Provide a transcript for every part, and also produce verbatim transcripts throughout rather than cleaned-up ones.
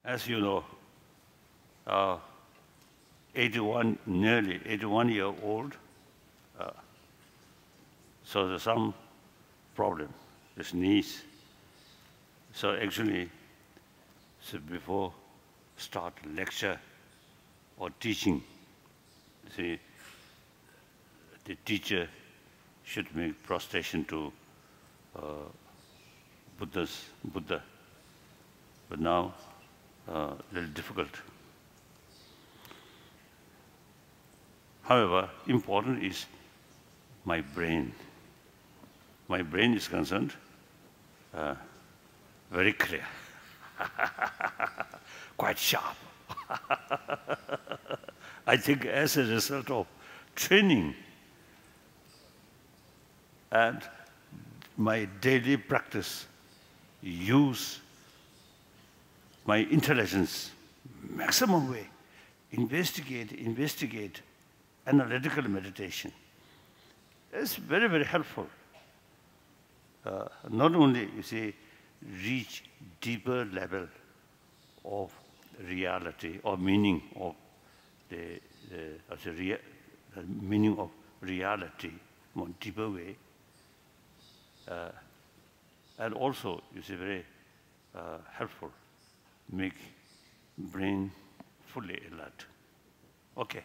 As you know, uh, eighty-one, nearly eighty-one year old, uh, so there's some problem, his knees. So actually, so before start lecture or teaching, see, the teacher should make prostration to uh, Buddha's, Buddha. But now, uh, very difficult. However, important is my brain. My brain is concerned, uh, very clear, quite sharp. I think as a result of training and my daily practice, use my intelligence maximum way, investigate, investigate, analytical meditation. It's very, very helpful. Uh, not only, you see, reach deeper level of reality or meaning of the, the, of the rea- the meaning of reality more deeper way. Uh, and also, you see, very uh, helpful, make brain fully alert. Okay.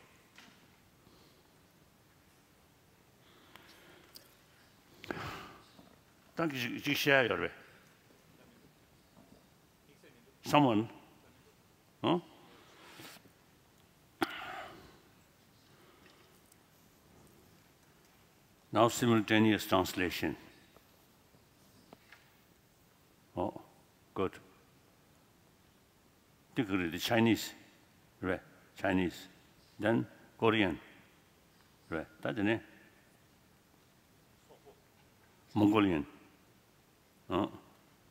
ད་གཅིག་གཅིག་བཤད་ཡོད་རེད། Someone? Huh? Now simultaneous translation. Oh, good. འདི་ག་རེད། འདི་Chinese རེད། Chinese, then Korean རེད། ད་དེ་ནས་Mongolian. ཨ།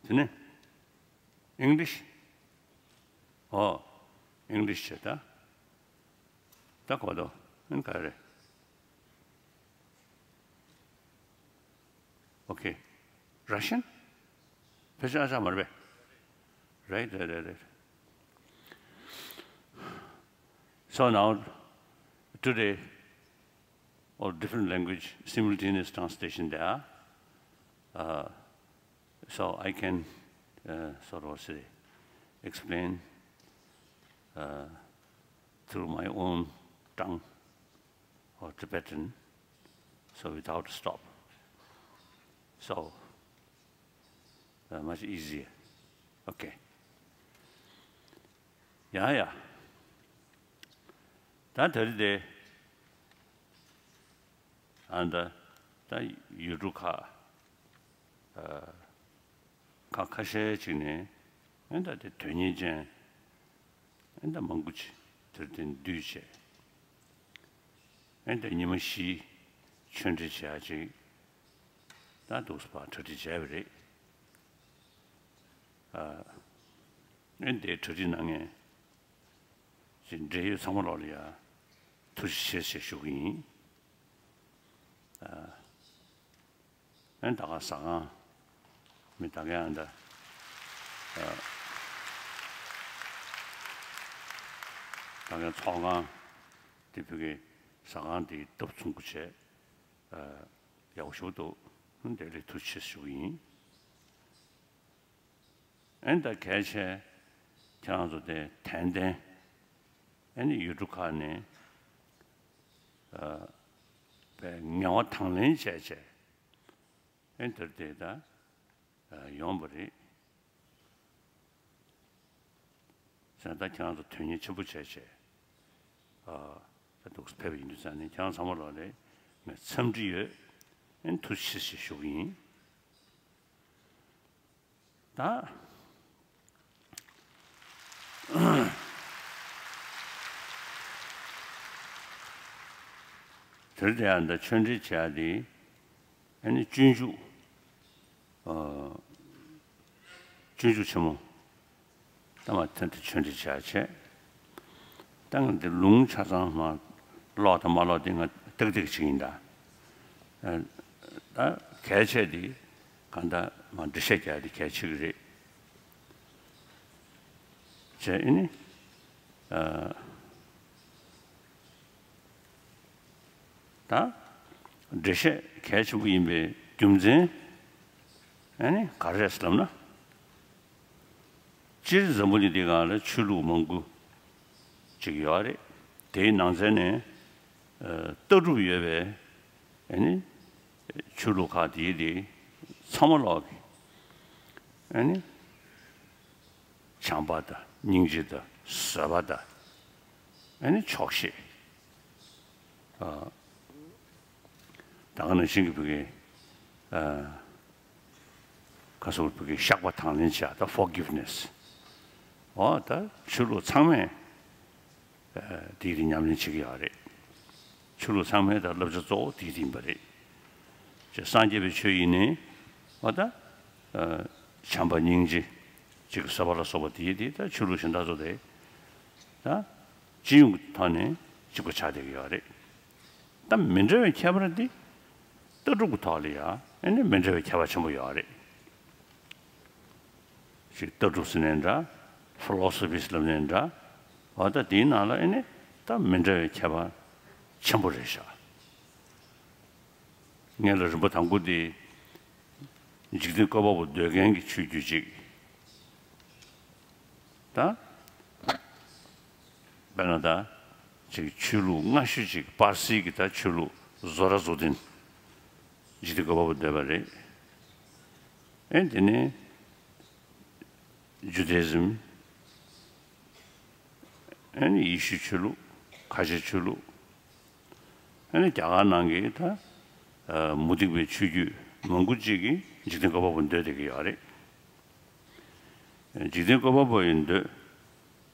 དེ་ནས་English. ཨོ། English བྱས་ད། ད་གོ་དོ། ཨན་ག་རེ། Okay. Russian? ཕལ་ཆེར་ཨ་ཅག་མ་རེད་པས། Right, right, right, right. So now, today, all different language simultaneous translation there. Uh, so I can uh, sort of say, explain uh, through my own tongue or Tibetan, so without stop. So uh, much easier. Okay. ཡ་ཡ། ད་དེ་རིང་དེ་ཨ་ད་ད་ཡུལ་གྲུ་ཁག་ཨ་ཁ་ཁ་ཤས་ཅིག་ནས་ཨ་ད་དེ་དོན་གཉེར་ཅན་ཨ་ད་མང་པོ་ཅིག་དེར་བརྟེན་འདུས་བྱས། ཨ་ད་ཉི་མ་བཞི་ཆོས་འབྲེལ་བྱེད་ཡག་ཅིག་ད་འདུག་སེ་ཕར་གྲ་སྒྲིག་བྱས་པ་རེད། ཨ་ཨ་འདིའི་གྲ་སྒྲིག་གནང་མཁན་ཅིག་འབྲེལ་ཡོད་ཚང་མ་ལོག་ལ་ཡ་ཐུགས་རྗེ་ཆེ་ཞེས་ཞུ་གི་ཡིན། ཨ་ཨ་ད་ག་ཟ་ཁང་མི་ད་ག་ཡང་ད་ཨ་ད་ག་ཚོགས་ཁང་དེ་བོད་ཀྱི་ཟ་ཁང་དེ་སྟབས་ཚུགས་པོ་བྱས། ཨ་ཡག་པོ་ཞེ་པོ་འདུག་དེ་ལ་ཐུགས་རྗེ་ཆེ་ཞུ་གི་ཡིན། ཨ་ནི་ད་གལ་ཆེ་ཁྱེད་རང་ཚོ་དེ་ཏན་ཏན་ཨ་ནི་ཡུལ་གྲུ་ཁག་ནས་ཨ་པའི་ངལ་བ་དང་ལེན་བྱས་བྱས་ཨ་ནི་དེར་དེ་ད་ཨ་ཡོང་བ་རེད། ཟེར་ན་ད་ཁྱེད་རང་ཚོ་དོན་གཉེར་ཆེན་པོ་བྱས་བྱས་ཨ་ད་འདུག་སེ་ཕེབས་པ་ཡིན་དུས་ཙང་ནས་ཁྱེད་རང་ཚང་མ་ལོག་ལ་ངས་འཚམས་འདྲི་ཡོད། ཨ་ནི་ཐུགས་རྗེ་ཆེ་ཞུ་གི་ཡིན། ད་དེར་དེ་ཡང་འདི་ཆོས་འབྲེལ་བྱེད་ཡག་དེ་ཨ་ནི་སྤྱོད་འཇུག་ཨ་སྤྱོད་འཇུག་ཆེན་མོ་ད་མ་ཐོན་ཏེ་ཆོས་འབྲེལ་བྱེད་ཡག་བྱས། ད་ང་འདི་ལུང་ཆ་ཚང་མ་ཀློག་དང་མ་ཀློག་དེ་ང་ཏག་ཏག་ཅིག་ཡིན་ད། ཨ་ད་གལ་ཆེ་དེ་གང་ལྟར་མ་འགྲེལ་བཤད་རྒྱག་དེ་གལ་ཆེ་གི་རེད། བྱས་ཨེ་ནི། ཨ། ད་འགྲེལ་བཤད་གལ་ཆེན་པོ་ཡིན་པའི་རྒྱུ་མཚན་ཨ་ནི་ག་རེ་རེད་ཟེར་ལབ་ན། སྤྱིར་འཛམ་བུ་གླིང་འདི་སྒང་ལ་ཆོས་ལུགས་མང་པོ་ཅིག་ཡོད་རེད། དེའི་ནང་ཚན་ནས་ཨ་ལྟ་གྲུབ་ཡོད་པའི་ཨ་ནི་ཆོས་ལུགས་ཁག་དེའི་དེ་ཚང་མ་ལོག་གི་ཨ་ནི་བྱམས་པ་དང་སྙིང་རྗེ་དང་བཟོད་པ་དང་ཨ་ནི་ཆོག་ཤེས། ཨ། ད་ག་ནང་བཞིན་གྱི་བོད་སྐད། ཨ། ཁ་སོགས་བོད་སྐད་བཤགས་པ་དང་ལེན་བྱ་ད་forgiveness། འོ་ད་ཆོས་ལུགས་ཚང་མས་ཨ་དེའི་རིགས་ཉམས་ལེན་བྱེད་ཀྱི་ཡོད་རེད། ཆོས་ལུགས་ཚང་མའི་ད་བསླབ་བྱ་གཙོ་བོ་དེའི་རིགས་ཡིན་པ་རེད། ཅེས་སངས་རྒྱས་པའི་ཆོས་ཡིན་ནའི་འོ་ད་ཨ་བྱམས་པ་སྙིང་རྗེ་ཅིག་བཟོད་པ་ལ་སོགས་པ་དེའི་དེ་ད་ཆོས་ལུགས་གཞན་དག་ཚོ་དེ་ད་སྤྱི་ཡོངས་ཀྱི་ཐོག་ནས་གཅིག་པ་ཆགས་བསྡད་ཀྱི་ཡོད་རེད། ད་མི་འདྲ་བའི་ཁྱད་པར་འདི་ལྟ་གྲུབ་ཀྱི་ཐོག་ལ་ཡང་ཨེ་ནི་མི་འདྲ་བའི་ཁྱད་པར་ཆེན་པོ་ཡོད་རེད། ཅིག་ལྟ་གྲུབ་ཟེར་ནའི་འདྲ། ཕི་ལོ་སོ་ཕི་ཟེར་ལབ་ནའི་འདྲ། འོ་ད་དེའི་ནང་ལ་ཨེ་ནི་ད་མི་འདྲ་བའི་ཁྱད་པར་ཆེན་པོ་རེད་ཤག་ངས་ལ་རིམ་པ་དང་པོ་འདི་འཇིག་རྟེན་བཀོད་པ་པོ་འདོད་མཁན་གྱི་ཆོས་བརྒྱུད་ཅིག་ད། དཔེར་ན་ད། ཅིག་ཆོས་ལུགས་སྔ་ཤོས་ཅིག་པར་སིའི་གི་ད་ཆོས་ལུགས་ཛོ་ར་ཛོ་ཏིན། འཇིག་རྟེན་བཀོད་པ་པོ་འདོད་པ་རེད། ཨེ་དེ་ནས་ཇུ་དེ་ཟིམ། ཨེ་ནི་ཡེ་ཤུའི་ཆོས་ལུགས། ཁ་ཆེའི་ཆོས་ལུགས། ཨ་ནི་རྒྱ་གར་ནང་གི་ད་ཨ་མུ་སྟེགས་པའི་ཆོས་བརྒྱུད་མང་པོ་ཅིག་གིས་འཇིག་རྟེན་བཀོད་པ་པོ་འདོད་བསྡད་ཀྱི་ཡོད་རེད། འཇིག་རྟེན་བཀོད་པ་པོ་ཡི་འདོད།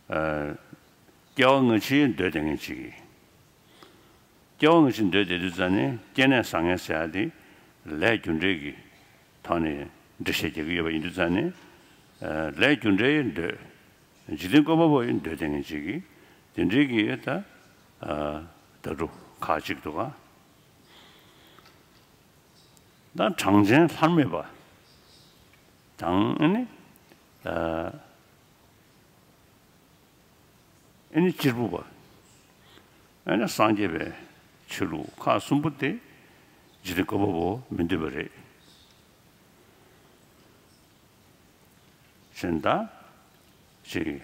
ཨ་སྐྱེ་བ་སྔ་ཕྱིའི་འདོད་བསྡད་མཁན་ཅིག་གིས། སྐྱེ་བ་སྔ་ཕྱི་འདོད་བསྡད་དུས་ཙ་ནས་སྐྱེ་གནས་བཟང་ངན་ཟེར་ཡ་དེ་ལས་རྒྱུ་འབྲས་ཀྱི་ཐོག་ནས་འགྲེལ་བཤད་རྒྱག་གི་ཡོད་པ་ཡིན་དུས་ཙ་ནས། ཨ་ལས་རྒྱུ་འབྲས་ཡི་འདོད། འཇིག་རྟེན་བཀོད་པ་པོ་ཡི་འདོད་བསྡད་མཁན་ཅིག་གིས་དེ་འདྲའི་གི་ད་ཨ་ལྟ་གྲུབ་ཁག་ཅིག་འདུག་ག་ད་གྲངས་ཅན་ལྷར་མེད་པ་དང་ཨ་ནི་ཨ་ཨ་ནི་གཅེར་བུ་པ། ཨ་ནི་སངས་རྒྱས་པའི་ཆོས་ལུགས་ཁག་གསུམ་པོ་དེ་འཇིག་རྟེན་བཀོད་པ་པོ་མི་འདོད་པ་རེད། གཞན་དག་ཅིག་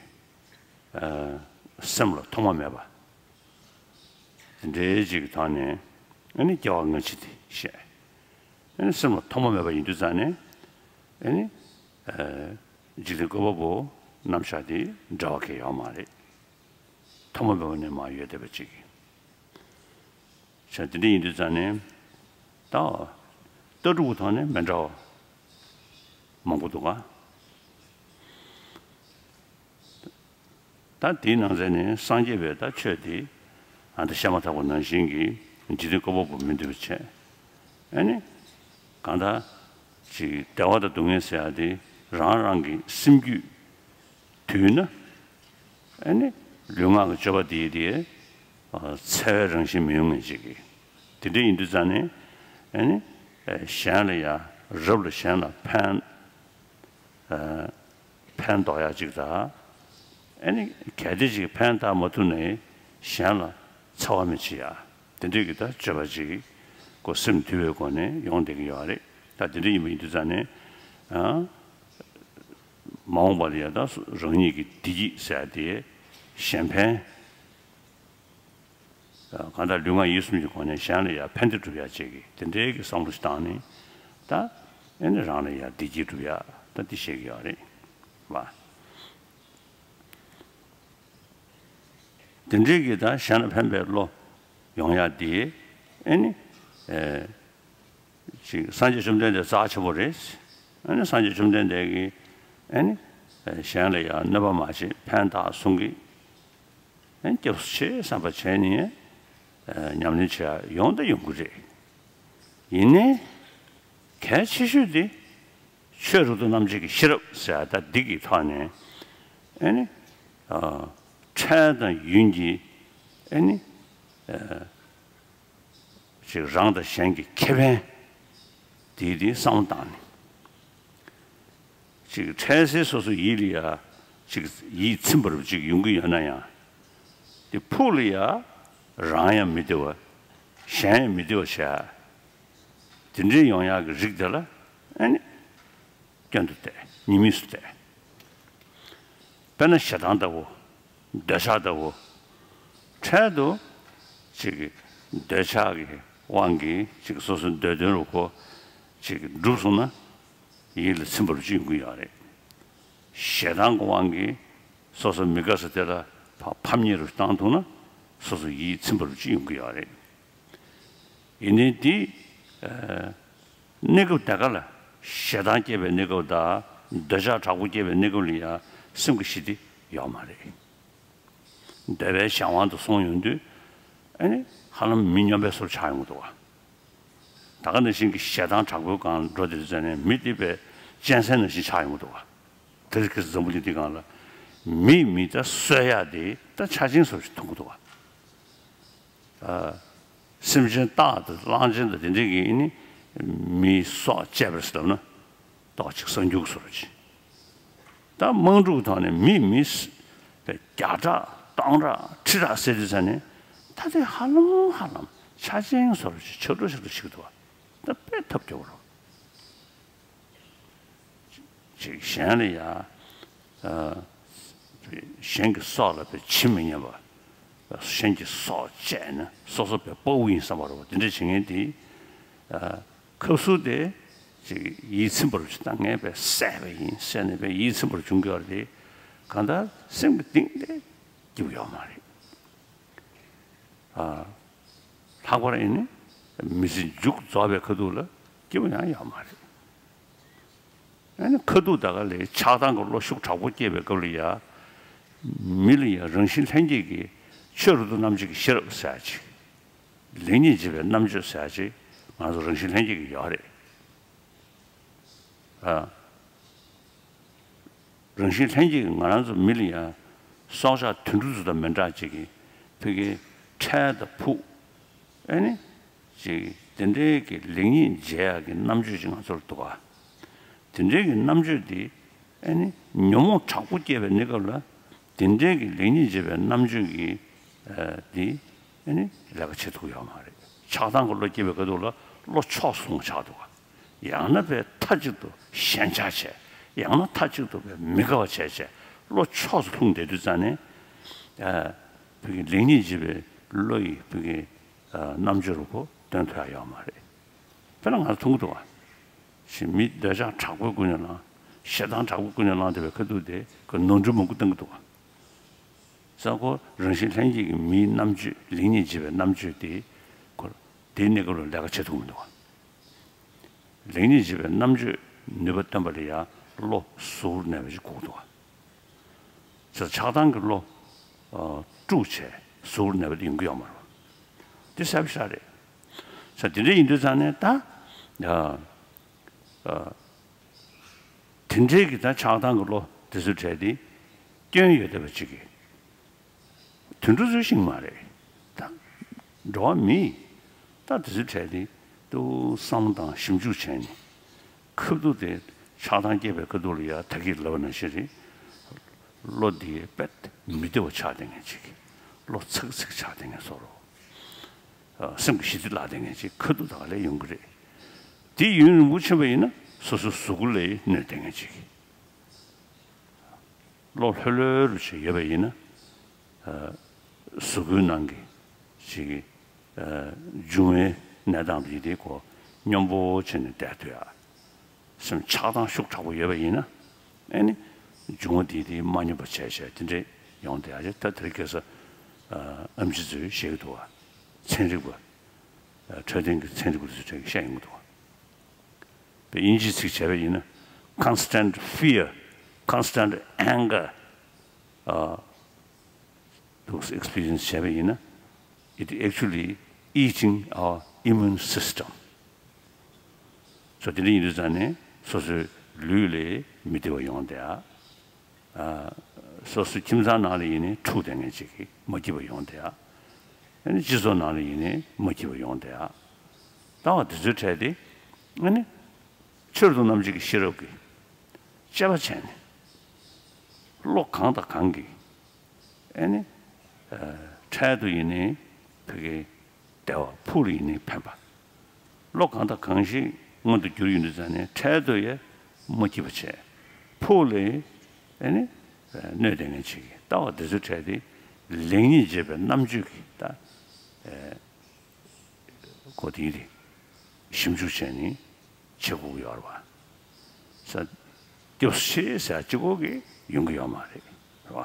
ཨ་སེམས་ལ་ཐོག་མ་མེད་པ་དེ་འདྲའི་ཅིག་གི་ཐོག་ནས་ཨ་ནི་སྐྱེ་བ་སྔ་ཕྱི་དེ་བཤད། ཨ་ནི་སེམས་ལ་ཐོག་མ་མེད་པ་ཡིན་དུས་ཙང་ནས་ཨ་ནི་ཨ་འཇིག་རྟེན་བཀོད་པ་པོ་རྣམ་གཞག་དེ་འདྲ་བ་གང་ཡང་ཡོད་མ་རེད། ཐོག་མ་མེད་པ་ནས་མར་ཡོད་བསྡད་པ་ཅིག་བྱས་དེ་འདྲ་ཡིན་དུས་ཙང་ནས་ད་ལྟ་གྲུབ་ཀྱི་ཐོག་ནས་མི་འདྲ་བ་མང་པོ་འདུག་ག་ད་དེའི་ནང་ཚན་ནས་སངས་རྒྱས་པའི་ད་ཆོས་དེ་ཨ་ད་བཤད་མ་ཐག་པ་ནང་བཞིན་གྱི་འཇིག་རྟེན་བཀོད་པ་པོ་མི་འདོད་པ་བྱས། ཨ་ནི་གང་ལྟར་ཅིག་བདེ་བ་དང་སྡུག་བསྔལ་ཟེར་ཡ་དེ་རང་རང་གི་སེམས་རྒྱུད་དུལ་ན། ཨ་ནི་ལུས་ངག་གི་སྤྱོད་པ་དེ་དེ་འཚེ་བའི་རང་བཞིན་མི་ཡོང་ངེས་ཅིག་གི། དེ་འདྲ་ཡིན་དུས་ཙང་ནས་ཨ་ནི་གཞན་ལ་ཡ་རབ་ལ་གཞན་ལ་ཕན་ཕན་འདོགས་ཡ་ཅིག་དང་། ཨ་ནི་གལ་ཏེ་ཅིག་ཕན་བཏགས་མ་ཐུབ་ནའི་གཞན་ལ་འཚེ་བ་མི་བྱེད་ཡ། དེ་འདྲའི་གི་ད་སྤྱོད་པ་ཅིག་ཁོ་སེམས་དུལ་བའི་སྒོ་ནས་ཡོང་བསྡད་ཀྱི་ཡོད་རེད། ད་དེ་འདྲ་ཡིན་པ་ཡིན་དུས་ཙང་ནས་ཨ། མ་འོངས་པ་ལ་ཡང་ད་རང་ཉིད་ཀྱི་བདེ་སྐྱིད་ཟེར་ཡ་དེ་གཞན་ཕན། གང་ལྟར་ལུས་ངག་ཡིད་གསུམ་གྱི་སྒོ་ནས་གཞན་ལ་ཡང་ཕན་བདེ་སྒྲུབ་ཡ་བཅས་ཀྱི་དེ་འདྲའི་གི་བསམ་བློ་ཞིག་བཏང་ནས་ད་ཨེ་ནི་རང་ལ་ཡང་བདེ་སྐྱིད་སྒྲུབ་ཡ་ད་འདི་བཤད་ཀྱི་ཡོད་རེད་བ། དེ་འདྲའི་གི་ད་གཞན་ལ་ཕན་པའི་བློ་ཡོང་ཡ་དེ་ཨེ་ནི་ཨེ། ཅིག་སངས་རྒྱས་བཅོམ་ལྡན་འདས་རྩ་ཆེན་པོ་རེད། ཨ་ནི་སངས་རྒྱས་བཅོམ་ལྡན་འདས་ཀྱིས་ཨ་ནི་གཞན་ལ་ཡང་གནོད་པ་མ་བྱེད་ཕན་བཏགས་གསུང་གི། ཨ་ནི་སྐྱབས་སུ་མཆི་བསམ་པ་བྱས་ནས་ཉམས་ལེན་བྱེད་ཡ་ཡོང་དང་ཡོང་གི་རེད། ཡིན་ནའི་གལ་ཆེ་ཤོས་དེ་ཆོས་རབ་ཏུ་རྣམ་འབྱེད་ཀྱི་ཤེས་རབ་ཟེར་ཡ་ད་འདི་གི་ཐོག་ནས་ཨ་ནི་འཕྲལ་དང་ཡུན་གྱི་ཨ་ནི། ཅིག་རང་དང་གཞན་གྱི་ཁེ་ཕན་དེའི་དེའི་བསམ་བློ་བཏང་ནས། ཅིག་འཕྲལ་སེལ་སོ་སོ་ཡིད་ལ་ཡ་ ཅིག་ཡིད་ཚིམ་པ་རུ་ཅིག་ཡོང་གི་ཡོད་ན་ཡང་། དེ་ཕུགས་ལ་ཡ་རང་ཡང་མི་བདེ་བ། གཞན་ཡང་མི་བདེ་བ་བྱ། དེ་འདྲའི་ཡོང་ཡག་གི་རིགས་དེ་ལ་ཨ་ནི་སྐྱོན་དུ་བལྟས། ཉེས་དམིགས་སུ་བལྟས། དཔེར་ན་ཞེ་སྡང་ལྟ་བུ། འདོད་ཆགས་ལྟ་བུ། འཕྲལ་དུ་ཅིག་གི་འདོད་ཆགས་ཀྱི་དབང་གིས་ཅིག་སོ་སོའི་འདོད་དོན་རུ་ཁོ་ཅིག་གི་འགྲུབ་སོང་ན་ཡིད་ལ་ཚིམ་པ་རུ་ཅིག་ཡོང་གི་ཡོད་རེད། ཞེ་སྡང་གི་དབང་གིས་སོ་སོ་མི་དགའ་ས་དེ་ལ་ཕ་ཕམ་ཉེས་རུ་བཏང་ཐུབ་ན་སོ་སོ་ཡིད་ཚིམ་པ་རུ་ཅིག་ཡོང་གི་ཡོད་རེད། ཡིན་ནའི་འདི་ཨ་གནས་སྐབས་དེ་ག་ལ་ཞེ་སྡང་སྐྱེས་པའི་གནས་སྐབས་དང་འདོད་ཆགས་དྲག་པོ་སྐྱེས་པའི་གནས་སྐབས་ལ་ཡང་སེམས་ཀྱི་ཞི་བདེ་ཡོད་མ་རེད། འདོད་པའི་གཞན་དབང་དུ་སོང་ཡོང་དུས་ཨ་ནི་ཧ་ལམ་མི་སྙོམས་པའི་བཟོ་ཆགས་ཡོང་གི་འདུག་བ། ད་ག་ནང་བཞིན་གྱི་ཞེ་སྡང་དྲག་པོའི་སྒང་འགྲོ་དེ་ཚོ་ནས་མི་དེ་པའི་གཅན་གཟན་ནང་བཞིན་ཆགས་ཡོང་གི་འདུག་བ། དེ་རིང་ཁ་སང་འཛམ་བུ་གླིང་འདི་སྒང་ལ་མིས་མི་ད་གསོད་ཡག་དེ་ད་ཆ་ཆེན་བཟོ་ཞིག་མཐོང་གི་འདུག་བ། ཨ། སེམས་ཅན་སྟག་དང་གླང་ཆེན་དང་དེ་འདྲས་ཀྱིས་ནི་མིའི་སྲོག་བཅད་པར་ཟེར་ན་ཏོག་ཅིག་གསར་འགྱུར་བཟོ་འདྲ་ཅིག་ད་དམངས་ཁྲོད་ཐོག་ནས་མིས་མི་བརྒྱ་ཕྲག་སྟོང་ཕྲག་ཁྲི་ཕྲག་བསད་དུས་ཙ་ནས་ད་དེ་ཧ་ལམ་ཧ་ལམ་ཆ་ཆེན་བཟོ་འདྲ་ཅིག་ཆགས་འགྲོ་ཆགས་འགྲོ་ཞིག་འདུག་ད་དཔེ་ཐབས་སྐྱོ་བོ་རེད། ཅིག་གཞན་ལ་ཡ། ཨ། གཞན་གྱི་སྲོག་ལ་དཔེ་ཇི་མི་སྙམ་པ། གཞན་གྱི་སྲོག་བཅད་ན་སོ་སོ་དཔེ་དཔའ་བོ་ཡིན་བསམ་པ་རེད་བ། དེ་འདྲ་བྱེད་མཁན་དེ། ཨ། ཁབ་སུ་དེ་ཅིག་ཡིད་ཚིམ་པར་བྱེད་སྟངས་ངས་དཔེ་བསད་པ་ཡིན་བསད་ནས་དཔེ་ཡིད་ཚིམ་པར་བྱུང་གི་ཡོད་རེད། གང་ལྟར་སེམས་ཀྱི་གཏིང་ལ་སྐྱིད་པོ་ཡོད་མ་རེད། ཨ། ལྷག་པར་ཨེ་ནི་མི་ཚེ་མཇུག་རྫོགས་པའི་ཁ་ཐུག་ལ་སྐྱིད་པོ་ཡང་ཡོད་མ་རེད། ཨེ་ནི་ཁ་ཐུག་ད་ག་ལས་ཆགས་སྡང་གི་བློ་ཤུགས་དྲག་པོ་སྐྱེས་པའི་སྐབས་ལ་ཡ། མི་ལ་ཡ་རང་བཞིན་ལྷན་སྐྱེས་ཀྱི་ཆོས་རབ་ཏུ་རྣམ་འབྱེད་ཀྱི་ཤེས་རབ་ཟེར་ཡ་ཅིག་ལེགས་ཉེས་འབྱེད་པའི་རྣམ་དཔྱོད་ཟེར་ཡ་ཅིག་ང་ཚོ་རང་བཞིན་ལྷན་སྐྱེས་ཀྱི་ཡོད་རེད། ཨ། རང་བཞིན་ལྷན་སྐྱེས་ཀྱི་ང་རང་ཚོ་མི་ལ་ཡང་སྲོག་ཆགས་དུད་འགྲོ་ཚོ་དང་མི་འདྲ་ཅིག་གི་ཕ་གི་འཕྲལ་དང་ཕུགས་ཨེ་ནི་ཅིག་དེ་འདྲའི་གི་ལེགས་ཉེས་འབྱེད་ཡག་གི་རྣམ་དཔྱོད་ཅིག་ང་ཚོར་འདུག་ག་དེ་འདྲའི་གི་རྣམ་དཔྱོད་དེ་ཨེ་ནི་ཉོན་མོངས་དྲག་པོ་སྐྱེས་པའི་གནས་སྐབས་ལ་དེ་འདྲའི་གི་ལེགས་ཉེས་འབྱེད་པའི་རྣམ་དཔྱོད་ཀྱི་ཨ་དེ་ཨེ་ནི་ལས་ཀ་བྱེད་ཐུབ་ཡོད་མ་རེད། ཆགས་སྡང་གི་བློ་སྐྱེས་པའི་སྐབས་དུས་ལ་བློ་ཕྱོགས་སུ་ལྷུང་ཆགས་འདུག་ག་ཡང་ན་དཔེ་མཐའ་གཅིག་ཏུ་ཞེན་ཆགས་བྱས། ཡང་ན་མཐའ་གཅིག་ཏུ་དཔེ་མི་དགའ་བ་བྱས་བྱས་བློ་ཕྱོགས་སུ་ལྷུང་བསྡད་དུས་ཙང་ནས། ཨ། བོད་ཀྱི་ལེགས་ཉེས་འབྱེད་པའི་བློ་ཡི་བོད་ཀྱི་ཨ་རྣམ་དཔྱོད་རུ་ཁོ་སྟོན་ཐུབ་ཡ་ཡོད་མ་རེད། དཔེར་ན་ང་ཚོ་མཐོང་གི་འདུག་བ། ཞེས་མི་འདོད་ཆགས་དྲག་པོས་ཀུན་ནས་བསླངས། ཞེ་སྡང་དྲག་པོས་ཀུན་ནས་བསླངས་བསྡད་པའི་ཁ་ཐུག་དེ་ཁོ་ནོར་འཁྲུལ་མང་པོ་བཏང་གི་འདུག་བ། ས་ཁོ་རང་བཞིན་ལྷན་སྐྱེས་ཀྱི་མིའི་རྣམ་དཔྱོད་ལེགས་ཉེས་འབྱེད་པའི་རྣམ་དཔྱོད་དེ་ཁོ་དེའི་གནས་སྐབས་ལ་ལས་ཀ་བྱེད་ཐུབ་མི་འདུག་བ། ལེགས་ཉེས་འབྱེད་པའི་རྣམ་དཔྱོད་ནུས་པ་བཏོན་པ་ལ་ཡང་བློ་གཟུ་བོར་གནས་པ་ཞིག་དགོས་འདུག་བ། ས་ཆགས་སྡང་གི་བློ་དཀྲུགས་བྱས་གཟུ་བོར་གནས་པ་དེ་ཡོང་གི་ཡོད་མ་རེད། དེ་གསལ་པོ་ཞིག་རེད། ས་དེ་འདྲ་ཡིན་དུས་ཙང་ནས་ད། ཨ། ཨ། དེ་འདྲའི་གི་ད་ཆགས་སྡང་གི་བློ་དེ་ཚོའི་གྲས་དེ་སྐྱོན་ཡོད་བསྡད་པ་ཅིག་གི་དུད་འགྲོ་ཚོའི་ཤིང་མ་རེད། ད་འགྲོ་བ་མི་ད་དེ་ཚོའི་གྲས་དེ་ཏུ་བསམ་བློ་དང་ཞིབ་འཇུག་བྱས་ནས་ཁ་ཐུག་དེ་ཆགས་སྡང་སྐྱེས་པའི་ཁ་ཐུག་ལ་ཡ་ད་གིན་ལབ་པ་ནང་བཞིན་རེད། བློ་དེ་དཔེ་མི་བདེ་བ་ཆགས་བསྡད་མཁན་ཅིག་གི་བློ་ཚིག་ཚིག་ཆགས་བསྡད་མཁན་བཟོ་རོགས། སེམས་ཀྱི་ཞི་བདེ་བརླག་བསྡད་མཁན་ཅིག་ཁ་ཐུག་ད་ག་ལས་ཡོང་གི་རེད། དེ་ཡུན་རིང་པོ་ཕྱིན་པ་ཡིན་ན་སོ་སོའི་གཟུགས་པོ་ལ་གནོད་བསྡད་མཁན་ཅིག་བློ་ལྷོད་ལྷོད་རུ་ཞིག་ཡོད་པ་ཡིན་ན། གཟུགས་པོའི་ནང་གི་ཅིག་གི་འབྱུང་བའི་གནས་སྟངས་དེ་དེ་ཁོ་སྙོམས་པོ་བྱས་ནས་བསྡད་ཐུབ་ཡ། སེམས་ཆགས་སྡང་ཤུགས་དྲག་པོ་ཡོད་པ་ཡིན་ན། ཨེ་ནི། འབྱུང་བ་དེ་དེ་མ་སྙོམས་པ་བྱས་བྱས་དེ་འདྲས་ཡོང་བསྡད་ཡ་ཅིག་ད་དེ་རིང་ཁ་སང་། ཨམ་ཆི་ཚོས་བཤད་ཀྱི་འདུག་བ། ཚན་རིག་པ། འཕྲོད་བསྟེན་གྱི་ཚན་རིག་པ་ཚོས་བཤད་ཡོང་གི་འདུག་བ། དབྱིན་ཇིའི་ཚིག་བྱས་པ་ཡིན་ན། constant fear, constant anger. ཨ། འདུག་སེ་experience བྱས་པ་ཡིན་ན། It actually eating our immune system. སོ་དེ་འདྲ་ཡིན་དུས་ཙང་ནས་སོ་སོའི་ལུས་ལ་མི་བདེ་བ་ཡོང་བསྡད་ཡ། ཨ། སོ་སོའི་ཁྱིམ་ཚང་ནང་ལ་ཡིན་ནའི་འཁྲུག་བསྡད་མཁན་ཅིག་གིས་མ་སྐྱིད་པ་ཡོང་བསྡད་ཡ། ཨ་ནི་སྤྱི་ཚོགས་ནང་ལ་ཡིན་ནའི་མ་སྐྱིད་པ་ཡོང་བསྡད་ཡ། ལྟ་བ་དེ་ཚོའི་གྲས་དེ་ཨ་ནི་ཆོས་རབ་ཏུ་རྣམ་འབྱེད་ཀྱི་ཤེས་རབ་ཀྱིས་དཔྱད་པ་བྱས་ནས་ བློ་གང་དང་གང་གིས་ཨེ་ནི་འཕྲལ་དུ་ཡིན་ནའི་ཕ་གི་བདེ་བ། ཕུགས་ལ་ཡིན་ནའི་ཕན་པ། བློ་གང་དང་གང་ཞིག་མངོན་དུ་གྱུར་ཡོང་དུས་ཙང་ནས་འཕྲལ་དུ་ཡང་མ་སྐྱིད་པ་བྱས། ཕུགས་ལ་ཨེ་ནི་གནོད་ལྡན་ངན་བྱེད་ཀྱི་ལྟ་བ་འདི་ཚོའི་གྲས་དེ་ལེགས་ཉེས་འབྱེད་པའི་རྣམ་དཔྱོད་ཀྱི་ད་གོ་དེ་རེད། ཞིབ་འཇུག་བྱས་ནས་བྱེད་དགོས་ཀྱི་ཡོད་རེད་བ། ས་སྐྱབས་སུ་མཆི་ཟེར་གཅིག་པོ་གིས་ཡོང་གི་ཡོད་མ་རེད། རེད་བ།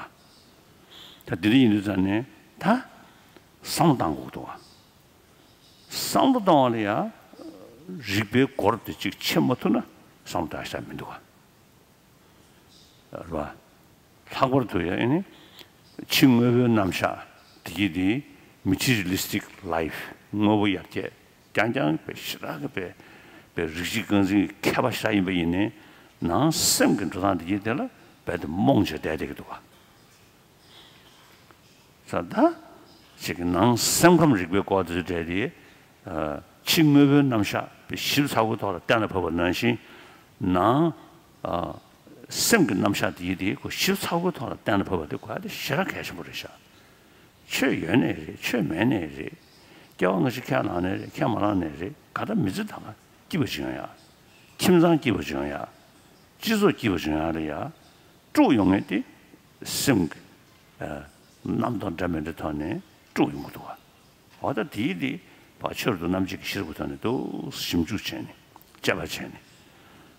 ད་འདི་འདྲ་ཡིན་དུས་ཙང་ནས་ད་བསམ་བློ་བཏང་དགོས་འདུག་བ། བསམ་བློ་བཏང་བ་ལ་ཡང་རིག་པའི་སྒོ་རུ་དེ་གཅིག་ཕྱེ་མ་ཐུབ་ན་བསམ་བློ་བཏང་ཤེས་མི་འདུག་བ། རེད་བ། ལྷག་པར་དུ་ཡང་ཨེ་ནི་ཕྱི་དངོས་པོའི་རྣམ་གཞག་དེ་གྱིས་དེ་materialistic life དངོས་པོ་ཡར་རྒྱས་རྐྱང་རྐྱང་པའི་ཞེ་དྲག་གི་པའི་པའི་རིགས་གཅིག་རྐང་འཛིན་གྱི་མཁས་པ་ཞིག་ཡིན་པ་ཡིན་ནའི་ནང་སེམས་ཀྱི་འགྲོ་སྟངས་དེ་གྱིས་དེ་ལ་རྦད་དེ་རྨོངས་བྱས་བསྡད་བསྡད་ཀྱི་འདུག་བ། ས་ད་ཅིག་གི་ནང་སེམས་ཁམས་རིག་པའི་སྐོར་དེ་ཚོ་གྲས་དེ་ཕྱི་དངོས་པོའི་རྣམ་གཞག་པའི་ཞིབ་ཚགས་པོའི་ཐོག་ལ་གཏན་ལ་ཕབ་པ་ནང་བཞིན་ནང་སེམས་ཀྱི་རྣམ་གཞག་དེ་ཡིན་དེ་ཁོ་ཞིབ་ཚགས་པོའི་ཐོག་ལ་གཏན་ལ་ཕབ་པ་དེ་གོ་ཡ་དེ་ཞེ་དྲག་གལ་ཆེན་པོ་རེད་ཤག་ཆོས་ཡོད་ནའི་རེད། ཆོས་མེད་ནའི་རེད། སྐྱེ་བ་སྔ་ཕྱི་ཁས་བླངས་ནའི་རེད། ཁས་མ་བླངས་ནའི་རེད། ག་ད་མི་ཚེ་ད་ག་སྐྱིད་པ་བྱུང་ཡ། ཁྱིམ་ཚང་སྐྱིད་པ་བྱུང་ཡ་ལ་ཡ། སྤྱི་ཚོགས་སྐྱིད་པ་བྱུང་ཡ་ལ་ཡ། དཀྲུག་ཡོང་ངེས་ཏེ་སེམས་ཀྱི་རྣམ་རྟོག་འདྲ་མི་འདྲ་ཐོག་ནས་དཀྲུག་ཡོང་གི་འདུག་བ། འོ་ད་དེའི་དེ་བ་ཆོས་རབ་ཏུ་རྣམ་འབྱེད་ཀྱི་ཤེས་རབ་ཀྱི་ཐོག་ནས་འདུག་ཞིབ་འཇུག་བྱས་ནས་དཔྱད་པ་བྱས་ནས།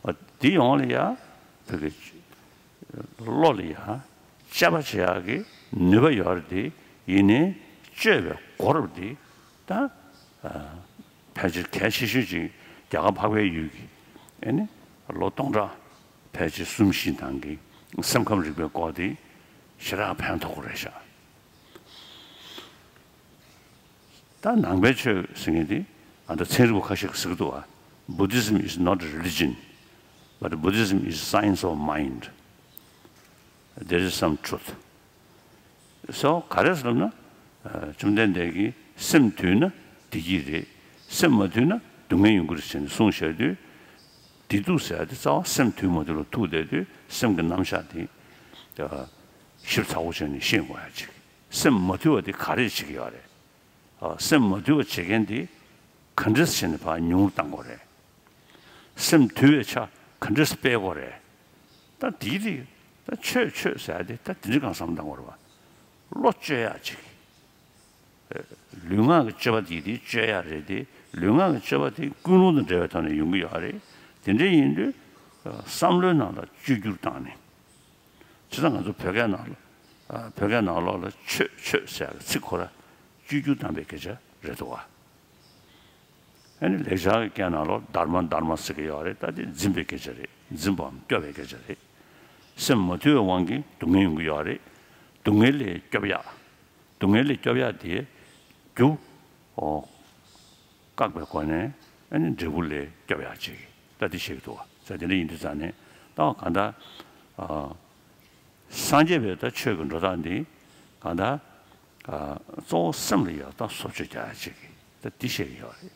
འོ་དེ་ཡོང་བ་ལ་ཡ་བོད་ཀྱི་བློ་ལ་ཡ་དཔྱད་པ་བྱེད་ཡག་གི་ནུས་པ་ཡོད་རེད་དེ། ཡིན་ནའི་དཔྱོད་པའི་སྒོ་རུ་དེ་ད། ཕལ་ཆེར་གལ་ཆེ་ཤོས་ཅིག་རྒྱ་གར་འཕགས་པའི་ཡུལ་གྱི་ཨེ་ནི་ལོ་སྟོང་ཕྲག་ཕལ་ཆེར་གསུམ་བཞི་ནང་གི་སེམས་ཁམས་རིག་པའི་སྐོར་དེ་ཞེ་དྲག་ཕན་ཐོགས་ཀྱི་རེད་ཤག་ད་ནང་པའི་ཆོས་ཟེར་མཁན་དེ་ཨ་ད་ཚན་རིག་པ་ཁ་ཤས་ཀྱིས་ཟེར་གྱི་འདུག་བ། Buddhism is not a religion, but Buddhism is science of mind. There is some truth. སོ་ག་རེ་ཟེར་ན། བཅོམ་ལྡན་འདས་ཀྱིས་སེམས་དུལ་ན་བདེ་སྐྱིད་རེད། སེམས་མ་དུལ་ན་སྡུག་བསྔལ་ཡོང་གི་རེད་ཟེར་ནས་གསུངས་བཞག་དུས། བདེ་སྡུག་ཟེར་ཡ་དེ་རྩ་བ་སེམས་དུལ་མ་དུལ་ལ་ཐུག་བསྡད་དུས་སེམས་ཀྱི་རྣམ་གཞག་དེ་ཞིབ་ཚགས་པོ་བྱས་ནས་ཤེས་དགོས་ཡ་ཅིག་སེམས་མ་དུལ་བ་དེ་ག་རེ་བྱེད་ཀྱི་ཡོད་རེད། སེམས་མ་དུལ་བ་བྱེད་མཁན་དེ་ག་འདྲས་བྱས་ནས་ཕར་ཉུང་རུ་བཏང་དགོས་རེད། སེམས་དུལ་བའི་ཆ་ག་འདྲས་སྤེལ་དགོས་རེད། ད་དེའི་རིགས་ད་ཆོས་ཆོས་ཟེར་ཡ་དེ་ད་དེ་འདྲ་གང་བསམ་བཏང་དགོས་རེད་བ། བློ་བཅོས་ཡག་ཅིག་ལུས་ངག་གི་སྤྱོད་པ་དེ་དེ་བཅོས་ཡག་རེད་དེ། ལུས་ངག་གི་སྤྱོད་པ་དེ་ཀུན་སློང་དང་འབྲེལ་བའི་ཐོག་ནས་ཡོང་གི་ཡོད་རེད། དེ་འདྲ་ཡིན་དུས་བསམ་བློའི་ནང་ལ་བཅོས་བསྒྱུར་བཏང་ནས། བྱས་ཙང་ང་ཚོ་བོད་སྐད་ནང་ལ་བོད་སྐད་ནང་ལོགས་ལ་ཆོས་ཆོས་ཟེར་ཡག་གི་ཚིག་ཁོ་ར་བཅོས་བསྒྱུར་བཏང་པའི་སྐད་ཆ་རེད་འདུག་བ། ཨ་ནི་ལེགས་སྦྱར་གྱི་སྐད་ནང་ལོགས་དྷརྨ་དྷརྨ་ཟེར་གྱི་ཡོད་རེད། ད་དེ་འཛིན་པའི་སྐད་ཆ་རེད། འཛིན་པའམ་སྐྱོབ་པའི་སྐད་ཆ་རེད། སེམས་མ་དུལ་བའི་དབང་གིས་སྡུག་བསྔལ་ཡོང་གི་ཡོད་རེད། སྡུག་བསྔལ་ལས་སྐྱོབ་ཡག་སྡུག་བསྔལ་ལས་སྐྱོབ་ཡག་དེ་རྒྱུ་འོ་བཀག་པའི་སྒོ་ནས་ཨ་ནི་འབྲས་བུ་ལས་སྐྱོབ་ཡག་ཅིག་ད་དེ་བཤད་ཀྱི་འདུག་བ། ད་དེ་འདྲ་ཡིན་དུས་ཙང་ནས་ད་གང་ལྟར་ཨ། སངས་རྒྱས་པའི་ད་ཆོས་ཀྱི་འགྲོ་སྟངས་འདི་གང་ལྟར་གཙོ་བོ་སེམས་ལ་ཡག་ད་བཟོ་བཅོས་རྒྱག་ཡག་ཅིག་ད་འདི་བཤད་ཀྱི་ཡོད་རེད།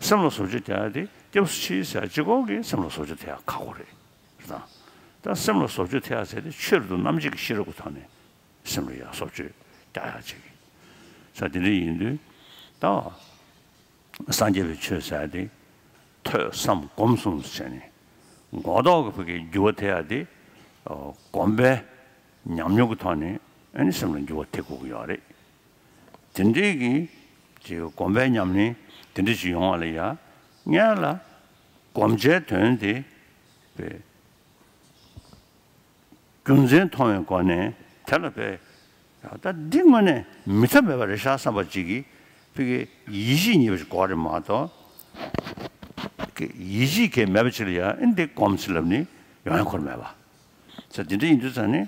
སེམས་ལ་བཟོ་བཅོས་རྒྱག་ཡག་དེ་སྐྱབས་སུ་མཆི་ཟེར་གཅིག་པོ་གིས་སེམས་ལ་བཟོ་བཅོས་ཐེབས་ཡག་ཁག་པོ་རེད། རེད་དང་། ད་སེམས་ལ་བཟོ་བཅོས་ཐེབས་ཡག་ཟེར་དེ་ཆོས་རབ་ཏུ་རྣམ་འབྱེད་ཀྱི་ཤེས་རབ་ཀྱི་ཐོག་ནས་སེམས་ལ་ཡག་བཟོ་བཅོས་རྒྱག་ཡག་ཅིག་ས་དེ་འདྲ་ཡིན་དུས་ད། སངས་རྒྱས་པའི་ཆོས་ཟེར་ཡ་དེ་ཐོས་བསམ་སྒོམ་གསུམ་ཟེར་ནས་སྒོམ་ཐོག་གི་བུ་གའི་འགྱུར་བ་ཐེབས་ཡ་དེ་སྒོམ་པའི་ཉམས་མྱོང་གི་ཐོག་ནས་ཨ་ནི་སེམས་ལ་འགྱུར་བ་ཐེབས་དགོས་ཀྱི་ཡོད་རེད། དེ་འདྲའི་གི་ཅིག་སྒོམ་པའི་ཉམས་ལེན་དེ་འདྲ་ཞིག་ཡོང་བ་ལ་ཡ་སྔོན་ལ་སྒོམ་བྱའི་དོན་དེ་རྒྱུ་མཚན་མཐོང་བའི་སྒོ་ནས་དེ་ལ་བས་ད་འདི་དངོས་གནས་མི་ཐབས་མེད་པ་རེད་ཤག་བསམ་པ་ཅིག་གིས་ཕ་གི་ཡིད་ཆེས་རྙེད་པ་ཞིག་དགོས་རེད་མ་གཏོགས། ཡིད་ཆེས་ཀྱི་མེད་པ་ཅིག་ལ་ཡང་ཨེ་འདི་སྒོམ་ཟེར་ལབ་ནི་ཡོང་ཡ་ཁོ་ར་མེད་པ། ས་འདི་འདྲ་ཡིན་དུས་ཙང་ནས་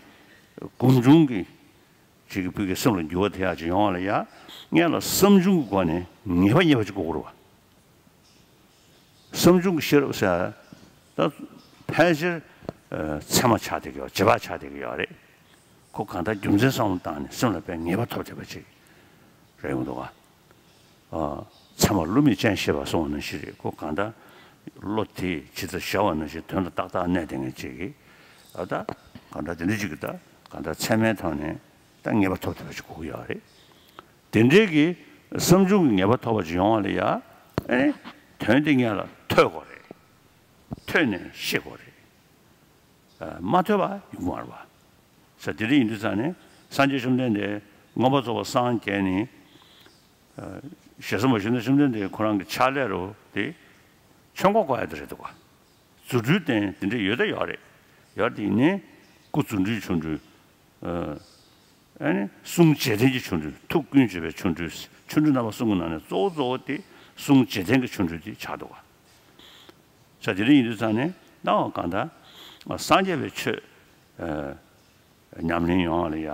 སྒོམ་བྱུང་གི་ཅིག་གིས་ཕ་གི་སེམས་ལ་འགྱུར་བ་དེ་ཡག་ཅིག་ཡོང་བ་ལ་ཡ་སྔོན་ལ་བསམ་བྱུང་གི་སྒོ་ནས་ངེས་པ་རྙེད་པ་ཅིག་དགོས་ཀྱི་རེད་བ། བསམ་བྱུང་གི་ཤེས་རབ་ཟེར་ཡ་ད་ཕལ་ཆེར་ཚད་མ་ཆགས་བསྡད་ཀྱི་ཡོད། རྗེས་དཔག་ཆགས་བསྡད་ཀྱི་ཡོད་རེད། ཁོ་གང་ལྟར་རྒྱུ་མཚན་བསམ་བློ་བཏང་ནས་སེམས་ལ་དཔེ་ངེས་པ་ཐོབ་བསྡད་པ་ཅིག་རེད་ཡོང་འདུག་བ། ཚད་མ་བསླུ་མེད་སྤྱན་ཤེས་པ་གསུངས་པ་ནང་བཞིན་རེད། ཁོ་གང་ལྟར་བློ་དེ་ཇི་ལྟར་ཞར་བ་ནང་བཞིན་དོན་ལ་ཏག་ཏག་གནས་བསྡད་མཁན་ཅིག་གིས་ཨ་ད་ གང་འདྲ་དེ་འདྲ་ཅིག་གི་ད་གང་འདྲ་ཚད་མའི་ཐོག་ནས་ད་ངེས་པ་ཐོབ་ཐུབ་པ་ཅིག་དགོས་ཀྱི་ཡོད་རེད། དེ་འདྲའི་གི་བསམ་བྱུང་གི་ངེས་པ་ཐོབ་པ་ཅིག་ཡོང་བ་ལ་ཡ། ཨེ་ནི་དོན་དེ་སྔོན་ལ་ཐོས་དགོས་རེད། ཐོས་ནས་ཤེས་དགོས་རེད། ཨ། མ་ཐོས་པ་ཡོང་གི་མ་རེད་པ། ས་དེ་འདྲ་ཡིན་དུས་ཙང་ནས་སངས་རྒྱས་བཅོམ་ལྡན་འདས་མངོན་པར་རྫོགས་པར་སངས་རྒྱས་ནས། ཨ། ཞེ་ས་མ་ཞུས་ན་བཅོམ་ལྡན་འདས་ཁོ་རང་གི་ཕྱག་ལས་རུ་དེ་ཆོས་འཁོར་བསྐོར་ཡ་དེ་རེད་འདུག་ག། རྫུ་འཕྲུལ་བསྟན་དེ་འདྲ་ཡོད་ད་ཡོད་རེད། ཡོད་དེ་ཡིན་ནའི་སྐུ་རྫུ་འཕྲུལ་ཆོ་འཕྲུལ། ཨ། ཨ་ནི་གསུང་བྱེད་ལྡན་གྱི་ཆོ་འཕྲུལ། ཐུགས་ཀུན་བྱེད་པའི་ཆོ་འཕྲུལ། ཆོ་འཕྲུལ་རྣམ་པ་གསུམ་གྱི་ནང་ནས་གཙོ་བོ་གཙོ་བོ་དེ་གསུང་བྱེད་ལྡན་གྱི་ཆོ་འཕྲུལ་དེ་ཆགས་འདུག་ག། ས་དེ་འདྲ་ཡིན་དུས་ཙང་ནས་ད་གང་ལྟར་སངས་རྒྱས་པའི་ཆོས། ཨ། ཉམས་ལེན་ཡོང་བ་ལ་ཡ་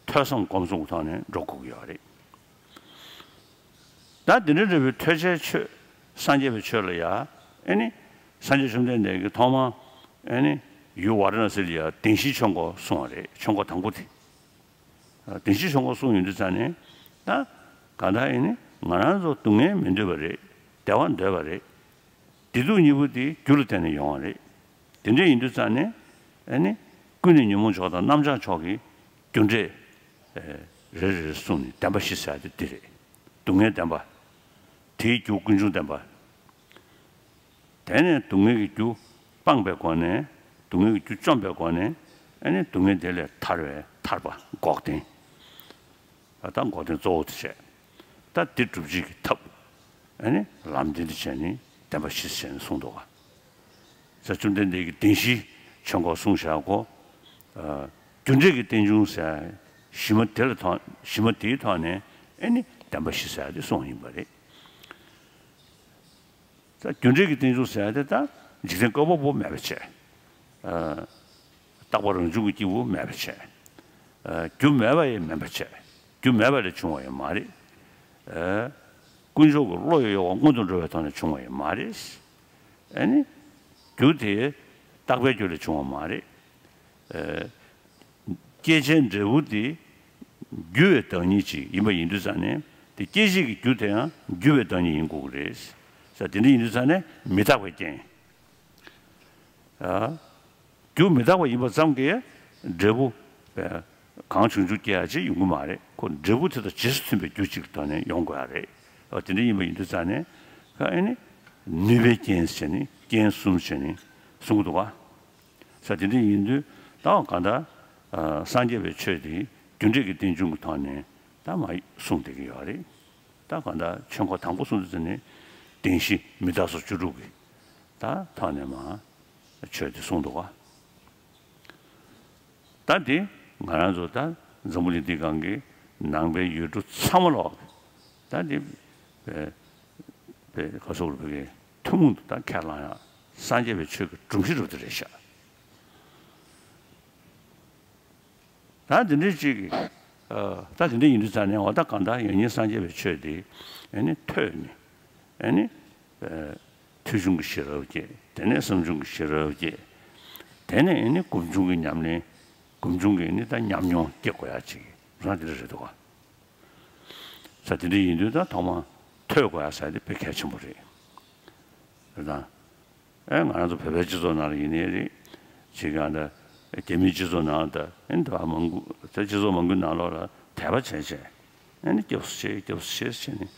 ཐོས་བསམ་སྒོམ་གསུམ་གྱི་ཐོག་ནས་འགྲོ་དགོས་ཀྱི་ཡོད་རེད། ད་དེ་འདྲ་འདྲ་བའི་ཐོས་བྱའི་ཆོས། སངས་རྒྱས་པའི་ཆོས་ལ་ཡ། ཨེ་ནི་སངས་རྒྱས་བཅོམ་ལྡན་འདས་ཀྱིས་ཐོག་མ་ཨེ་ནི་ཡུལ་ཝཱ་ར་ཎ་སི་ལ་ཡ་བདེན་བཞིའི་ཆོས་འཁོར་གསུངས་པ་རེད། ཆོས་འཁོར་དང་པོ་དེ། བདེན་བཞིའི་ཆོས་འཁོར་གསུངས་ཡོང་དུས་ཙང་ནས་ད་གང་ལྟར་ཨེ་ནི་ང་རང་ཚོ་སྡུག་བསྔལ་མི་འདོད་པ་རེད། བདེ་བ་འདོད་པ་རེད། བདེ་སྡུག་གཉིས་པོ་དེ་རྒྱུ་ལ་བརྟེན་ནས་ཡོང་བ་རེད། དེ་འདྲ་ཡིན་དུས་ཙང་ནས་ཨ་ནི་ཀུན་ནས་ཉོན་མོངས་མཆོག་དང་རྣམ་བྱང་མཆོག་གི་རྒྱུ་འབྲས་རེ་རེ་གསུངས་ནས་བདེན་པ་བཞི་ཟེར་ཡ་དེ་འདི་རེད། སྡུག་བསྔལ་བདེན་པ། དེའི་རྒྱུ་ཀུན་འབྱུང་བདེན་པ། དེ་ནས་སྡུག་བསྔལ་གྱི་རྒྱུ་སྤངས་པའི་སྒོ་ནས། སྡུག་བསྔལ་གྱི་རྒྱུ་བཅོམ་པའི་སྒོ་ནས་ཨ་ནི་སྡུག་བསྔལ་དེ་ལས་ཐར་བའི་ཐར་པ་འགོག་བདེན། ད་འགོག་བདེན་གཙོ་བོ་དེ་བྱས། ད་འདི་སྒྲུབ་བྱེད་ཀྱི་ཐབས། ཨ་ནི་ལམ་བདེན་དུ་བྱས་ནས་བདེན་པ་བཞི་བྱས་ནས་གསུངས་འདུག་ག། ས་བཅོམ་ལྡན་འདས་ཀྱིས་བདེན་བཞིའི་ཆོས་འཁོར་གསུངས་བཞག་གོ། ཨ། རྒྱུ་འབྲས་ཀྱི་རྟེན་འབྱུང་ཟེར་གཞི་མ་དེ་ལ་ཐོག་གཞི་མ་དེའི་ཐོག་ནས་ཨ་ནི་བདེན་པ་བཞི་ཟེར་ཡ་དེ་གསུངས་ཡིན་པ་རེད། ད་རྒྱུ་འབྲས་ཀྱི་རྟེན་འབྱུང་ཟེར་ཡ་དེ་ད་འཇིག་རྟེན་བཀོད་པ་པོ་མེད་པ་བྱས། ཨ། རྟག་པ་རང་བྱུང་གི་སྐྱེས་བུ་མེད་པ་བྱས། ཨ། རྒྱུ་མེད་པ་ཡང་མིན་པ་བྱས། རྒྱུ་མེད་པ་ལས་བྱུང་བ་ཡང་མ་རེད། ཨ། དཀོན་མཆོག་གི་བློ་ཡི་གཡོ་བ་སྔོན་དུ་འགྲོ་བའི་ཐོག་ནས་བྱུང་བ་ཡང་མ་རེད། ཨ་ནི་རྒྱུ་དེ་རྟག་པའི་རྒྱུ་ལས་བྱུང་བ་མ་རེད། ཨ། སྐྱེད་བྱེད་འབྲས་བུ་དེ་རྒྱུ་བའི་བདག་ཉིད་ཅིག་ཡིན་པ་ཡིན་དུས་ཙང་ནས་དེ་སྐྱེད་བྱེད་ཀྱི་རྒྱུ་དེ་ཡང་རྒྱུ་བའི་བདག་ཉིད་ཡིན་དགོས་ཀྱི་རེད། ས་དེ་འདྲ་ཡིན་དུས་ཙང་ནས་མི་རྟག་པའི་རྐྱེན། ཨ། རྒྱུ་མི་རྟག་པ་ཡིན་པ་ཙམ་གྱིས་འབྲས་བུ་གང་བྱུང་བྱུང་སྐྱེ་ཡ་ཅིག་ཡོང་གི་མ་རེད། ཁོ་འབྲས་བུ་དེ་དང་རྗེས་སུ་མཐུན་པའི་རྒྱུ་གཅིག་གི་ཐོག་ནས་ཡོང་དགོས་ཡ་རེད། ཨ། དེ་འདྲ་ཡིན་པ་ཡིན་དུས་ཙང་ནས་ཨ་ནི་ནུས་པའི་རྐྱེན་ཟེར་ནས་རྐྱེན་གསུམ་ཟེར་ནས་གསུང་གི་འདུག་ག། ས་དེ་འདྲ་ཡིན་དུས་ད་གང་ལྟར། ཨ། སངས་རྒྱས་པའི་ཆོས་དེ་རྒྱུ་འབྲས་ཀྱི་རྟེན་འབྱུང་གི་ཐོག་ནས་ད་མར་གསུངས་བསྡད་ཀྱི་ཡོད་རེད། ད་གང་ལྟར་ཆོས་འཁོར་དང་པོ་གསུངས་དུས་ཙམ་ནས་བདེན་བཞི་མི་རྟག་སོགས་བཅུ་དྲུག་གི་ད་ཐོག་ནས་མར་ཆོས་དེ་གསུངས་འདུག་ག། ད་འདི་ང་རང་ཚོ་ད་འཛམ་བུ་གླིང་འདི་སྒང་གི་ནང་པའི་ཡུལ་གྲུ་ཚང་མ་ལོག་ད་འདི་པའི་པའི་ག་སོག་རུ་བོད་ཀྱི་ཐུན་མོང་དུ་ད་ཁས་བླངས་ཡ་སངས་རྒྱས་པའི་ཆོས་ཀྱི་སྒྲོམ་གཞི་རུ་དེ་རེད་ཤག། ད་འདི་འདྲའི་ཅིག་གི། ཨ། ད་འདི་འདྲ་ཡིན་དུས་ཙང་ནས་འོ་ད་གང་ལྟར་ཡང་སྙིང་སངས་རྒྱས་པའི་ཆོས་དེ་ཨ་ནི་ཐོས་ནས་ཨ་ནི། ཨ། ཐོས་བྱུང་གི་ཤེས་རབ་སྐྱེས། དེ་ནས་བསམ་བྱུང་གི་ཤེས་རབ་སྐྱེས། དེ་ནས་ཨ་ནི་སྒོམ་བྱུང་གི་ཉམས་ལེན། སྒོམ་བྱུང་གི་ཨ་ནི་ད་ཉམས་མྱོང་སྐྱེ་དགོས་ཡ་ཅིག་རང་དེ་འདྲ་རེད་འདུག་ག། ས་དེ་འདྲ་ཡིན་དུས་ད་ཐོག་མ་ཐོས་དགོས་ཡ་ཟེར་དེ་དཔེ་གལ་ཆེན་པོ་རེད། རེད་དང་། ཨེ། ང་རང་ཚོ་བོད་པའི་སྤྱི་ཚོགས་ནང་ལ་ཡིན་ནའི་རེད། ཅིག་ག་ད་རྒྱ་མིའི་སྤྱི་ཚོགས་ནང་ད་ཨེ་འདི་བ་མང་པོ་ད་སྤྱི་ཚོགས་མང་པོའི་ནང་ལོགས་ལ་དད་པ་བྱས་བྱས་ཨེ་ནི་སྐྱབས་སུ་མཆི་སྐྱབས་སུ་མཆི་ཟེར་ནས་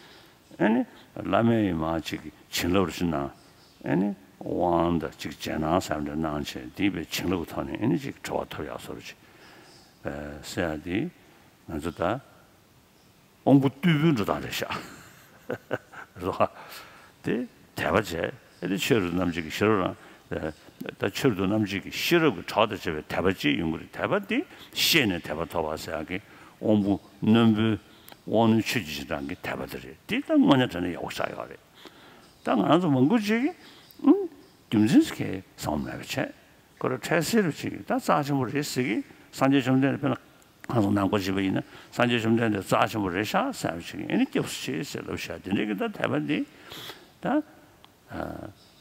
ཨེ་ནི་བླ་མས་ཡི་མ་ཅིག་བྱིན་རླབས་རེ་ཞིག་གནང་། ཨེ་ནི་དབང་དང་ཅིག་རྗེས་གནང་ཟེར་བ་འདྲ་གནང་བྱས་དེའི་བའི་བྱིན་རླབས་ཀྱི་ཐོག་ནས་ཨེ་ནི་ཅིག་གྲོལ་བ་ཐོབ་ཡག་བཟོ་འདྲ་ཅིག་ཨེ་ཟེར་ཡ་དེ་ང་ཚོ་ད། དབང་པོ་རྟུལ་པོའི་འགྲོ་སྟངས་རེད་ཤག། རེད་བ། དེ་དད་པ་བྱས། ཨེ་དེ་ཆོས་རབ་ཏུ་རྣམ་འབྱེད་ཀྱི་ཤེས་རབ་རང་། ད་ཆོས་རབ་ཏུ་རྣམ་འབྱེད་ཀྱི་ཤེས་རབ་ཀྱི་གྲོགས་དང་བཅས་པའི་དད་པ་ཅིག་ཡོང་གི་རེད། དད་པ་དེ་ཤེས་ནས་དད་པ་ཐོབ་པ་ཟེར་ཡག་གི་དབང་པོ་རྣོན་པོའི་དབང་རྣོན་ཆོས་ཀྱི་རྗེས་འབྲང་གི་དད་པ་དེ་རེད། དེ་ད་དངོས་གནས་དྲང་གནས་ཡག་པོ་ཆགས་ཡོད་རེད། ད་ང་རང་ཚོ་མང་པོ་ཅིག་གིས་ཨང་རྒྱུ་མཚན་ཟེར་མཁན་བསམ་བློ་མེད་པ་བྱས། ཁོ་རང་འཕྲལ་སེལ་རུ་ཅིག་ད་རྩ་ཆེན་པོ་རེད་ཟེར་གི། སངས་རྒྱས་བཅོམ་ལྡན་འདས་དཔེར་ན་ང་ཚོ་ནང་པ་ཞིག་པ་ཡིན་ན་སངས་རྒྱས་བཅོམ་ལྡན་འདས་རྩ་ཆེན་པོ་རེད་ཤག་ཟེར་བ་ཞིག་ཨེ་ནི་སྐྱབས་སུ་མཆི་ཟེར་ལབ་ཤག། དེ་འདྲའི་གི་ད་དད་པ་འདི་ད་ཨ་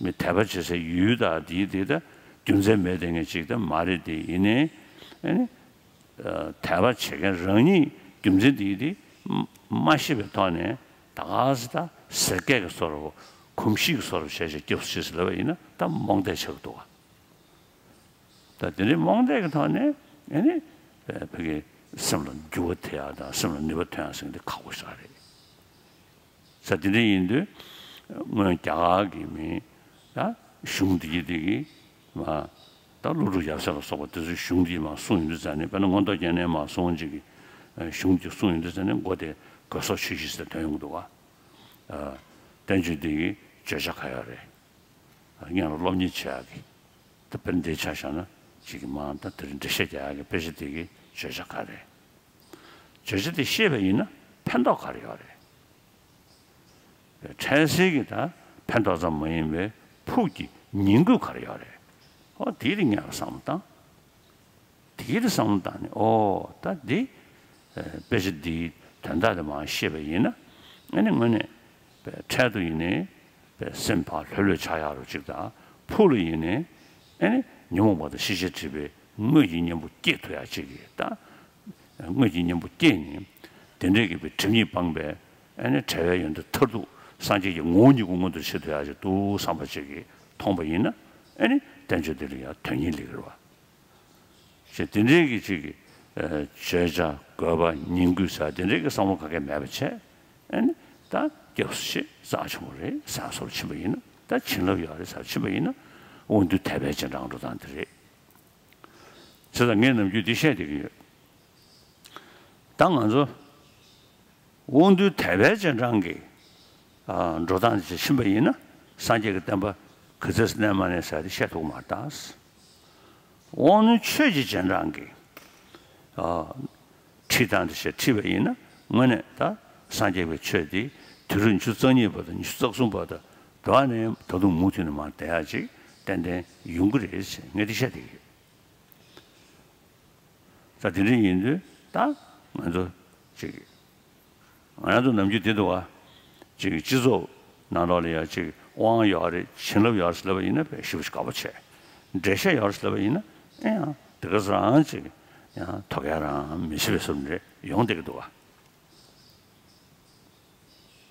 མི་དད་པ་བྱེད་སའི་ཡུལ་དང་དེའི་དེ་ད་རྒྱུ་མཚན་མེད་དེ་ངས་ཅིག་ད་མ་རེད། དེ་ཡིན་ནའི་ཨེ་ནི་ཨ་དད་པ་བྱེད་མཁན་རང་ཉིད་རྒྱུ་མཚན་དེའི་དེ་མ་ཤེས་པའི་ཐོག་ནས་ད་ག་ཟེ་ད་ཟེར་སྐད་ཀྱི་བཟོ་འདྲ་གོམས་གཤིས་ཀྱི་བཟོ་འདྲ་བྱས་བྱས་སྐྱབས་སུ་མཆི་ཟེར་ལབ་པ་ཡིན་ན་ད་རྨོངས་དད་ཆགས་ཀྱི་འདུག་ག། ད་དེ་འདྲའི་རྨོངས་དད་ཀྱི་ཐོག་ནས་ཨ་ནི་ཕ་གི་སེམས་ལ་འགྱུར་བ་ཐེབས་ཡག་དང་སེམས་ལ་ནུས་པ་ཐོན་ཡག་ཟེར་མཁན་དེ་ཁག་པོ་ཞིག་རེད། ས་དེ་འདྲ་ཡིན་དུས་སྔོན་རྒྱ་གར་གྱི་མི་ད་གཞུང་འདི་གི་འདི་གི་མ་ད་ཀླུ་སྒྲུབ་ཡབ་སྲས་ལ་སོགས་པ་དེ་ཚོའི་གཞུང་འདི་མ་གསུངས་ཡོང་དུས་ཙང་ནས། དཔེར་ན་མངོན་རྟོགས་རྒྱལ་མཚན་མ་གསུངས་ཅིག་གི་གཞུང་འདི་གསུངས་ཡོང་དུས་ཙང་ནས་མགོ་དེ་གོས་སོགས་ཆོས་བཞི་ཟེར་དོན་ཡོང་གི་འདུག་བ། བསྟན་བཅོས་འདི་གི་བརྗོད་བྱ་ག་ཡོད་རེད། སྔོན་ལ་སློབ་གཉེར་བྱེད་ཡག་གི་ད་དཔེར་འདི་ཆ་བཞག་ན་ཅིག་གི་མ་ད་དེ་རིང་འགྲེལ་བཤད་རྒྱག་ཡག་གི་དཔེ་ཆ་འདི་གི་བརྗོད་བྱ་ག་རེད། བརྗོད་བྱ་དེ་ཤེས་པ་ཡིན་ན་ཕན་ཐོགས་ག་རེ་ཡོད་རེད། འཕྲལ་སེལ་གྱི་ད་ཕན་ཐོགས་ཙམ་མ་ཡིན་པའི་ཕུགས་ཀྱི་ཉིང་དགོས་ག་རེ་ཡོད་རེད། ཨོ་དེའི་རིགས་ངས་བསམ་བློ་བཏང་། དེའི་རིགས་བསམ་བློ་བཏང་ནས་ཨོ་ད་འདི་དཔེ་ཆ་འདིའི་དོན་དག་དེ་མར་ཤེས་པ་ཡིན་ན་ཨ་ནི་དངོས་གནས་འཕྲལ་དུ་ཡིན་ནའི་སེམས་ཕར་ལྷོད་ལྷོད་ཆགས་ཡག་རོ་ཅིག་དང་། ཕུགས་ལ་ཡིན་ནའི་ཨ་ནི་ཉོན་མོངས་པ་དང་ཤེས་བྱའི་སྒྲིབ་པའི་དངོས་ཀྱི་གཉེན་པོ་སྐྱེས་ཐུབ་ཡག་ཅིག་གི་ད། དངོས་ཀྱི་གཉེན་པོ་སྐྱེས་ནས་དེ་འདྲའི་གི་བའི་སྒྲིབ་གཉིས་སྤངས་པའི་ཨ་ནི་བྲལ་བའི་ཡོན་ཏན་མཐར་ཐུག་སངས་རྒྱས་ཀྱི་ངོ་བོ་ཉིད་ཀྱི་མངོན་དུ་བྱེད་ཐུབ་ཡག་ཅིག་འདུག་བསམ་པ་ཅིག་གིས་མཐོང་པ་ཡིན་ན་ཨ་ནི་བསྟན་བཅོས་འདི་ལ་ཡང་དོན་སྙིང་ལེགས་རེད་བ། ཞེས་དེ་འདྲའི་གི་ཅིག་གི་བརྗོད་བྱ་དགོས་པ་ཉིང་དགོས་ཟེར་དེ་འདྲའི་གི་བསམ་བློ་ག་གེ་མེད་པ་བྱས། ཨ་ནི་ད་སྐྱབས་སུ་མཆི་རྩ་ཆེན་པོ་རེད་ཟེར་སོར་ཕྱིན་པ་ཡིན་ན། ད་བྱིན་རླབས་ཡོད་རེད་ཟེར་ཕྱིན་པ་ཡིན་ན་དབང་རྟུལ་དད་པའི་རྗེས་འབྲང་འགྲོ་སྟངས་དེ་རེད། བྱས་ཙང་ངས་ནམ་རྒྱུན་འདི་བཤད་བསྡད་ཀྱི་ཡོད། ད་ང་ཚོ་དབང་རྟུལ་དད་པའི་རྗེས་འབྲང་གི་ཨ་འགྲོ་སྟངས་ཅིག་ཕྱིན་པ་ཡིན་ན་སངས་རྒྱས་ཀྱི་བསྟན་པ་ག་ཚོད་གནས་མ་གནས་ཟེར་དེ་བཤད་ཐུབ་ཀྱི་མ་རེད་ད། དབང་རྣོན་ཆོས་ཀྱི་རྗེས་འབྲང་གི་ཨ་ཁྲིད་སྟངས་དེ་ཞིག་ཁྲིད་པ་ཡིན་ན་དངོས་གནས་ད་སངས་རྒྱས་པའི་ཆོས་དེ་དུས་རབས་ཉི་ཤུ་རྩ་གཉིས་པ་དང་ཉི་ཤུ་རྩ་གསུམ་པ་དང་འགྲོ་བ་ནས་ད་དུང་མུ་མཐུད་ནས་མར་བསྡད་ཡག་ཅིག་ཏན་ཏན་ཡོང་གི་རེད་ཟེར་ངས་དེ་བཤད་བསྡད་ཀྱི་ཡོད། ད་དེ་འདྲ་ཡིན་དུས་ད་ང་ཚོ་ཅིག་ང་རང་ཚོ་ནམ་རྒྱུན་དེ་འདུག་བ། ཅིག་སྤྱི་ཚོགས་ནང་ལོགས་ལ་ཡང་ཅིག་དབང་ཡོད་རེད་བྱིན་རླབས་ཡོད་རེད་ལབ་པ་ཡིན་ན་དཔེ་ཞེ་པོ་ཅིག་དགའ་པོ་བྱས། འགྲེལ་བཤད་ཡོད་རེད་ལབ་པ་ཡིན་ན་ཨེ་ཡང་དེ་ག་ཚོད་རང་ཅིག་ཡང་དོ་གལ་རང་མི་བྱེད་པའི་བཟོ་འདྲ་ཡོང་བསྡད་ཀྱི་འདུག་བ།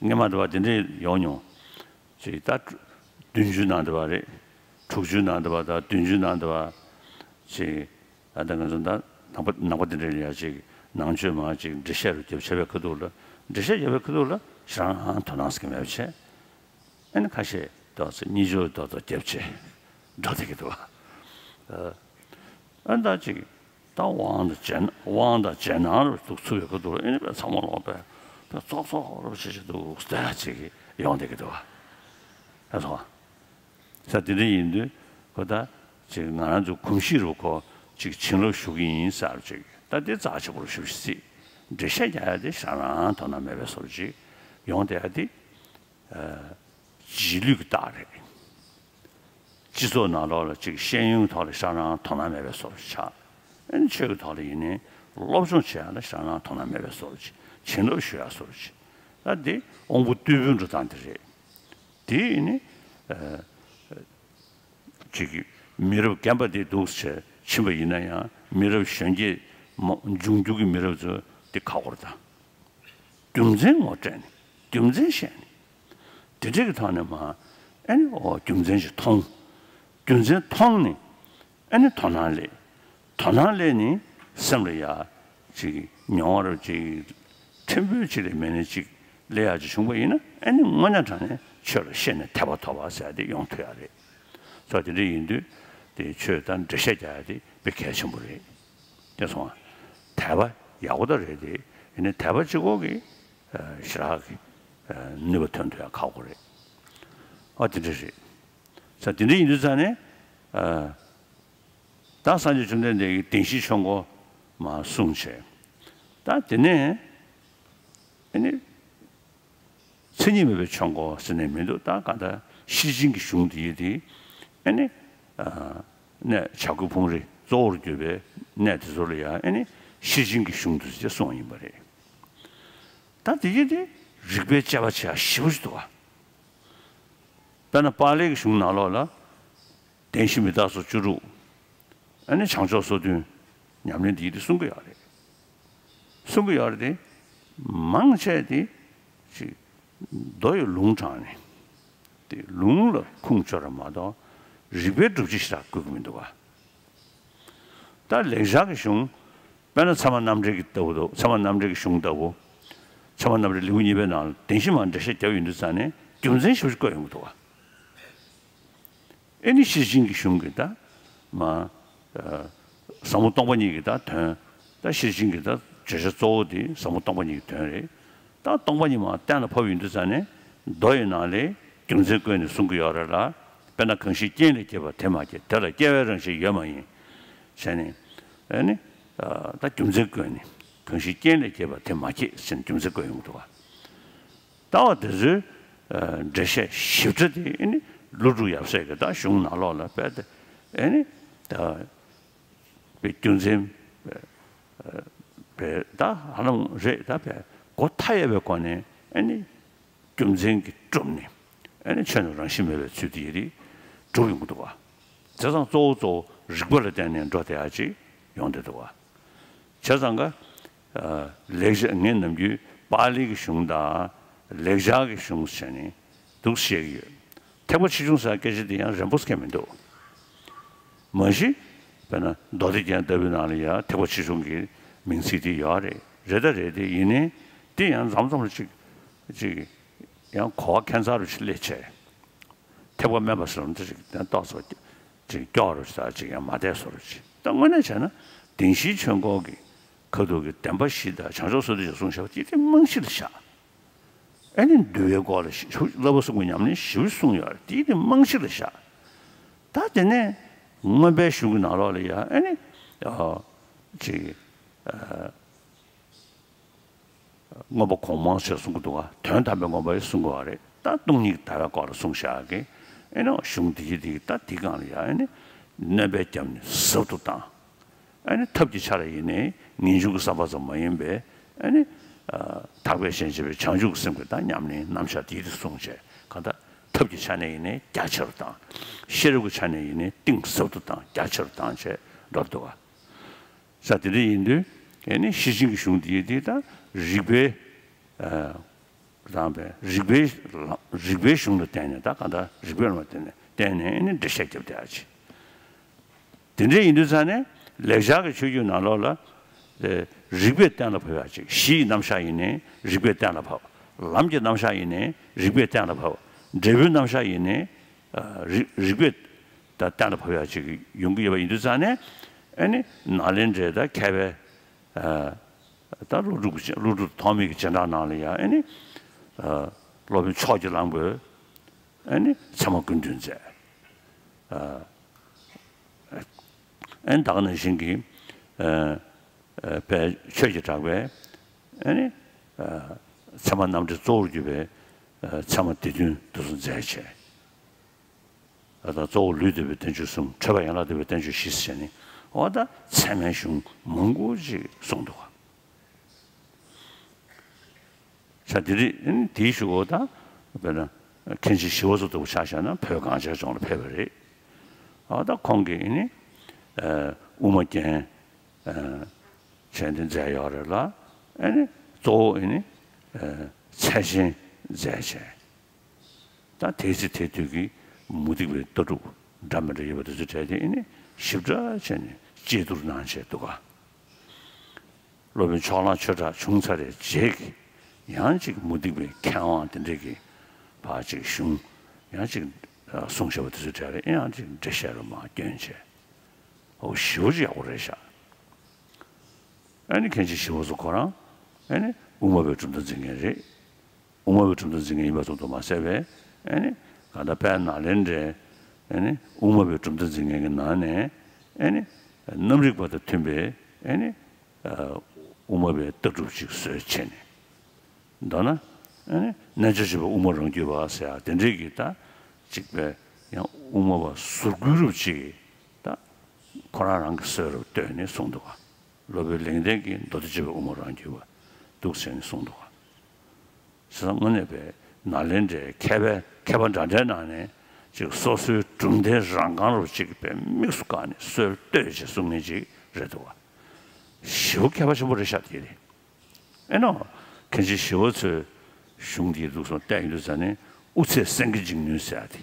སྔོན་མ་དུ་བ་དེ་འདྲས་ཡོང་མྱོང་། ཅིག་ད་བདུན་ཅུ་ནང་དུ་བ་རེད། དྲུག་ཅུ་ནང་དུ་བ་དང་བདུན་ཅུ་ནང་དུ་བ། ཅིག་ད་ལྟ་ང་ཚོ་ད་ནང་པ་ནང་པ་དེ་འདྲས་ལ་ཡ་ཅིག་ནང་ཆོས་མ་ཅིག་འགྲེལ་བཤད་རུ་རྒྱབ་བྱས་པའི་ཁ་ཐུག་ལ། འགྲེལ་བཤད་རྒྱབ་པའི་ཁ་ཐུག་ལ་ཞེ་དྲག་དོ་སྣང་ཟེར་གྱི་མེད་པ་བྱས། ཨ་ནི་ཁ་ཤས་ཏོག་ཙམ་གཉིད་སྦྱོར་ཏོག་ཙམ་རྒྱབ་བྱས་འགྲོ་བསྡད་ཀྱི་འདུག་བ། ཨ་ནི་ད་ཅིག་ད་དབང་དང་རྗེས་དབང་དང་རྗེས་གནང་རུ་འདུག་ཚུགས་པའི་ཁ་ཐུག་ལ་ཨ་ནི་དཔེ་ཚང་མ་ལོག་པས་དཔེ་ཙོག་ཙོག་རུ་བྱེད་ཀྱི་འདུག་ཟེར་ཅིག་ཡོང་བསྡད་ཀྱི་འདུག་བ། ཨ་སོང་། ས་དེ་འདྲ་ཡིན་དུས་ཁོ་ད་ཅིག་ང་རང་ཚོའི་གོམས་གཤིས་རུ་ཁོ་ཅིག་བྱིན་རླབས་ཞུ་གི་ཡིན་ཟེར་ཅིག་ད་དེ་རྩ་ཆེ་པོ་རུ་ཞུ་ཞིག་སྲིད། འགྲེལ་བཤད་རྒྱག་ཡ་དེ་ཞེ་དྲག་དོ་སྣང་མེད་པའི་བཟོ་འདྲ་ཅིག་ཡོང་བསྡད་ཡ་དེ། རྗེས་ལུས་ཀྱི་རྟགས་རེད། སྤྱི་ཚོགས་ནང་ལོགས་ལ་ཅིག་ཤེས་ཡོན་ཐོག་ལ་ཞེ་དྲག་དོ་སྣང་མེད་པའི་བཟོ་འདྲ་ཆགས། ཨ་ནི་ཆོས་ཀྱི་ཐོག་ལ་ཡིན་ནའི་སློབ་སྦྱོང་བྱེད་ཡ་ལ་ཞེ་དྲག་དོ་སྣང་མེད་པའི་བཟོ་འདྲ་ཅིག་བྱིན་རླབས་ཞུ་ཡ་བཟོ་འདྲ་ཅིག་ད་དེ་དབང་པོ་རྟུལ་པོའི་འགྲོ་སྟངས་དེ་རེད། དེ་ཡིན་ནི། ཨ། ཅིག་གི་མི་རབས་རྒན་པ་དེ་འདུག་ཟེར་ཕྱིན་པ་ཡིན་ན་ཡང་མི་རབས་གཞོན་སྐྱེས་མ་འབྱུང་འགྱུར་གྱི་མི་རབས་ཚོ་དེ་ཁག་པོ་རེད་ད། རྒྱུ་མཚན་ངོ་སྤྲད་ནས་རྒྱུ་མཚན་བཤད་ནས་དེ་འདྲ་གི་ཐོག་ནས་མ་ཨ་ནི་ཨོ་རྒྱུ་མཚན་ཞིག་མཐོང་། རྒྱུ་མཚན་མཐོང་ནས་ཨ་ནི་དོ་སྣང་སླེབས། དོ་སྣང་སླེབས་ནས་སེམས་ལ་ཡ་ཅིག་མྱོང་བ་རུ་ཅིག་ཕྲན་བུ་ཅིག་ལས་མེད་ནས་ཅིག་སླེབས་ཡག་ཅིག་བྱུང་པ་ཡིན་ན་ཨ་ནི་དངོས་གནས་དྲང་གནས་ཆོས་ལ་ཤེས་ནས་དད་པ་ཐོབ་པ་ཟེར་ཡ་དེ་ཡོང་ཐུབ་ཡག་རེད། སོ་དེ་འདྲ་ཡིན་དུས་དེ་ཆོས་དང་འགྲེལ་བཤད་རྒྱག་ཡ་དེ་དཔེ་གལ་ཆེན་པོ་རེད། དེ་སོང་ང་། དད་པ་ཡག་པོ་ད་རེད་དེ། ཡིན་ནའི་དད་པ་གཅིག་པོ་གིས་ཨ་ཞེ་དྲག་གི་ཨ་ནུས་པ་ཐོན་ཐུབ་ཡ་ཁག་པོ་རེད། ཨ་དེ་འདྲ་རེད། ས་དེ་འདྲ་ཡིན་དུས་ཙང་ནས་ཨ་ད་སངས་རྒྱས་བཅོམ་ལྡན་འདས་ཀྱིས་བདེན་བཞིའི་ཆོས་འཁོར་མར་གསུངས་བྱས། ད་དེ་ནས་ཨ་ནི། མཚན་ཉིད་མེད་པའི་ཆོས་འཁོར་ཟེར་ནས་མི་འདུག་ད་གང་ལྟར་ཤེར་ཕྱིན་གྱི་གཞུང་འདི་ཡོད་དེ། ཨ་ནི། ཨ་གནས་བྱ་རྒོད་ཕུང་རི་གཙོ་བོར་གྱུར་པའི་གནས་དེ་ཚོ་ལ་ཡང་ཨ་ནི་ཤེར་ཕྱིན་གྱི་གཞུང་དུ་ཅེས་གསུངས་ཡིན་པ་རེད། ད་དེ་ཡིན་དེ་རིགས་པས་དཔྱད་པ་བྱེད་ཡ་ཞེ་པོ་ཅིག་འདུག་བ། དཔེར་ན་པཱ་ལིའི་གཞུང་ནང་ལོགས་ལ། བདེན་བཞི་མི་རྟག་སོགས་བཅུ་དྲུག་ཨ་ནི་བྱང་ཕྱོགས་སོ་བདུན། ཉམས་ལེན་འདི་ཡིན་དེ་གསུང་གི་ཡོད་རེད། གསུང་གི་ཡོད་རེད་དེ། མང་ཆེ་དེ་ཅིག་མདོ་ཡི་ལུང་དྲངས་ནས་དེ་ལུང་ལ་ཁུངས་བཅོལ་ར་མ་གཏོགས་རིགས་པའི་སྒྲུབ་བྱེད་ཞེ་དྲག་བཀོད་ཀྱི་མི་འདུག་ག་ད་ལེགས་སྦྱར་གྱི་གཞུང་། དཔེར་ན་ཚད་མ་རྣམ་འགྲེལ་གྱི་ལྟ་བུ་དང་། ཚད་མ་རྣམ་འགྲེལ་གྱི་གཞུང་ལྟ་བུ། ཚད་མ་རྣམ་འགྲེལ་ལེའུ་གཉིས་པའི་ནང་ལ་བདེན་བཞི་མར་འགྲེལ་བཤད་བརྒྱབ་ཡོང་དུས་ཙང་ནས་རྒྱུ་མཚན་ཞེ་པོ་ཅིག་བཀོད་ཡོང་གི་འདུག་བ། ཨེ་ནི་ཤེར་ཕྱིན་གྱི་གཞུང་གི་ད་མ། ཨ། ཟབ་མོ་སྟོང་པ་ཉིད་ཀྱི་ད་དོན། ད་ཤེར་ཕྱིན་གྱི་ད་བརྗོད་བྱ་གཙོ་བོ་དེ་ཟབ་མོ་སྟོང་པ་ཉིད་ཀྱི་དོན་རེད། ད་སྟོང་པ་ཉིད་མར་གཏན་ལ་ཕབ་ཡོང་དུས་ཙང་ནས་མདོ་ཡི་ནང་ལས་རྒྱུ་མཚན་བཀོད་ནས་གསུང་གི་ཡོད་རེད་ལ། དཔེར་ན་གང་ཞིག་རྐྱེན་ལས་སྐྱེས་པ་དེ་མ་སྐྱེས། དེ་ལ་སྐྱེ་བའི་རང་བཞིན་ཡོད་མ་ཡིན། བྱས་ནས། ཨེ་ནི། ཨ། ད་རྒྱུ་མཚན་བཀོད་ནས། གང་ཞིག་རྐྱེན་ལས་སྐྱེས་པ་དེ་མ་སྐྱེས་ཟེར་ནས་རྒྱུ་མཚན་བཀོད་ཡོང་གི་འདུག་བ། ལྟ་བ་དེ་ཚོའི། ཨ། འགྲེལ་བཤད་ཞིབ་ཕྲ་དེ་ཨེ་ནི་ཀླུ་སྒྲུབ་ཡབ་སྲས་ཀྱི་ད་གཞུང་ནང་ལོགས་ལ་དཔེ་དེ་ཨེ་ནི་ད་དཔེ་རྒྱུ་མཚན་དཔེ་ད་ཧ་ལམ་རེད། ད་དཔེ་གོ་མཐའ་ཡས་པའི་སྒོ་ནས་ཨེ་ནི་རྒྱུ་མཚན་གྱིས་གྲུབ་ནས་ཨེ་ནི་ཆོས་རྣམས་རང་བཞིན་མེད་པའི་ཚུལ་དེ་ཡི་རིགས་གྲུབ་ཡོང་གི་འདུག་བ། བྱས་ཙང་གཙོ་བོ་གཙོ་བོ་རིགས་པ་ལ་བརྟེན་ནས་འགྲོ་བསྡད་ཡ་ཅིག་ཡོང་བསྡད་འདུག་བ། བྱས་ཙང་ཀ། ཨ། ལེགས་སྦྱར། ངས་ནམ་རྒྱུན་པཱ་ལི་གི་གཞུང་དང་ལེགས་སྦྱར་གྱི་གཞུང་བྱས་ནས་འདུག་བཤད་ཀྱི་ཡོད། ཐེག་པ་ཆེ་ཆུང་ཟེར་སྐད་ཆ་དེ་ཡང་རན་པོ་སྐད་མི་འདུག་མ་གཞི་དཔེར་ན་མདོ་སྡེ་རྒྱན་ལྟ་བུའི་ནང་ལ་ཡང་ཐེག་པ་ཆེ་ཆུང་གི་མིང་ཚིག་དེ་ཡོད་རེད། རེད་ད་རེད་དེ། ཡིན་ནའི་དེ་ཡང་མཚམས་མཚམས་ལ་ཅིག་ཅིག་ཡང་གོ་བ་ཁྱད་མཚར་རུ་ཞིག་སླེབས་བྱས། ཐེག་པ་དམན་པ་ཟེར་བ་འདི་ཅིག་ཏོག་ཙམ་ཅིག་སྐྱོ་རུ་ཞིག་དང་ཅིག་ཡང་མ་བདེ་བཟོ་རུ་ཅིག་ད་དངོས་གནས་བྱས་ན་བདེན་བཞིའི་ཆོས་འཁོར་གྱི་ཁ་ཐུག་གི་བདེན་པ་བཞི་དང་བྱང་ཆུབ་སེམས་དཔའ་བཞི་གསུངས་བཞག་པ་དེ་དེ་རྨང་གཞི་ལ་བཞག་ཨེ་ནི་འདུལ་བའི་སྐོར་ལ་ཞིབ་བསླབ་པ་གསུང་གི་ཉམས་ལེན་ཞིབ་གསུངས་ཡོད་རེད། དེ་དེ་རྨང་གཞི་ལ་བཞག་ད་དེ་ནས་མངོན་པའི་གཞུང་གི་ནང་ལོགས་ལ་ཡང་ཨེ་ནི་ཨ་ཅིག་ཨ། མངོན་པ་གོང་མ་ཞེས་གསུང་གི་འདུག་ག་དོན་དམ་པའི་མངོན་པ་ཡང་གསུང་གི་ཡོད་རེད། ད་སྟོང་ཉིད་ཀྱི་ལྟ་བའི་སྐོར་ལ་གསུངས་བཞག་གི་ཨེ་ནི་གཞུང་འདི་ཡི་འདི་ད་འདི་སྒང་ལ་ཡང་ཨེ་ནི་སྣོན་པས་བརྒྱབ་ནས་ཟབ་ཏུ་བཏང་། ཨེ་ནི་ཐབས་ཀྱི་ཆ་ལ་ཡིན་ནའི་ངེས་འབྱུང་གི་བསམ་པ་ཙམ་མ་ཡིན་པའི་ཨེ་ནི་ཨ་དག་པའི་ཞེན་བྱེད་པའི་བྱང་ཆུབ་ཀྱི་སེམས་ཀྱི་ད་ཉམས་ལེན་རྣམ་གཞག་འདི་ཡི་འདི་གསུངས་བྱས། གང་ལྟར་ཐབས་ཀྱི་ཆ་ནས་ཡིན་ནའི་རྒྱ་ཆེ་རུ་བཏང་། ཤེས་རབ་ཀྱི་ཆ་ནས་ཡིན་ནའི་གཏིང་ཟབ་ཏུ་བཏང་། རྒྱ་ཆེ་རུ་བཏང་བྱས་འགྲོ་འདུག་ག་ས་དེ་འདྲ་ཡིན་དུས་ཨེ་ནི་ཤེར་ཕྱིན་གྱི་གཞུང་འདི་ཡི་འདི་ད་རིགས་པའི་ཨ་དང་པའི་རིགས་པའི་ལམ། རིགས་པའི་གཞུང་ལ་བརྟེན་ནས། ད་གང་ལྟར་རིགས་པའི་ལམ་ལ་བརྟེན་ནས་བརྟེན་ནས་ཨེ་ནི་འགྲེལ་བཤད་བརྒྱབ་བསྡད་ཡ་ཅིག་དེ་འདྲ་ཡིན་དུས་ཙང་ནས་ལེགས་སྦྱར་གྱི་ཆོས་བརྒྱུད་ནང་ལོགས་ལ་ཨེ་རིགས་པས་གཏན་ལ་ཕབ་ཡ་ཅིག་གཞི་ཡི་རྣམ་གཞག་ཡིན་ནའི་རིགས་པས་གཏན་ལ་ཕབ། ལམ་གྱི་རྣམ་གཞག་ཡིན་ནའི་རིགས་པས་གཏན་ལ་ཕབ། འབྲས་བུའི་རྣམ་གཞག་ཡིན་ནའི་ཨ་རིགས་རིགས་པས་ད་གཏན་ལ་ཕབ་ཡ་ཅིག་ཡོང་གི་ཡོད་པ་ཡིན་དུས་ཙང་ནས་ཨེ་ནི་ནཱ་ལེནྡྲའི་ད་མཁས་པའི་ཨ་ད་ཀླུ་སྒྲུབ་ཀྱི་ཀླུ་སྒྲུབ་ཐོགས་མེད་ཀྱི་སྦྱིན་བདག་ནང་ལ་ཡང་ཨེ་ནི་ཨ་སློབ་དཔོན་ཕྱོགས་ཀྱི་གླང་པོས་ཨེ་ནི་ཚད་མ་ཀུན་འདུས་མཛད། ཨ་ཨེ་ནི་ད་ག་ནང་བཞིན་གྱི་ཨ་ཨ་དཔལ་ཆོས་ཀྱི་གྲགས་པས་ཨེ་ནི་ཨ་ཚད་མ་རྣམ་འགྲེལ་གཙོ་བོར་གྱུར་པའི་ཨ་ཚད་མ་སྡེ་བདུན་འདི་ཚོ་མཛད་བྱས། ཨ་ད་གཙོ་བོ་ལུས་འདོད་པའི་བསྟན་བཅོས་གསུམ། ཁྲོས་པ་ཡན་ལག་འདོད་པའི་བསྟན་བཅོས་བཞི་ཟེར་ནས། འོ་ད་ཚད་མའི་གཞུང་མང་པོ་ཅིག་གསུངས་འདུག་ག་ས་དེ་རིང་དེའི་གཞུག་གུ་ད་དཔེར་ན་མཁན་ཆེན་ཞི་བ་འཚོ་ལྟ་བུ་ཆ་བཞག་ན་བོད་གངས་ཅན་ལྗོངས་ལ་ཕེབས་པ་རེད། ཨ་ད་ཁོང་གིས་ནི་ཨ་དབུ་མ་རྒྱན་ཨ་བྱས་ཏེ་མཛད་ཡོད་རེད་ལ། ཨ་ནི་གཙོ་བོ་ཨ་ནི་ཨ་ཚད་ཆེན་མཛད་བྱས། ད་དེའི་ཚེ་དེ་དུས་ཀྱི་མུ་སྟེགས་པའི་ལྟ་གྲུབ་འདྲ་མི་འདྲ་ཡོད་པ་དེ་ཚོའི་གྲས་དེ་ཨེ་ནི་ཞིབ་ཕྲ་བྱས་ནས་དཔྱད་བསྡུར་གནང་བྱས་འདུག་ག་སློབ་དཔོན་ཕྱོགས་གླང་ཆོས་གྲགས་བྱུང་ཚར་བའི་རྗེས་ཀྱི་ཡང་ཅིག་མུ་སྟེགས་པའི་མཁས་དབང་དེ་འདྲས་ཀྱིས་ཕར་ཅིག་གཞུང་ཡང་ཅིག་གསུངས་བཞག་པ་དེ་ཚོའི་གྲས་ལ་ཡང་ཅིག་འགྲེལ་བཤད་རུ་མར་བསྐྱོན་བྱས། འོ་ཞེ་པོ་ཅིག་ཡག་པོ་རེད་ཤག་ཨ་ནི་མཁན་ཆེན་ཞི་བ་འཚོ་ཁོ་རང་ཨ་ནི་དབུ་མ་པའི་གྲུབ་མཐའ་འཛིན་མཁན་རེད། དབུ་མ་པའི་གྲུབ་མཐའ་འཛིན་མཁན་ཡིན་པ་ཙམ་དུ་མ་ཟད་པའི་ཨ་ནི་གང་ལྟར་དཔལ་ནཱ་ལེནྡྲའི་ཨ་ནི་དབུ་མ་པའི་གྲུབ་མཐའ་འཛིན་མཁན་གྱི་ནང་ནས་ཨ་ནི་རྣམ་རིག་པ་དང་མཐུན་པའི་ཨ་ནི་དབུ་མ་པའི་ལྟ་གྲུབ་ཅིག་བཟོས་བྱས་ནས། མདོར་ན་ཨ་ནི་རྣལ་འབྱོར་སྤྱོད་པའི་དབུ་མ་རང་རྒྱུད་པ་ཟེར་ཡ་དེ་འདྲའི་གི་ད་ཅིག་པའི་ཡང་དབུ་མ་པ་ཟུར་བཀོལ་རུབ་ཅིག་ད་ཁོ་རང་རང་གི་སྲོལ་རུ་བཏོན་ནས་གསུངས་འདུག་ག་སློབ་དཔོན་ལེགས་ལྡན་གྱིས་མདོ་སྡེ་སྤྱོད་པའི་དབུ་མ་རང་རྒྱུད་པ་འདུག་ཟེར་ནས་གསུངས་འདུག་ག་བྱས་ཙང་དངོས་གནས་པའི་ནཱ་ལེནྡྲའི་མཁས་པའི་མཁས་པ་འདྲ་འདྲའི་ནང་ནས་ཅིག་སོ་སོའི་གྲུབ་མཐའི་རང་རྐང་རུ་ཅིག་པའི་དམིགས་སུ་བཀར་ནས་སྲོལ་བཏོད་ཅིག་གསུང་མཁན་ཅིག་རེད་འདུག་ག་ཞེ་པོ་མཁས་པ་ཆེན་པོ་རེད་ཤག་དེ་རེད། ཨེ་ནོ། མཁན་ཆེན་ཞི་བ་འཚོའི་གཞུང་འདིའི་ལུགས་སྲོལ་བལྟས་ཡོང་དུས་ཙ་ནས་དབུ་ཚད་སེང་གེ་འཇིགས་ནུས་ཟེར་ཡ་དེ།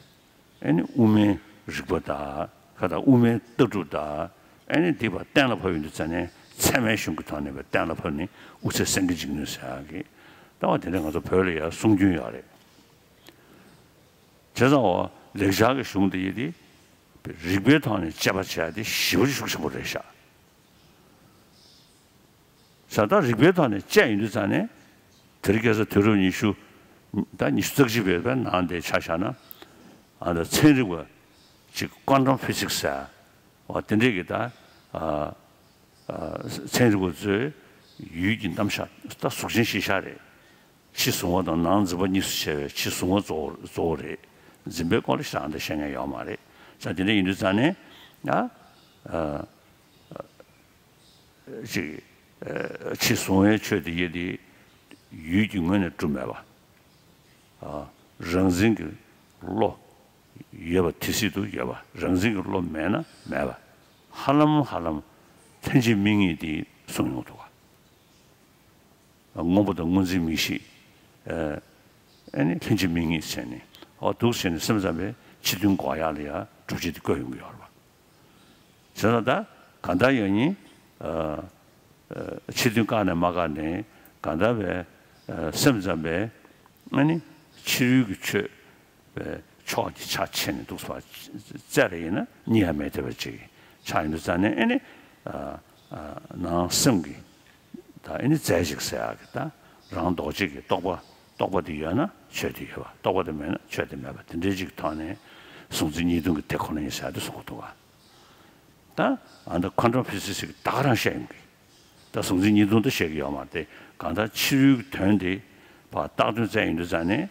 ཨེ་ནི་དབུ་མའི་རིགས་པ་དང་ཁ་དང་དབུ་མའི་ལྟ་གྲུབ་དང་ ཨེ་ནི་འདི་བ་གཏན་ལ་ཕབ་ཡོང་དུས་ཙ་ནས་ཚད་མའི་གཞུང་གི་ཐོག་ནས་བ་གཏན་ལ་ཕབ་ནས་དབུ་ཚད་སེང་གེ་འཇིག་ནུས་ཟེར་ཡག་གི་ལྟ་བ་དེ་འདྲ་ང་ཚོ་བོད་ལ་ཡང་གསུང་རྒྱུན་ཡོད་རེད། བྱས་ཙང་འོ་ལེགས་སྦྱར་གྱི་གཞུང་དེ་ཡི་དེ་རིགས་པའི་ཐོག་ནས་དཔྱད་པ་བྱས་ཏེ་ཞེ་པོ་ཅིག་ཤུགས་ཆེན་པོ་རེད་ཤག་བྱས་ཙང་རིགས་པའི་ཐོག་ནས་དཔྱད་ཡོང་དུས་ཙང་ནས་དེ་རིང་ཁ་སང་དུས་རབས་ཉི་ཤུ་ད་ཉི་ཤུ་རྩ་གཅིག་པའི་བའི་ནང་དེ་ཆ་བཞག་ན་ཨ་ད་ཚན་རིག་པ་ཅིག་ཀོན་ཊམ་ཕི་ཟིག་ཟེར་བ་དེ་འདྲས་ཀྱི་ད་ཨ་ཨ་ཚན་རིག་པ་ཚོས་ཡུལ་གྱི་རྣམ་གཞག་ད་གཟུགས་ཅན་གཞི་བཞག་རེད། ཕྱི་གཟུང་བ་དང་ནང་འཛིན་པ་གཉིས་སུ་ཕྱེ་བའི་ཕྱི་གཟུང་བ་གཙོ་བོ་གཙོ་བོ་རེད། འཛིན་པའི་སྐོར་ལ་ཞེ་དྲག་འདི་བཤད་མཁན་ཡོད་མ་རེད། ས་དེ་འདྲ་ཡིན་དུས་ཙང་ནས་ཡ་ཨ་ཅིག་ཨ་ཕྱི་གཟུང་བའི་ཆོས་དེ་ཡོད་དེ་ཡུལ་གྱི་ངོས་ནས་གྲུབ་མེད་པ། ཨ་རང་འཛིན་གྱི་བློ་ཡོད་པ་དེ་སྲིད་དུ་ཡོད་པ། རང་འཛིན་གྱི་བློ་མེད་ན་མེད་པ། ཧ་ལམ་ཧ་ལམ་ལྷན་ཅིག་དམིགས་ངེས་དེ་གསུངས་ཡོང་འདུག་ག་སྔོན་པོ་དང་སྔོ་འཛིན་མིག་ཤེས། ཨ་ནི་ལྷན་ཅིག་དམིགས་ངེས་བྱས་ནས་འོ་འདུག་བྱས་ནས་སེམས་ཙམ་པས་ཕྱི་དོན་འགོག་ཡག་ལ་ཡང་སྒྲུབ་བྱེད་དེ་བཀོད་ཡོང་གི་ཡོད་རེད་བ། བྱས་ཙང་ད་གང་ལྟར་ཡང་ནི་ཨ་ཨ་ཕྱི་དོན་བཀག་ནས་མ་བཀག་ནས་གང་ལྟར་བས་ཨ་སེམས་ཙམ་པས་ཨ་ནི་ཕྱི་རོལ་གྱི་ཆོས་པའི་ཕྱོགས་ཀྱི་ཆ་ཕྱེ་ནས་འདུག་པ་བཙལ་རེ་ཡིན་ན་རྙེད་ཡ་མེད་བསྡད་པ་ཅིག་ཆགས་ཡོང་དུས་ཙང་ནས་ཨེ་ནི་ཨ་ཨ་ནང་སེམས་ཀྱི་ད་ཨེ་ནི་རྫས་ཅིག་ཟེར་ཡག་གི་ད་རང་ལྡོག་ཅིག་གི་རྟོག་པ་རྟོག་པ་དེ་ཡོད་ན་ཆོས་དེ་ཡོད་པ། རྟོག་པ་དེ་མེད་ན་ཆོས་དེ་མེད་པ། དེ་འདྲའི་ཅིག་ཐོག་ནས་གཟུང་འཛིན་གཉིས་སྟོང་གི་དེ་ཁོ་ན་ཡིན་ཟེར་ཡག་དེ་གསུང་གི་འདུག་ག་ད་ཨ་ད་ཁོན་ཊམ་ཕི་ཟིག་སི་ད་ག་རང་བཤད་ཡོང་གི་ད་གཟུང་འཛིན་གཉིས་སྟོང་དུ་བཤད་ཀྱི་ཡོད་མ་རེད། གང་ལྟར་ཕྱི་རོལ་གྱི་དོན་དེ་ཕར་བཏགས་དོན་བཙལ་ཡོང་དུས་ཙང་ནས་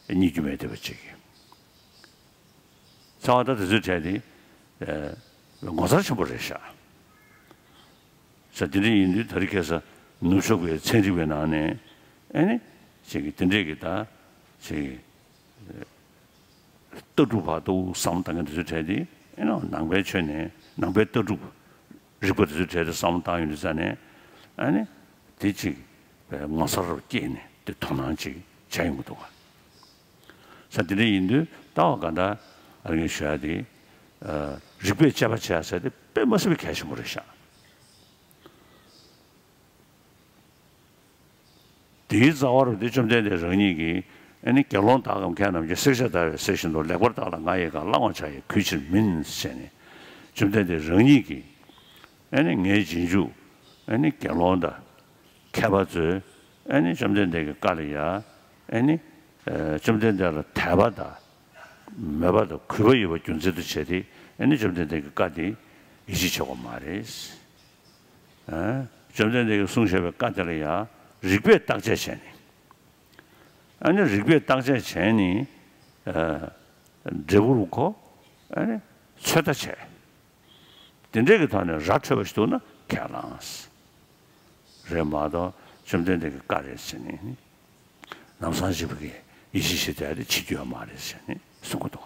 རྙེད་རྒྱུ་མེད་བསྡད་པ་ཅིག་ཚང་མ་ད་དེ་ཚོའི་གྲས་དེ་ཨ་ངོ་མཚར་ཆེན་པོ་རེད་ཤག་ས་དེ་འདྲ་ཡིན་དུས་ད་རེས་ཁ་སང་ནུབ་ཕྱོགས་པའི་ཚན་རིག་པའི་ནང་ནས་ཨེ་ནི་ཅིག་གི་དེ་འདྲས་ཀྱི་ད་ཅིག་ལྟ་གྲུབ་བར་དུ་བསམ་བློ་བཏང་མཁན་དེ་ཚོའི་གྲས་དེ་ཨེ་ནི་ནང་པའི་ཆོས་ནས་ནང་པའི་ལྟ་གྲུབ་རིག་པ་དེ་ཚོའི་གྲས་དེ་བསམ་བློ་བཏང་ཡོང་དུས་ཙང་ནས་ཨེ་ནི་དེ་ཅིག་ངོ་མཚར་སྐྱེས་ནས་དེ་དོ་སྣང་ཅིག་བྱས་ཡོང་གི་འདུག་ག་ས་དེ་འདྲ་ཡིན་དུས་ལྟ་བ་ག་འདྲ་ཨ་རིང་ཞུ་ཡ་དེ་ཨ་རིགས་པས་དཔྱད་པ་བྱེད་ཡ་ཟེར་དེ་དཔེ་མ་སྲིད་པའི་གལ་ཆེན་པོ་རེད་ཤག་དེའི་རྩ་བ་རུ་དེ་བཅོམ་ལྡན་འདས་རང་ཉིད་ཀྱིས་ཨ་ནི་དགེ་སློང་དག་གམ་མཁས་རྣམས་ཀྱིས་བསྲེག་བཅད་བརྡར་བས་གསེར་བཞིན་དུ། ལེགས་པར་བརྟགས་ལ་ང་ཡི་བཀའ། བླང་བར་བྱ་ཡི་གུས་ཕྱིར་མིན། ཞེས་ནས་བཅོམ་ལྡན་འདས་རང་ཉིད་ཀྱིས་ཨ་ནི་ངའི་རྗེས་འཇུག་ཨ་ནི་དགེ་སློང་དང་མཁས་པ་ཚོས་ཨ་ནི་བཅོམ་ལྡན་འདས་ཀྱི་བཀའ་ལ་ཡ་ཨ་ནི་ཨ་བཅོམ་ལྡན་འདས་ལ་དད་པ་དང་མོས་པ་དང་གུས་པ་ཡོད་པ་རྒྱུ་མཚན་དུ་བྱས་ཏེ་ཨ་ནི་བཅོམ་ལྡན་འདས་ཀྱི་བཀའ་དེ་ཡིད་ཆེས་བྱེད་དགོས་མ་རེད། ཨ་བཅོམ་ལྡན་འདས་ཀྱིས་གསུངས་བཞག་པའི་བཀའ་དེ་ལ་ཡང་རིགས་པས་བརྟག་དཔྱད་བྱས་ནས། ཨ་ནི་རིགས་པས་བརྟག་དཔྱད་བྱས་ནས་ཨ་འབྲས་བུ་རུ་གོ་ཨ་ནི་ཚོད་ལྟ་བྱས། དེ་འདྲས་ཀྱི་ཐོག་ནས་ར་འཕྲོད་པ་ཞིག་འདུག་ན་ཁས་བླངས། རེད་མ་གཏོགས་བཅོམ་ལྡན་འདས་ཀྱི་བཀའ་རེད་ཟེར་ནས་ནི། ལམ་སང་ཅིག་ཕ་གི་ཡིད་ཆེས་བྱེད་བསྡད་དེ་བྱེད་རྒྱུ་ཡོད་མ་རེད་ཟེར་ནས་གསུང་གི་འདུག་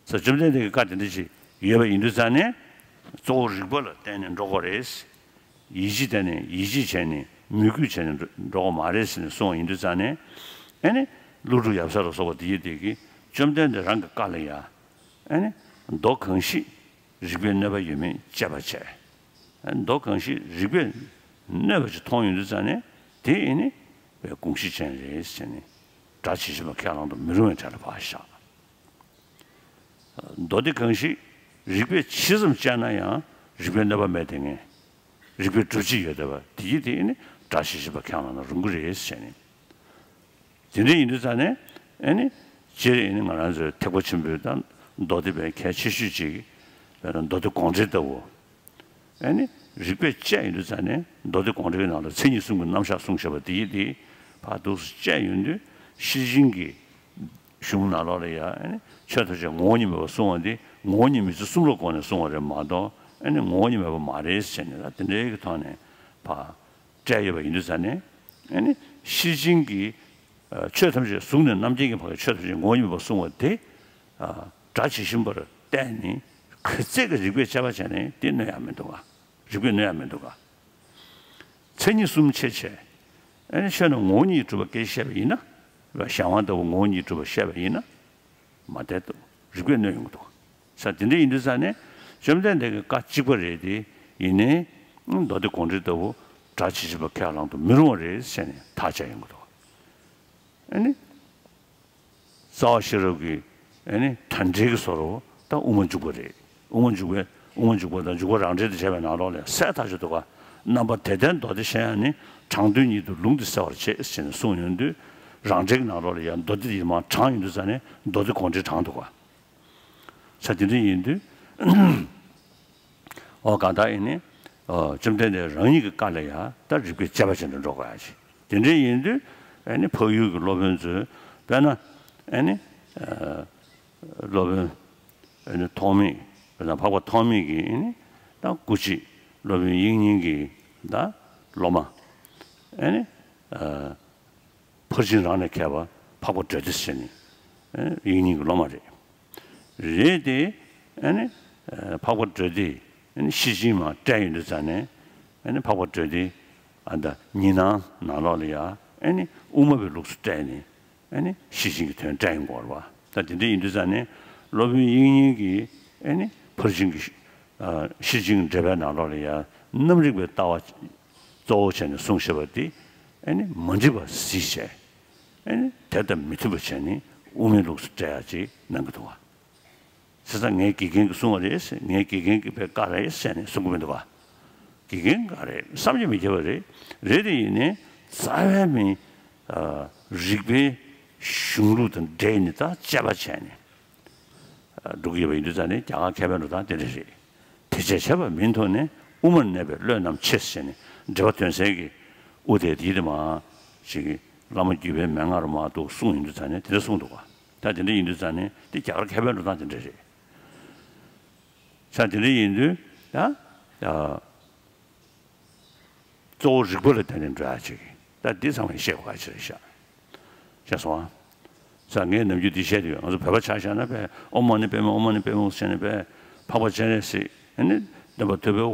ས་བཅོམ་ལྡན་འདས་ཀྱི་བཀའ་དེ་འདྲ་ཞིག་ཡོད་པ་ཡིན་དུས་ཙང་ནས་གཙོ་བོ་རིགས་པ་ལ་བརྟེན་ནས་འགྲོ་དགོས་རེད། ཡིད་ཆེས་བརྟེན་ནས་ཡིད་ཆེས་བྱས་ནས་མོས་གུས་བྱས་ནས་འགྲོ་འགྲོ་དགོས་མ་རེད་ཟེར་ནས་གསུངས་པ་ཡིན་དུས་ཙང་ནས་ཨེ་ནི་ཀླུ་སྒྲུབ་ཡབ་སྲས་ལ་སོགས་པ་དེ་ཡི་དེ་གིས་བཅོམ་ལྡན་འདས་རང་གི་བཀའ་ལ་ཡ་ཨེ་ནི་མདོ་གང་ཞིག་རིགས་པས་གནོད་པ་ཡོད་མེད་དཔྱད་པ་བྱས། མདོ་གང་ཞིག་རིགས་པས་གནོད་པ་ཅིག་མཐོང་ཡོང་དུས་ཙང་ནས་དེ་ཨེ་ནི་དགོངས་གཞི་ཅན་རེད་ཟེར་ནས་སྒྲ་ཇི་བཞིན་པ་ཁས་བླང་དུ་མི་རུང་བའི་གྲས་ལ་བཞག་མདོ་སྡེ་གང་ཞིག་རིགས་པས་ཇི་ཙམ་དཔྱད་ན་ཡང་རིགས་པས་གནོད་པ་མེད་དེ་ངས་རིགས་པས་སྒྲུབ་བྱེད་ཡོད་བསྡད་པ་དེ་ཡིན་དེ་ཨེ་ནི་སྒྲ་ཇི་བཞིན་པ་ཁས་བླང་ན་རུང་གི་རེད་ཟེར་ནས། དེ་འདྲ་ཡིན་དུས་ཙང་ནས་ཨེ་ནི་སྤྱིར་ཨེ་ནི་ང་རང་ཚོའི་ཐེག་པ་ཆེན་པོའི་དང་མདོ་སྡེ་པའི་གལ་ཆེ་ཤོས་ཅིག་དཔེར་ན་མདོ་སྡེ་དགོངས་འགྲེལ་ལྟ་བུ། ཨེ་ནི་རིགས་པས་དཔྱད་ཡོང་དུས་ཙང་ནས་མདོ་སྡེ་དགོངས་འགྲེལ་གྱི་ནང་ལ་མཚན་ཉིད་གསུམ་གྱི་རྣམ་གཞག་གསུངས་བཞག་པ་དེ་ཡི་དེ་ཕར་འདུག་སེ་དཔྱད་ཡོང་དུས་ཤེར་ཕྱིན་གྱི་གཞུང་ནང་ལོགས་ལ་ཡང་ཨེ་ནི་ཆོས་ཐམས་ཅད་ངོ་བོ་ཉིད་མེད་པར་གསུངས་པ་འདི་ངོ་བོ་ཉིད་མེད་ཚུལ་གསུམ་ལ་དགོངས་ནས་གསུངས་པ་རེད་མ་གཏོགས་ཨེ་ནི་ངོ་བོ་ཉིད་མེད་པ་མ་རེད་ཟེར་ནས་ད་དེ་འདྲའི་གི་ཐོག་ནས་ཕར་སྤྲད་ཡོད་པ་ཡིན་དུས་ཙང་ནས་ཨེ་ནི་ཤེར་ཕྱིན་གྱི་ཨ་ཆོས་ཐམས་ཅད་གཟུགས་ནས་རྣམ་མཁྱེན་གྱི་བར་གྱི་ཆོས་ཐམས་ཅད་ངོ་བོ་ཉིད་མེད་པར་གསུངས་པ་དེ་ཨ་སྒྲ་ཇི་བཞིན་པར་བལྟས་ནས་ག་ཚད་ཀྱི་རིགས་པས་དཔྱད་པ་བྱས་ནས་དེ་གནོད་ཡག་མི་འདུག་ག་རིགས་པས་གནོད་ཡག་མི་འདུག་ག་མཚན་ཉིད་གསུམ་ཕྱེ་བྱས། ཨེ་ནི་ཆོས་རྣམས་ངོ་བོ་ཉིད་གྲུབ་པ་སྐད་ཆ་བཤད་པ་ཡིན་ན། གཞན་དབང་ལྟ་བུ་ངོ་བོ་ཉིད་གྲུབ་པ་བཤད་པ་ཡིན་ན། མ་བསྡད་དོ། རིགས་པས་གནོད་ཡོང་གི་འདུག་ས་དེ་འདྲ་ཡིན་དུས་ཙང་ནས་ བཅོམ་ལྡན་འདས་ཀྱི་བཀའ་གཅིག་པ་རེད་དེ། ཡིན་ནའི་མདོ་སྡེ་དགོངས་འགྲེལ་ལྟ་བུ་སྒྲ་ཇི་བཞིན་པ་ཁས་བླང་དུ་མི་རུང་བ་རེད་ཟེར་ནས་ཐག་བཅད་ཡོང་གི་འདུག་ཨ་ནི། རྩ་བ་ཤེས་རབ་ཀྱི་ཨ་ནི་དོན་འགྲེལ་གྱི་བཟོ་འདྲ་ད་དབུ་མ་འཇུག་པ་རེད། དབུ་མ་འཇུག་པའི་དབུ་མ་འཇུག་པ་དང་འཇུག་པ་རང་འགྲེལ་དུ་བྱས་པའི་ནང་ལོགས་ལ་གསལ་ཐག་ཆོད་འདུག་ག་རྣམ་པ་དེ་ལྟའི་མདོ་སྡེ་གཞན་ཡང་ནི། དྲང་དོན་ཉིད་དུ་ལུང་འདི་གསལ་བར་བྱེད་ཟེར་ནས་གསུངས་ཡོང་དུས། རང་འགྲེལ་གྱི་ནང་ལོགས་ལ་ཡང་མདོ་སྡེ་འདི་མར་དྲངས་ཡོང་དུས་ཙ་ནས་མདོ་སྡེ་དགོངས་འགྲེལ་དྲངས་འདུག་ག་ས་དེ་འདྲ་ཡིན་དུས། ཨོ་གང་ལྟར་ཡིན་ནི། ཨོ་བཅོམ་ལྡན་འདས་རང་ཉིད་ཀྱི་བཀའ་ལ་ཡང་ད་རིགས་པས་དཔྱད་པ་བྱས་ནས་འགྲོ་དགོས་ཡ་ཅིག་དེ་འདྲ་ཡིན་དུས། ཨ་ནི་འཕགས་ཡུལ་གྱི་སློབ་དཔོན་ཚོས་དཔེར་ན། ཨ་ནི། ཨ་སློབ་དཔོན་ཨ་ནི་ཐོགས་མེད། དཔེར་ན་འཕགས་པ་ཐོགས་མེད་ཀྱི་ཨ་ནི་ད་སྐུ་མཆེད་སློབ་དཔོན་དབྱིག་གཉེན་གྱི་ད་སློབ་མ། ཨ་ནི། ཨ་ཕར་ཕྱིན་རང་ལས་མཁས་པ་འཕགས་པ་གྲོལ་སྡེ་ཟེར་ནི། ཨ་དབྱིག་གཉེན་གྱི་སློབ་མ་རེད། རེད་དེ། ཨ་ནི། ཨ་འཕགས་པ་གྲོལ་སྡེ། ཨ་ནི་ཤེར་ཕྱིན་མར་བཀྲལ་ཡོང་དུས་ཙ་ནས། ཨ་ནི་འཕགས་པ་གྲོལ་སྡེ། ཨ་ད་ཉི་སྣང་ནང་ལོགས་ལ་ཡ། ཨ་ནི་དབུ་མ་པའི་ལུགས་སུ་བཀྲལ་ནས། ཨ་ནི་ཤེར་ཕྱིན་གྱི་དོན་བཀྲལ་ཡོང་གི་ཡོད་རེད་པ། ད་དེ་འདྲ་ཡིན་དུས་ཙ་ནས་སློབ་དཔོན་དབྱིག་གཉེན་གྱིས་ཨ་ནི་ཕར་ཕྱིན་གྱི་ཨ་ཤེར་ཕྱིན་གྱི་འགྲེལ་པའི་ནང་ལོགས་ལ་ཡང་རྣམ་རིག་པའི་ལྟ་བ་གཙོ་བོ་བྱས་ནས་གསུངས་བཞག་པ་འདི་ཨ་ནི་མ་འགྲིག་པ་གཟིགས་བྱས། ཨ་ནི་དེ་དང་མི་མཐུན་པ་བྱས་ནས་དབུ་མའི་ལུགས་སུ་བཀྲལ་ཡག་ཅིག་གནང་གི་འདུག་བ། བྱས་ཙང་ངའི་དགེ་རྒན་གྱིས་གསུངས་པ་རེད། ངའི་དགེ་རྒན་གྱི་བཀའ་རེད་ཟེར་ནས་གསུང་གི་མི་འདུག་ག་དགེ་རྒན་ག་རེད། བསམ་གྱིས་མི་ཁྱབ་པ་རེད། རེད་དེ་ཡིན་ནའི་རྩ་བའི་མི། ཨ་རིག་པའི་གཞུང་ལུགས་དང་འབྲེལ་ནས་ད་དཔྱད་པ་བྱས་ནས་ཨ་འགྲོ་གི་ཡོད་པ་ཡིན་དུས་ཙང་ནས། རྒྱ་གར་མཁས་པའི་འགྲོ་སྟངས་དེ་འདྲ་རེད། དེ་བྱས་བྱས་པ་མིན་ཐོག་ནས་དབུ་མར་གནས་པའི་བློས་རྣམ་ཕྱེ་ཟེར་ནས་འགྲེལ་པ་དོན་གསལ་གྱི་དབུ་དེ་དེ་དེ་མ་ཞིག་བླ་མ་བརྒྱུད་པའི་མན་ངག་རུ་མ་གཏོགས་གསུངས་ཡོང་དུས་ཙང་ནས་དེ་འདྲ་གསུངས་འདུག་ག་ད་དེ་འདྲ་ཡིན་དུས་ཙང་ནས་དེ་རྒྱ་གར་མཁས་པའི་འགྲོ་སྟངས་དེ་འདྲ་རེད། ས་དེ་འདྲ་ཡིན་དུས་ད་ཡ། གཙོ་བོ་རིག་པ་ལ་བརྟེན་ནས་འགྲོ་ཡ་ཅིག་ད་འདི་ཚང་མས་ཤེས་དགོས་ཡ་ཅིག་རེད་ཤག་ཤེས་སོང་ཨ། ས་ངས་ནམ་རྒྱུན་འདི་བཤད་དུས། ང་ཚོ་བོད་པ་ཆ་བཞག་ན་པས་ཨོཾ་མ་ཎི་པདྨེ་ཧཱུྃ། ཨོཾ་མ་ཎི་པདྨེ་ཧཱུྃ་ཟེར་ནས་པས་འཕགས་པ་སྤྱན་རས་གཟིགས། ཨ་ནི་སྟོན་པ་ཐུབ་པའི་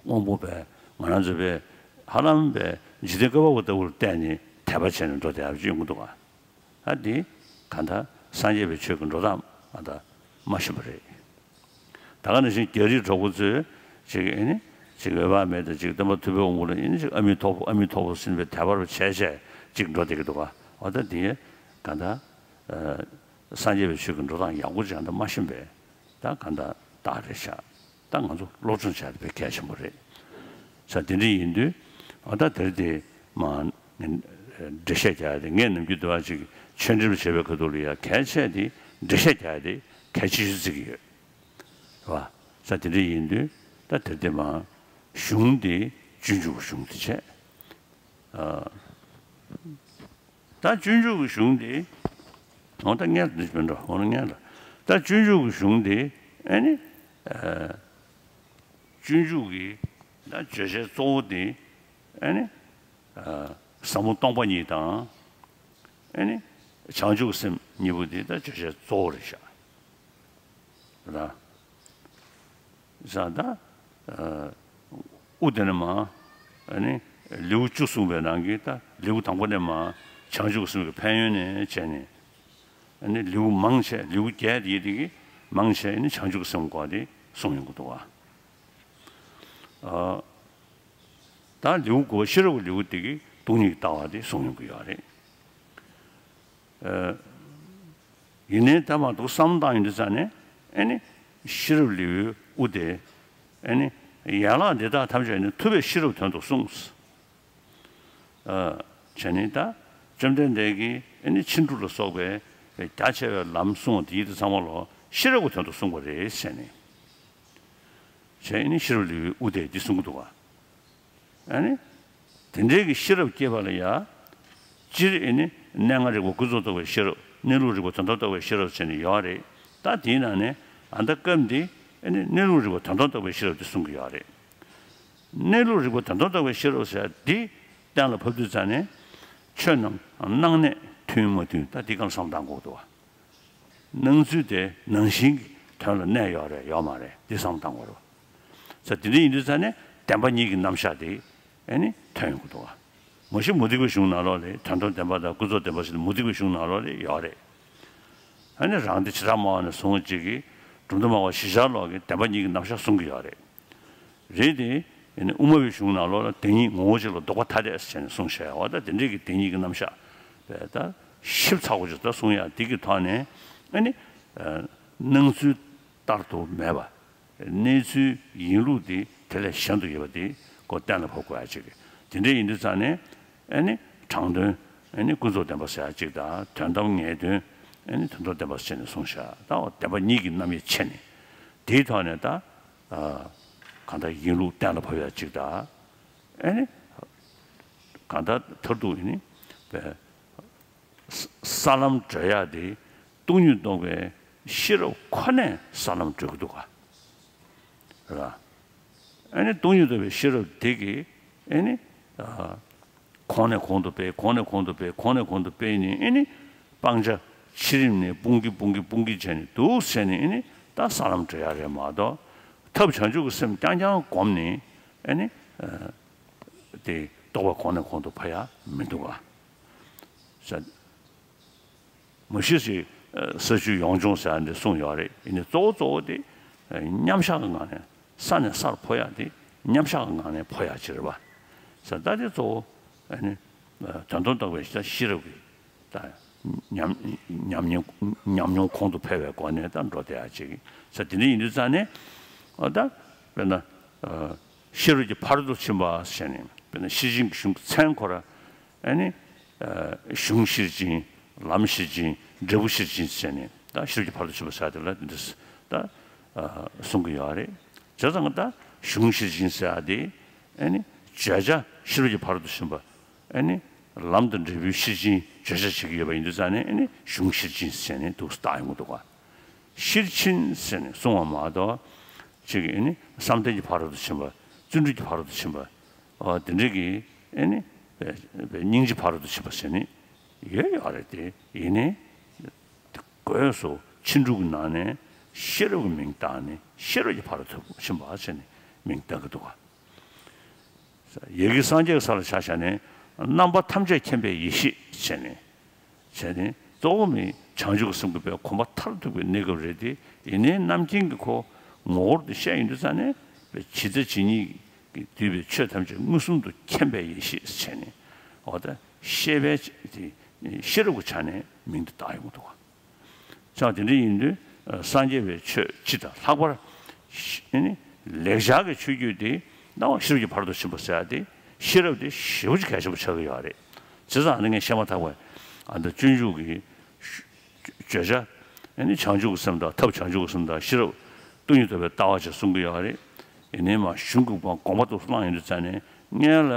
དབང་པོ་པས་ང་རང་ཚོ་པས་ཧ་ལམ་པས་འཇིག་རྟེན་བཀའ་བབས་ལྟ་བུར་བལྟས་ནས་དད་པ་བྱས་ནས་འགྲོ་བསྡད་ཡ་ཅིག་ཡོང་གི་འདུག་ག་ཨ་འདི་གང་ལྟར་སངས་རྒྱས་པའི་ཆོས་ཀྱི་འགྲོ་སྟངས་ཨ་ད་མ་ཤེས་པ་རེད། ད་ག་ནང་བཞིན་རྒྱ་རིགས་གྲོགས་པོ་ཚོས་ཅིག་ཨ་ནི་ཅིག་འོད་དཔག་མེད་དང་ཅིག་སྟོན་པ་ཐུབ་པའི་དབང་པོ་ལ་ཨ་ནི་ཅིག་ཨ་མི་ཐོ་ཕུ་ཨ་མི་ཐོ་ཕུ་ཟེར་བའི་དད་པ་རུ་བྱས་བྱས་ཅིག་འགྲོ་བསྡད་ཀྱི་འདུག་ག་འོ་ད་འདི་གང་ལྟར་ཨ་སངས་རྒྱས་པའི་ཆོས་ཀྱི་འགྲོ་སྟངས་ཡག་པོ་ཅིག་གང་ལྟར་མ་ཤེས་པས། ད་གང་ལྟར་རྟགས་རེད་ཤག་ད་ང་ཚོ་སློབ་སྦྱོང་བྱ་དེ་དཔེ་གལ་ཆེན་པོ་རེད། ས་དེ་འདྲ་ཡིན་དུས་ཨ་ད་དེར་དེ་མ་འགྲེལ་བཤད་རྒྱག་ཡ་དེ། ངས་ནམ་རྒྱུན་འདི་བ་ཅིག་ཆོས་འབྲེལ་བྱེད་པའི་ཁ་ཐུག་ལ་ཡ་གལ་ཆེ་དེ་འགྲེལ་བཤད་རྒྱག་ཡ་དེ་གལ་ཆེ་ཤོས་བརྩི་གི་ཡོད་རེད་བ། ས་དེ་འདྲ་ཡིན་དུས་ད་དེར་དེ་མ་གཞུང་དེ་སྤྱོད་འཇུག་གི་གཞུང་དེ་བྱས། ཨ། ད་སྤྱོད་འཇུག་གི་གཞུང་དེ། འོ་ད་སྔོན་ལ་འདི་མི་འགྲོ། འོ་ན་སྔོན་ལ། ད་སྤྱོད་འཇུག་གི་གཞུང་དེ་ཨ་ནི། ཨ། སྤྱོད་འཇུག་གི་ད་བརྗོད་བྱའི་གཙོ་བོ་དེ་ཨ་ནི། ཨ། ཟབ་མོ་སྟོང་པ་ཉིད་དང་། ཨ་ནི། བྱང་ཆུབ་སེམས་གཉིས་པོ་དེ་ད་བརྗོད་བྱའི་གཙོ་བོ་རེད་ཤག་ར། ཟ་ད། ཨ། དབུ་དེ་ནས་མ། ཨ་ནི། ལེའུ་བཅུ་གསུངས་པའི་ནང་གི་ད་ལེའུ་དང་པོ་ནས་མ། བྱང་ཆུབ་སེམས་ཀྱི་ཕན་ཡོན་ནས་བྱས་ནས། ཨ་ནི་ལེའུ་མང་ཆེ་ལེའུ་བརྒྱད་དེ་ཡི་དེ་གི་མང་ཆེ་ཨ་ནི་བྱང་ཆུབ་སེམས་སྐོར་དེ་གསུངས་ཡོང་གི་འདུག་བ། ཨ། ད་ལེའུ་དགུ་པ་ཤེས་རབ་ཀྱི་ལེའུ་དེ་གི་སྟོང་ཉིད་ཀྱི་ལྟ་བ་དེ་གསུངས་ཡོང་གི་ཡོད་རེད། ཨ། ཡིན་ནའི་ད་མ་གཏོགས་བསམ་བློ་བཏང་ཡོང་དུས་ཙ་ནས་ཨ་ནི་ཤེས་རབ་ལེའུའི་དབུ་དེ་ཨ་ནི་ཡན་ལག་འདི་དག་ཐམས་ཅད་ནི་ཐུབ་པས་ཤེས་རབ་དོན་དུ་གསུངས། ཨ། བྱས་ནས་ད་བཅོམ་ལྡན་འདས་ཀྱིས་ཨ་ནི་ཕྱིན་དྲུག་ལ་སོགས་པའི་རྒྱ་ཆེ་བའི་ལམ་གསུངས་པ་དེ་ཡིད་དུ་ཚང་མ་ལོ་ཤེས་རབ་ཀྱི་དོན་དུ་གསུངས་པ་རེད་ཟེར་ནས། བྱས་ཨ་ནི་ཤེས་རབ་ལེའུའི་དབུ་དེ་འདི་གསུང་གི་འདུག་བ། ཨ་ནི། དེ་འདྲའི་གི་ཤེས་རབ་སྐྱེས་པ་ལ་ཡ། སྤྱིར་ཨ་ནི་གནས་ལྔ་རིག་པ་ཀུན་རྫོབ་རྟོགས་པའི་ཤེས་རབ། གནས་ལུགས་རིག་པ་དོན་དམ་རྟོགས་པའི་ཤེས་རབ་ཟེར་ནས་ཡོད་རེད། ད་དེའི་ནང་ནས་ཨ་ད་སྐབས་འདི་ཨ་ནི་གནས་ལུགས་རིག་པ་དོན་དམ་རྟོགས་པའི་ཤེས་རབ་དེ་གསུང་གི་ཡོད་རེད། གནས་ལུགས་རིག་པ་དོན་དམ་རྟོགས་པའི་ཤེས་རབ་ཟེར་འདི་གཏན་ལ་ཕབ་དུས་ཙ་ནས་ཆོས་རྣམས་སྣང་གནས་མཐུན་མ་མཐུན་ད་འདི་སྐབས་བསམ་བཏང་དགོས་འདུག་བ། སྣང་ཚུལ་དེ་ནང་བཞིན་གྱི་དོན་ལ་གནས་ཡོད་རེད་ཡོད་མ་རེད་འདི་བསམ་བཏང་དགོས་རེད། ས་དེ་འདྲ་ཡིན་དུས་ཙ་ནས་བདེན་པ་གཉིས་ཀྱི་རྣམ་གཞག་དེ་ཨ་ནི་ཐོན་ཡོང་གི་འདུག་བ། མ་གཞི་མུ་སྟེགས་པའི་གཞུང་ནང་ལོགས་ལ་དོན་དམ་བདེན་པ་དང་ཀུན་རྫོབ་བདེན་པ་ཟེར་ནས་མུ་སྟེགས་པའི་གཞུང་ནང་ལོགས་ལ་ཡོད་རེད། ཨ་ནི་རང་སྡེ་བྱེ་བྲག་སྨྲ་བ་ནས་བཟུང་གཅིག་གིས་ གྲུབ་མཐའ་སྨྲ་བ་བཞི་ཆར་ལོག་གིས་བདེན་པ་གཉིས་ཀྱི་རྣམ་གཞག་གསུང་གི་ཡོད་རེད། རེད་དེ། ཨ་ནི་དབུ་མ་པའི་གཞུང་ནང་ལོགས་ལ་བདེན་གཉིས་ངོ་བོ་གཅིག་ལ་ལྡོག་པ་ཐ་དད་ཟེར་ནས་གསུངས་བཞག་ཡོད་པ། ད་དེ་འདྲའི་གི་བདེན་གཉིས་ཀྱི་རྣམ་གཞག་པས་ད་ཞིབ་ཚགས་པོ་ཅིག་ད་གསུང་ཡག་འདི་གི་ཐོག་ནས། ཨ་ནི་ཨ་སྣང་ཚུལ་ལྟར་དུ་མེད་པ། གནས་ཚུལ་ཡིན་ལུགས་དེ་དེ་ལས་གཞན་དུ་ཡོད་པ་དེ་ཁོ་གཏན་ལ་ཕབ་དགོས་ཡ་ཅིག་དེ་འདྲ་ཡིན་དུས་ཙང་ནས། ཨ་ནི་དྲང་དོན། ཨ་ནི་ཀུན་རྫོབ་བདེན་པ་ཟེར་ཡ་ཅིག་དང་། དོན་དམ་ངེས་དོན། ཨ་ནི་དོན་དམ་བདེན་པ་ཟེར་ནས་གསུངས་བཞག་ད་འོ་བདེན་པ་གཉིས་ཀྱི་རྣམ་དབྱེ་ཕྱེ་ནས། དེའི་ཐོག་ནས་ད་ཨ་གང་ལྟར་ཡིན་ལུགས་གཏན་ལ་ཕབ་ཡ་ཅིག་དང་། ཨ་ནི་གང་ལྟར་མཐར་ཐུག་ཨ་ནི་པའི་ས་ས་ལམ་བགྲོད་ཡག་དེ་སྟོང་ཉིད་རྟོགས་པའི་ཤེས་རབ་ཁོ་ནས་ས་ལམ་བགྲོད་ཀྱི་འདུག་ག་རེད་པ། ཨ་ནི་སྟོང་ཉིད་རྟོགས་པའི་ཤེས་རབ་དེ་གིས་ཨ་ནི་ཨ་གོང་ནས་གོང་དུ་སྤེལ། གོང་ནས་གོང་དུ་སྤེལ། གོང་ནས་གོང་དུ་སྤེལ་ནས། ཨ་ནི་སྤང་བྱ་ཕྱི་རིམ་ནས་སྤུངས་ཀྱིན་སྤུངས་ཀྱིན་སྤུངས་ཀྱིན་བྱས་ནས་འདུག་ཟེར་ནས། ཨ་ནི་ད་ས་ལམ་བགྲོད་ཡག་རེད་མ་གཏོགས། ཐབས་བྱང་ཆུབ་ཀྱི་སེམས་རྐྱང་རྐྱང་བསྒོམས་ནས། ཨ་ནི་ཨ་དེ་རྟོགས་པ་གོང་ནས་གོང་དུ་འཕེལ་ཡག་མི་འདུག་ག་ས། མུ་བཞི་ཞིག་ས་བཅུ་ཡོངས་སྦྱོང་ཟེར་ཡ་འདི་གསུངས་ཡོད་རེད། ཡིན་ནའི་གཙོ་བོ་གཙོ་བོ་དེ་མཉམ་བཞག་གི་ངང་ནས། ས་ནས་སར་འཕོ་ཡ་དེ་མཉམ་བཞག་གི་ངང་ནས་འཕོ་ཡ་ཅིག་རེད་པ། ས་ད་དེ་གཙོ་བོ་ཨ་ནི་དོན་དམ་རྟོགས་པའི་ཤེས་རབ་ཀྱི་ད་ཉམས་ཉམས་མྱོང་ཉམས་མྱོང་གོང་དུ་འཕེལ་བའི་སྒོ་ནས་ད་འགྲོ་བསྡད་ཡ་ཅིག་ས་དེ་འདྲ་ཡིན་དུས་ཙང་ནས། ཨ་ད་དཔེར་ན་ཤེས་རབ་ཀྱི་ཕ་རོལ་ཏུ་ཕྱིན་པ་ཟེར་ནས། དཔེར་ན་ཤེར་ཕྱིན་གྱི་གཞུང་གི་མཚན་ཁོ་ར། ཨ་ནི་ཨ་གཞུང་ཤེར་ཕྱིན། ལམ་ཤེར་ཕྱིན། འབྲས་བུ་ཤེར་ཕྱིན་ཟེར་ནས། ད་ཤེས་རབ་ཀྱི་ཕ་རོལ་ཏུ་ཕྱིན་པ་ཟེར་དེ་ལ་འདི་ད་ཨ་གསུང་གི་ཡོད་རེད། བྱས་ཙང་ད་གཞུང་ཤེར་ཕྱིན་ཟེར་ཡ་དེ་ཨ་ནི་བརྗོད་བྱ་ཤེས་རབ་ཀྱི་ཕ་རོལ་ཏུ་ཕྱིན་པ། ཨ་ནི་ལམ་དང་འབྲས་བུའི་ཤེར་ཕྱིན་བརྗོད་བྱ་བྱེད་ཀྱི་ཡོད་པ་ཡིན་དུས་ཙང་ནས། ཨ་ནི་གཞུང་ཤེར་ཕྱིན་ཟེར་ནས་འདུག་སེ་བཏགས་ཡོང་གི་འདུག་ག་ཤེར་ཕྱིན་ཟེར་ནས་གསུངས་པ་མ་གཏོགས། ཅིག་ཨ་ནི་བསམ་གཏན་གྱི་ཕ་རོལ་ཏུ་ཕྱིན་པ། བརྩོན་འགྲུས་ཀྱི་ཕ་རོལ་ཏུ་ཕྱིན་པ། ཨ་དེ་འདྲ་གི་ཨ་ནི་སྙིང་རྗེའི་ཕ་རོལ་ཏུ་ཕྱིན་པ་ཟེར་ནས་ཡོད་ཡོད་རེད་དེ། ཡིན་ནའི་སྒོས་སུ་ཕྱིན་དྲུག་གི་ནང་ནས་ཤེས་རབ་ཀྱི་མིང་བཏགས་ནས། ཤེས་རབ་ཀྱི་ཕ་རོལ་ཏུ་ཕྱིན་པ་ཟེར་ནས་མིང་བཏགས་ཀྱི་འདུག་ག་ཡ་གི་སངས་རྒྱས་ཀྱི་ས་ལ་ཆ་བཞག་ནས། རྣམ་པ་ཐམས་ཅད་མཁྱེན་པའི་ཡེ་ཤེས་བྱས་ནས། བྱས་ནས་གཙོ་བོ་ནི་བྱང་ཆུབ་ཀྱི་སེམས་ཀྱི་པའི་གོ་འཕང་མཐར་ཐུག་པའི་གནས་སྐབས་རེད་དེ། ཡིན་ནའི་རྣམ་མཁྱེན་གྱི་ཁོ་ངོ་བོར་དུ་བཤད་ཡོང་དུས་ཙང་ནས། ཇི་ལྟ་ཇི་སྙེད་ཀྱིས་བསྡུས་པའི་ཆོས་ཐམས་ཅད་མངོན་སུམ་དུ་མཁྱེན་པའི་ཡེ་ཤེས་བྱས་ནས། འོ་ད་ཤེས་པའི་དེ་ཤེས་རབ་ཀྱི་ཆ་ནས་མིང་དུ་བཏགས་ཡོང་གི་འདུག་ག་ཅང་དེ་འདྲ་ཡིན་དུས། ཨ་སངས་རྒྱས་པའི་ཆོས་སྤྱི་དང་ལྷག་པར་ཨ་ནི་ལེགས་སྦྱར་གྱི་ཆོས་བརྒྱུད་དེ་སྣང་བ་ཤེས་རབ་ཀྱི་ཕ་རོལ་ཏུ་ཕྱིན་པ་ཟེར་ཡ་དེ། ཤེས་རབ་དེ་ཞེ་པོ་ཅིག་གལ་ཆེན་པོ་ཆགས་ཀྱི་ཡོད་རེད། བྱས་ཙང་ཨ་ནི་ངས་བཤད་མ་ཐག་པ། ཨ་ད་སྤྱོད་འཇུག་གི་བརྗོད་བྱ། ཨ་ནི་བྱང་ཆུབ་ཀྱི་སེམས་དང་། ཐབས་བྱང་ཆུབ་ཀྱི་སེམས་དང་ཤེས་རབ་སྟོང་ཉིད་རྟོགས་པའི་ལྟ་བ་བཅས་གསུང་གི་ཡོད་རེད། ཡིན་ནའི་མ་གཞུང་གི་དགོངས་པ་དེ་བླངས་ཡོང་དུས་ཙང་ནས། སྔོན་ལ་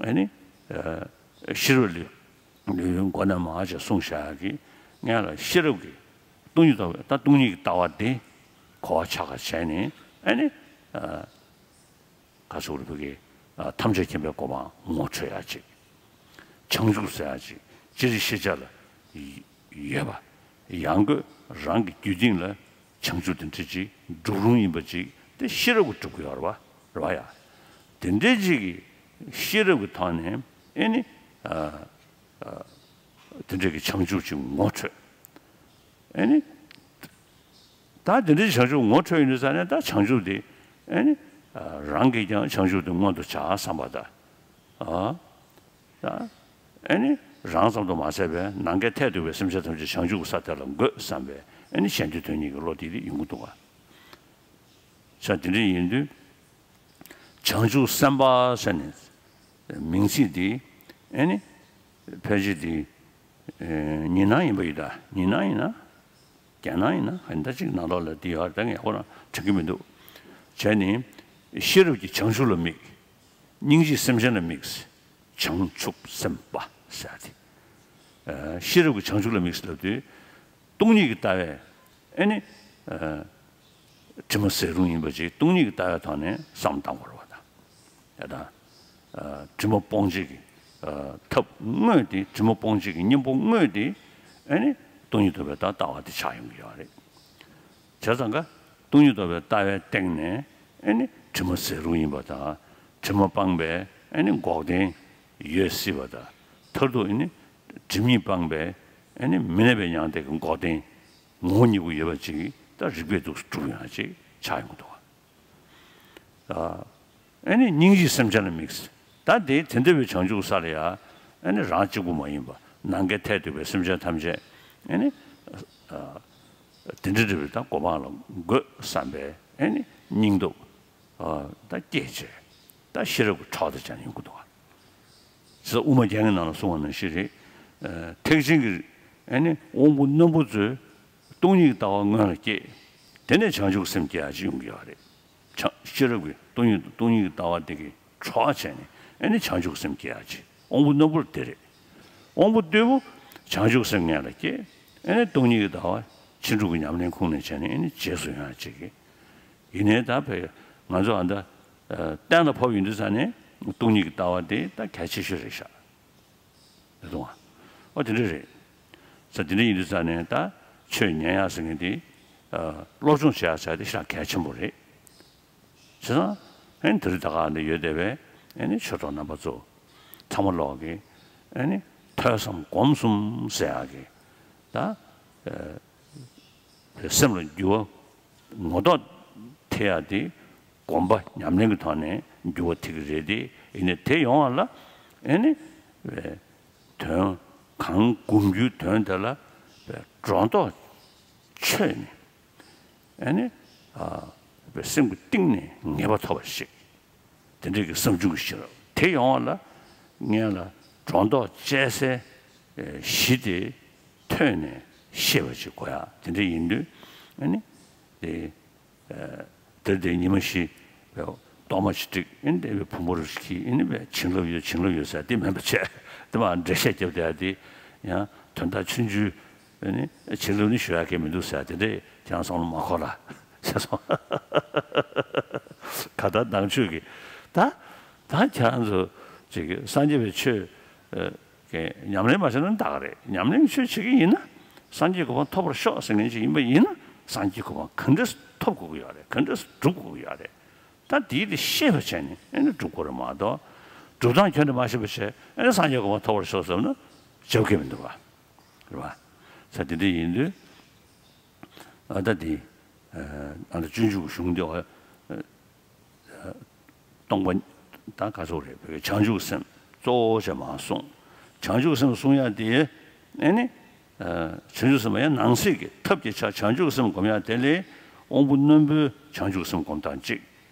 ཨ་ནི་ཨ་ཤེས་རབ་ལས། ལུས་ཡོད་མགོ་ནས་མར་ཅེས་གསུངས་བཞག་གི། སྔོན་ལ་ཤེས་རབ་ཀྱི་སྟོང་ཉིད་ལྟ་བའི། ད་སྟོང་ཉིད་ཀྱི་ལྟ་བ་དེ་གོ་བ་ཆགས་པ་བྱས་ནས། ཨ་ནི་ཨ་ག་ཟེར་དགོས་རེད། བོད་ཀྱི་ཨ་ཐམས་ཅད་མཁྱེན་པའི་གོ་འཕང་ངོ་འཕྲོད་ཡ་ཅིག་བྱང་ཆུབ་ཟེར་ཡ་ཅིག་སྤྱིར་ཤེས་བྱ་ལ་ཡོད་པ། ཡང་སྒོས་རང་གི་རྒྱུད་སྟེང་ལ་བྱང་ཆུབ་དེ་འདྲ་ཅིག་སྒྲུབ་རུང་ཡིན་པ་ཅིག་དེ་ཤེས་རབ་ཀྱིས་སྒྲུབ་ཀྱི་ཡོད་རེད་པ། རེད་པ་ཡ། དེ་འདྲ་ཅིག་གི་ཤེས་རབ་ཀྱི་ཐོག་ནས། ཨེ་ནི་ཨ་ཨ་དེ་འདྲ་གི་བྱང་ཆུབ་ཅིག་ངོ་འཕྲོད། ཨེ་ནི་ད་དེ་འདྲའི་བྱང་ཆུབ་ངོ་འཕྲོད་ཡོང་དུས་ཙང་ནས། ད་བྱང་ཆུབ་དེ་ཨེ་ནི་ཨ་རང་གིས་ཀྱང་བྱང་ཆུབ་དེ་མངོན་དུ་བྱ་བསམ་པ་དང་། ཨ། ད་ཨེ་ནི་རང་ཙམ་དུ་མ་ཟད་པའི་ནམ་མཁའི་མཐས་གཏུགས་པའི་སེམས་ཅན་ཐམས་ཅད་བྱང་ཆུབ་ཀྱི་ས་དེ་ལ་འགོད་བསམ་པའི། ཨེ་ནི་གཞན་དོན་དོན་གཉེར་གྱི་བློ་དེ་དེ་ཡོང་གི་འདུག་ག་ས་དེ་འདྲ་ཡིན་དུས། བྱང་ཆུབ་སེམས་དཔའ་ཟེར་ནས་མིང་ཚིག་དེ། ཨེ་ནི་ཕལ་ཆེར་དེ་ཨེ་ཉི་སྣང་ཡིན་པ་ཡིན་ད། ཉི་སྣང་ཡིན་ན། རྒྱ་ནང་ཡིན་ན། ཨ་ནི་ད་ཅིག་ནང་ལོགས་ལ་དེ་ཡོད་རེད། ད་ངས་ཁོ་རང་དྲན་གྱི་མི་འདུག་བྱས་ནས་ཤེས་རབ་ཀྱིས་བྱང་ཆུབ་ལ་དམིགས། སྙིང་རྗེས་སེམས་ཅན་ལ་དམིགས། བྱང་ཆུབ་སེམས་དཔའ་ཟེར་ཡ་དེ། ཨ་ཤེས་རབ་ཀྱིས་བྱང་ཆུབ་ལ་དམིགས་ལབ་དུས། སྟོང་ཉིད་ཀྱི་ལྟ་བས། ཨེ་ནི་ཨ་དྲི་མ་ཟད་རུང་ཡིན་པ་ཅིག་སྟོང་ཉིད་ཀྱི་ལྟ་བའི་ཐོག་ནས་བསམ་བློ་བཏང་དགོས་རེད་པ། ད་ཡ་ད། ཨ་དྲི་མ་སྤོང་བྱེད་ཀྱི་ཨ་ཐབས་དངོས་དེ། དྲི་མ་སྤོང་བྱེད་ཀྱི་གཉེན་པོ་དངོས་དེ། ཨེ་ནི་སྟོང་ཉིད་རྟོགས་པའི་ད་ལྟ་བ་དེ་ཆགས་ཡོང་གི་ཡོད་རེད། བྱས་ཙང་ཀ་སྟོང་ཉིད་རྟོགས་པའི་ལྟ་བའི་སྟེང་ནས། ཨེ་ནི་དྲི་མ་ཟད་རུང་ཡིན་པ་དང་། དྲི་མ་སྤངས་པའི་ཨེ་ནི་འགོག་བདེན་ཡོད་སྲིད་པ་དང་། མཐར་ཐུག་ཨེ་ནི་དྲི་མ་སྤངས་པའི་ཨེ་ནི་མི་གནས་པའི་མྱང་འདས་ཀྱི་འགོག་བདེན་ངོ་བོ་ཉིད་ཀྱི་ཡོད་པ་ཅིག་ ད་རིགས་པས་འདུག་སྒྲུབ་ཡོང་ཅིག་ཆགས་ཡོང་གི་འདུག་ག་ཨ་ནི་སྙིང་རྗེ་སེམས་ཅན་ལ་དམིགས། ད་དེ་དེ་འདྲ་བའི་བྱང་ཆུབ་ས་ལ་ཡ་ཨ་ནི་རང་གཅིག་པུ་མ་ཡིན་པ་ནམ་མཁའི་མཐས་གཏུགས་པའི་སེམས་ཅན་ཐམས་ཅད་ཨ་ནི་དེ་འདྲ་འདྲ་བའི་ད་གོ་འཕང་ལ་འགོད་བསམ་པའི་ཨ་ནི་སྙིང་སྟོབས་ད་བསྐྱེད་བྱས་ད་ཤེས་རབ་ཀྱི་གྲོགས་དེ་ཅན་ཡོང་གི་འདུག་ག་ཅེས་དབུ་མ་རྒྱན་གྱི་ནང་ལ་གསུངས་པ་ནང་བཞིན་རེད། ཐེག་ཆེན་གྱི་ཨ་ནི་དབང་པོ་རྣོན་པོ་ཚོས་སྟོང་ཉིད་ཀྱི་ལྟ་བ་སྔོན་ལ་སྐྱེས། དེ་ནས་བྱང་ཆུབ་སེམས་སྐྱེ་ཡག་ཅིག་ཡོང་གི་ཡོད་རེད། བྱང་ཤེས་རབ་ཀྱི་སྟོང་ཉིད་དང་སྟོང་ཉིད་ཀྱི་ལྟ་བ་དེ་གི་གྲོགས་བྱས་ནས་ཨ་ནི་བྱང་ཆུབ་སེམས་སྐྱེ་ཡག་ཅིག་དབང་པོ་རྣོན་པོ་དེ་རེད། དབང་པོ་རྟུལ་པོ་བྱང་ཆུབ་སེམས་སྔོན་ལ་སྐྱེས། ཨ་ནི་སྟོང་ཉིད་ཀྱི་ལྟ་བ་ཕྱིན་དྲུག་གི་ཉམས་ལེན་ཁུངས་སྣེ་བྱས་ནས་ཨ་ནི་རྗེས་སུ་ཡོང་ཡག་ཅིག་གི་ཡིན་ནའི་ད་བས་ང་ཚོ་ཨ་ད་གཏན་ལ་ཕབ་ཡིན་དུས་ཙང་ནས་སྟོང་ཉིད་ཀྱི་ལྟ་བ་དེ་ད་གལ་ཆེ་ཤོས་རེད་ཤག་རེད་འདུག་ག་ཨོ་དེ་འདྲ་རེད། ས་དེ་འདྲ་ཡིན་དུས་ཙང་ནས་ད་ཆོས་ཉན་ཡག་ཟེར་མཁན་དེ་སློབ་སྦྱོང་བྱེད་ཡག་ཟེར་དེ་ཤག་གལ་ཆེན་པོ་རེད། བྱས་ཙང་ཨ་ནི་དེ་རིང་ད་ག་འདི་ཡོད་བསྡད་པའི་ཨ་ནི་ཆོས་གྲོགས་རྣམ་པ་ཚོ་ཚང་མ་ལོག་གི་ཨ་ནི་ཐོས་བསམ་སྒོམ་གསུམ་ཟེར་ཡག་གི་ད། སེམས་ལ་འགྱུར་བ་ངོ་ཐོག་ཐེབས་ཡག་དེ་སྒོམ་པ་ཉམས་ལེན་གྱི་ཐོག་ནས་འགྱུར་བ་ཐེབས་ཀྱི་རེད་དེ། ཡིན་ནའི་དེ་ཡོང་བ་ལ་ཨེ་ནི་དོན་གང་སྒོམ་རྒྱུའི་དོན་དེ་ལ་སྒྲོ་འདོགས་ཆོད་ནས་ཨེ་ནི་སེམས་ཀྱི་གཏིང་ནས་ངེས་པ་ཐོབ་པ་ཞིག་དེ་འདྲའི་གི་བསམ་བྱུང་གི་ཤེས་རབ་དེ་ཡོང་བ་ལ་སྔོན་ལ་སྒྲོ་འདོགས་བཅད་སའི་གཞི་དེ་ཐོས་ནས་ཤེས་པ་ཅིག་དགོས་ཡ་དེ་འདྲ་ཡིན་དུས་ཨ་ནི་དེ་དེར་དེ་ཉི་མ་བཞི་གཏོར་མ་ཅིག་བསྒྲིགས་ཨ་ནི་དེ་བའི་བུ་མོ་རུ་ཁྱི་ཨ་ནི་བའི་བྱིན་རླབས་ཡོད་བྱིན་རླབས་ཡོད་ཟེར་དེ་མིན་པ་བྱས་དེ་མ་འགྲེལ་བཤད་རྒྱབ་བསྡད་ཡ་དེ་ཡང་དོན་དག་ཆུང་ཆུང་ཨ་ནི་བྱིན་རླབས་ནི་ཞུ་ཡ་གི་མི་འདུག་ཟེར་དེ་འདྲས་ཁྱེད་རང་བསམ་བློ་མ་འཁོར་ལ། ཟེར་སོང་། ག་ད་ནང་ཆོས་ཀྱི་ད་ད་ཁྱེད་རང་ཚོ་ཅིག་སངས་རྒྱས་པའི་ཆོས་ཀྱི་ཉམས་ལེན་མ་བྱས་ན་འདག་རེད། ཉམས་ལེན་ཆོས་བྱེད་ཀྱི་ཡིན་ན་སངས་རྒྱས་གོ་འཕང་ཐོབ་པར་ཤོག་ཟེར་མཁན་ཅིག་ཡིན་པ་ཡིན་ན་སངས་རྒྱས་གོ་འཕང་ག་འདྲས་ཐོབ་དགོས་ཀྱི་ཡོད་རེད། ག་འདྲས་སྒྲུབ་དགོས་ཀྱི་ཡོད་རེད། ད་དེའི་དེ་ཤེས་པ་བྱས་ནས་ཨེ་ནི་སྒྲུབ་དགོས་རེད་མ་གཏོགས་སྒྲུབ་སྟངས་ཁྱོན་ནས་མ་ཤེས་པ་བྱས་ཨེ་ནི་སངས་རྒྱས་གོ་འཕང་ཐོབ་པར་ཤོག་ཟེར་ན་བྱེད་ཀྱི་མི་འདུག་བ། རེད་བ། ས་དེ་འདྲ་ཡིན་དུས། ཨ་ད་དེ། ཨ་ད་སྤྱོད་འཇུག་གཞུང་དེ་བ། སྟོང་པ། ད་ག་ཚོད་རེད་བྱང་ཆུབ་སེམས་གཙོ་བོ་བྱས་མ་གསུངས། བྱང་ཆུབ་སེམས་གསུང་ཡ་དེ། ཨེ་ནི། བྱང་ཆུབ་སེམས་ཡང་ནང་གསེས་ཀྱི་ཐབས་ཀྱི་ཆ་བྱང་ཆུབ་སེམས་སྒོམ་ཡ་དེ་ལས་དབང་པོ་རྣོན་པོའི་བྱང་ཆུབ་སེམས་སྒོམ་སྟངས་གཅིག་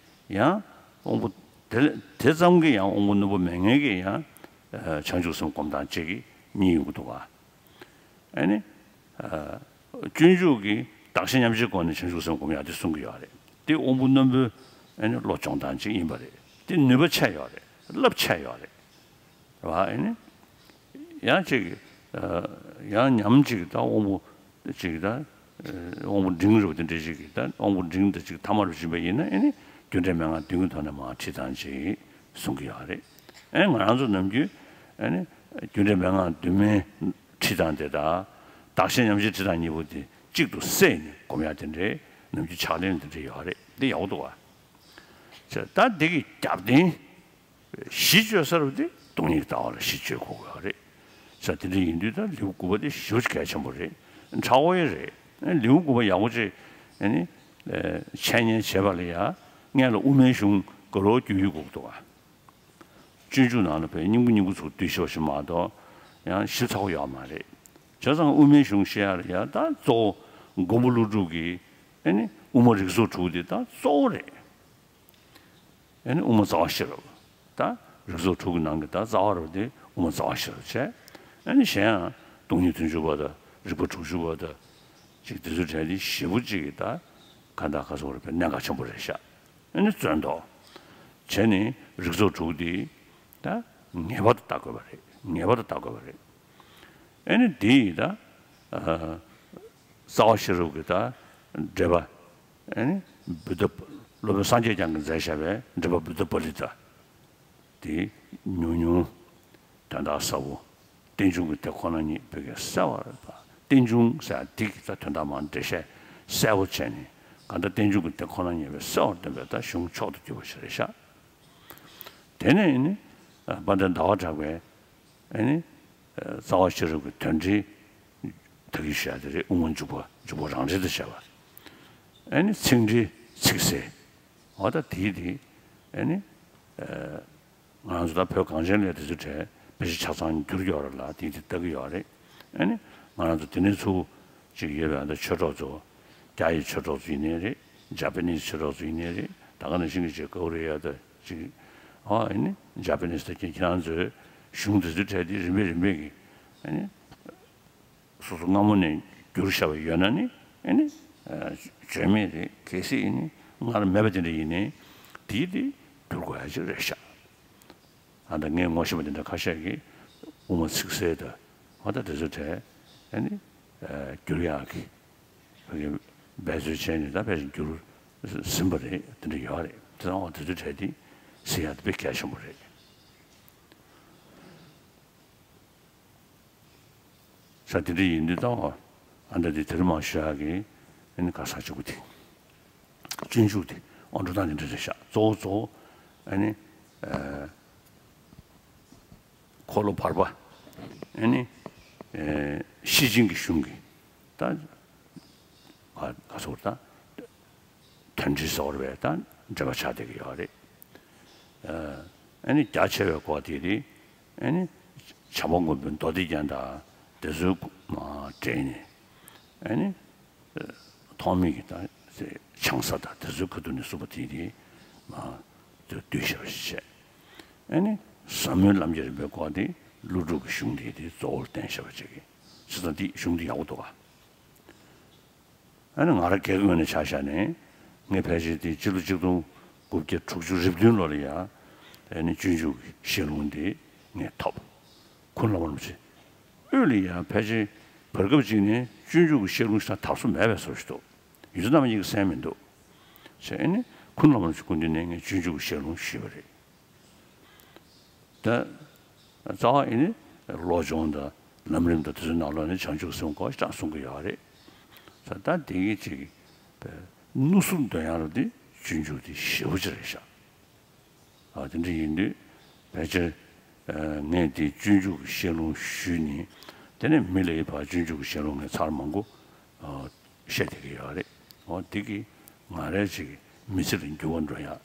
ཡང་དབང་པོ་དེ་ལས་དེ་ཙམ་གྱི་ཡང་དབང་པོ་རྣོན་པོ་མེད་མཁན་གྱི་ཡང་བྱང་ཆུབ་སེམས་སྒོམ་སྟངས་གཅིག་གཉིས་ཡོང་གི་འདུག་བ། ཨ་ནི། སྤྱོད་འཇུག་གི་བདག་གཞན་མཉམ་བརྗེའི་སྒོ་ནས་བྱང་ཆུབ་སེམས་སྒོམ་ཡག་དེ་གསུང་གི་ཡོད་རེད། དེ་དབང་པོ་རྣོན་པོའི་ཨ་ནི་བློ་སྦྱོང་སྟངས་ཅིག་ཡིན་པ་རེད། དེ་ནུས་པ་ཆེ་ཡོད་རེད། རླབས་ཆེ་ཡོད་རེད། རེད་བ། ཨ་ནི། ཡང་ཅིག་ཡང་ཉམས་ཅིག་ད་དབང་པོ་ཅིག་ད་དབང་པོ་འབྲིང་རུ་དེ་འདྲ་ཅིག་གི་ད་དབང་པོ་འབྲིང་དེ་ཅིག་ཐ་མ་རུ་ཕྱིན་པ་ཡིན་ན་ཨ་ནི་རྒྱུ་འབྲས་མན་ངག་བདུན་གྱི་ཐོག་ནས་མར་ཁྲིད་སྟངས་ཅིག་གསུང་གི་ཡོད་རེད། ཨ་ནི་ང་རང་ཚོ་ནམ་རྒྱུན་ཨ་ནི་རྒྱུ་འབྲས་མན་ངག་བདུན་མའི་ཁྲིད་སྟངས་དེ་དང་། བདག་གཞན་མཉམ་བརྗེའི་ཁྲིད་སྟངས་གཉིས་པོ་དེ་གཅིག་ཏུ་བསྲེས་ནས་སྒོམ་ཡག་དེ་འདྲའི་ནམ་རྒྱུན་ཕྱག་ལེན་དེ་འདྲ་ཡོད་རེད། འདི་ཡག་པོ་འདུག་བ། ད་འདི་གི་རྒྱབ་རྟེན་གཞི་བཅོལ་ས་རུ་དེ་སྟོང་ཉིད་ཀྱི་ལྟ་བ་ལ་གཞི་བཅོལ་དགོས་ཀྱི་ཡོད་རེད། ས་དེ་འདྲ་ཡིན་དུས་ད་ལེའུ་དགུ་པ་དེ་ཞེ་པོ་ཅིག་གལ་ཆེན་པོ་རེད། ཕྲ་བོ་ཡི་རེད། ལེའུ་དགུ་པ་ཡག་པོ་ཅིག་ཨ་ནི་འཆད་ཉན་བྱེད་པ་ལ་ཡ་སྔོན་ལ་དབུ་མའི་གཞུང་དགའ་རབ་རྒྱུད་ཡིག་དགོས་འདུག་བ། སྤྱོད་འཇུག་ནང་ལ་བས་སྙིང་པོ་སྙིང་པོ་ཚུར་བསྡུས་ཤོག་ཞིག་མ་གཏོགས་ཡང་ཞིབ་ཚགས་པོ་ཡོད་མ་རེད། བྱས་ཙང་དབུ་མའི་གཞུང་བཤད་ཡ་ལ་ཡ་ད་གཙོ་བོ་མགོན་པོ་ཀླུ་སྒྲུབ་ཀྱི་ཨ་ནི་དབུ་མ་རིགས་ཚོགས་དྲུག་དེ་ད་གཙོ་བོ་རེད། ཨ་ནི་དབུ་མ་རྩ་བ་ཤེས་རབ། ད་རིགས་ཚོགས་དྲུག་གི་ནང་གི་ད་རྩ་བ་རུ་དེ་དབུ་མ་རྩ་བ་ཤེས་རབ་བྱས། ཨ་ནི་གཞན་ཡང་སྟོང་ཉིད་བདུན་ཅུ་པ་དང་རིགས་པ་དྲུག་ཅུ་པ་དང་། ཅིག་དེ་ཚོ་གྲས་དེ་ཞེ་པོ་ཅིག་གི་ད་ག་འདྲ་ག་ཚོད་རེད་པས་གནད་འགག་ཆེན་པོ་རེད་ཤག་ཨ་ནི་བརྩོན་ཏོ། བྱས་ནས་རིགས་ཚོགས་དྲུག་དེ་ད་ངེས་པར་དུ་བལྟ་དགོས་པ་རེད། ངེས་པར་དུ་བལྟ་དགོས་པ་རེད། ཨ་ནི་དེ་ཡི་ད་རྩ་བ་ཤེས་རབ་ཀྱི་ད་འགྲེལ་པ། ཨ་ནི་བུདྡྷ། སློབ་དཔོན་སངས་རྒྱས་བསྐྱངས་ཀྱིས་མཛད་བཞག་པའི་འགྲེལ་པ་བུདྡྷ་པཱ་ལི་ཏ། དེ་ཉུང་ཉུང་། དོན་དག་གསལ་པོ། རྟེན་འབྱུང་གི་དེ་ཁོ་ན་ཉིད་བོད་སྐད་གསལ་བར་པ། རྟེན་འབྱུང་ཟེར་ཡ་དེ་གི་ད་དོན་དག་མར་འགྲེལ་བཤད་གསལ་པོ་བྱས་ནས་གང་ལྟར་རྟེན་འབྱུང་གི་དེ་ཁོ་ན་ཉིད་བས་གསལ་བར་སྟོན་པའི་ད་གཞུང་མཆོག་ཏུ་གྱུར་པ་ཞིག་རེད་ཤག་དེ་ནས་ནི་དཔལ་ལྡན་ཟླ་བ་གྲགས་པས་ཨ་ནི་རྩ་བ་ཤེས་རབ་ཀྱི་དོན་འགྲེལ་ད་གིན་བཤད་དེ་རེད། དབུ་མ་འཇུག་པ་འཇུག་པ་རང་འགྲེལ་དུ་བྱས་པ། ཨེ་ནི་ཚིག་འགྲེལ་ཚིག་གསལ། འོ་ད་དེའི་དེ་ཨེ་ནི། ང་ཚོ་ད་བོད་གངས་ཅན་ལ་དེ་ཚོའི་གྲས་དཔེ་ཆ་ཆ་ཚང་བསྒྱུར་ཡོད་རེད་ལ། དེ་དེ་ལྟ་གི་ཡོད་རེད། ཨ་ནི་ང་རང་ཚོ་དེ་ནས་ཚུར་ཅིག་ཡོད་པའི་ཨ་ད་ཆོས་གྲོགས་ཚོ། རྒྱ་ཡི་ཆོས་གྲོགས་ཚོ་ཡིན་ནའི་རེད། ཇ་པ་ནིས་ཆོས་གྲོགས་ཚོ་ཡིན་ནའི་རེད། ད་ག་ནང་བཞིན་གྱི་ཅིག་ཀོ་རི་ཡ་དང་ཅིག་ཨ་ཨ་ནི་ཇ་པ་ནིས་དང་ཁྱེད་རང་ཚོའི་གཞུང་དེ་ཚོའི་གྲས་དེ་རིམ་པས་རིམ་པས་ཀྱི་ཨ་ནི། སོ་སོ་སྔ་མོ་ནས་བསྒྱུར་བཞག་པ་ཡོད་ན་ནི་ཨེ་ནི། བརྗོད་མེད་རེད། གལ་སྲིད་ཨེ་ནི་སྔར་མེད་པ་དེ་འདྲ་ཡིན་ནའི་དེའི་དེ་བསྒྱུར་དགོས་ཡ་ཅིག་རེད་ཤག་ཨ་ད་ངས་ངོ་ཤེས་པ་དེ་འདྲ་ཁ་ཤས་ཀྱིས་དབུ་མ་ཚིག་གསལ་དང་ཨ་ད་དེ་ཚོ་གྲས་ཨེ་ནི་བསྒྱུར་ཡག་གི་ཕ་གི་འབད་རྩོལ་བྱས་ནས་ད་ཕལ་ཆེར་བསྒྱུར་ཟིན་པ་རེད། དེ་འདྲ་ཡོད་རེད། དེ་ཚོ་དེ་ཚོ་གྲས་དེ་གསལ་ཡག་དེ་དཔེ་གལ་ཆེན་པོ་རེད། ས་དེ་འདྲ་ཡིན་དུས་ད་ཨ་འདྲ་དེ་དེར་མ་ཞུ་ཡག་གི་ཨ་ནི་ག་ས་ཆུ་གུ་དེ་སྤྱོད་འཇུག་དེ་ཨོ་འགྲོ་སྟངས་དེ་འདྲ་རེད་ཤག་གཙོ་བོ་གཙོ་བོ་ཨ་ནི་འཁོར་ལོ་བར་པ་ཨ་ནི་ཤེར་ཕྱིན་གྱི་གཞུང་གི་ད་ག་ག་ཟེར་ད། དོན་འབྲེལ་ཟེར་བ་རེད་པས། ད་འབྲེལ་བ་ཆགས་བསྡད་ཀྱི་ཡོད་རེད། ཨ་ནི་རྒྱ་ཆེ་བའི་སྐོར་དེ་དེ་ཨ་ནི་བྱམས་པ་མགོན་པོའི་མདོ་སྡེ་རྒྱན་དང་དེ་ཚོའི་མ་འབྲེལ་ནས་ཨ་ནི་ཐོགས་མེད་ཀྱི་ད་ཆང་ས་དང་དེ་ཚོའི་ཁ་ཐུག་ནས་གསུངས་པ་དེ་དེ་མ་དེ་བསྡུས་བཞག་པ་ཞིག་བྱས། ཨ་ནི་ཟབ་མོའི་ལམ་གྱི་རིམ་པའི་སྐོར་དེ་ཀླུ་སྒྲུབ་ཀྱི་གཞུང་དེ་དེ་གཙོ་བོར་བསྟན་བཞག་པ་ཅིག་གིས་བྱས་ཙང་དེ་གཞུང་དེ་ཡག་པོ་འདུག་ག་ཨ་ནི་ང་རང་སྒེར་གྱི་ངོས་ནས་ཆ་བཞག་ནས་ངས་ཕལ་ཆེར་དེ་སྤྱི་ལོ་གཅིག་སྟོང་དགུ་བརྒྱ་དྲུག་ཅུ་རེ་བདུན་ལོ་ལ་ཡ་ཨ་ནི་སྤྱོད་འཇུག་གི་བཤད་ལུང་དེ་ངས་ཐོབ། ཁུངས་ལ་མ་ལོམ་ཆེ་དབུས་ལ་ཡ་ཕལ་ཆེར་བར་སྐབས་གཅིག་ནས་སྤྱོད་འཇུག་གི་བཤད་ལུང་ཞིག་དང་དར་སོ་མེད་པའི་བཟོ་ཞིག་འདུག་ཡུལ་ཚོ་རྣམ་པ་གཉིས་ཀྱི་གསན་མི་འདུག་བྱས་ཨ་ནི་ཁུངས་ལ་མ་ལོམ་ཆེ་སྐུ་མདུན་ནས་ངས་སྤྱོད་འཇུག་གི་བཤད་ལུང་ཞུས་པ་རེད། ད་རྩ་བ་ཨེ་ནི་བློ་སྦྱོང་དང་ལམ་རིམ་དང་དེ་ཚོའི་ནང་ལོགས་ནས་བྱང་ཆུབ་སེམས་སྐོར་ཞིག་གསུང་གི་ཡོད་རེད། ད་ད་དེ་གི་ཅིག་ནུ་ཟུར་འདོན་ཡག་ལ་དེ་སྤྱོད་འཇུག་དེ་ཞེ་པོ་ཅིག་རེད་ཤག་ཨ་དེ་འདྲ་ཡིན་དུས་ཕལ་ཆེར་ངས་དེ་སྤྱོད་འཇུག་གི་བཤད་ལུང་ཞུས་ནས་དེ་ནས་མི་ལ་ཡི་བར་སྤྱོད་འཇུག་གི་བཤད་ལུང་ངས་ཚར་མང་པོ་བཤད་བསྡད་ཀྱི་ཡོད་རེད། འོ་དེ་གི་ང་རའི་ཅིག་མི་ཚེ་ལ་འགྱུར་བ་འགྲོ་ཡག་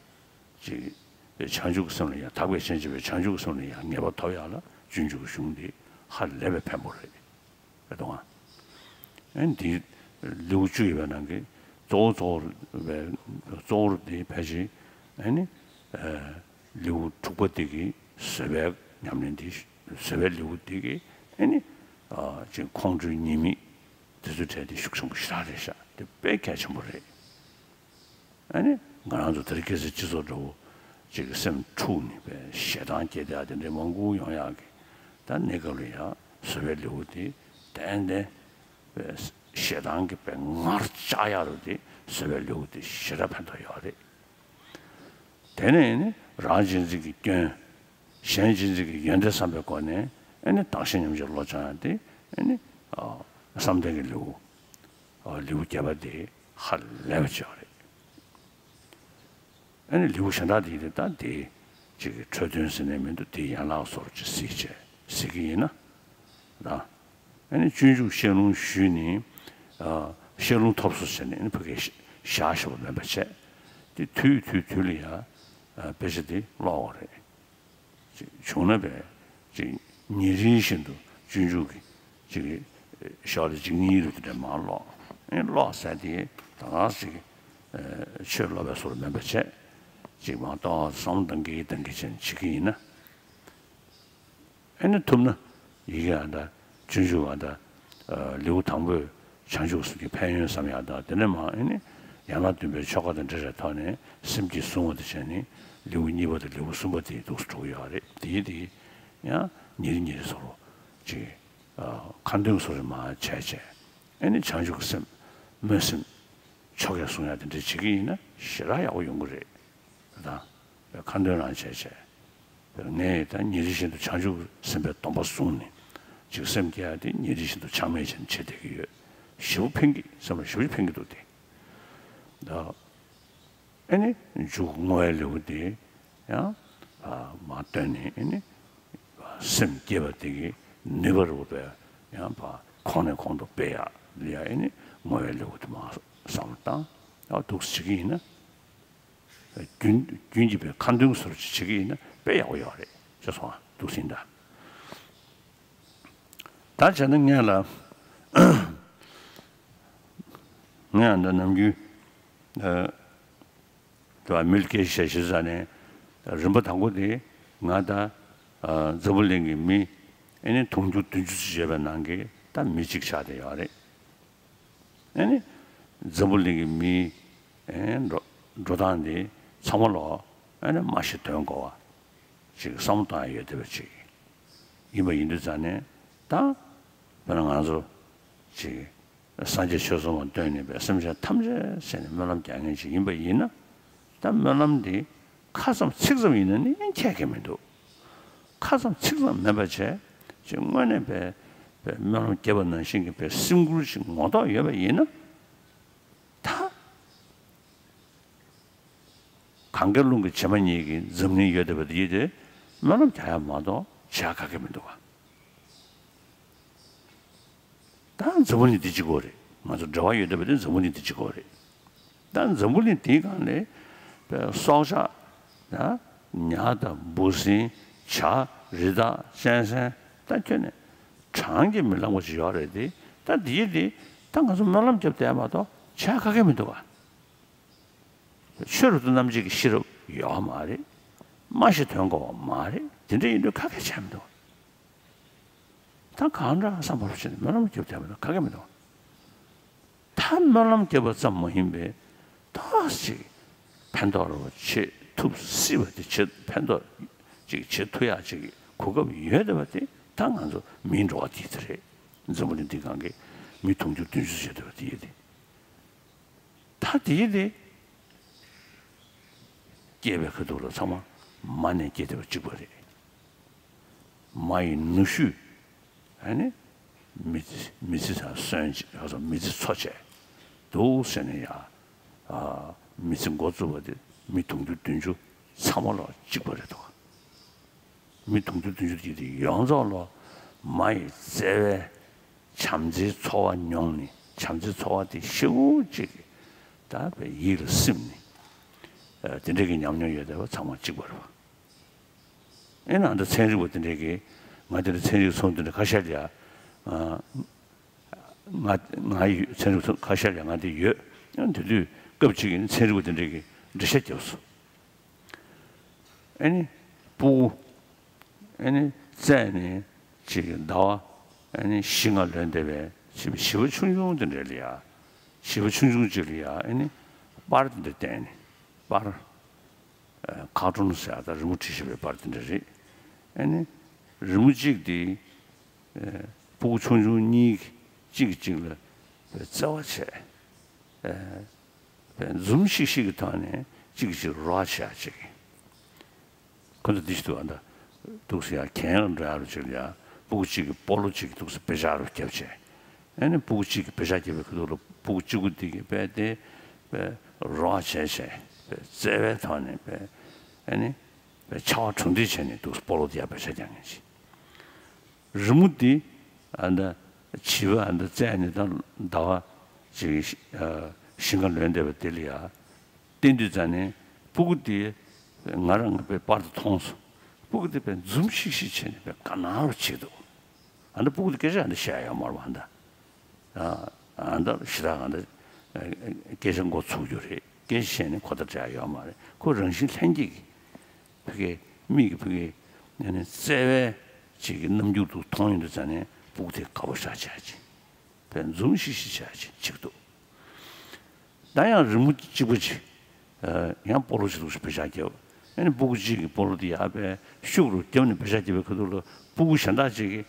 ཅིག་བྱང་ཆུབ་ཀྱི་སེམས་ལ་ཡང་དག་པའི་ཞེན་བྱེད་པའི་བྱང་ཆུབ་ཀྱི་སེམས་ལ་ཡང་ངེས་པ་ཐོབ་ཡག་ལ་སྤྱོད་འཇུག་གི་གཞུང་འདི་ཧ་ལས་པའི་ཕན་པོ་རེད། རེད་དོ། ཨ་ནི་འདི་ལེའུ་བཅུ་ཡོད་པའི་ནང་གི་གཙོ་བོ་གཙོ་བོ་རེད་པས། གཙོ་བོ་རེད་དེ་ཕལ་ཆེར་ཨ་ནི་ལེའུ་དྲུག་པ་འདི་གི་བཟོད་པའི་ཉམས་ལེན་འདི་བཟོད་པའི་ལེའུ་འདི་གི་ཨ་ནི་ཅིག་ཁོང་ཁྲོའི་ཉེས་དམིགས་དེ་ཚོའི་གྲས་དེ་ཤུགས་ཆེན་པོ་ཞེ་དྲག་རེད་ཤག་དེ་དཔེ་གལ་ཆེན་པོ་རེད། ཨ་ནི་ང་རང་ཚོ་དེ་རིང་ཁ་སང་སྤྱི་ཚོགས་འདྲ་བོ་ཅིག་གི་སེམས་འཁྲུགས་ནས་པའི་ཞེ་སྡང་སྐྱེ་བསྡད་དེ་འདྲའི་མང་པོ་ཡོང་ཡག་གི་ད་གནས་སྐབས་ལ་ཡང་བཟོད་པའི་ལེའུ་དེ་ཏན་ཏན་པའི་ཞེ་སྡང་གི་པའི་ངར་བཅག་ཡག་རུ་དེ་བཟོད་པའི་ལེའུ་དེ་ཞེ་དྲག་ཕན་ཐོགས་ཡོད་རེད། དེ་ནས་ནི་རང་གཅེས་འཛིན་གྱི་སྐྱོན། གཞན་གཅེས་འཛིན་གྱི་ཡོན་ཏན་བསམ་པའི་སྒོ་ནས་ཨ་ནི་བདག་གཞན་མཉམ་བརྗེའི་བློ་སྦྱང་ཡག་དེ་ཨ་ནི་བསམ་གཏན་གྱི་ལེའུ་ལེའུ་བརྒྱད་པ་དེ་ཧ་ལས་པ་ཅིག་ཡོད་རེད། ཨ་ནི་ལེའུ་གཞན་དག་དེ་དེ་ད་དེ་ཅིག་གི་འཕྲོས་དོན་ཟེར་ནས་མི་འདུག་དེ་ཡན་ལག་སོར་ཅིག་གཟིགས་བྱས་གཟིགས་ཀྱི་ཡིན་ན་ད་ཨ་ནི་སྤྱོད་འཇུག་བཤད་ལུང་ཞུས་ནས་བཤད་ལུང་ཐོབ་སོང་ཟེར་ནས་ཨ་ནི་ཕ་གིར་བཞག་བཞག་པ་མིན་པ་བྱས་དེ་དུས་དུས་དུས་ལ་ཡང་དཔེ་ཆ་དེ་ཀློག་དགོས་རེད། ཅིག་བྱུང་ན་བས་ཅིག་ཉིན་རེ་བཞིན་དུ་སྤྱོད་འཇུག་གི་ཅིག་ཞོར་ལ་ཅིག་གཉིས་རེ་དེ་འདྲ་མར་ཀློག་ཨེ་ཀློག་ཟེར་དེ་ད་ག་ཅིག་ཆོས་ཀློག་པའི་བཟོ་འདྲ་མིན་པ་བྱས་ཅིག་མར་ཏོག་ཙམ་བསམ་བློ་གཏང་གིན་གཏང་གིན་བྱས་ནས་བྱེད་ཀྱི་ཡིན་ན། ཨེ་ནི་ཐུབ་ན་ཡི་གེ་ཨ་ད་སྤྱོད་འཇུག་ཨ་ད་ལེའུ་དང་པོའི་བྱང་ཆུབ་སེམས་ཀྱི་ཕན་ཡོན་བསམ་ཡག་དང་དེ་ནས་མར་ཨེ་ནི་ཡན་ལག་བདུན་པའི་ཆོ་ག་དང་འབྲེལ་བའི་ཐོག་ནས་སེམས་བསྐྱེད་བཟུང་བ་དེ་བྱས་ནས་ལེའུ་གཉིས་པ་དང་ལེའུ་གསུམ་པ་དེ་འདུག་སེ་འགྲོ་གི་ཡོད་རེད། དེའི་དེ་ཡང་ཉིན་རེ་ཉིན་རེ་བཟོ་འདྲ་ཅིག་ཁ་འདོན་བཟོ་འདྲ་མར་བྱས་བྱས་ཨེ་ནི་བྱང་ཆུབ་ཀྱི་སེམས་སྨོན་སེམས་ཆོ་གས་བཟུང་ཡག་དེ་འདྲ་བྱེད་ཀྱི་ཡིན་ན་ཞེ་དྲག་ཡག་པོ་ཡོང་གི་རེད། དང་། ཁ་འདོན་རང་བྱས་བྱས། ངས་ད་ཉིན་རེ་བཞིན་དུ་བྱང་ཆུབ་སེམས་དཔའི་སྡོམ་པ་བཟུང་ནས། ཅིག་སེམས་བསྐྱེད་ཡག་དེ་ཉིན་རེ་བཞིན་དུ་ཆག་མེད་བྱས་ནས་བྱེད་བསྡད་ཀྱི་ཡོད། ཞེ་པོ་ཕན་གྱི་སེམས་ལ་ཞེ་པོ་ཕན་གྱི་འདུག་སྟེ། ད། ཨེ་ནི་མཇུག་བསྔོ་བའི་ལེའུ་དེ་ཡང་། མར་བཏོན་ནས་ཨེ་ནི། སེམས་བསྐྱེད་པ་དེ་གི་ནུས་པ་རུ་བས་ཡང་ཁོང་ནས་ཁོང་དུ་སྤེལ་ཡག་ལ་ཡ་ཨེ་ནི་བསྔོ་བའི་ལེའུ་དེ་མར་བསམ་བློ་བཏང་། ཡག་འདུག་སེ་བྱེད་ཀྱི་ཡིན་ན། རྒྱུན་རྒྱུན་གྱི་པའི་ཁ་འདོན་སོར་ཅིག་བྱེད་ཀྱི་ཡིན་ན་དཔེ་ཡག་པོ་ཡོད་རེད་ཅེས་སོང་འདུག་སེ་ཡིན་ད། ད་བྱས་ན་ངས་ལ་ངས་ད་ནམ་རྒྱུན་ཨ་དེ་བ་མི་ལ་སྐད་ཆ་བཤད་ཤེས་ས་ནས་རིམ་པ་དང་པོ་དེ་ང་ད་ཨ་འཛམ་བུ་གླིང་གི་མི་ཨེ་ནི་དུང་ཕྱུར་བདུན་ཅུ་ཙམ་ཡོད་པའི་ནང་གི་ད་མི་གཅིག་ཆགས་བསྡད་ཡོད་རེད། ཨེ་ནི་འཛམ་བུ་གླིང་གི་མིའི་ཨེ་འགྲོ་འགྲོ་སྟངས་འདི་ཚང་མ་ལོག་ཨེ་ནི་མ་ཤེས་དོན་གོ་བ་ཅིག་བསམ་བློ་བཏང་ཡ་ཡོད་བསྡད་པ་ཅིག་ཡིན་པ་ཡིན་དུས་ཙང་ནས་ད་དཔེར་ན་ང་ཚོ་ཅིག་སངས་རྒྱས་ཆོས་གསུམ་ལ་ལྟོས་ནས་པའི་སེམས་ཅན་ཐམས་ཅད་ཟེར་ནས་སྨོན་ལམ་རྒྱག་མཁན་ཅིག་ཡིན་པ་ཡིན་ན་ད་སྨོན་ལམ་འདི་ཁ་ཙམ་ཚིག་ཙམ་ཡིན་ན་ནི་ཁྱད་ཀྱི་མི་འདུག་ཁ་ཙམ་ཚིག་ཙམ་མིན་པ་བྱས་ཅིག་དངོས་གནས་པའི་པའི་སྨོན་ལམ་བརྒྱབ་པ་ནང་བཞིན་གྱི་པའི་སེམས་ཁུར་ཞིག་ངོ་ཐོག་ཡོད་པ་ཡིན་ན་ད་གང་གཱའི་ཀླུང་གི་བྱེ་མ་སྙེད་ཀྱི་འཛམ་གླིང་ཡོད་བསྡད་པ་དེ་ཡིན་ཏེ་སྨོན་ལམ་རྒྱག་ཡ་མ་གཏོགས་བྱ་ག་གེ་མི་འདུག་ག་ད་འཛམ་བུ་གླིང་འདི་གཅིག་པོ་རེད། ང་ཚོ་འབྲེལ་བ་ཡོད་བསྡད་པ་དེ་འཛམ་བུ་གླིང་འདི་གཅིག་པོ་རེད། ད་འཛམ་བུ་གླིང་འདིའི་སྒང་ནས་པའི་སྲོག་ཆགས་ད་ཉ་དང་འབུ་སྲིན་བྱ་རི་དྭགས་གཅན་གཟན་ད་ཁྱོན་ནས་གྲངས་ཀྱིས་མི་ལངས་པ་ཞིག་ཡོད་རེད་དེ། ད་འདི་ཡི་དེ་ད་ང་ཚོ་སྨོན་ལམ་བརྒྱབ་བསྡད་མ་གཏོགས་བྱ་ག་གེ་མི་འདུག་ག་ཆོས་རབ་ཏུ་རྣམ་འབྱེད་ཀྱི་ཤེས་རབ་ཡོད་མ་རེད། སྨྲ་ཤེས་དོན་གོ་བ་མ་རེད། དེ་འདྲ་ཡིན་དུས་ག་གེ་བྱས་མི་འདུག་ད་གང་འདྲ་བསམ་པ་བྱས་ནས་སྨོན་ལམ་རྒྱབ་བསྡད་མི་འདུག་ག་གེ་མི་འདུག་ད་སྨོན་ལམ་རྒྱབ་པ་ཙམ་མ་ཡིན་པའི་ཏོག་ཙམ་ཕན་ཐོགས་རོགས་བྱེད་ཐུབ་སྲིད་པ་དེ་བྱེད་ཕན་ཐོགས་ཅིག་བྱེད་ཐུབ་ཡག་ཅིག་གོ་སྐབས་ཡོད་བསྡད་པ་དེ་ད་ང་ཚོ་མིའི་འགྲོ་བ་དེ་དེ་རེད། འཛམ་བུ་གླིང་འདི་སྒང་གི་མི་དུང་ཕྱུར་བདུན་ཅུ་ཙམ་ཡོད་བསྡད་པ་དེ་ཡིན་ཏེ། ད་དེའི་དེ་སྐྱེས་པའི་ཁ་ཐུག་ལ་ཚང་མ་མ་ནས་སྐྱེས་བསྡད་པ་གཅིག་པ་རེད། མ་ཡི་ནུ་ཞོས་ཨ་ནི་མི་ཚེ་མི་ཚེ་ཚར་སོན་ཅིག་ཡོད་ཙང་མི་ཚེ་འཚོ་བྱས་འདུག་ཟེར་ནས་ཡ། ཨ་མི་ཚེ་འགོ་བཙུགས་པ་དེ་མི་དུང་ཕྱུར་བདུན་ཅུ་ཚང་མ་ལ་གཅིག་པ་རེད་དོ། མི་དུང་ཕྱུར་བདུན་ཅུ་དེ་དེ་ཡོངས་རྫོགས་ལ་མ་ཡི་བརྩེ་བའི་བྱམས་བརྩེའི་ཚོར་བ་མྱོང་ནས་བྱམས་བརྩེའི་ཚོར་བ་དེ་ཞེ་པོ་ཅིག་ད་བའི་ཡིད་ལ་སིམ་ནས་དེ་འདྲའི་གི་ཉམས་མྱོང་ཡོད་བསྡད་པ་ཚང་མ་གཅིག་པ་རེད་པ། ཨེ་ན་འདི་ཚན་རིག་པ་དེ་འདྲའི་གི་ང་དེ་འདྲ་ཚན་རིག་ཚོགས་འདུ་འདྲ་ཁ་ཤས་ལ་ཡ་ང་ང་ཡོད། ཚན་རིག་པ་ཚོ་ཁ་ཤས་ལ་ཡ་ང་དེ་ཡོད། དེ་དུས་སྐབས་གཅིག་གི་ཚན་རིག་པ་དེ་འདྲའི་གི་འགྲེལ་བཤད་རྒྱབ་སོང་། ཨེ་ནི། སྤུ་གུ། ཨེ་ནི། བཙས་ནས་ཅིག་ཟླ་བ། ཨེ་ནི་བཞི་ལྔ་ལོན་བསྡད་པའི་ཅིག་བྱིས་པ་ཆུང་ཆུང་དེ་འདྲ་ལ་ཡ། བྱིས་པ་ཆུང་ཆུང་ཅིག་ལ་ཡ་ཨེ་ནི། པར་དེ་འདྲ་བསྟན་ནས། པར། ཁ་ཊུན་ཟེར་ཡ་ད་རི་མོ་བྲིས་བཞག་པའི་པར་དེ་འདྲ་རེད། ཨེ་ནི། རི་མོ་གཅིག་དེ། སྤུ་གུ་ཆུང་ཆུང་གཉིས་གཅིག་གིས་གཅིག་ལ་བརྩེ་བ་བྱས། འཛུམ་ཤིག་ཤིག་གི་ཐོག་ནས་གཅིག་གིས་གཅིག་རོགས་བྱེད་ཡ་ཅིག་ཁོ་ཚོ་འདི་ཞིག་འདུག་ཨ་ད། འདུག་སེ་ཡ་གྱེན་ལ་འགྲོ་ཡ་རུ་ཅིག་ལ་ཡ་སྤུ་གུ་གཅིག་གིས་སྤོ་ལོ་གཅིག་གིས་འདུག་སེ་བེ་ཤ་རུ་བརྒྱབ་བྱས། ཨ་ནི་སྤུ་གུ་གཅིག་གིས་བེ་ཤ་བརྒྱབ་པའི་ཁ་ཐུག་ལ་སྤུ་གུ་གཅིག་པུ་འདི་གིས་དཔེ་དེ། དཔེ་རོགས་བྱས་བྱས་དཔེ་བརྩེ་བའི་ཐོག་ནས་དཔེ། ཨ་ནི། དཔེ་ཆར་པ་གྲུ་འདེགས་བྱས་ནས་འདུག་སེ་སྤོ་ལོ་འདི་ཡ་བེ་ཤ་རྒྱག་མཁན་ཅིག་རི་མོ་འདི། ཨ་ད། བྱིས་པ་ཨ་ད་བཙས་ནས་ད་ཟླ་བ་ཅིག་ཨ་བཞི་ལྔ་ལོན་བསྡད་པ་དེ་ལ་ཡ། བསྟན་དུས་ཙ་ནས་སྤུ་གུ་དེ་ང་རང་གི་པའི་པར་དེ་མཐོང་སོང་། སྤུ་གུ་དེ་པའི་འཛུམ་ཤིག་ཤིག་བྱས་ནས་པའི་དགའ་སྣང་རུ་བྱེད་འདུག་ཨ་ད་སྤུ་གུ་དེ་སྐད་ཆ་ཨ་ད་བཤད་ཡ་ཡོད་མ་རེད་པ་ཨ་ད། ཨ་ད་ཞེ་དྲག་ཨ་ད་སྐད་ཆ་མགོ་ཚུགས་རྒྱུ་རེད། སྐད་ཆ་བཤད་ནས་གོ་བརྡ་སྤྲད་ཡ་ཡོད་མ་རེད། ཁོ་རང་བཞིན་ལྷན་སྐྱེས་ཀྱི། ཕ་གི་མིག་གིས་ཕ་གི་ཨ་ནི་བརྩེ་བའི་ཅིག་གི་རྣམ་འགྱུར་དུ་མཐོང་ཡོང་དུས་ཙ་ནས་སྤུ་གུ་དེ་དགའ་པོ་ཞེ་དྲག་བྱེད་ཡ་ཅིག་དཔེ་འཛུམ་ཤིག་ཤིག་བྱེད་ཡ་ཅིག་ཅིག་འདུག་ད་ཡང་རི་མོ་གཅིག་པ་ཅིག་ཨ་ཡང་སྤོ་ལོ་ཅིག་འདུག་སེ་བེ་ཤ་བརྒྱབ། ཨ་ནི་སྤུ་གུ་གཅིག་གིས་སྤོ་ལོ་དེ་ཡར་དཔེ་ཤུགས་རུ་བརྒྱབ་ནས་བེ་ཤ་བརྒྱབ་པའི་ཁ་ཐུག་ལ་སྤུ་གུ་གཞན་དག་ཅིག་གིས་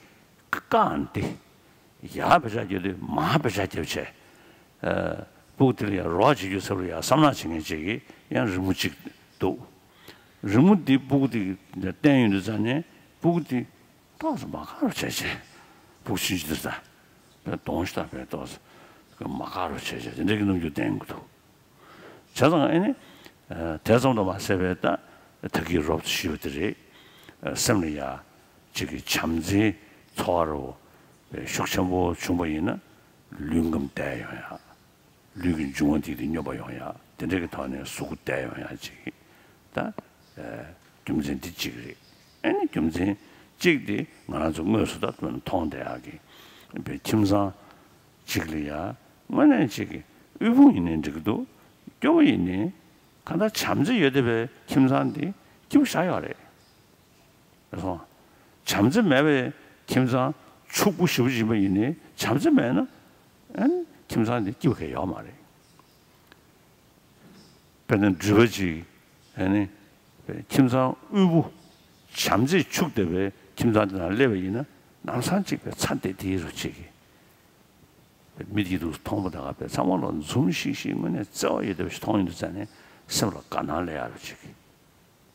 བཀག་ནས་དེ། ཡར་བེ་ཤ་བརྒྱབ་དུས་མར་བེ་ཤ་བརྒྱབ་བྱས། ཨ་སྤུ་གུ་དེ་ལ་ཡང་རོགས་བྱེད་རྒྱུའི་ཚབ་ལ་ཡང་བསམ་བློ་བྱེད་མཁན་ཅིག་གིས་ཡང་རི་མོ་གཅིག་འདུག་རི་མོ་འདི་སྤུ་གུ་དེ་གིས་བསྟན་ཡོང་དུས་ཙ་ནས་སྤུ་གུ་དེ་ཏོག་ཙམ་མ་དགའ་རུ་བྱས་བྱས། སྤུ་གུ་ཆུང་ཆུང་དེ་ད་དཔེ་གདོང་ཞེ་དྲག་དཔེ་ཏོག་ཙམ་མ་དགའ་རུ་བྱས་བྱས་དེ་འདྲ་གི་རྣམ་འགྱུར་བསྟན་གྱི་འདུག་བྱས་ཙང་ཨེ་ནི། ཨ་དེ་ཙམ་དུ་མ་ཟད་པའི་ད་ད་གིན་རོབ་ཏུ་ཞུས་པ་དེ་རེད། ཨ་སེམས་ལ་ཡ་གཅིག་གི་བྱམས་བརྩེའི་ཚོར་བ་རུ་ཤུགས་ཆེན་པོ་བྱུང་བ་ཡིན་ན་ལུས་ཁམས་བདེ་ཡོང་ཡ། ལུས་ཀྱི་འབྱུང་བ་དེ་དེ་སྙོམས་པར་ཡོང་ཡ། དེ་འདྲ་གི་ཐོག་ནས་གཟུགས་པོ་བདེ་ཡོང་ཡ་ཅིག་ད་ཨ་རྒྱུ་མཚན་འདི་གཅིག་རེད། ཨ་ནི་རྒྱུ་མཚན་གཅིག་དེ་ང་རང་ཚོ་དངོས་སུ་ད་མཐོང་བསྡད་ཡག་གི་པའི་ཁྱིམ་ཚང་གཅིག་ལ་ཡ་དངོས་གནས་གཅིག་གི་དབུལ་ཕོངས་ཡིན་ནའི་འགྲིག་གི་འདུག་སྐྱོ་བོ་ཡིན་ནའི་གང་ལྟར་བྱམས་བརྩེ་ཡོད་བསྡད་པའི་ཁྱིམ་ཚང་དེ་སྐྱིད་པོ་ཞེ་དྲག་ཡོད་རེད། རེད་སོང་། བྱམས་བརྩེ་མེད་པའི་ཁྱིམ་ཚང་ཕྱུག་པོ་ཞེ་པོ་ཅིག་ཡིན་པ་ཡིན་ནའི་བྱམས་བརྩེ་མེད་ན་ཨ་ནི་ཁྱིམ་ཚང་དེ་སྐྱིད་པོ་གང་ཡང་ཡོད་མ་རེད། དཔེར་ན་འགྲུལ་པ་ཅིག་ཨ་ནི་ཁྱིམ་ཚང་དབུལ་པོ་བྱམས་བརྩེས་ཕྱུག་བསྡད་པའི་ཁྱིམ་ཚང་དེ་ནང་སླེབས་པ་ཡིན་ན་ལམ་སང་གཅིག་པའི་ཚ་བདེ་བདེ་རུ་གཅིག་གི་མི་དེ་དུས་མཐོང་པ་དང་དཔེ་ཚང་མ་ལ་འཛུམ་ཤིག་ཤིག་དངོས་གནས་བརྩེ་བ་ཡོད་བསྡད་པ་ཞིག་མཐོང་ཡོང་དུས་ཙང་ནས་སེམས་ལ་དགའ་སྣང་སླེབས་ཡག་རུ་གཅིག་གི་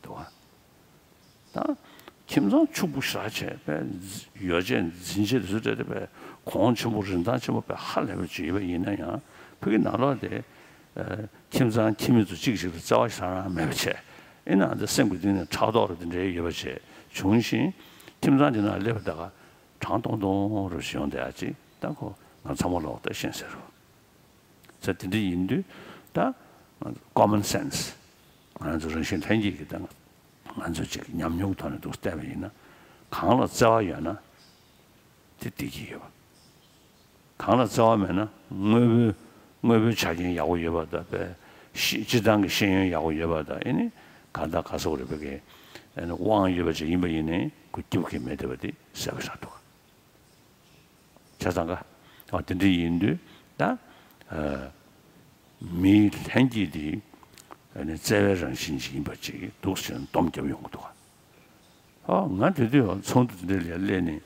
འདུག་བ། ད་ཁྱིམ་ཚང་ཕྱུག་པོ་ཞེ་དྲག་བྱས་པས་ཡོ་བྱད་འཛིན་ཆས་དེ་ཚོ་སྤྲད་དེ་པས་གོང་ཆེན་པོ་རིན་ཐང་ཆེན་པོ་པས་ཧ་ལས་པ་ཅིག་ཡོད་པ་ཡིན་ན་ཡང་བོད་ཀྱི་ནང་ལོགས་དེ་ཨ་ཁྱིམ་ཚང་ཁྱིམ་མི་ཚོ་གཅིག་གཅིག་ལ་བརྩེ་བ་ཞེ་དྲག་མེད་པ་བྱས་ཨེ་ན་འདི་སེམས་ཀྱི་གཏིང་ནས་ཕྲག་དོག་རེ་དེ་འདྲའི་ཡོད་པ་བྱས་བྱུང་ཞིང་ཁྱིམ་ཚང་དེ་ནང་སླེབས་པ་ད་ག་གྲང་ཏོང་ཏོང་རུ་ཞིག་ཡོང་བསྡད་ཡ་ཅིག་ད་ཁོ་ང་ཚང་མ་ལོག་ད་ཤེས་ཟེར་རོ། ས་དེ་འདྲ་ཡིན་དུས་ད་common sense ང་ཚོ་རང་བཞིན་ལྷན་སྐྱེས་ཀྱི་ད་ང་ཚོ་ཅིག་ཉམས་མྱོང་གི་ཐོག་ནས་འདུག་བལྟས་པ་ཡིན་ན་གང་ལ་བརྩེ་བ་ཡོད་ན་དེ་བདེ་སྐྱིད་ཡོད་པ། གང་ལ་བརྩེ་བ་མེད་ན་དངོས་པོའི་དངོས་པོའི་ཆ་རྐྱེན་ཡག་པོ་ཡོད་པ་དང་པའི་ཤེས་སྤྱིར་བཏང་གི་ཤེས་ཡོན་ཡག་པོ་ཡོད་པ་དང་ཨེ་ནི་གང་ལྟར་ག་ཟེར་དགོས་རེད་པའི་གི་ཨེ་ནི་དབང་ཡོད་པ་ཅིག་ཡིན་པ་ཡིན་ནའི་ཁོ་སྐྱིད་པོ་གང་ཡང་མེད་བསྡད་པ་དེ་གསལ་པོ་ཆགས་འདུག་བྱས་ཙང་ཀ་ཨ་དེ་འདྲ་ཡིན་དུས་ད་ཨ་མིའི་ལྷན་སྐྱེས་དེ་ཨ་ནི་བརྩེ་བའི་རང་བཞིན་ཅིག་ཡིན་པ་ཅིག་འདུག་ཟེར་སྡོམ་རྒྱབ་ཡོང་གི་འདུག་ག་ཨ་ང་དེ་དུས་ཚོགས་འདུ་དེ་འདྲ་ལ་སླེབས་ནས་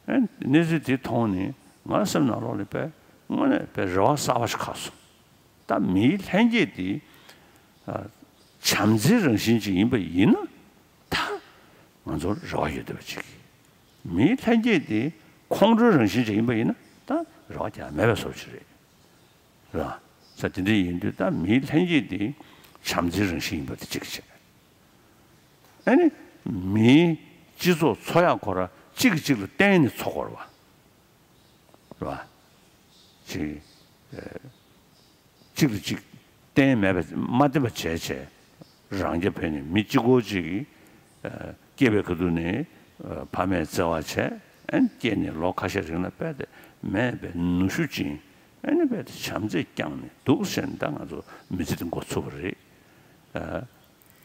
ཨ་གནས་ཚུལ་དེ་མཐོང་ནས་ང་སེམས་ནང་ལོགས་ལ་དཔེ་དངོས་གནས་དཔེ་རེ་བ་གསར་པ་ཞིག་ཁ་སོང་། ད་མིའི་ལྷན་སྐྱེས་དེ་ཨ་བྱམས་བརྩེའི་རང་བཞིན་ཅིག་ཡིན་པ་ཡིན་ན་ད་ང་ཚོར་རེ་བ་ཡོད་བསྡད་པ་ཅིག་མིའི་ལྷན་སྐྱེས་དེ་ཁོང་ཁྲོའི་རང་བཞིན་ཅིག་ཡིན་པ་ཡིན་ན་ད་རེ་བ་ཀྱང་མེད་པའི་བཟོ་ཅིག་རེད། རེད་བ། ས་དེ་འདྲ་ཡིན་དུས་ད་མིའི་ལྷན་སྐྱེས་དེ་བྱམས་བརྩེའི་རང་བཞིན་ཡིན་པ་དེ་གཅིག་བྱས། ཨ་ནི་མིའི་སྤྱི་ཚོགས་འཚོ་ཡག་ཁོ་ར་གཅིག་གིས་གཅིག་ལ་བརྟེན་ནས་འཚོ་དགོས་རེད་བ། རེད་བ། ཅིག་ཨེ། གཅིག་ལ་གཅིག་བརྟེན་མེད་པ་མ་བརྟེན་པ་བྱས་བྱས་རང་རྐྱ་འཕེན་ནས་མི་གཅིག་པོ་གཅིག་གིས་ཨ་སྐྱེས་པའི་ཁ་ཐུག་ནས་ཨ་ཕ་མས་བརྩེ་བ་བྱས་ཨ་ནི་སྐྱེས་ནས་ལོ་ཁ་ཤས་རིང་ལ་དཔེ་དེ་མས་པའི་ནུ་ཞོ་ཅན་ཨ་ནི་དཔེ་དེ་བྱམས་བརྩེས་བསྐྱངས་ནས་འདུག་ཟེར་ནས་ད་ང་ཚོ་མི་ཚེ་འདི་འགོ་ཚུགས་པ་རེད། ཨ་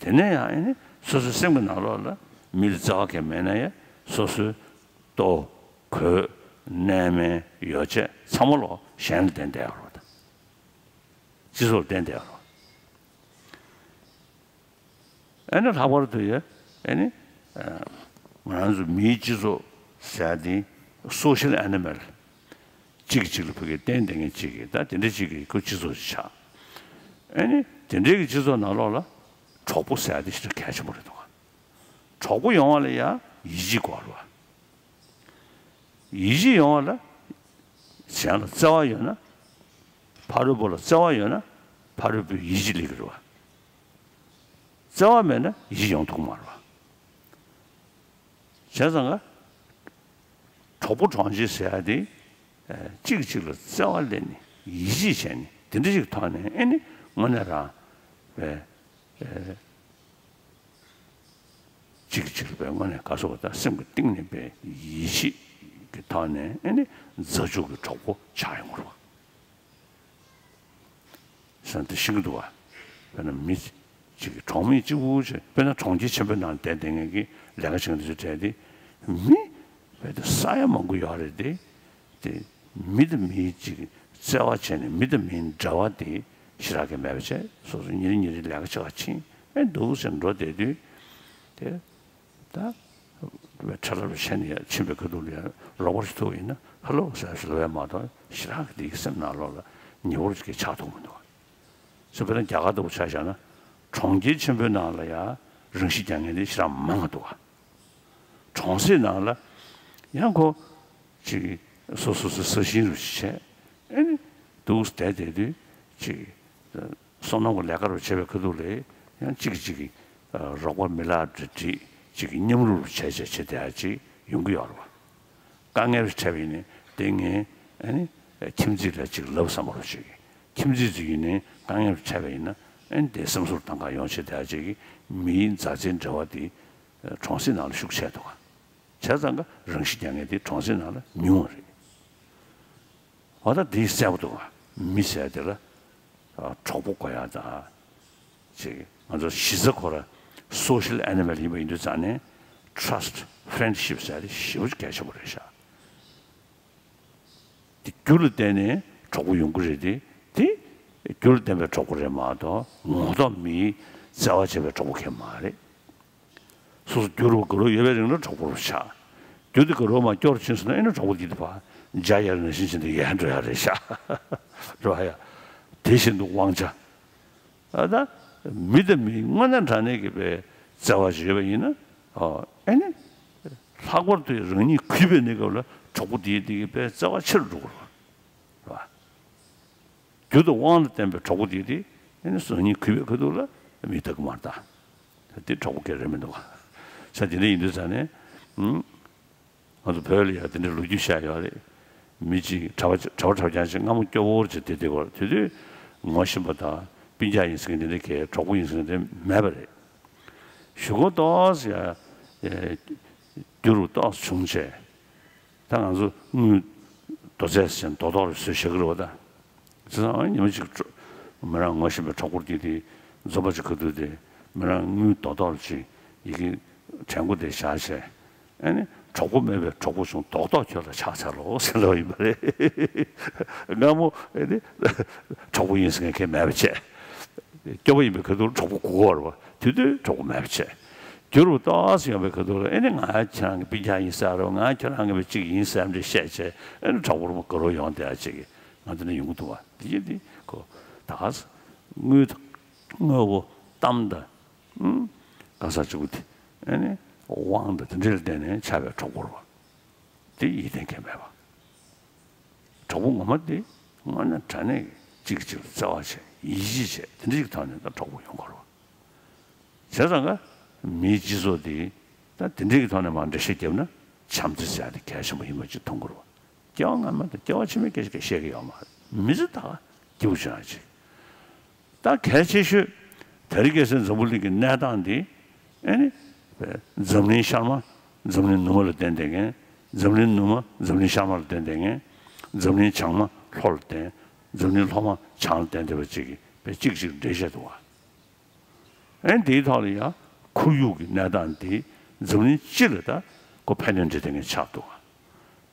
དེ་ནས་ཡང་ཨ་ནི་སོ་སོའི་སེམས་ཀྱི་ནང་ལོགས་ལ་མི་ལ་བརྩེ་བ་གང་མེད་ན་ཡང་སོ་སོའི་ལྟོ་གོས་གནས་མལ་ཡོ་བྱད་ཚང་མ་ལོག་གཞན་ལ་བརྟེན་བསྡད་ཡོད་རེད་བ། སྤྱི་ཚོགས་ལ་བརྟེན་བསྡད་ཡོད་རེད་བ། ཨ་ནི་ལྷག་པར་དུ་ཡ་ཨ་ནི་ཨ་ང་རང་ཚོ་མིའི་སྤྱི་ཚོགས་ཟེར་ཡ་དེ་social animal གཅིག་གིས་གཅིག་ལ་ཕ་གིར་བརྟེན་བསྡད་མཁན་གཅིག་གིས་ད་དེ་འདྲ་གཅིག་གིས་ཁོ་སྤྱི་ཚོགས་ཤིག་ཆགས། ཨ་ནི་དེ་འདྲའི་གི་སྤྱི་ཚོགས་ནང་ལོགས་ལ་གྲོགས་པོ་ཟེར་ཡ་དེ་ཞེ་དྲག་གལ་ཆེན་པོ་རེད་འདུག་ག་གྲོགས་པོ་ཡོང་བ་ལ་ཡ་ཡིད་ཆེས་དགོས་རེད་བ། ཡིད་ཆེས་ཡོང་བ་ལ་གཞན་ལ་བརྩེ་བ་ཡོད་ན་ཕ་རོལ་པོ་ལ་བརྩེ་བ་ཡོད་ན་ཕ་རོལ་པོས་ཡིད་ཆེས་སླེབས་ཀྱི་རེད་བ། བརྩེ་བ་མེད་ན་ཡིད་ཆེས་ཡོང་ཐུབ་ཀྱི་མ་རེད་བ། བྱས་ཙང་ཀ་གྲོགས་པོ་གྲོགས་མཆེད་ཟེར་ཡ་དེ་ཨ་གཅིག་གཅིག་ལ་བརྩེ་བ་སླེབས་ནས་ཡིད་ཆེས་བྱས་ནས་དེ་འདྲ་ཞིག་ཐོག་ནས་ཨེ་ནི་དངོས་གནས་རང་ཨེ་ཨེ་གཅིག་གཅིག་ལ་དཔེ་དངོས་གནས་ག་སོགས་དང་སེམས་ཀྱི་གཏིང་ནས་དཔེ་ཡིད་ཆེས་ཀྱི་ཐོག་ནས་ཨེ་ནི་མཛའ་གཅུགས་ཀྱི་གྲོགས་པོ་ཆགས་ཡོང་གི་རེད་བ། བསམ་སྟེ་ཤེས་ཀྱི་འདུག་བ། དཔེར་ན་མི་གཅིག་གིས་གྲོང་མི་གཅིག་པུ་ཅིག་དཔེར་ན་གྲོང་ཁྱེར་ཆེན་པོའི་ནང་བསྡད་བསྡད་མཁན་གྱི་ལས་ཀ་བྱེད་མཁན་དེ་ཚོའི་གྲས་དེ་མི་དཔེ་དེ་ས་ཡ་མང་པོ་ཡོད་རེད་དེ། དེ་མི་དང་མི་གཅིག་བརྩེ་བ་བྱས་ནས་མི་དང་མིའི་འབྲེལ་བ་དེ་ཞེ་དྲག་གི་མེད་པ་བྱས་སོ་སོ་ཉིན་རེ་ཉིན་རེ་ལས་ཀ་བྱེད་པ་ཕྱིན་ཨེ་འདུག་ཟེར་འགྲོ་བསྡད་དུས་དེ། ད་བའི་ཁྲ་ལ་བའི་ཆ་ནས་ཡ་ཕྱིན་པའི་ཁ་ཐུག་ལ་ཡ་རོགས་པ་ཞིག་ཐུག་ཡིན་ན་ཧ་ལོ་ཟེར་ཞིག་ལབ་ཡ་མ་གཏོགས་ཞེ་དྲག་གི་དེའི་སེམས་ནང་ལོགས་ལ་ཉེ་བོ་ཞིག་གི་ཆགས་ཐུབ་མི་འདུག་བ། སོ་དཔེར་ན་རྒྱ་གར་ལྟ་བུ་ཆ་བཞག་ན་གྲོང་ཁྱེར་ཆེན་པོའི་ནང་ལ་ཡ་རང་ཤི་རྒྱག་མཁན་དེ་ཞེ་དྲག་མང་གི་འདུག་བ། གྲོང་གསེབ་ནང་ལ་ཡང་ཁོ་ཅིག་སོ་སོ་སོའི་ས་ཞིང་རུ་ཞིག་བྱས་ཨེ་ནི་འདུག་བསྡད་བསྡད་དུས་ཅིག་བསོད་ནམས་ཀྱི་ལས་ཀ་རུ་བྱེད་པའི་ཁ་ཐུག་ལ་ཡང་གཅིག་གིས་གཅིག་གི་རོགས་པ་མི་ལག་འབྲེལ་འགྲིག་གཅིག་གི་མཉམ་རུབ་བྱས་བྱས་བྱེད་བསྡད་ཡ་ཅིག་ཡོང་གི་ཡོད་རེད་བ། དཀའ་ངལ་འཕྲད་པ་ཡིན་ནའི་དེ་ངས་ཨ་ནི་ཁྱིམ་མཚེས་ལ་ཅིག་ལབ་བསམ་པ་རུ་ཅིག་ ཁྱིམ་མཚེས་ཚོ་ཡིན་ནའི་དཀའ་ངལ་འཕྲད་པ་ཡིན་ན་ཨེ་ནི་དེ་སེམས་གསོ་གཏོང་ག་ཡོང་བྱས་དེ་ཅིག་གི་མིའི་མཛའ་བརྩེའི་འབྲེལ་བ་དེ་གྲོང་གསེབ་ནང་ལ་ཤུགས་ཆེ་འདུག་ག་བྱས་ཙང་ཀ་རང་ཤི་རྒྱག་མཁན་དེ་གྲོང་གསེབ་ནང་ལ་ཉུང་བ་རེད། འོ་ད་དེ་གསལ་པོ་འདུག་ག་མི་ཟེར་དེ་ལ་གྲོགས་པོ་དགོས་ཡ་དང་། ཅིག་ང་ཚོ་གཞི་རྩ་ཁོ་ར་social animal ཡིན་པ་ཡིན་དུས་ཙང་ནས་trust friendship ཟེར་དེ་ཞེ་པོ་གལ་ཆེན་པོ་རེད་ཤག་དེ་རྒྱུ་ལ་བརྟེན་ནས་གྲོགས་པོ་ཡོང་གི་རེད་དེ། དེ་རྒྱུ་ལ་བརྟེན་པའི་གྲོགས་པོ་རེད་མ་གཏོགས་ངོ་ཐོག་མིའི་བརྩེ་བ་བྱེད་པའི་གྲོགས་པོ་གང་མ་རེད། སོ་སོ་རྒྱུ་རུ་དགའ་རབ་ཡོད་པའི་རིང་ལ་གྲོགས་པོ་རུ་ཆགས། རྒྱུ་དེ་དགའ་རབ་མར་སྐྱོ་རུ་ཕྱིན་སོང་ན་ཨེ་ན་གྲོགས་པོ་འདི་དེ་ཕར་འཇའ་ཡལ་ནང་བཞིན་བྱས་ནས་ཡལ་འགྲོ་ཡ་རེད་ཤག་རེད་བ་ཡ། དེ་བཞིན་དུ་དབང་ཆ། ཨ་ད། མི་དང་མི་དངོས་གནས་དྲང་གནས་ཀྱི་པའི་བརྩེ་བ་ཞིག་ཡོད་པ་ཡིན་ན། ཨོ་ཨེ་ནི། ལྷག་པར་དུ་རང་ཉིད་གུས་པའི་གནས་སྐབས་ལ་གྲོགས་པོ་དེའི་དེ་གི་པའི་བརྩེ་བ་ཆེ་རུ་འགྲོ་གི་རེད་བ། རྒྱུ་དང་དབང་ལ་བརྟེན་པའི་གྲོགས་པོ་དེ་དེ་ཨེ་ནི་རང་ཉིད་གུས་པའི་ཁ་ཐུག་ལ་མི་ལྟ་གི་མ་རེད་ད། དེ་གྲོགས་པོ་སྐད་རེད་མི་འདུག་བ། ས་དེ་འདྲ་ཡིན་དུས་ཙང་ནས། ང་ཚོ་བོད་ལ་ཡང་དེ་འདྲའི་ལོ་རྒྱུས་བཤད་ཡོད་རེད། མི་གཅིག་གྲྭ་པ་གྲྭ་པ་གྲྭ་རྐྱང་ཞིག་སྔ་མོ་སྐྱོ་བོར་བྱས་བསྡད་བསྡད་ཡོད་རེད། དེ་དུས་ངོ་ཤེས་པ་དང་སྤུན་ཀྱག་ཡིན་ཟེར་མཁན་དེ་འདྲ་གས་གྲོགས་པོ་ཡིན་ཟེར་མཁན་དེ་མེད་པ་རེད། གཞུག་གུ་ཏོག་ཙམ་ཡང་འགྱུར་བ་ཏོག་ཙམ་བྱུང་བྱས། ད་ང་ཚོ་དངུལ་རྡོ་རྫས་ཟེར་མཁན་རྡོག་རྡོག་རེ་བཟོས་བཞག་གི་རེད་བ་ད། བྱས་ཙང་ཨ་ཉི་མ་གཅིག་གྲོ་མི་རང་ངོ་ཤེས་པའི་གྲོགས་པོ་དེ་དེ་འཛོམས་པ་གཅིག་ཁ་ཐུག་དེ་མི་རང་དངུལ་རྡོག་རྡོག་ཅིག་ཡི་གེ་དྲན་སྐུ་དེ་བཞག་བྱས། ཨ་ནི་གྲོགས་པོ་མེད་པའི་གྲོགས་པོ་བྱུང་རྡོག་རྡོག་ཁྱོད་ལ་ཆགས་ཚར་རོ་ཟེར་ལབ་ཡིན་པ་རེད། སྔ་མོ་ཨ་ནི་གྲོགས་པོ་ཡིན་ཟེར་མཁན་གང་མེད་པ་བྱས། སྐྱོ་པོ་ཡིན་པའི་ཁ་ཐུག་གྲོགས་པོ་དགོས་ཀྱི་ཡོད་རེད་བ། དེ་དུས་གྲོགས་པོ་མེད་པ་བྱས། འགྱུར་བ་ཏོག་ཙམ་ཡོང་པའི་ཁ་ཐུག་ལ་ཨེ་ནི་ང་ཁྱེད་རང་གི་སྤུན་ཀྱག་ཡིན་ས་རེད་བ། ང་ཁྱེད་རང་གི་གཅིག་ཡིན་ས་རེད་བཤད་བྱས། ཨེ་ནི་གྲོགས་པོ་རུ་དགའ་རབ་ཡོང་བསྡད་ཡ་ཅིག་ང་འདི་ནས་ཡོང་གི་འདུག་བ། དེ་ཡིན་དེ་ཁོ་ད་ག་ས་དངུལ་དང་དངོས་པོ་གཏམ་དང་། ཨུམ། ག་ས་གཅིག་པུ་དེ་ཨེ་ནི་དབང་དང་དེ་འདྲ་ལ་བརྟེན་ནས་ཆགས་པའི་གྲོགས་པོ་རེད་བ། དེ་ཡིད་བརྟན་མཁན་མེད་པ། གྲོགས་པོ་ངོ་མ་དེ་དངོས་གནས་དྲང་གནས་ཀྱི་གཅིག་གིས་གཅིག་ལ་བརྩེ་བ་བྱས་ཡིད་ཆེས་བྱས་དེ་འདྲ་ཞིག་ཐོག་ནས་ད་གྲོགས་པོ་ཡོང་དགོས་རེད་བ། བྱས་ཙང་ཀ་མིའི་སྤྱི་ཚོགས་དེ་ད་དེ་འདྲ་གི་ཐོག་ནས་མར་འགྲེལ་བཤད་བརྒྱབ་ན་བྱམས་བརྩེ་ཟེར་ཡ་དེ་གལ་ཆེན་པོ་ཡིན་པ་ཅིག་མཐོང་དགོས་རེད་བ། སྐྱེ་བ་སྔ་མ་དང་སྐྱེ་བ་ཕྱི་མའི་སྐད་ཆ་གང་བཤད་ཀྱི་ཡོད་མ་རེད། མི་ཚེ་ད་སྐྱིད་པོ་བྱུང་ཡ་ཅིག་ད་གལ་ཆེ་ཤོས་དེ་རིང་ཁ་སང་འཛམ་བུ་གླིང་གི་གནས་སྟངས་འདི་ཨེ་ནི་འཛམ་གླིང་ཤར་མ་འཛམ་གླིང་ནུབ་མ་ལ་བརྟེན་བསྡད་མཁན། འཛམ་གླིང་ནུབ་མ་འཛམ་གླིང་ཤར་མ་ལ་བརྟེན་བསྡད་མཁན། འཛམ་གླིང་བྱང་མ་ལྷོ་ལ་བརྟེན། འཛམ་གླིང་ལྷོ་མ་བྱང་ལ་བརྟེན་བསྡད་པ་ཅིག་གིས་དཔེ་གཅིག་གཅིག་འགྲེལ་བཤད་འདུག་བ། ཨེ་འདིའི་ཐོག་ལ་ཡང་ཁོར་ཡུག་གི་གནས་སྟངས་འདི་འཛམ་གླིང་སྤྱི་ལ་ད་ཁོ་ཕན་གནོད་འབྲེལ་ལྡན་མཁན་ཆགས་འདུག་བ།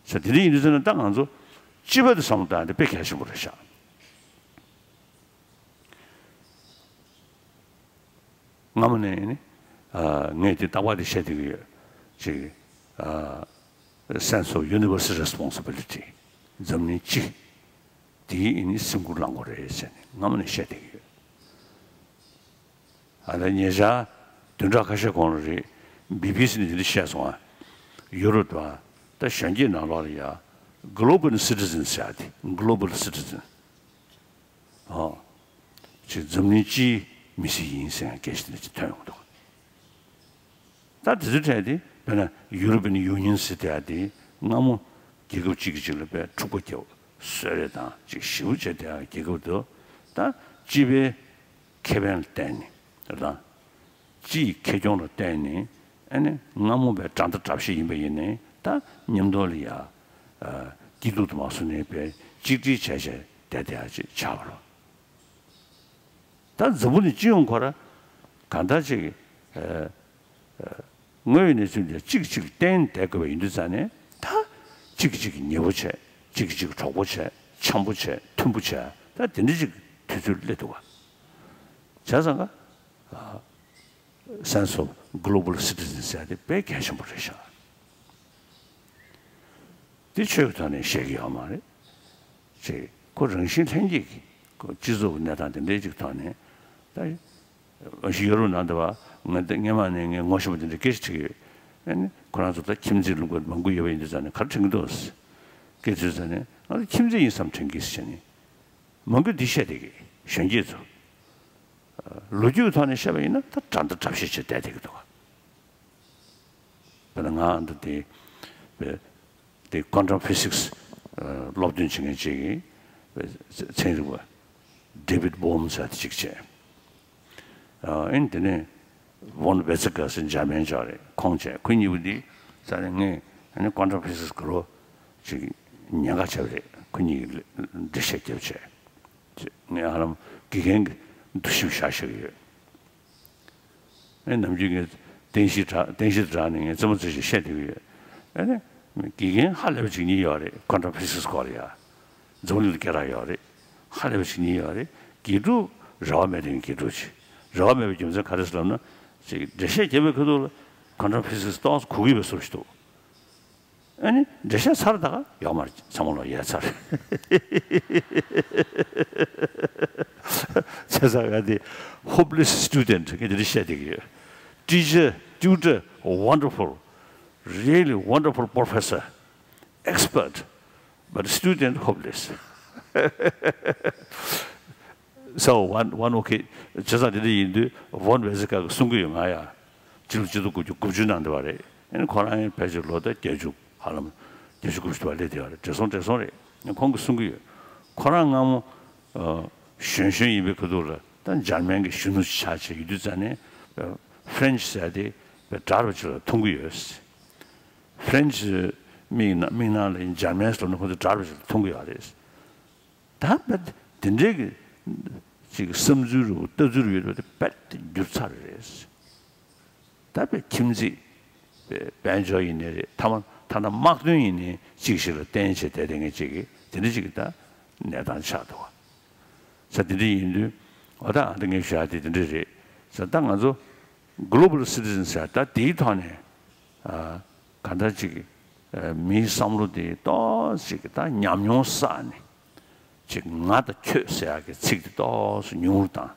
ས་དེ་འདྲ་ཡིན་དུས་ཙམ་ན་ད་ང་ཚོ་སྤྱི་པ་དེ་བསམ་བློ་བཏང་ཡ་དེ་དཔེ་གལ་ཆེན་པོ་རེད་ཤག་སྔ་མོ་ནས་ནི། ཨ། ངས་དེ་རྟག་པར་དེ་བཤད་བསྡད་ཀྱི་ཡོད། ཅིག་ཨ། Sense of universal responsibility། འཛམ་གླིང་སྤྱི། དེའི་ཨེ་ནི་སེམས་ཁུར་བླང་དགོས་རེད་ཟེར་ནས་སྔ་མོ་ནས་བཤད་བསྡད་ཀྱི་ཡོད། ཨ་ད་ཉེ་ཆར་བདུན་ཕྲག་ཁ་ཤས་གོང་ལ་རེད། བི་བི་སི་ནས་དེ་འདྲ་བཤད་སོང་ཨ། ཡུ་རོབ་དང་ད་གཞོན་སྐྱེས་ནང་ལོགས་ལ་ཡ་Global Citizen ཟེར་ཡ་དེ། Global Citizen། ཨོ། ཅིག་འཛམ་གླིང་སྤྱིའི་མི་སེར་ཡིན་ཟེར་ཡང་སྐད་ཆ་དེ་འདྲ་ཅིག་ཐོན་ཡོང་གི་འདུག་ད་དེ་ཚོའི་གྲས་དེ་དཔེར་ན་European Union ཟེར་དེ་ཡ་དེ་སྔ་མོ་རྒྱལ་ཁབ་གཅིག་གིས་གཅིག་ལ་དཔེ་འཁྲུག་པ་བརྒྱབ། གསོད་རེས་དང་ཅིག་ཞེ་པོ་བྱས་དེ་ཡ་རྒྱལ་ཁབ་དེ་ད་སྤྱི་པའི་ཁེ་ཕན་ལ་བརྟེན་ནས་རེད་དང་། སྤྱི་ཡི་ཁེ་གྱོང་ལ་བརྟེན་ནས་ཨ་ནི་སྔ་མོ་པའི་དགྲ་ཟླ་དགྲ་བཤེས་ཡིན་པ་ཡིན་ནའི་ད་མཉམ་དུ་ལ་ཡ། ཨ། སྐྱིད་སྡུག་དུ་མ་སོང་ནའི་པའི་གཅིག་སྒྲིལ་བྱས་བྱས་བསྡད་བསྡད་ཡ་ཅིག་ཆགས་པ་རེད། ད་འཛམ་བུ་གླིང་སྤྱི་ཡོངས་ཁོ་ར་གང་ལྟར་ཅིག་ཨ། ཨ། དངོས་ཡོད་གནས་ཚུལ་འདི་གཅིག་གཅིག་བརྟེན་བསྡད་དགོས་པ་ཡིན་དུས་ཙང་ནས་ད་གཅིག་གཅིག་ཉེ་པོ་བྱས། གཅིག་གཅིག་གྲོགས་པོ་བྱས། འཆམ་པོ་བྱས། མཐུན་པོ་བྱས། ད་དེ་འདྲ་ཅིག་དུས་ཚོད་སླེབས་འདུག་བ། བྱས་ཙང་ཀ་ཨ། Sense of Global Citizen ཟེར་ཡ་དེ་དཔེ་གལ་ཆེན་པོ་རེད་ཤག་འདི་ཆོས་ཀྱི་ཐོག་ནས་བཤད་ཀྱི་ཡོད་མ་རེད། ཅེས་ཁོ་རང་བཞིན་ལྷན་སྐྱེས་ཀྱི་ཁོ་སྤྱི་ཚོགས་ཀྱི་གནས་སྟངས་དེ་འདྲའི་ཅིག་ཐོག་ནས་ད་ཨ་ཞི་ཡོ་རོབ་ནང་དུ་བ་ང་ད་སྔན་མ་ནས་ངས་ངོ་ཤེས་པ་དེ་འདྲ་སྐད་ཆ་དྲིས་ཀྱི་ཡོད། ཨ་ནི་ཁོ་རང་ཚོ་ད་ཁྱིམ་མཚེས་ལུང་པ་མང་པོ་ཡོད་པ་ཡིན་དུས་ཙང་ནས་ག་རེ་དྲན་གྱི་འདུག་སྐད་ཆ་དྲིས་ཙང་ནས་ང་ཚོ་ཁྱིམ་མཚེས་ཡིན་བསམ་དྲན་གྱི་ཟེར་ནས་མང་པོས་འདི་བཤད་བསྡད་ཀྱི་གཞོན་སྐྱེས་ཚོ། ལོ་རྒྱུས་ཐོག་ནས་བཤད་པ་ཡིན་ན་ད་དགྲ་ཟླ་དགྲ་བཤེས་བྱས་བསྡད་བསྡད་ཀྱི་འདུག་ག་དཔེར་ན་ང་འདི་དེ་དེ་quantum physics སློབ་སྟོན་བྱེད་མཁན་ཅིག་གིས་ཚན་རིག་པ་ David Bohm ཟེར་དེ་གཅིག་བྱས། ཨ་ཨེ་ནི་དེ་ནས་von Weizsäcker ཟེར་འཇར་མན་ཅིག་རེད། ཁོང་བྱས། ཁོ་གཉིས་པོ་འདི་ས་ནས་ངས་ཨ་ནི་quantum physics གི་རོ་ཅིག་ཉེན་ཁ་ཆེ་བ་རེད། ཁོ་གཉིས་ཀྱིས་འགྲེལ་བཤད་རྒྱབ་བྱས། ངས་ཧ་ལམ་དགེ་རྒན་གྱི་འདུ་ཤེས་བཞག་བཞག་གི་ཡོད། ཨེ་ནམ་རྒྱུན་ངས་རྟེན་གཞི་དྲ་རྟེན་གཞི་དྲ་ནས་ངས་རྩེད་མོ་རྩེ་བཞིན་བཤད་བསྡད་ཀྱི་ཡོད། ཨེ་ནས་དགེ་རྒན་ཧ་ལས་པ་ཅིག་གཉིས་ཡོད་རེད། quantum physics སྐོར་ལ་ཡ། འཛམ་གླིང་ལ་སྐད་གྲགས་ཡོད་རེད། ཧ་ལས་པ་ཅིག་གཉིས་ཡོད་རེད། དགེ་ཕྲུག་རེ་བ་མེད་མཁན་དགེ་ཕྲུག་ཅིག་རེ་བ་མེད་པའི་རྒྱུ་མཚན་ག་རེ་ཟེར་ལབ་ན། ཅིག་འགྲེལ་བཤད་རྒྱབ་པའི་ཁ་ཐུག་ལ་quantum physics ཏོག་ཙམ་གོ་གི་ཡོད་པའི་བཟོ་ཞིག་འདུག་ཨ་ནི་འགྲེལ་བཤད་ཚར་ད་ག་ཡོག་མར་ཚང་མ་ལོ་ཡལ་ཚར། བྱས་ཙང་ང་དེ་hopeless student ངས་དེ་འདྲ་བཤད་བསྡད་ཀྱི་ཡོད། Teacher, tutor, wonderful, really wonderful professor, expert, but student hopeless. So one, one okay. བྱས་ཙང་དེ་འདྲ་ཡིན་དུས་von Weizsäcker གིས་གསུང་གི་ཡོད། ང་ཡ་ཕྱི་ལོ་ཆིག་སྟོང་དགུ་བརྒྱ་དགུ་བཅུ་ནང་འདྲ་བ་རེད། ཨ་ནི་ཁོ་རང་ཡང་ཕལ་ཆེར་ལོ་ད་བརྒྱད་ཅུ་ཧ་ལམ་བརྒྱད་ཅུ་དགུ་བཅུ་བ་སླེབས་བསྡད་ཡོད་རེད། བགྲེས་སོང་བགྲེས་སོང་རེད། ཁོང་གིས་གསུང་གི་ཡོད། ཁོ་རང་སྔ་མོ་ཨ་གཞོན་གཞོན་ཡིན་པའི་ཁ་ཐུག་ལ་ད་འཇར་མན་གྱི་གཞོན་ནུ་ཆགས་བྱས་ཡོད་དུས་ཙ་ནས་ཨ་French ཟེར་དེ་དཔེ་དྲག་པ་ཅིག་ལ་མཐོང་གི་ཡོད། French མིག་ནང་མིག་ནང་ལ་འཇར་མན་ཟེར་ན་ཁོ་ཚོ་དྲག་པ་ཅིག་ལ་མཐོང་གི་ཡོད་རེད། ད་དཔེ་དེ་འདྲའི་གི་ཅིག་བསམ་ཚུལ་རུ་ལྟ་ཚུལ་ཡོད་པ་དེ་དཔེ་འགྱུར་ཚར་རེད། ད་དཔེ་ཁྱིམ་མཚེས་དཔལ་འབྱོར་ཡིན་ནའི་རེད། ཐ་མ་ཐ་ན་དམག་དོན་ཡིན་ནའི་གཅིག་ཞིག་ལ་བརྟེན་བྱས་བསྡད་བསྡད་མཁན་ཅིག་གི་དེ་འདྲ་ཅིག་གི་ད་གནས་སྟངས་ཆགས་འདུག་བ། ས་དེ་འདྲ་ཡིན་དུས་འོ་ད་ཨ་ད་ངས་ཞུ་ཡ་དེ་དེ་འདྲ་རེད། ས་ད་ང་ཚོ་global citizen ཟེར་ད་དེའི་ཐོག་ནས་ཨ་ག་འདྲ་ཅིག་ཨ་མིའི་བསམ་བློ་དེ་ཏོག་ཅིག་ད་ཉམས་མྱོང་བསགས་ནས་ཅིག་ང་དང་ཁྱོད་ཟེར་ཡ་གི་ཚིག་དེ་ཏོག་ཙམ་ཉུང་རུ་བཏང་།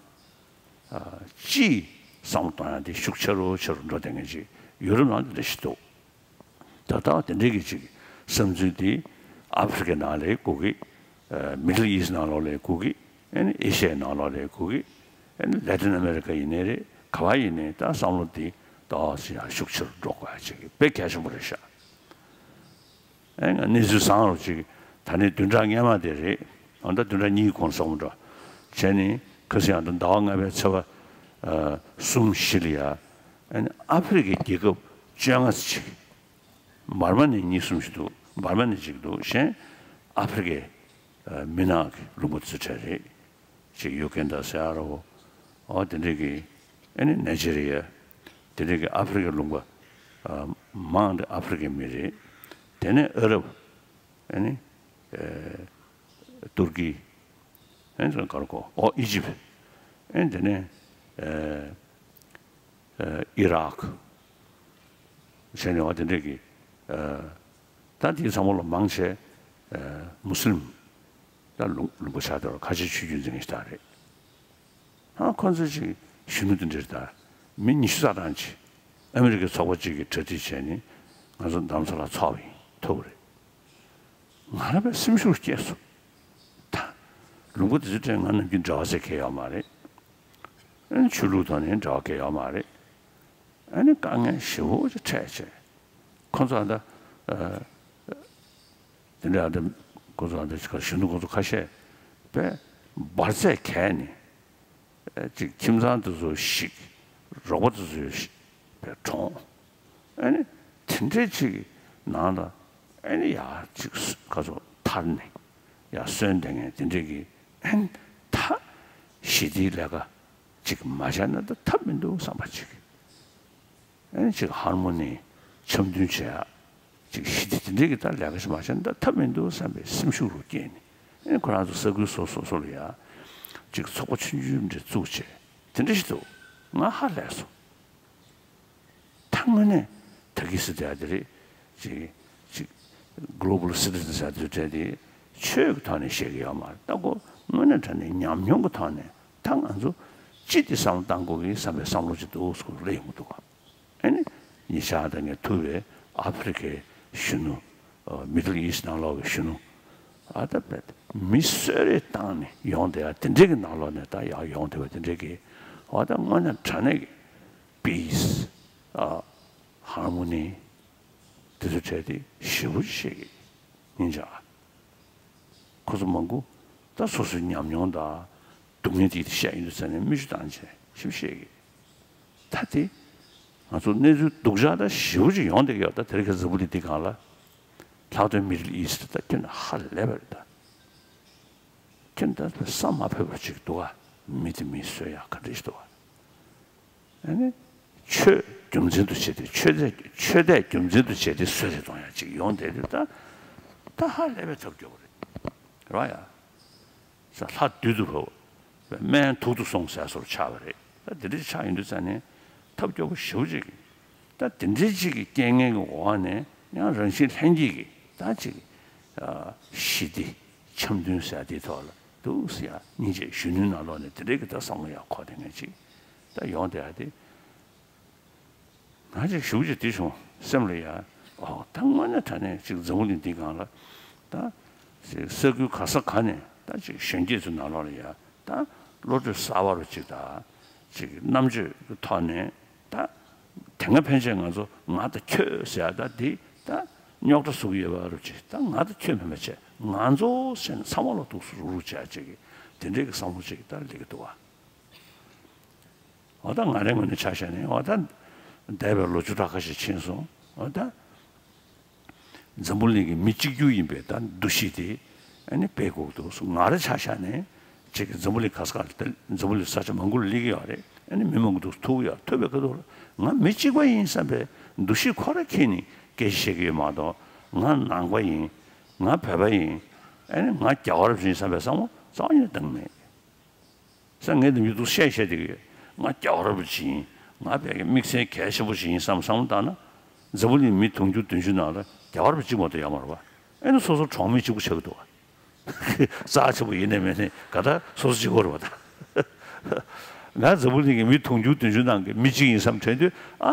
ཨ་སྤྱིའི་བསམ་བློ་གཏོང་ཡ་དེ་ཤུགས་ཆེ་རུ་ཆེ་རུ་འགྲོ་བསྡད་མཁན་ཅིག་ཡུ་རོབ་ནང་དེ་འདྲ་ཞིག་འདུག་ད་ལྟ་བ་དེ་འདྲའི་གི་ཅིག་བསམ་ཚུལ་དེ་ཨ་ཧྥེ་རི་ཁའི་ནང་ལ་གོ་གི། ཨ་Middle East ནང་ལོགས་ལ་གོ་གི། ཨ་ནི་ཨེ་ཤི་ཡའི་ནང་ལོགས་ལ་གོ་གི། ཨ་ནི་Latin America ཡིན་ནའི་རེད། ག་བ་ཡིན་ནའི་ད་བསམ་བློ་དེ་ཏོག་ཙམ་ཡང་ཤུགས་ཆེ་རུ་འགྲོ་དགོས་ཡ་ཅིག་དཔེ་གལ་ཆེན་པོ་རེད་ཤག་ཨེ་ང་གནས་ཚུལ་བཟང་རུ་ཅིག་ད་ནི་བདུན་ཕྲག་སྔོན་མ་དེ་རེད། འོ་ད་བདུན་ཕྲག་གཉིས་གོང་སོང་འགྲོ་བྱས་ནས་ཁ་སང་ཡང་ད་ཟླ་བ་ལྔ་པའི་ཚེས་པ་ཨ་གསུམ་བཞི་ལ་ཡ་ཨ་ནི་ཨ་ཧྥེ་རི་ཁའི་རྒྱལ་ཁབ་བཅོ་ལྔ་ཙམ་ཅིག་འབར་མ་ནས་གཉིས་གསུམ་ཞིག་འདུག་འབར་མ་ནས་གཅིག་འདུག་གཞན་ཨ་ཧྥེ་རི་ཁའི་ཨ་མི་ནག་གི་ལུང་པ་ཚོ་གྲས་རེད། ཅིག་ཡུ་གན་ཌ་ཟེར་ཡ་རོ། འོ་དེ་འདྲས་ཀྱི་ཨ་ནི་ནའི་ཇི་རི་ཡ། དེ་འདྲས་ཀྱི་ཨ་ཧྥེ་རི་ཁའི་ལུང་པ་ཨ་མང་དེ་ཨ་ཧྥེ་རི་ཁའི་མི་རེད། དེ་ནས་ཨ་རབ། ཨ་ནི་ཨ་ཏུར་ཀི། ཨ་ནི་གར་གོ་ཨོ་ཨི་ཇིབ། ཨ་ནི་དེ་ནས་ཨ་ཨ་ཨི་རག་བྱས་ནས་འོ་དེ་འདྲས་ཀྱི་ཨ་ད་དེའི་ཚང་མ་ལ་མང་ཆེ་ཨ་མུ་སི་ལིམ་ད་ལུང་ལུང་པ་ཆགས་དེ་ཁ་ཆེ་ཆོས་བརྒྱུད་འཛིན་མཁན་ཞིག་ད་རེད། ཨ་ཁོ་ཚོ་ཅིག་གཞོན་ནུ་དེ་འདྲས་ད་མི་ཉི་ཤུ་རྩ་གྲངས་ཅིག་ཨ་མི་རི་ཀའི་ཚོགས་པ་ཅིག་གིས་གྲ་སྒྲིག་བྱས་ནས་ང་ཚོ་རྡ་རམ་ས་ལ་ཚོགས་པ་ཡིན་ཐུག་པ་རེད། ང་རང་དཔེ་སེམས་ཤུགས་སྐྱེས་སོང་། ད་ལུང་པ་དེ་ཚོའི་གྲས་ང་ནམ་རྒྱུན་འབྲེལ་བ་ཟེར་མཁན་ཡོད་མ་རེད། ཨ་ནི་ཆོས་ལུགས་ཐོག་ནས་འབྲེལ་བ་གང་ཡང་ཡོད་མ་རེད། ཨ་ནི་དཀའ་ངལ་ཞེ་པོ་ཅིག་འཕྲད་བྱས། ཁོ་ཚོ་ཨ་ད་ཨ་དེ་འདྲ་ཨ་ད་ཁོ་ཚོ་ཨ་ད་ཅིག་གཞོན་ནུ་ཁོ་ཚོ་ཁ་ཤས་དཔེ་འབར་རྫས་གས་ནས་ཨ་ཅིག་ཁྱིམ་ཚང་དེ་ཚོ་ཞིག་རོགས་པ་དེ་ཚོ་ཞིག་དཔེ་གྲོངས། ཨ་ནི་དེ་འདྲའི་ཅིག་ནང་ལ་ཨ་ནི་ཡ་ཅིག་ཁ་ཚོ་ཐར་ནས་ཡ་གསོན་བསྡད་མཁན་དེ་འདྲའི་གི་ཨ་ནི་ད་ཞི་བདེའི་ལས་ཀ་ཅིག་མ་བྱས་ན་ད་ཐབས་མི་འདུག་བསམ་པ་ཅིག་ཨ་ནི་ཅིག་ཧར་མོ་ནི་འཆམ་མཐུན་བྱེད་ཡ་ཅིག་ཞི་བདེ་དེ་འདྲའི་གི་ད་ལས་ཀ་ཞིག་མ་བྱས་ན་ད་ཐབས་མི་འདུག་བསམ་པའི་སེམས་ཤུགས་རུ་སྐྱེས་ནས་ཨ་ནི་ཁོ་རང་ཚོ་ས་ཁུལ་སོ་སོ་སོ་ལ་ཡ་ཅིག་ཚོགས་པ་ཆུང་ཆུང་འདྲ་བཙུགས་བྱས་དེ་འདྲ་ཞིག་འདུག་ང་ཧ་ལས་སོང་། ད་དངོས་གནས་ད་གི་སི་ཏེ་ཨ་དེ་རེད། ཅིག་ཅིག་global citizen ཟེར་དུས་བྲལ་ཏེ་ཆོས་ཀྱི་ཐོག་ནས་བཤད་ཀྱི་ཡོད་མ་རེད། ད་ཁོ་དངོས་གནས་དྲང་གནས་ཉམས་མྱོང་གི་ཐོག་ནས་ད་ང་ཚོ་ཅི་སྟེ་བསམ་བློ་བཏང་དགོས་ཀྱི་བསམ་པའི་བསམ་བློ་ཅིག་འདུག་སྐོར་སླེབས་ཡོང་གི་འདུག་ག་ཨ་ནི་ཉེ་ཆར་ད་ངས་ཐུག་པའི་ཨ་ཧྥེ་རི་ཁའི་གཞོན་ནུ་Middle East ནང་ལོགས་ཀྱི་གཞོན་ནུ་ཨ་ད་དཔེ་མི་གསོད་རེས་བཏང་ནས་ཡོང་བསྡད་ཡ་དེ་འདྲའི་གི་ནང་ལོགས་ནས་ད་ཡར་ཡོང་བསྡད་པ་དེ་འདྲའི་གི་ཨ་ད་དངོས་གནས་དྲང་གནས་ཀྱི peace ཨ་harmony དེ་ཚོ་བྲལ་ཏེ་ཞེ་པོ་ཅིག་བཤད་ཀྱི་ཡིན་ཅག་ཁོ་ཚོ་མང་པོ་ད་སོ་སོའི་ཉམས་མྱོང་དང་ སྡུག་བསྔལ་དེ་བཤད་ཡོང་དུས་ཙ་ནས་མིག་ཆུ་བཏང་བྱས་ཞིབ་བཤད་ཀྱི། ད་དེ་ང་ཚོ་གནས་ཚུལ་སྡུག་ཅག་ད་ཞེ་པོ་ཅིག་ཡོང་བསྡད་ཀྱི་ཡོད། ད་དེ་རིང་ཁ་འཛམ་བུ་གླིང་འདི་སྒང་ལ་ལྷག་དོན་མི་ཌལ་ཨི་སི་ཊི་ད་ཁྱོན་ནས་ཧ་ལས་པ་རེད་ད། ཁྱོད་ད་བསམ་མ་ཕོད་པ་ཅིག་འདུག་ཨ། མི་དེ་མི་གསོད་ཡག་ག་འདྲ་ཞིག་འདུག་ཨ། ཨ་ནི་ཆོས་རྒྱུ་མཚན་དུ་བྱས་ཏེ་ཆོས་དད་ཆོས་དད་རྒྱུ་མཚན་དུ་བྱས་ཏེ་གསོད་རེས་གཏོང་ཡག་ཅིག་ཡོང་བསྡད་དུས་ད་ད་ཧ་ལས་པའི་ཐབས་སྐྱོ་པོ་རེད། རེད་བ་ཡ། ས་ལྷ་བདུད་དུ་བབ། སྨན་དུག་ཏུ་སོང་ཟེར་བཟོ་འདྲ་ཆགས་པ་རེད། ད་དེ་འདྲ་ཆགས་ཡོང་དུས་ཙ་ནས་ཐབས་སྐྱོ་པོ་ཞེ་པོ་ཅིག་ད་དེ་འདྲའི་ཅིག་གི་རྐྱེན་ངན་གྱི་འོག་ནས་ཡང་རང་བཞིན་ལྷན་སྐྱེས་ཀྱི་ད་ཅིག་ཞི་བདེ་འཆམ་མཐུན་ཟེར་དེའི་ཐོག་ལ་འདུག་ཟེར་ཡ་སྙིང་རྗེ་གཞོན་ནུའི་ནང་ལོགས་ནས་དེ་འདྲའི་གི་ད་བསམ་བློ་ཡང་འཁོར་དེ་ངས་ཅིག་ད་ཡོང་བསྡད་ཡ་དེ། ང་ཅིག་ཞུ་ཅིག་དེ་བྱུང་སེམས་ལ་ཡ། ཨོ་ད་དངོས་གནས་དྲང་གནས་ཅིག་འཛམ་བུ་གླིང་འདི་སྒང་ལ་ད་ཅིག་ས་ཁུལ་ག་ས་ག་ནས་ད་ཅིག་གཞོན་སྐྱེས་ཚོའི་ནང་ལོགས་ལ་ཡ་ད་བློ་གྲོས་གསར་བ་རུ་ཅིག་ད་ཅིག་རྣམ་དཔྱོད་ཀྱི་ཐོག་ནས་ད་དེ་སྔ་ཕན་ཆད་ང་ཚོ་ང་དང་ཁྱོད་ཟེར་ཡ་ད་འདི་ད་རྙོག་དྲ་བཟོ་གི་ཡོད་པ་རུ་ཅིག་ད་ང་དང་ཁྱོད་མིན་པ་བྱས་ང་ཚོ་ཟེར་ནས་ཚང་མ་ལ་འདུག་སེ་རུག་རུག་བྱས་ཅིག་དེ་འདྲའི་གི་བསམ་བློ་ཅིག་ད་སླེབས་ཀྱི་འདུག་བ། འོ་ད་ང་རའི་ངོས་ནས་ཆ་བཞག་ནས་འོ་ད་འདས་པའི་ལོ་བཅུ་ཕྲག་ཁ་ཤས་ཕྱིན་སོང་། འོ་ད་འཛམ་བུ་གླིང་གི་མི་གཅིག་གྱུར་ཡིན་པའི་ད་འདུ་ཤེས་དེ་ཨ་ནི་སྤེལ་དགོས་འདུག་ང་རའི་ཆ་བཞག་ནས་ཅིག་གི་འཛམ་བུ་གླིང་ག་ས་ག་ལ་འཛམ་བུ་གླིང་ས་ཆ་མང་པོ་ལ་སླེབས་ཀྱི་ཡོད་རེད། ཨ་ནི་མི་མང་པོ་འདུག་ཐུག་གི་ཡོད། ཐུག་པའི་ཁ་ཐུག་ལ་ང་མི་གཅིག་པ་ཡིན་བསམ་པའི་འདུ་ཤེས་ཁོ་རང་འཁྱེར་ནས་སྐད་ཆ་བཤད་ཀྱི་ཡོད་མ་གཏོགས་ང་ནང་པ་ཡིན། ང་བོད་པ་ཡིན། ཨ་ནི་ང་རྒྱ་གར་བ་ཡིན་བསམ་པའི་བསམ་བློ་རྩ་བ་ཉིད་ནས་བཏང་མེད། ས་ངས་འདི་མི་འདུག་བཤད་བཤད་དེ་གི་ང་རྒྱ་གར་བ་ཅིག་ཡིན། ང་བོད་ཀྱི་དམིགས་བསལ་གལ་ཆེན་པོ་ཞིག་ཡིན་བསམ་བསམ་བློ་བཏང་ན། འཛམ་བུ་གླིང་མི་དུང་ཕྱུར་བདུན་ཅུ་ནང་ལ་རྒྱ་གར་བ་གཅིག་མ་གཏོགས་ཡོད་མ་རེད་བ། ཨེ་ནི་སོ་སོ་གྲོགས་མེད་གཅིག་པུ་ཆགས་ཀྱི་འདུག་བ། རྩ་ཆེན་པོ་ཡིན་ནའི་མིན་ནའི་ག་ད་སོ་སོ་གཅིག་པོ་རེད་བ་ད། ང་འཛམ་བུ་གླིང་གི་མི་དུང་ཕྱུར་བདུན་ཅུ་ནང་གི་མི་གཅིག་ཡིན་བསམ་དྲན་དུས་ཨ།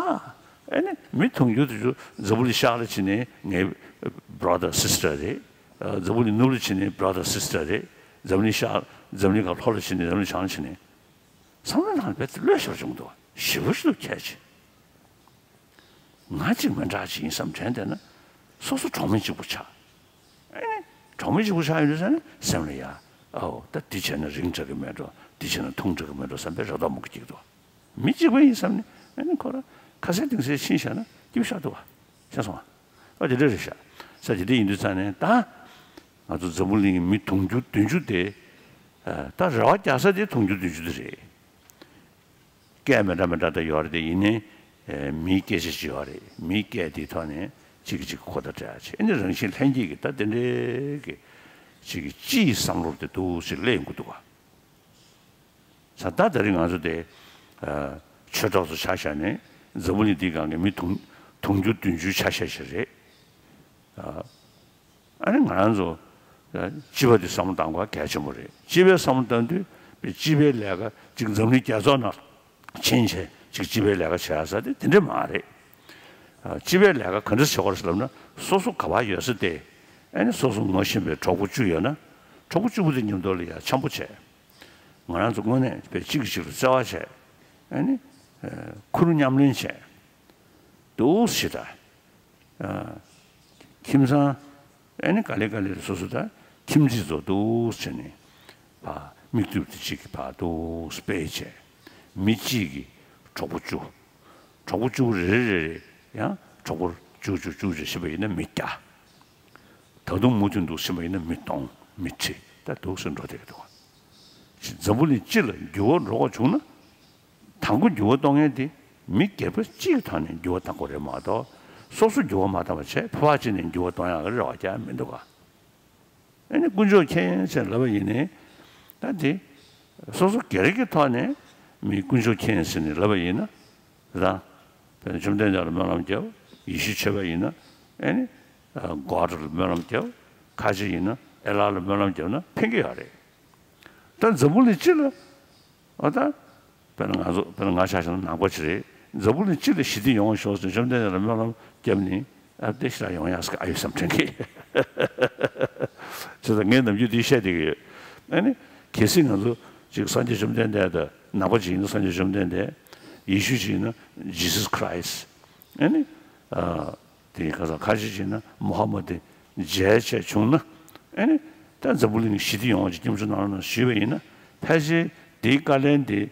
ཨེ་ནི་མི་དུང་ཕྱུར་བདུན་ཅུ་འཛམ་བུ་གླིང་ཤར་ལ་ཕྱིན་ནས་ངའི་brother sister་རེད། འཛམ་བུ་གླིང་ནུབ་ལ་ཕྱིན་ནས་brother sister་རེད། འཛམ་གླིང་ཤར་འཛམ་གླིང་ག་ལྷོ་ལ་ཕྱིན་ནས་འཛམ་གླིང་བྱང་ལ་ཕྱིན་ནས། བསམ་བློའི་ནང་ལ་རྦད་དེ་བློས་ཤོར་བྱུང་འདུག་ཞེ་པོ་ཞིག་ཏུ་ཁྱད་ཆེ། ང་གཅིག་མི་འདྲ་ཅིག་ཡིན་བསམ་དྲན་བསྡད་ན། སོ་སོ་གྲོགས་མེད་གཅིག་པུ་ཆགས། ཨེ་ནི་གྲོགས་མེད་གཅིག་པུ་ཆགས་ཡོད་དུས་ཙ་ནི་སེམས་ལ་ཡ། ཨའོ་ད་འདི་བྱས་ན་རིང་དྲགས་ཀྱི་མེད་འགྲོ། འདི་བྱས་ན་ཐུང་དྲགས་ཀྱི་མེད་འགྲོ་བསམ་པའི་རེ་དོགས་མང་པོ་སྐྱེ་གི་འདུག་མི་གཅིག་པ་ཡིན་བསམ་ནས་ཨ་ནི་ཁོ་རང་ཁ་སེང་གཏིང་སེང་ཕྱིན་བཞག་ན་སྐྱིད་པོ་ཤོར་འདུག་བ། ཤེས་སོང་ང་། ཨ་དེ་འདྲ་རེད་ཤག་ས་དེ་འདྲ་ཡིན་དུས་ཙང་ནས་ད་ང་ཚོ་འཛམ་བུ་གླིང་གི་མི་དུང་ཕྱུར་བདུན་ཅུ་དེ་ད་རེ་བ་རྒྱག་ས་དེ་དུང་ཕྱུར་བདུན་ཅུ་དེ་རེད། སྐད་མི་འདྲ་མི་འདྲ་ད་ཡོད་རེད་དེ་ཡིན་ནའི་མིའི་སྐད་ཆ་ཅིག་ཡོད་རེད། མིའི་སྐད་དེའི་ཐོག་ནས་གཅིག་གིས་གཅིག་གི་ཁོ་ཐག་སྤྲད་ཡ་བྱེད། ཨ་ནི་རང་བཞིན་ལྷན་སྐྱེས་ཀྱི་ད་དེ་འདྲའི་གི་གཅིག་གི་སྤྱི་ཡི་བསམ་བློ་དེ་འདུག་ཅིག་སླེབས་ཡོང་གི་འདུག་བ། ས་ད་ད་རིང་ང་ཚོ་དེ་ཆོས་གྲོགས་ཚོ་ཆ་བཞག་ནས་འཛམ་བུ་གླིང་འདིའི་སྒང་གི་མི་དུང་དུང་ཕྱུར་བདུན་ཅུའི་ཆ་ཤས་ཤིག་རེད། ཨ་ནི་ང་རང་ཚོ་སྤྱི་པ་དེ་བསམ་བློ་བཏང་དགོས་གལ་ཆེན་པོ་རེད། སྤྱི་པའི་བསམ་བློ་བཏང་དུས་པའི་སྤྱི་པའི་ལས་ཀ་ཅིག་འཛམ་གླིང་རྒྱལ་ཚོགས་ནང་ཕྱིན་བྱས་ཅིག་སྤྱི་པའི་ལས་ཀ་བྱེད་ཡ་ས་དེ་དེ་འདྲ་མ་རེད། སྤྱི་པའི་ལས་ཀ་ག་འདྲ་བྱེད་དགོས་རེད་ལབ་ན་སོ་སོ་ག་པར་ཡོད་ས་དེ་ཨ་ནི་སོ་སོ་ངོ་ཤེས་པའི་གྲོགས་པོ་བཅུ་ཡོད་ན་གྲོགས་པོ་བཅུ་པོ་དེ་མཉམ་དུ་ལ་ཡ་འཆམ་པོ་བྱས། ང་རང་ཚོ་དངོས་གནས་པའི་གཅིག་གིས་གཅིག་ལ་བརྩེ་བ་བྱས། ཨ་ནི་ཁུར་མཉམ་ལེན་བྱས། འདུག་ཞེ་དྲག་ཁྱིམ་ཚང་ཨ་ནི་ག་ལེ་ག་ལེ་སོ་སོ་ད་ཁྱིམ་མཚེས་ཚོ་འདུག་བྱས་ནས་ཕ་མིག་ཏུ་དེ་གཅིག་གིས་ཕ་འདུག་སྤེལ་བྱས། མི་གཅིག་གིས་གྲོགས་པོ་བཅུ། གྲོགས་པོ་བཅུ་རེ་རེ་རེ་ཡང་གྲོགས་པོར་བཅུ་བཅུ་བཅུ་བཅུ་ཕྱིན་པ་ཡིན་ན་མི་བརྒྱ། ད་དུང་མུ་མཐུད་འདུག་ཕྱིན་པ་ཡིན་ན་མི་སྟོང་མི་ཁྲི་ད་འདུག་སེ་འགྲོ་བསྡད་ཀྱི་འདུག་འཛམ་བུ་གླིང་སྤྱི་ལ་འགྱུར་བ་འགྲོ་དགོས་བྱུང་ན། དང་པོ་འགྱུར་བ་གཏོང་མཁན་དེ་མི་སྒེར་པ་གཅིག་གི་ཐོག་ནས་འགྱུར་བ་གཏོང་དགོས་རེད་མ་གཏོགས་སོ་སོ་འགྱུར་བ་མ་བཏང་བ་བྱས་ཕལ་པ་གཅིག་ནས་འགྱུར་བ་གཏོང་ཡག་གི་རེ་བ་རྒྱག་མི་འདུག་ག་ཨ་ནི་དཀོན་མཆོག་མཁྱེན་ཟེར་ལབ་པ་ཡིན་ནའི་ད་དེ་སོ་སོ་སྒེར་གྱི་ཐོག་ནས་མི་དཀོན་མཆོག་མཁྱེན་ཟེར་ནས་ལབ་པ་ཡིན་ན་དེ་དང་དཔེར་ན་བཅོམ་ལྡན་འདས་ལ་སྨོན་ལམ་རྒྱབ། ཡེ་ཤུ་ཆོས་པ་ཡིན་ན་ཨ་ནི་གོཌ་ལ་སྨོན་ལམ་རྒྱབ། ཁ་ཆེ་ཡིན་ན་ཨེ་ལ་ལ་སྨོན་ལམ་རྒྱབ་ན་ཕན་གྱི་ཡོད་རེད། ད་འཛམ་བུ་གླིང་སྤྱི་ལ་ཨ་ད། དཔེར་ན་ང་ཚོ་དཔེར་ན་ང་ཆ་བཞག་ན་ནང་པ་ཅིག་རེད། འཛམ་བུ་གླིང་སྤྱི་ལ་ཞི་བདེ་ཡོང་བ་ཤོག་ཟེར་བཅོམ་ལྡན་འདས་ལ་སྨོན་ལམ་བརྒྱབ་ནས་ཨ་བདེ་ཞིག་ལ་ཡོང་ཡག་ཟེར་ཨ་ཡོད་བསམ་དྲན་གི། བྱས་ཙང་ངས་ནམ་རྒྱུན་འདི་བཤད་བསྡད་ཀྱི་ཡོད། ཨ་ནི་གལ་སྲིད་ང་ཚོ་ཅིག་སངས་རྒྱས་བཅོམ་ལྡན་འདས་དང་ནང་པ་ཅིག་ཡིན་ན་སངས་རྒྱས་བཅོམ་ལྡན་འདས། ཡེ་ཤུ་ཅིག་ཡིན་ན་Jesus Christ། ཨ་ནི་ཨ། དེ་ཁ་སང་ཁ་ཤས་ཤིག་ན་མུ་ཧམ་མ་དེ་མཇལ་བྱས་བྱུང་ན་ཨེ་ནི་ད་འཛམ་བུ་གླིང་ཞི་བདེ་ཡོང་བ་ཅིག་སྐྱབས་འཇུག་གནང་རོགས་གནང་ཞུས་པ་ཡིན་ན་ཕལ་ཆེར་ དེའི་བཀའ་ལན་དེ་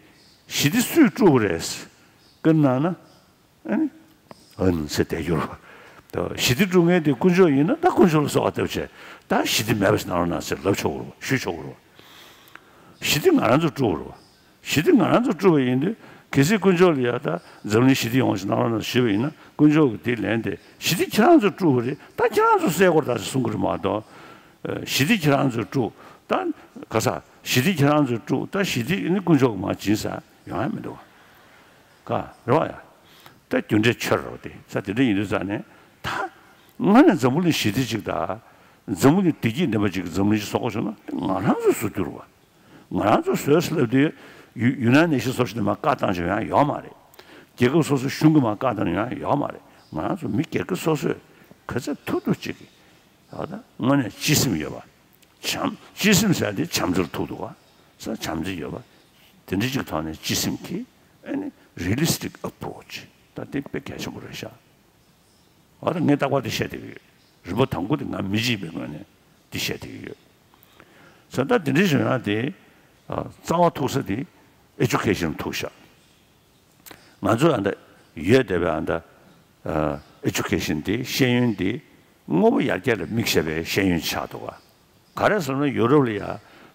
ཞི་བདེ་སུས་དཀྲུགས་པ་རེད། བཀའ་གནང་ན་ཨ་ནི་ཨ་ནི་ཟེར་བསྡད་རྒྱུ་རེད་བ། ཞི་བདེ་དཀྲུག་མཁན་དེ་དཀོན་མཆོག་ཡིན་ན་ད་དཀོན་མཆོག་ལ་གསོལ་བ་འདེབས་བྱས། ད་ཞི་བདེ་མེད་པ་ཞིག་གནང་རོགས་གནང་ཟེར་ལབ་ཆོག་གི་རེད་བ། ཞུ་ཆོག་གི་རེད་བ། ཞི་བདེ་ང་རང་ཚོ་དཀྲུགས་པ་རེད་བ། ཞི་བདེ་ང་རང་ཚོ་དཀྲུགས་པ་ཡིན་དུས་གལ་སྲིད་དཀོན་མཆོག་ལ་ཡ་ད་འཛམ་གླིང་ཞི་བདེ་ཡོང་བ་ཞིག་གནང་རོགས་གནང་ཞུས་པ་ཡིན་ན། དཀོན་མཆོག་གིས་དེ་ལན་དེ་ཞི་བདེ་ཁྱེད་རང་ཚོ་དཀྲུགས་པ་རེད། ད་ཁྱེད་རང་ཚོ་སེལ་དགོས་རེད་ད་ཟེར་གསུང་གི་རེད་མ་གཏོགས། ཞི་བདེ་ཁྱེད་རང་ཚོས་དཀྲུགས། ད་ག་ས་ཞི་བདེ་ཁྱེད་རང་ཚོས་དཀྲུགས། ད་ཞི་བདེ་ནི་དཀོན་མཆོག་གིས་མར་བྱིན་ས་ཡོང་ཡ་མི་འདུག་ག་རེད་བ་ཡ། ད་རྒྱུ་འབྲས་ཆོས་རེད་བ། དེ་ས་དེ་འདྲ་ཡིན་དུས་ཙང་ནས་ད་དངོས་གནས་འཛམ་བུ་གླིང་ཞི་བདེ་ཅིག་དང་། འཛམ་བུ་གླིང་བདེ་སྐྱིད་ལྡན་པ་ཅིག་གི་འཛམ་གླིང་ཞིག་བཟོ་དགོས་བྱུང་ན་ང་རང་ཚོས་བཟོ་རྒྱུ་རེད་བ། ང་རང་ཚོས་བཟོས་ཟེར་ལབ་དུས་ཡུ་ཡུ་ནའི་ཊེཌ་ནེ་ཤན་སི་སོགས་ཞིག་ནས་མར་བཀའ་བཏང་བྱས་ཡོང་ཡ་ཡོད་མ་རེད། རྒྱལ་ཁབ་སོ་སོའི་གཞུང་གིས་མར་བཀའ་བཏང་ཡོང་ཡ་ཡོད་མ་རེད། ང་རང་ཚོ་མི་སྒེར་གྱི་སོ་སོས་ག་ཚོད་ཐུབ་ཐུབ་ཅིག་གིས། ད་ལྟ་དངོས་གནས་སྤྱི་སེམས་ཡོད་པ། བྱམས། སྤྱི་སེམས་ཟེར་དེ་བྱམས་བརྩེ་ལ་ཐུག་འདུག་ག་ས་བྱམས་བརྩེ་ཡོད་པ། དེ་འདྲ་ཅིག་ཐོག་ནས་སྤྱི་སེམས་ཀྱིས་ཨ་ནི་རི་ཡ་ལི་སི་ཊིག་ཨེ་པོ་རོ་ཆི་ད་དེ་དཔེ་གལ་ཆེན་པོ་རེད་ཤག་འོ་ད་ངས་རྟག་པར་དེ་བཤད་བསྡད་ཀྱི་ཡོད། རིམ་པ་དང་པོ་དེ་ང་མི་གཅིག་པའི་ངོས་ནས་དེ་བཤད་བསྡད་ཀྱི་ཡོད། ས་ད་དེ་འདྲའི་བྱུང་ཡ་དེ་རྩ་བ་ཐུག་ས་དེ་ཨེ་ཌུ་ཀེ་ཤན་ལ་ཐུག་ཤག་ང་ཚོ་ཨ་ད་ཡོད་བསྡད་པའི་ཨ་ད་ཨེ་ཌུ་ཀེ་ཤན་དེ་ཤེས་ཡོན་དེ་དངོས་པོ་ཡར་རྒྱས་ལ་དམིགས་བྱས་པའི་ཤེས་ཡོན་ཆགས་འདུག་ག་ག་རེ་ཟེར་ན་ཡུ་རོབ་ལ་ཡ་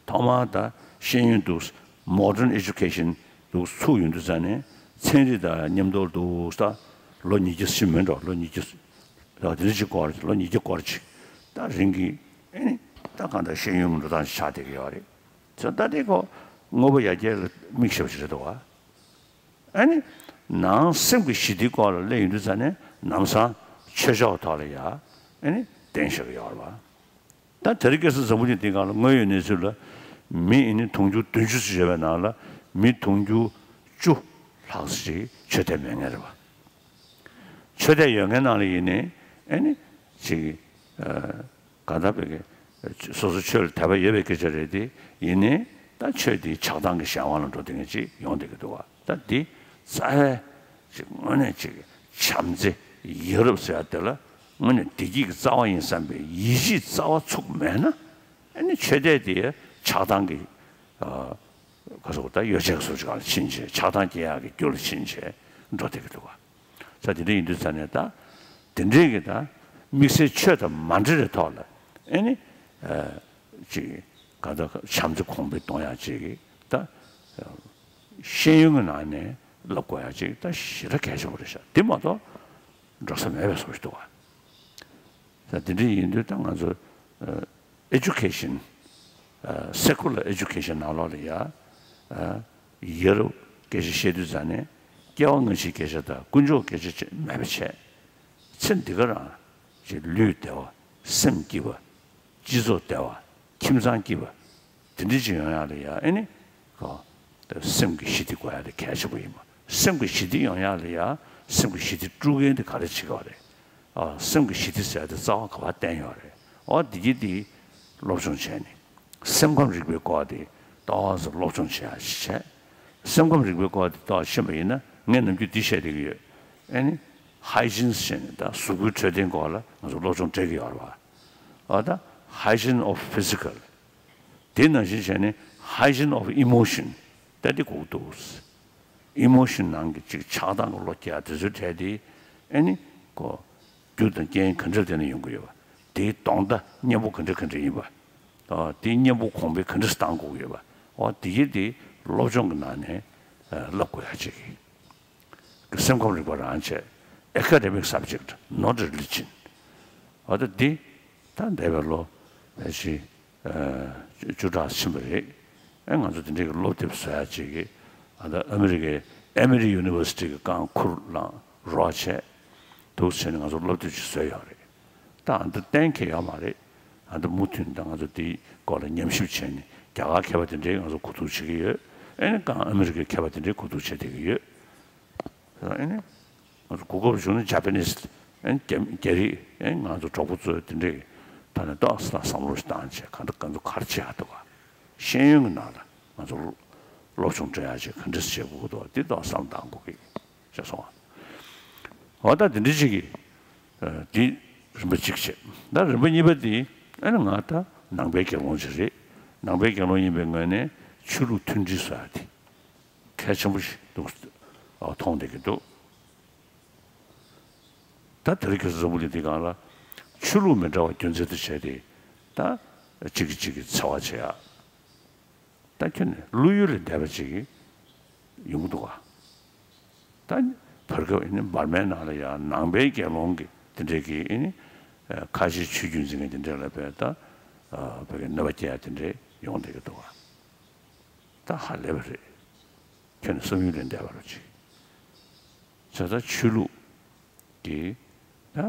ཐོག་མར་ད་ཤེས་ཡོན་འདུག་མོ་ཌརན་ཨེ་ཌུ་ཀེ་ཤན་འདུག་ཚུགས་ཡོང་དུས་ཙང་ནས་ཚན་རིག་དང་མཉམ་དུ་འདུག་ད་ལོ་ཉིས་བརྒྱ་ཕྱིན་མིན་འགྲོ། ལོ་ཉིས་བརྒྱ་ད་དེ་འདྲ་ཅིག་སྐོར་ལོ་ཉིས་བརྒྱ་སྐོར་ཅིག་ད་རིང་གི་ཨེ་ནི་ད་གང་ལྟར་ཤེས་ཡོན་གྱི་འགྲོ་སྟངས་ཤིག་ཆགས་བསྡད་ཀྱི་ཡོད་རེད། ཚོ་ད་དེ་ཁོ་དངོས་པོ་ཡར་རྒྱས་ལ་དམིགས་བྱས་པ་ཞིག་རེད་འདུག་ག་ཨ་ནི་ནང་སེམས་ཀྱི་ཞི་བདེའི་སྐོར་ལ་གླེང་ཡོང་དུས་ཙང་ནས་ལམ་སང་ཆོས་ཕྱོགས་ཐོག་ལ་ཡ་ཨ་ནི་བསྟན་བཞག་གི་ཡོད་རེད་བ། ད་དེ་རིང་ཁ་སང་འཛམ་བུ་གླིང་འདིའི་སྒང་ལ་དངོས་ཡོད་གནས་ཚུལ་ལ་མི་ཨ་ནི་དུང་ཕྱུར་བདུན་ཅུ་ཙམ་ཡོད་པའི་ནང་ལ་མི་དུང་ཕྱུར་བཅུ་ལྷག་ཙམ་ཞིག་ཆོས་དད་མེད་མཁན་རེད་བ། ཆོས་དད་ཡོད་མཁན་ནང་ལ་ཡིན་ནའི་ཨ་ནི་ཅིག་ཨ་གང་ལྟར་བས་ཀྱི་སོ་སོ་ཆོས་ལ་དད་པ་ཡོད་པའི་སྐད་ཆ་རེད་དེ། ཡིན་ནའི་ད་ཆོས་དེ་ཆགས་སྡང་གི་གཞན་དབང་ལ་འགྲོ་བསྡད་མཁན་ཅིག་ཡོང་བསྡད་ཀྱི་འདུག་བ། ད་འདི་རྩ་བའི་ཅིག་དངོས་གནས་ཅིག་བྱམས་བརྩེ་ཡ་རབས་ཟེར་ཡ་དེ་ལ་དངོས་གནས་བདེ་སྐྱིད་ཀྱི་རྩ་བ་ཡིན་བསམ་པའི་ཡིད་ཆེས་རྩ་བ་ཚུགས་མེད་ན། ཨ་ནི་ཆོས་དད་དེ་ཆགས་སྡང་གི་ཨ་ག་སོགས་ད་ཡོ་བྱད་ཀྱི་སོ་ཆུ་གང་ལ་ཕྱིན་བྱས་ཆགས་སྡང་སྐྱེ་ཡག་གི་རྒྱུ་ལ་ཕྱིན་བྱས་འགྲོ་བསྡད་ཀྱི་འདུག་བ། ས་དེ་འདྲ་ཡིན་དུས་ཙང་ནས་ད་དེ་འདྲའི་གི་ད་དམིགས་བསལ་ཆོས་དང་མ་འབྲེལ་བའི་ཐོག་ལ་ཨེ་ནི་ཨ་ཅིག་ག་ད་བྱམས་བརྩེ་གོང་འཕེལ་གཏོང་ཡག་ཅིག་གི་ད་ཤེས་ཡོན་གྱི་ནང་ནས་བསླབ་དགོས་ཡག་ཅིག་ད་ཞེ་དྲག་གལ་ཆེན་པོ་རེད་ཤག་དེ་མ་གཏོགས་འགྲོ་ས་མེད་པའི་བཟོ་ཞིག་འདུག་བ། ས་དེ་འདྲ་ཡིན་དུས་ད་ང་ཚོ་ཨ་ཨེ་ཌུ་ཀེ་ཤན་ཨ་སེ་ཀུ་ལར་ཨེ་ཌུ་ཀེ་ཤན་ནང་ལོགས་ལ་ཡ་ཨ་ཡ་རབས་སྐད་ཆ་བཤད་དུས་ཙང་ནས་སྐྱེ་བ་སྔ་ཕྱིའི་སྐད་ཆ་དང་དཀོན་མཆོག་སྐད་ཆ་ཅིག་མེད་པ་བྱས། ཚེ་འདི་ག་རང་ཅིག་ལུས་བདེ་བ། སེམས་སྐྱིད་པ། སྤྱི་ཚོགས་བདེ་བ། ཁྱིམ་ཚང་སྐྱིད་པ། དེ་འདྲ་ཅིག་ཡོང་ཡག་ལ་ཡ་ཨེ་ནི་ཁོ་སེམས་ཀྱི་ཞི་བདེ་དགོས་ཡག་དེ་གལ་ཆེན་པོ་ཡིན་པ། སེམས་ཀྱི་ཞི་བདེ་ཡོང་ཡག་ལ་ཡ་སེམས་ཀྱི་ཞི་བདེ་དཀྲུག་མཁན་དེ་ག་རེ་བྱེད་ཀྱི་ཡོད་རེད། ཨ་སེམས་ཀྱི་ཞི་བདེ་ཟེར་དེ་རྩ་བ་ག་པར་བསྟན་ཡོད་རེད། འོ་འདི་གི་འདི་སློབ་སྦྱོང་བྱས་ནས་སེམས་ཁམས་རིག་པའི་སྐོར་དེ་ཏོག་ཙམ་སློབ་སྦྱོང་བྱེད་ཡག་ཞིག་བྱས། སེམས་ཁམས་རིག་པའི་སྐོར་དེ་ཏོག་ཙམ་ཤེས་པ་ཡིན་ན་ངས་ནམ་རྒྱུན་འདི་བཤད་བསྡད་ཀྱི་ཡོད། ཨ་ནི་ཧའི་ཇིན་ཟེར་ནས་ད་གཟུགས་པོའི་འཕྲོད་བསྟེན་སྐོར་ལ་ང་ཚོ་སློབ་སྦྱོང་སྤྲད་ཀྱི་ཡོད་རེད་བ། འོ་ད་hygiene of physical དེ་ནང་བཞིན་བྱས་ནས་hygiene of emotion ད་དེ་དགོས་ཀྱི་འདུག་ཨི་མོ་ཤན་ནང་གི་ཅིག་ཆགས་སྡང་གི་བློ་སྐྱེ་ཡ་དེ་ཚོའི་གྲས་དེ་ཨེ་ནི་ཁོ་རྒྱུ་དང་རྐྱེན་ག་འདྲ་དེ་ནས་ཡོང་གི་ཡོད་པ། དེའི་གདོང་མདའ་གཉེན་པོ་ག་འདྲ་ག་འདྲ་ཡིན་པ། ཨ་དེའི་གཉེན་པོ་གོང་འཕེལ་ག་འདྲ་བཏང་དགོས་ཀྱི་ཡོད་པ། འོ་དེ་གི་དེ་སློབ་སྦྱོང་གི་ནང་ནས་ཨ་བསླབ་དགོས་ཡ་ཅིག་གི་སེམས་ཁམས་རིག་པ་རང་བྱས། Academic subject, not religion. འོ་ད་འདི་ད་འདས་པའི་ལོ་ཕལ་ཆེར་ཨ་བཅུ་ཕྲག་ཕྱིན་པ་རེད། ཨེ་ང་ཚོ་དེ་འདྲའི་གི་སློབ་དེབ་བཟོ་ཡ་ཅིག་གི་ཨ་ད་ཨ་མི་རི་ཀའི་Emory University གི་རྐང་ཁུར་བླངས་རོགས་བྱས། འདུག་བྱས་ནས་ང་ཚོ་སློབ་དེབ་ཅིག་བཟོས་ཡོད་རེད། ད་ཨ་ད་གཏན་འཁེལ་ཡོད་མ་རེད། ཨ་ད་མུ་མཐུད་ད་ང་ཚོ་དེའི་སྐོར་ལ་ཉམས་ཞིབ་བྱས་ནས་རྒྱ་གར་མཁས་པ་དེ་འདྲའི་ང་ཚོ་གོ་བསྡུར་བྱེད་ཀྱི་ཡོད། ཨེ་ནི་རྐང་ཨ་མི་རི་ཀའི་མཁས་པ་དེ་འདྲའི་གོ་བསྡུར་བྱེད་བསྡད་ཀྱི་ཡོད། ཨེ་ནི་ང་ཚོ་གོ་སྐབས་བྱུང་ན་ཇ་པ་ནིས་ཨེ་ནི་རྒྱ་རྒྱ་རིགས་ཨེ་ནི་ང་ཚོ་གྲོགས་པོ་ཚོ་དེ་འདྲའི་ཐོག་ནས་ཏོག་ཙམ་བསམ་བློ་ཞིག་བཏང་བྱས་གང་ལྟར་ང་ཚོ་ག་རེ་བྱེད་ཡག་འདུག་ག་ཤེས་ཡོན་གྱི་ནང་ལ་ང་ཚོ་སློབ་སྦྱོང་སྤྲད་ཡག་ཅིག་ག་འདྲ་བྱེད་དགོས་ཀྱི་འདུག་འདི་ཏོག་བསམ་བཏང་དགོས་ཀྱི་ཞེས་གསུངས། འོ་ད་དེ་འདྲ་ཅིག་གིས་འདི་རིམ་པ་གཅིག་བྱས། ད་རིམ་པ་གཉིས་པ་འདི་ཨ་ནི་ང་ད་ནང་པའི་དགེ་སློང་ཅིག་རེད། ནང་པའི་དགེ་སློང་ཡིན་པའི་ངོས་ནས་ ཆོས་ལུགས་མཐུན་སྒྲིལ་བཟོ་ཡ་དེ་གལ་ཆེན་པོ་ཞིག་འདུག་མཐོང་བསྡད་ཀྱི་འདུག་ད་དེ་རིང་ཁ་སང་འཛམ་བུ་གླིང་འདི་སྒང་ལ་ཆོས་ལུགས་མི་འདྲ་བ་རྒྱུ་མཚན་དུ་བྱས་ཏེ། ད་གཅིག་གིས་གཅིག་གི་འཚེ་བ་བྱེད་ཡ། ད་ཁྱོན་ནས་བློ་ཡུལ་ལས་འདས་པ་ཅིག་ཡོང་གི་འདུག་ག་ད་བར་སྐབས་ཨ་ནི་འབར་མའི་ནང་ལ་ཡང་ནང་པའི་རྒྱལ་ཡོངས་ཀྱི་དེ་འདྲའི་གི་ཨ་ནི་ཁ་ཆེའི་ཆོས་བརྒྱུད་འཛིན་མཁན་དེ་འདྲ་ལ་བས་ད་བོད་ཀྱི་གནོད་པ་སྐྱེལ་ཡ་དེ་འདྲའི་ཡོང་བསྡད་ཀྱི་འདུག་ག་ད་ཧ་ལས་པ་རེད། ཁྱོད་ནི་བསམ་ཡུལ་ལས་འདས་པ་རུ་ཅིག་བྱས་ཙང་ཆོས་ལུགས་ཀྱི་ད་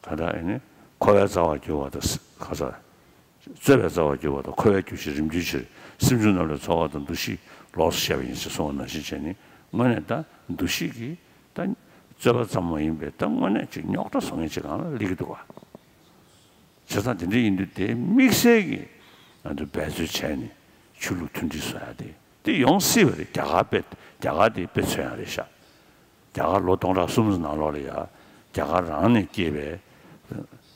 ག་ད་ཨ་ནི་འཁོར་བའི་རྩ་བར་གྱུར་པ་དང་། ག་ས་རྩོད་པའི་རྩ་བར་གྱུར་པ་དང་། འཁོར་བའི་རྒྱུ་ཞིག་རིམ་གྱིས་ཕྱིར། སེམས་བྱུང་རྣམས་ལས་ཚོར་བ་དང་། འདུ་ཤེས་ལོགས་སུ་བཤད་པ་ཡིན་ཞེས་གསུངས་པ་ནང་བཞིན་བྱས་ནས། དངོས་གནས་ད་འདུ་ཤེས་ཀྱི་ད་རྩོད་པ་ཙམ་མ་ཡིན་པའི་ད་དངོས་གནས་ཅིག་རྙོག་དྲ་བཟོ་མཁན་ཅིག་སྒང་ལ་སླེབས་ཀྱི་འདུག་ག་བྱས་ཙང་དེ་འདྲ་ཡིན་དུས་དེ་དམིགས་བསལ་གྱིས་ང་ཚོས་འབད་རྩོལ་བྱས་ནས་ཆོས་ལུགས་མཐུན་སྒྲིལ་བཟོ་ཡ་དེ་དེ་ཡོང་སྲིད་པ་རེད། རྒྱ་གར་དཔེ་རྒྱ་གར་དེ་དཔེ་མཚོན་ཡ་རེད་ཤག་རྒྱ་གར་ལོ་སྟོང་ཕྲག་གསུམ་ནང་ལོགས་ལ་ཡ་རྒྱ་གར་རང་ནས་སྐྱེས་པའི་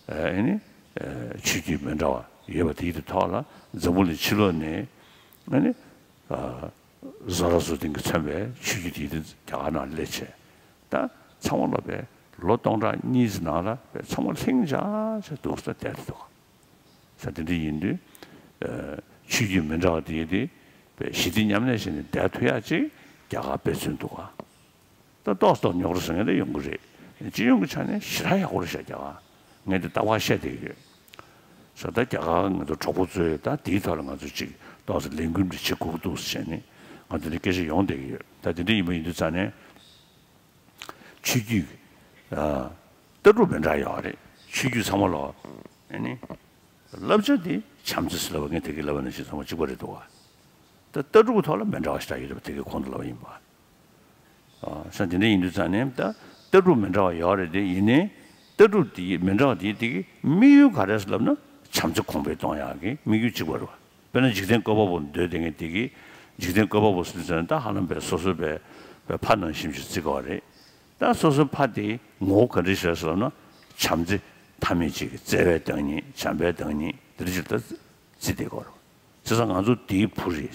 ཨ་ནི་ཆོས་བརྒྱུད་མི་འདྲ་བ་ཡོད་པ་དེའི་ཐོག་ལ་འཛམ་བུ་གླིང་ཕྱི་ལོགས་ནས་ཨ་ནི་བཟོ་གྲྭ་བཟོ་ལྡན་གྱིས་མཚོན་པའི་ཆོས་བརྒྱུད་དེའི་རྒྱ་གར་ནང་སླེབས་བྱས། ད་ཚང་མ་ལ་བས་ལོ་སྟོང་ཕྲག་གཉིས་ནང་ལ་བས་ཚང་མ་ལྷིང་འཇགས་བྱས་འདུག་ས་བསྡད་འདུག་ས་དེ་འདྲ་ཡིན་དུས། ཆོས་བརྒྱུད་མི་འདྲ་བ་དེ་དེ་བས་ཞི་བདེ་མཉམ་གནས་བྱས་ནས་བསྡད་ཐུབ་ཡག་ཅིག་རྒྱ་གར་དཔེ་མཚོན་འདུག་ག་ད་ཏོག་ཙམ་རྙོག་དྲ་བཟོ་མཁན་དེ་ཡོང་གི་རེད། སྤྱི་ཡོངས་ཀྱི་ཆ་ནས་ཞེ་དྲག་ཡག་པོ་རེད་ཤག་རྒྱ་གར། ངས་འདི་རྟག་པར་བཤད་བསྡད་ཀྱི་ཡོད། ས་ད་རྒྱ་གར་ང་ཚོ་གྲོགས་པོ་ཚོས་ད་དེའི་ཐོག་ལ་ང་ཚོ་ཅིག་ཏོག་ཙམ་ལས་འགུལ་འདི་བྱེད་དགོས་ཀྱི་འདུག་ཟེར་ནས་ང་ཚོ་འདི་སྐད་ཆ་ཡོང་བསྡད་ཀྱི་ཡོད། ད་དེ་འདྲ་ཡིན་པ་ཡིན་དུས་ཙང་ནས་ཆོས་བརྒྱུད་ཨ་ལྟ་གྲུབ་མི་འདྲ་ཡོད་རེད། ཆོས་བརྒྱུད་ཚང་མ་ལ་ཨ་ནི་བསླབ་བྱ་འདི་བྱམས་བརྩེ་ཟེར་ལབ་པ། ངས་དེ་གི་ལབ་པ་ནང་བཞིན་ཚང་མ་གཅིག་པ་རེད་འདུག་ག་ད་ལྟ་གྲུབ་ཐོག་ལ་མི་འདྲ་བ་ཞེ་དྲག་ཡོད་རེད་པ། དེ་གི་གོང་དུ་ལབ་པ་ཡིན་པ། ས་དེ་འདྲ་ཡིན་དུས་ཙང་ནས་ད་ལྟ་གྲུབ་མི་འདྲ་བ་ཡོད་རེད་དེ། ཡིན་ནའི་ལྟ་གྲུབ་དེ་མི་འདྲ་བ་དེ་དེ་གི་དམིགས་ཡུལ་ག་རེ་ཟེར་ལབ་ན་བྱམས་བརྩེ་གོང་འཕེལ་གཏོང་ཡག་གི་དམིགས་ཡུལ་གཅིག་པ་རེད་བ། དཔེར་ན་འཇིག་རྟེན་བཀོད་པ་པོ་འདོད་དེ་ངས་དེ་གི་འཇིག་རྟེན་བཀོད་པ་པོ་ཟེར་དུས་ཙང་ནས་ད་ཧ་ལམ་པའི་སོ་སོའི་པའི་པའི་ཕ་ནང་བཞིན་ཞིག་བརྩི་དགོས་རེད། ད་སོ་སོའི་ཕ་དེ་ངོ་བོ་ག་འདྲ་ཞིག་རེད་ཟེར་ལབ་ན་བྱམས་བརྩེ་མཐའ་མེད་ཅིག་གི་བརྩེ་བའི་བདག་ཉིད། བྱམས་པའི་བདག་ཉིད་དེ་འདྲ་ཞིག་ད་བརྩི་བསྡད་དགོས་རེད། བྱས་ཙང་ང་ཚོ་དེའི་བུ་རེད།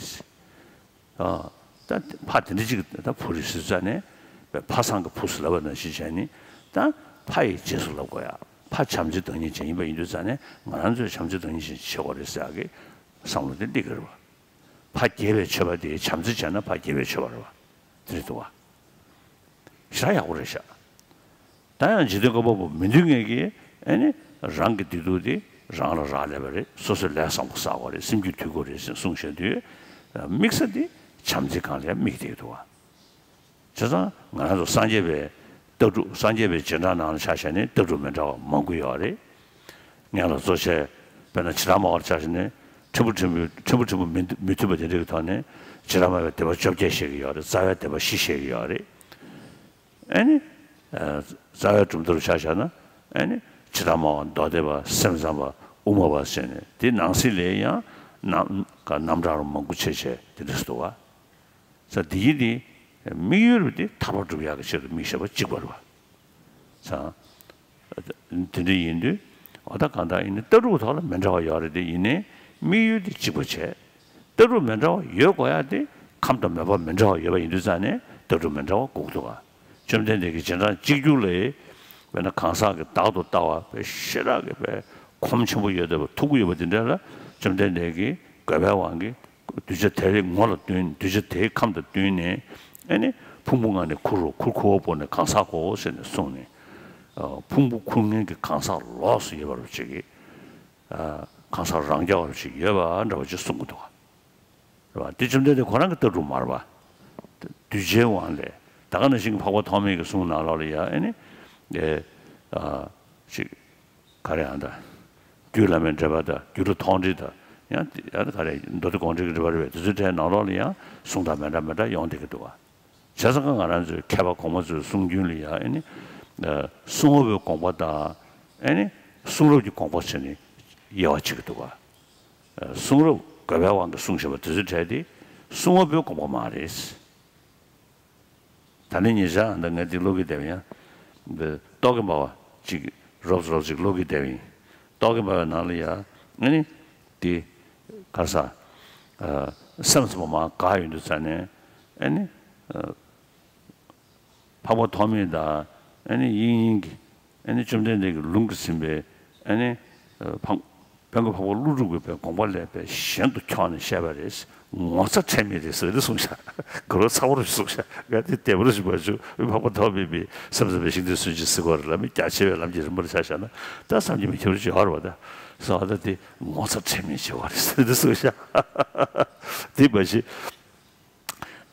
ཨ། ད་ཕ་དེ་འདྲ་ཅིག་ད་བུ་རེད་ཟེར་ཙང་ནས་ཕ་བཟང་གི་བུ་ཟེར་ལབ་པ་ནང་བཞིན་བྱས་ནས་ད་ཕ་ཡི་རྗེས་སུ་ལབ་དགོས་ཡ། ཕ་བྱམས་བརྩེ་བདག་ཉིད་ཅན་ཡིན་པ་ཡིན་དུས་ཙང་ནས་ང་རང་ཚོས་བྱམས་བརྩེ་བདག་ཉིད་ཅན་བྱེད་དགོས་རེད་ཟེར་ཡག་གི་བསམ་བློ་དེ་སླེབས་ཀྱི་རེད་བ། ཕ་དགྱེས་པའི་མཆོད་པ་དེ་བྱམས་བརྩེ་བྱས་ན་ཕ་དགྱེས་པའི་མཆོད་པ་རེད་བ། དེ་རེད་འདུག་བ། ཞེ་དྲག་ཡག་པོ་རེད་ཤག་ད་ཡང་འཇིག་རྟེན་བཀོད་པ་པོ་མི་འདུལ་མཁན་གྱིས་ཨ་ནི་རང་གི་བདེ་སྡུག་དེ་རང་ལ་རག་ལས་པ་རེད། སོ་སོས་ལས་བཟང་པོ་བསགས་པ་རེད། སེམས་རྒྱུད་འདུལ་དགོས་རེད་ཟེར་གསུངས་བཞག་དུས་དམིགས་ས་དེ་བྱམས་བརྩེ་སྒང་ལ་ཡང་དམིགས་བསྡད་འདུག་བ། བྱས་ཙང་ང་རང་ཚོ་སངས་རྒྱས་པའི་ལྟ་གྲུབ། སངས་རྒྱས་པའི་རྗེས་འབྲང་ནང་ལ་ཆ་བཞག་ནས་ལྟ་གྲུབ་མི་འདྲ་བ་མང་པོ་ཡོད་རེད། ངེད་ལ་གཙོ་ཆེ་དཔེར་ན་བྱེ་བྲག་སྨྲ་བ་ལ་ཆ་བཞག་ནས་ཕྲན་བུ་ཕྲན་བུ་ཕྲན་བུ་ཕྲན་བུ་མི་མི་མཐུན་པ་དེ་འདྲ་གི་ཐོག་ནས་བྱེ་བྲག་སྨྲ་བའི་སྡེ་པ་བཅོ་བརྒྱད་བཤད་ཀྱི་ཡོད་རེད། རྩ་བའི་སྡེ་པ་བཞི་བཤད་ཀྱི་ཡོད་རེད། ཨ་ནི། ཨ། རྩ་བའི་གྲུབ་མཐའ་རུ་ཆ་བཞག་ན་ཨ་ནི་བྱེ་བྲག་སྨྲ་བ། མདོ་སྡེ་པ། སེམས་ཙམ་པ། དབུ་མ་པ་ཟེར་ནས་དེ་ནང་གསེས་ལ་ཡང་རྣམ་རྣམ་གྲངས་རུ་མང་པོ་ཕྱེ་བྱས་དེ་འདྲ་ཞིག་འདུག་བ། ས་དེ་ཡིན་དེ་དམིགས་ཡུལ་རུ་དེ་ཐར་པ་སྒྲུབ་ཡག་གི་ཆེད་དུ་དམིགས་བྱས་པ་གཅིག་པ་རེད་བ། ས། དེ་འདྲ་ཡིན་དུས་འོ་ད་གང་ལྟར་ཡིན་ནའི་ལྟ་གྲུབ་ཐོག་ལ་མི་འདྲ་བ་ཡོད་རེད་དེ། ཡིན་ནའི་དམིགས་ཡུལ་དེ་གཅིག་པ་བྱས། ལྟ་གྲུབ་མི་འདྲ་བ་ཡོད་དགོས་ཡ་དེ་ཁམས་དང་མོས་པ་མི་འདྲ་བ་ཡོད་པ་ཡིན་དུས་ཙང་ནས་ལྟ་གྲུབ་མི་འདྲ་བ་དགོས་འདུག་ག་བཅོམ་ལྡན་འདས་ཀྱིས་རྗེས་འབྲང་གཅིག་གྱུར་ལ་དཔེར་ན་གང་ཟག་གི་བདག་ཏུ་ལྟ་བ་དཔེ་ཞེ་དྲག་གི་དཔེ་ཁོམ་ཆེན་པོ་ཡོད་བསྡད་པ། ཐུགས་ཁུར་ཡོད་པ་དེ་འདྲ་ལ་བཅོམ་ལྡན་འདས་ཀྱིས་དགོས་པའི་དབང་གིས་གདུལ་བྱ་དེའི་ངོ་ལ་བསྟུན། གདུལ་བྱ་དེའི་ཁམས་དང་བསྟུན་ནས་ཨ་ནི་ཕུང་པོ་ལྔ་ནས་ཁུར་རོ། ཁུར་ཁུར་བ་བོར་ནས་གང་ཟག་གོ་ཟེར་ནས་གསུངས་ནས། ཕུང་པོ་ཁུར་མཁན་གྱི་གང་ཟག་ལོགས་སུ་ཡོད་པ་རུ་ཅིག་གིས། གང་ཟག་རང་རྐྱ་བ་རུ་ཅིག་ཡོད་པ་འདྲ་བ་ཅིག་གསུང་གི་འདུག་ག་རེད་བ། དེ་བཅོམ་ལྡན་འདས་ཁོ་རང་གི་ལྟ་གྲུབ་མ་རེད་བ། གདུལ་བྱའི་དབང་ལས་ད་ག་ནང་བཞིན་གྱི་འཕགས་པ་ཐོགས་མེད་ཀྱི་གསུང་ནང་ལོགས་ལ་ཡ་ཨ་ནི། ཨེ། ཨ། ཅིག་ག་རེ་ཡང་ད། རྒྱུད་བླ་མའི་འགྲེལ་པ་དང་རྒྱུད་ལུགས་མཐོང་བསྒྲིགས་དང་། ཡང་ཡང་ག་རེ་མདོ་སྡེ་དགོངས་འགྲེལ་གྱི་འགྲེལ་པ་རེད་པས། དེ་ཚོའི་གྲས་ནང་ལོགས་ལ་ཡང་གསུང་སྟངས་མི་འདྲ་མི་འདྲ་ཡོང་བསྡད་ཀྱི་འདུག་བ། བྱས་ཙང་ཀ་ང་རང་ཚོའི་མཁས་པ་གོང་མ་ཚོའི་གསུང་རྒྱུན་ལ་ཡང་ཨ་ནི། ཨ། གསུང་རབ་ཀྱི་དགོངས་པ་དང་། ཨ་ནི། གསུང་རབ་ཀྱི་དགོངས་པ་བྱས་ནས་དབྱེ་བ་ཕྱེ་གི་འདུག་བ། ཨ། གསུང་རབ་དགོས་པའི་དབང་གིས་གསུངས་བཞག་པ་དེ་ཚོའི་གྲས་དེ་གསུང་རབ་པའི་དགོངས་པ་མ་རེད། ད་ནི་ཉེ་ཆར་ཨ་ད་ངས་འདི་ཀློག་གི་བསྡད་པ་ཡིན། འདི་རྟོག་གེ་འབར་བ་ཅིག་རོབ་ཙམ་རོབ་ཙམ་ཅིག་ཀློག་གི་བསྡད་པ་ཡིན། རྟོག་གེ་འབར་བའི་ནང་ལ་ཡ་ཨ་ནི་འདི་ག་རེ་ཟ། ཨ། སེམས་ཙམ་པ་མར་དགའ་ཡོང་དུས་ཙ་ནས་ཨ་ནི། འཕགས་པ་ཐོགས་མེད་དང་ཨ་ནི་དབྱིག་གཉེན་གྱི་ཨ་ནི་བཅོམ་ལྡན་འདས་ཀྱི་ལུང་གིས་ཟིན་པའི་ཨ་ནི་འཕགས་དཔལ་མགོན་འཕགས་པ་ཀླུ་སྒྲུབ་ཀྱི་དགོངས་པ་ལས་པའི་གཞན་དུ་འཁྱོངས་ནས་བཤད་པ་རེད། ངོ་ཚ་ཁྲེལ་མེད་རེད་ཟེར་ཏེ་གསུངས་ཤག་གོ་ལོ་ཚ་བོ་རུ་གསུངས་ཤག་ང་དེ་བདེ་བོ་རུ་ཞིག་བར་བཅུག་འཕགས་པ་ཐོགས་མེད་པའི་སེམས་ཙམ་པའི་ཤིང་རྟའི་སྲོལ་འབྱེད་ཟེར་གོ་རེད་ལ། མི་རྒྱ་ཆེ་བའི་ལམ་གྱི་རིམ་པར་ཆ་བཞག་ན་ད་བསམ་གྱིས་མི་ཁྱབ་རུ་ཅིག་ཡོད་རེད་པ། ད་སོ་ཨ་ད་དེ་ངོ་ཚ་ཁྲེལ་མེད་ཆེ་བ་རེད་ཟེར་ཏེ་གསུངས་ཤག་དེ་མ་གཞི།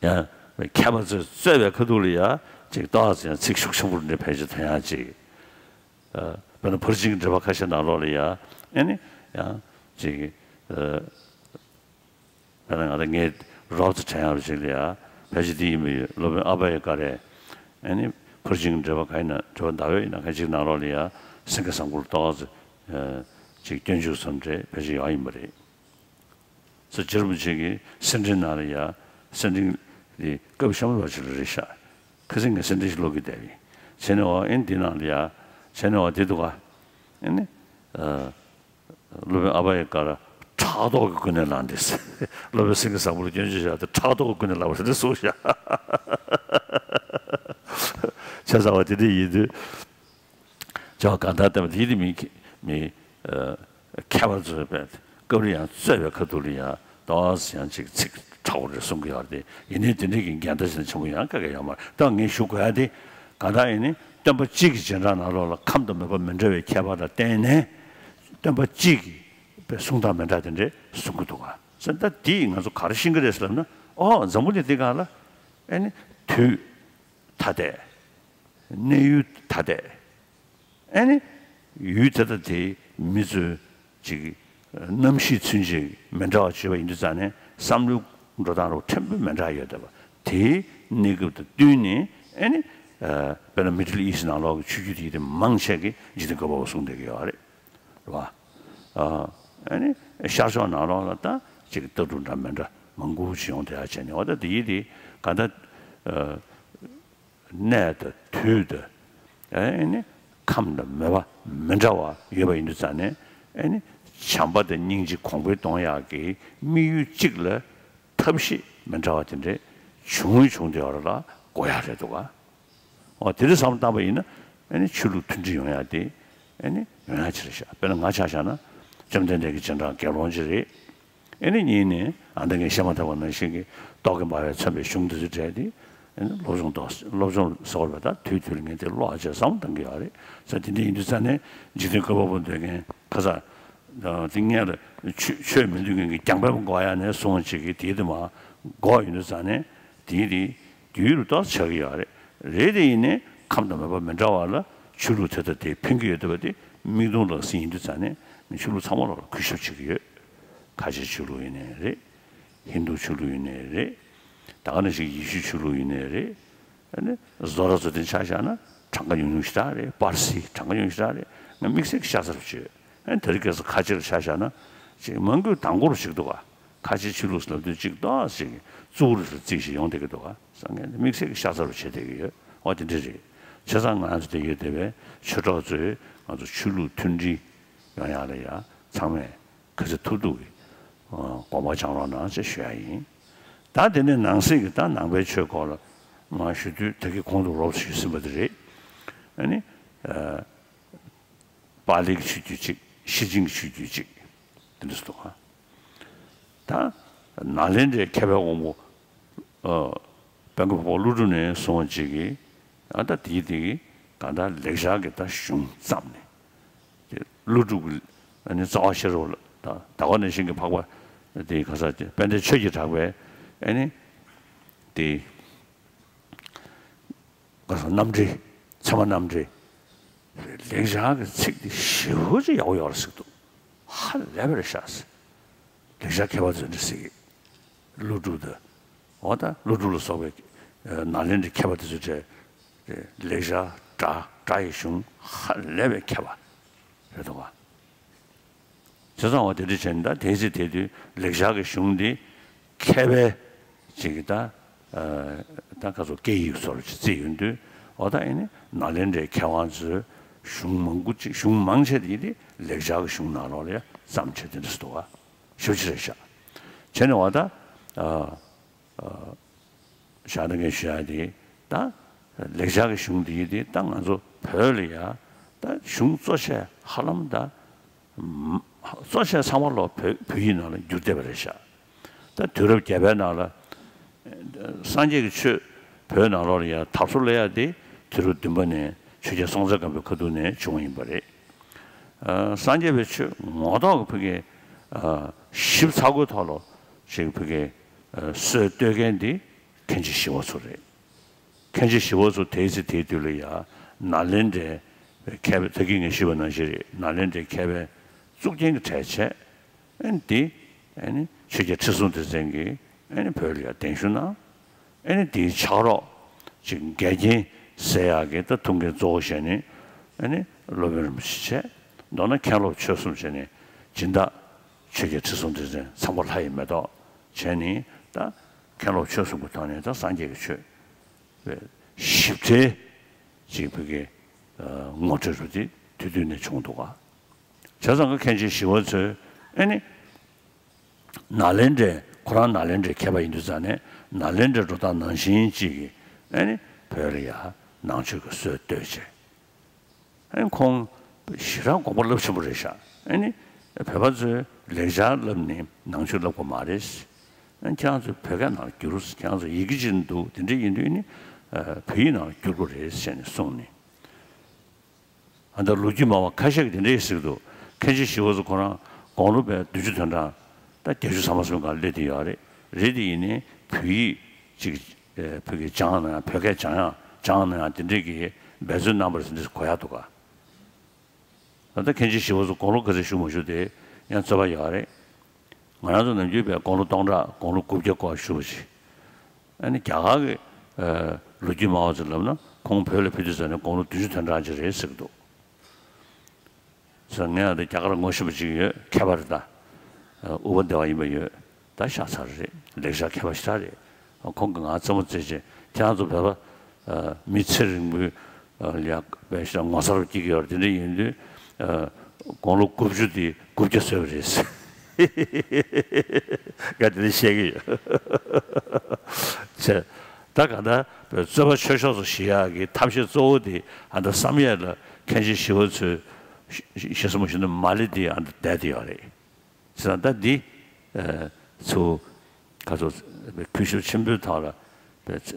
ཡང་མཁས་པ་ཚོས་རྩོད་པའི་ཁ་ཐུག་ལ་ཡང་ཅིག་ཏོག་ཙམ་ཡང་ཚིག་ཤུགས་ཆེན་པོ་འདྲ་ཕལ་ཆེར་ཐོན་ཡག་ཅིག་ཨ། དཔེར་ན་ཕར་ཕྱིན་གྱི་འགྲེལ་པ་ཁ་ཤས་ནང་ལོགས་ལ་ཡང་ཨ་ནི་ཡང་ཅིག་ཨ། དཔེར་ན་ང་ད་ངས་རོབ་ཙམ་དྲན་ཡག་ཅིག་ལ་ཡང་ཕལ་ཆེར་དེ་ཡིན་པའི་སློབ་དཔོན་ཨ་བྷ་ཡ་ཀ་རས་ཨ་ནི་ཕར་ཕྱིན་གྱི་འགྲེལ་པ་ག་ཡིན་ན་འགྲེལ་པ་ཟླ་བའི་ཡིན་ན་ག་ཅིག་ནང་ལོགས་ལ་ཡང་སེང་གེ་བཟང་པོ་ལ་ཏོག་ཙམ་ཨ། ཅིག་སྐྱོན་འཇུག་བཟོ་འདྲ་ཕལ་ཆེར་ཡོད་ཡིན་པ་རེད། སོ་རྗེ་རིན་པོ་ཆེ་གིས་སེར་ཕྲེང་ནང་ལ་ཡ། སེར་ཕྲེང་འདི་སྐབས་གཤམ་ལོ་ཅིག་ལ་རེད་ཤག་ཁ་སང་ངས་སེར་ཕྲེང་ཞིག་ཀློག་གི་བསྡད་པས། བྱས་ནས་འོ་ཨེ་འདི་ནང་ལ་ཡ། བྱས་ནས་འོ་འདི་འདུག་ག་ཨེ་ནི། ཨ། སློབ་དཔོན་ཨ་བྷ་ཡ་ཀ་ར་ཕྲག་དོག་གི་ཀུན་ནས་བསླངས་ཏེ། སློབ་དཔོན་སེང་གེ་བཟང་པོ་ལ་སྐྱོན་བརྗོད་བྱས་ཏེ་ཕྲག་དོག་གི་ཀུན་ནས་བསླངས་པ་རེད་གསུངས་ཤག་བྱས་ཙང་བ་དེ་འདྲ་ཡིན་དུས། ཅོག་གང་ལྟར་བསྟན་པ་དེ་ཡིད་མི་མི་ཨ། མཁས་པ་ཚོས་པས་སྐབས་རེ་ཡང་རྩོད་པའི་ཁ་ཐུག་ལ་ཡང་ཏོག་ཙམ་ཡང་ཅིག་ཚིག་ཁྲ་བོ་རེ་གསུང་གི་ཡོད་རེད་དེ། ཡིན་ནའི་དེ་འདྲའི་གི་འགལ་ཟླ་ཞིག་ཆེན་པོ་ཡང་ག་གེ་ཡོད་མ་རེད། ད་ངས་ཞུ་དགོས་ཡ་དེ་གང་ལྟར་ཡིན་ནའི་སྟོན་པ་གཅིག་གི་རྗེས་འབྲང་ནང་ལོགས་ལ་ཁམས་དང་མོས་པ་མི་འདྲ་བའི་ཁྱད་པར་ལ་བརྟེན་ནས་སྟོན་པ་གཅིག་གི་པའི་གསུང་སྟངས་མི་འདྲ་དེ་འདྲས་གསུང་གི་འདུག་ག་ཟེར། ད་དེ་ང་ཚོ་ག་རེ་ཤེས་ཀྱི་རེད་ཟེར་ལབ་ན། ཨོ་འཛམ་བུ་གླིང་འདི་སྒང་ལ་ཨེ་ནི་དུས་ཐ་དད། གནས་ཡུལ་ཐ་དད། ཨེ་ནི། ཡུལ་དེ་དང་དེའི་མི་ཚོའི་ཅིག་རྣམ་ཤེས་ཚུན་ཆད་མི་འདྲ་བ་བརྗོད་པ་ཡིན་དུས་ཙང་ནས་བསམ་བློའི་འགྲོ་སྟངས་རོ་ཕྲན་བུ་མི་འདྲ་ཡོད་བསྡད་པ། དེའི་གནས་སྐབས་དང་བསྟུན་ནས་ཨེ་ནི། དཔེར་ན་Middle East ནང་ལོགས་ཀྱི་ཆོས་བརྒྱུད་དེ་དེ་མང་ཆེ་གིས་འཇིག་རྟེན་བཀོད་པ་པོ་གསུང་བསྡད་ཀྱི་ཡོད་རེད། རེད་བ། ཨ་ནི་ཤར་ཕྱོགས་ནང་ལོགས་ལ་ད་ཅིག་ལྟ་གྲུབ་འདྲ་མི་འདྲ་མང་པོ་ཅིག་ཡོང་བསྡད་ཡ་བྱས་ནས། འོ་ད་དེ་ཡིན་དེ་ག་ད། གནས་དང་དུས་དང་། ཨེ་ནི་ཁམས་དང་མོས་པ་མི་འདྲ་བ་ཡོད་པ་ཡིན་དུས་ཙང་ནས། ཨེ་ནི་བྱམས་པ་དང་སྙིང་རྗེ་གོང་འཕེལ་གཏོང་ཡག་གི་དམིགས་ཡུལ་གཅིག་ལ་ཐབས་ཤེས་མི་འདྲ་བ་དེ་འདྲས་བྱུང་བྱུང་དེ་བར་ལ་དགོས་ཡག་རེད་འདུག་ག་འོ་དེ་འདྲ་བསམ་བློ་བཏང་པ་ཡིན་ན་ཨེ་ནི་ཆོས་ལུགས་མཐུན་སྒྲིལ་ཡོང་ཡག་དེ་ཨེ་ནི་ཡོང་ཡག་ཅིག་རེད་ཤག་དཔེར་ན་ང་ཆ་བཞག་ན་བཅོམ་ལྡན་འདས་ཀྱི་རྗེས་འབྲང་དགེ་སློང་ཅིག་རེད། ཨེ་ནི་གཉིས་ནས་ཨ་ད་ངས་བཤད་མ་ཐག་པ་ནང་བཞིན་གྱི་ཏོག་གི་འབར་བས་མཚོན་པའི་གཞུང་འདི་ཚོ་བྲལ་ཏེ། ཨེ་ནི་སློབ་སྦྱོང་ཏོག་སློབ་སྦྱོང་ཟེར་བ་ད་དུས་དུས་ལ་ངས་དེ་ཀློག་ཨ་ཅེ་བསམ་བློ་གཏང་གི་ཡོད་རེད་ཟེར། དེ་འདྲ་ཡིན་དུས་ཙང་ནས་འཇིག་རྟེན་བཀོད་པ་པོ་འདོད་མཁན་ཁ་ཚ་དེ་སྔོན་ལ་ཆོས་ཆོས་མི་འདོད་མཁན་གྱི་རྒྱང་འཕེན་པ་འགོག་ཡ་ནས་བཟུང་བྱེད་ཀྱི་དེའི་དུ་མ་འགོག་ཡོང་དུས་ཙང་ནས་དེའི་དེ་དུས་རུ་ཏོག་ཆགས་ཀྱི་ཡོད་རེད། རེད་དེ་ཡིན་ནས་ཁམས་དང་མོས་པ་མི་འདྲ་བ་ལ་ཆོས་ལུགས་དེ་དང་དེ་ཕན་གྱི་ཡོད་བསྡད་པ་དེ་མིག་མཐོང་ལག་ཟིན་ཡིན་དུས་ཙང་ནས་ངས་ཆོས་ལུགས་ཚང་མ་ལོག་ལ་གུས་ཞབས་བྱེད་ཀྱི་ཡོད། ཁ་ཆེ་ཆོས་ལུགས་ཡིན་ནའི་རེད། ཧིན་རྡུ་ཆོས་ལུགས་ཡིན་ནའི་རེད། ད་ག་ནང་བཞིན་ཡེ་ཤུ་ཆོས་ལུགས་ཡིན་ནའི་རེད། ཨ་ནི་བཟོ་གྲྭ་བཟོ་ལྡན་ཆ་བཞག་ན་གྲངས་ཀ་ཉུང་ཉུང་ཞེ་དྲག་རེད། པར་སི་གྲངས་ཀ་ཉུང་ཞེ་དྲག་རེད། ང་དམིགས་བསལ་གྱི་ཤ་ཚ་རུ་བྱོས། ཨ་ནི་དེ་རིང་ཁ་སང་ཁ་ཆེ་ལ་ཆ་བཞག་ན་ཅིག་མང་པོས་དང་པོ་རུ་ཞིག་འདུག་ག་ཁ་ཆེ་ཆོས་ལུགས་ལབ་དུས་གཅིག་ཏོག་ཙམ་གཙུག་རུ་རུ་རྩིས་ཤིག་ཡོང་བསྡད་ཀྱི་འདུག་ག་སང་ངས་དམིགས་བསལ་གྱི་ཤ་ཚ་རུ་བྱེད་བསྡད་ཀྱི་ཡོད། འོ་དེ་འདྲ་རེད། བྱས་ཙང་ང་ཚོ་དེ་ཡོད་བསྡད་པའི་ཆོས་གྲོགས་ཚོས་ང་ཚོ་ཆོས་ལུགས་མཐུན་སྒྲིལ་ཡོང་ཡག་ལ་ཡ་ཚང་མས་ག་ཚོད་ཐུབ་ཐུབ་ཀྱིས་ཨ་དགོངས་པ་བཅངས་རོགས་གནང་ཞེས་ཞུ་ཡ་ཡིན། ད་དེ་ནས་ནང་གསེས་ཀྱི་ད་ནང་པའི་ཆོས་སྐོར་ལ་མར་ཞུ་དུས་ད་གིན་གོང་དུ་རོབ་ཞུས་ཟིན་པ་དེ་རེད། ཨ་ནི་ཨ་པཱ་ལིའི་ཆོས་བརྒྱུད་གཅིག་ཤེར་ཕྱིན་གྱི་ཆོས་བརྒྱུད་གཅིག་དེ་འདྲ་སུ་འདུག་ག་ད་ནཱ་ལེནྡྲའི་མཁས་པའི་དབང་པོ་ཨ་དཔལ་མགོན་འཕགས་པ་ཀླུ་སྒྲུབ་ནས་བཟུང་བ་ཅིག་གིས་ཨ་ད་དེའི་དེ་གི་གང་ལྟར་ལེགས་སྦྱར་གྱི་ད་གཞུང་བརྩམས་ནས། དེ་ཀླུ་སྒྲུབ་ཀྱི་ཨ་ནི་རྩ་བ་ཤེས་རབ་ལ་ད་ད་ག་ནང་བཞིན་གྱི་འཕགས་པ་དེ་ག་ས་དེ་དཔལ་ལྡན་ཆོས་ཀྱི་གྲགས་པའི་ཨ་ནི་དེ་ག་ས་རྣམ་འགྲེལ་ཚད་མ་རྣམ་འགྲེལ་ལེགས་སྦྱར་གྱི་ཚིག་དེ་ཞེ་པོ་ཅིག་ཡག་པོ་ཡོད་རེད་ཟེར་གྱི་འདུག་ཧ་ལས་པ་རེད་ཤག་ཟེར། ལེགས་སྦྱར་མཁས་པ་ཚོས་འདི་ཟེར་གྱི། ཀླུ་སྒྲུབ་དང་། འོ་ད་ཀླུ་སྒྲུབ་ལ་སོགས་པའི་ནཱ་ལེནྡྲའི་མཁས་པ་དེ་ཚོའི་གྲས་ལེགས་སྦྱར་སྒྲ་སྒྲ་ཡི་གཞུང་ཧ་ལས་པའི་མཁས་པ་རེད་འདུག་བ། བྱས་ཙང་འོ་དེ་འདྲ་བྱས་ནས་ད་དེའི་ཚེ་དེ་དུས་ལེགས་སྦྱར་གྱི་གཞུང་འདི་མཁས་པའི་ཅིག་གི་ད་ད་ག་ཚོད་སྐད་ཡིག་བཟོ་འདྲ་ཅིག་བརྩིས་ཡོང་དུས་འོ་ད་ཨེ་ནི་ནཱ་ལེནྡྲའི་མཁས་དབང་ཚོས་གཞུང་མང་པོ་ཅིག་གཞུང་མང་ཆེ་དེ་ཡིན་ཏེ་ལེགས་སྦྱར་གྱི་གཞུང་ནང་ལོགས་ལ་ཡ་བརྩམས་བྱས་དེ་འདྲ་ཞིག་འདུག་བ། ཞེ་པོ་ཅིག་རེད་ཤག་བྱས་ནས་འོ་ད་ ཨ་ཨ་བཞག་ན་ངས་ཞུ་ཡ་དེ་ད་ལེགས་སྦྱར་གྱི་གཞུང་འདི་དེ་ད་ང་ཚོ་བོད་ལ་ཡ་ད་གཞུང་གཙོ་ཆེ་ཧ་ལམ་ད་གཙོ་ཆེ་ཚང་མ་ལོ་བོད་བོད་ཡིག་ནང་ལ་བསྒྱུར་བསྡད་པ་རེད་ཤག་ད་དུས་རབས་བརྒྱད་པའི་ནང་ལ་སངས་རྒྱས་ཀྱི་ཆོས་བོད་ནང་ལོགས་ལ་ཡ་དར་སོ་སླེབས་ཡ་དེ་དུས་རབས་བདུན་པ་ནས་ཆོས་རྒྱལ་སྲོང་བཙན་སྒམ་པོའི་ཁ་ཐུག་ནས་བྱུང་བ་ཡིན་པ་རེད། ཨ་སངས་རྒྱས་པའི་ཆོས་ངོ་ཐོག་གི་ཕ་གི་ཨ་ཞིབ་ཚགས་པོའི་ཐོག་ལ་ཅིག་ཕ་གི་ཨ་སྲོལ་གཏོད་མཁན་དེ་མཁན་ཆེན་ཞི་བ་འཚོ་རེད། མཁན་ཆེན་ཞི་བ་འཚོ་དེའི་ཚེ་དེའི་དུས་ལ་ཡ་ནཱ་ལེནྡྲའི་མཁས་པའི་ད་གིན་ངས་ཞུས་པ་ནང་བཞིན་རེད། ནཱ་ལེནྡྲའི་མཁས་པའི་གཙུག་རྒྱན་གྱི་གྲས་བྱས། ཨ་ནི་དེ་ཨ་ནི་ཆོས་རྒྱལ་ཁྲི་སྲོང་ལྡེ་བཙན་གྱིས་ཨ་ནི་བོད་ལ་ཡ་གདན་ཞུ་གནང་། ཨ་ནི་དེའི་ཕྱག་རོགས་ཅིག་འགལ་རྐྱེན་སེལ་ཡག་གི་ད་ཐུགས་འགན་གཙོ་བོ་བཞེས་ནས་ཨ་ནི་སློབ་དཔོན་རིན་པོ་ཆེ་བྱས། མདོར་ན་མཁན་སློབ་ཆོས་གསུམ་བྱས་ནས་སྦྱིན་བདག་ཆོས་རྒྱལ་ཁྲི་སྲོང་ལྡེ་བཙན་ཚངས་པ་ལྷ་ཡི་མེ་ཏོག་བྱས་ནས་ད་མཁན་སློབ་ཆོས་གསུམ་གྱི་ཐོག་ནས་ད་སངས་རྒྱས་ཀྱི་ཆོས་པའི་ཞིབ་ཕྲའི་ཅིག་བོད་ཀྱི་ངོ་སྤྲོད་རུ་དེ་དུས་དུས་ནས་བྱུང་འདུག་ག་བྱས་ཙང་ཀ་མཁན་ཆེན་ཞི་བ་འཚོས་ཨ་ནི་ནཱ་ལེནྡྲའི་ཁོ་རང་ནཱ་ལེནྡྲའི་མཁས་པ་ཡིན་དུས་ཙང་ནས་ནཱ་ལེནྡྲའི་འགྲོ་སྟངས་ནང་བཞིན་ཅིག་གིས་ཨ་ནི་བོད་ལ་ཡ་ནང་ཆོས་ཀྱི་སྲོལ་གཏོད་བྱས། ཨ་ནི་ཁོང་ཞེ་དྲག་དགོངས་པ་རླབས་ཆེན་པོ་རེད་ཤག་ཨ་ནི་བོད་པ་ཚོས་ལེགས་སྦྱར་བསླབས་ནས་ནང་ཆོས་བསླབ་དགོས་མ་རེད། ཨ་ནི་ཁྱེད་རང་ཚོས་བོད་སྐད་ནང་ལ་བསྒྱུར། ཁྱེད་རང་ཚོ་ཡི་གེ་ཅིག་འདུག་དེ་འདྲ་ཡིན་དུས་ནི་བོད་ཡིག་ནང་ལ་བསྒྱུར་དགོས་རེད་ཟེར་ནས་གསུངས་ནས། ཨ་ད་ལོ་རྒྱུས་སྨྲ་བ་ཁ་ཤས་ཀྱིས་དེ་འདྲ་ཡིན་ཟེར་གྱི་འདུག་མཁན་ཆེན་ཞི་བ་འཚོ་ཁོ་རང་དགུང་ལོ་བས་བདུན་ཅུ་དོན་གྲངས་ད་བརྒྱད་ཅུ་ཚང་མ་སོང་གང་སླེབས་བསྡད་ཡོད་རེད། རེད་དེ་ཡིན་ནའི་བོད་ཡིག་ཅིག་ཨེ་བོད་སྐད་སྦྱང་ན་ཡང་བོད་སྐད་སྦྱང་ཡང་སྦྱང་ན་ཡང་དེ་འདྲས་ཀྱི་འབད་བརྩོན་གནང་བ་རེད་ཟེར་འདྲས་གོ་ཡག་འདུག་ག་ད་ལྟ་མཁན་ཆེན་ཞི་བ་འཚོ་དགུང་ལོ་ག་ཚོད་བཞུགས་མ་བཞུགས་དེ་ཡང་རྩོད་པ་ཡོད་རེད། ང་རང་ཚོ་ནམ་རྒྱུན་པའི་དགུང་ལོ་སྟོང་ཕྲག་དགུང་ལོ་དགུ་བརྒྱ་སྐོར་བཞུགས་པ་ཅིག་ཨ་ནི་རྒྱ་གར་གྱི་ཨ་ལོ་རྒྱུས་སྨྲ་བ་ཚོས་ལབ་ན་ཁོང་བོད་ལ་ཕེབས་དུས་ཙམ་ནས་དགུང་ལོ་བདུན་ཅུ་དོན་གྲངས་ཅིག་རེད་ཟེར་གྱི་འདུག་ཟེར་ངས་ཡང་དེ་རྒྱ་གར་ངོ་ཤེས་པ་ཅིག་ཡོད། མཁས་པ་རེད་ད། ཨ་དབུ་པ་སྡེ་བ་ཡིན་པ་ཡོད། ད་ཤ་ཚ་རེད། ལེགས་སྦྱར་མཁས་པ་ཞེ་དྲག་རེད། ཁོང་གིས་ང་རྩེད་མོ་རྩེ་བྱས་ཁྱེད་རང་ཚོ་བོད་པ་ཨ་མི་ཚེ་རིང་པོའི་ཨ་ལ་ཡ་དཔེ་ཞེ་དྲག་ངོ་མཚར་སྐྱེ་གི་ཡོད་རེད། དེ་འདྲ་ཡིན་དུས་ཨ་དགུང་ལོ་དགུ་བཅུ་དེ་དགུ་བརྒྱ་བཟོས་པ་རེད། ང་དེ་འདྲ་བཤད་ཀྱི་ཡོད། བྱས། ད་ག་ད་རྩོད་པ་ཆོས་ཕྱོགས་སུ་ཞི་ཡག་གི་ཐབས་ཤེས་གཙོ་བོ་དེ་ཨ་ད་བསམ་ཡས་ལ་མཁན་ཆེན་ཞི་བ་འཚོའི་ཞེ་ས་མ་ཞུ་ན་མ་ལེ་དེ་ཨ་ད་བསྡད་དེ་ཡོད་རེད། བྱས་ཙང་ད་འདི་ཚོ་ག་ཚོད་གུས་ཞབས་ཆེན་པོའི་ཐོག་ལ་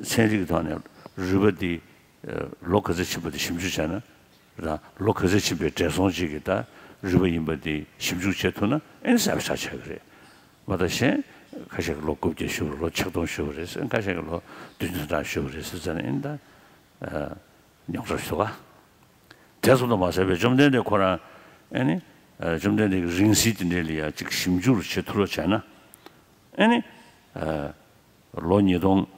ཚན་རིག་གི་ཐོག་ནས་རུས་པ་འདི་ལོ་ག་ཚོད་ཕྱིན་པ་དེ་ཞིབ་འཇུག་བྱས་ན། རང་ལོ་ག་ཚོད་ཕྱིན་པའི་བགྲེས་སོང་གཅིག་གིས་ད་རུས་པ་ཡིན་པ་འདི་ཞིབ་འཇུག་བྱེད་ཐུབ་ན་ཨེ་ནི་གསལ་པོ་ཆགས་ཆགས་ཀྱི་རེད། མ་གཏོགས་གཞན་ཁ་ཤས་ཀྱིས་ལོ་དགུ་བརྒྱ་བཞུགས་པ་རེད། ལོ་ཆིག་སྟོང་བཞུགས་པ་རེད་ཟེར། ཁ་ཤས་ཀྱིས་ལོ་བདུན་ཅུ་དོན་གྲངས་བཞུགས་པ་རེད་ཟེར་ཙང་ཨེ་ནི་ད་རྙོག་དྲ་ཞུ་ག་དེ་ཙམ་དུ་མ་ཟད་པའི་བཅོམ་ལྡན་འདས་ཁོ་རང་ཨེ་ནི་བཅོམ་ལྡན་འདས་ཀྱི་རིང་བསྲེལ་དེ་འདྲས་ལ་ཡ་གཅིག་ཞིབ་འཇུག་བྱེད་ཐུབ་རོགས་བྱས་ན་ཨེ་ནི། ལོ་ཉིས་སྟོང་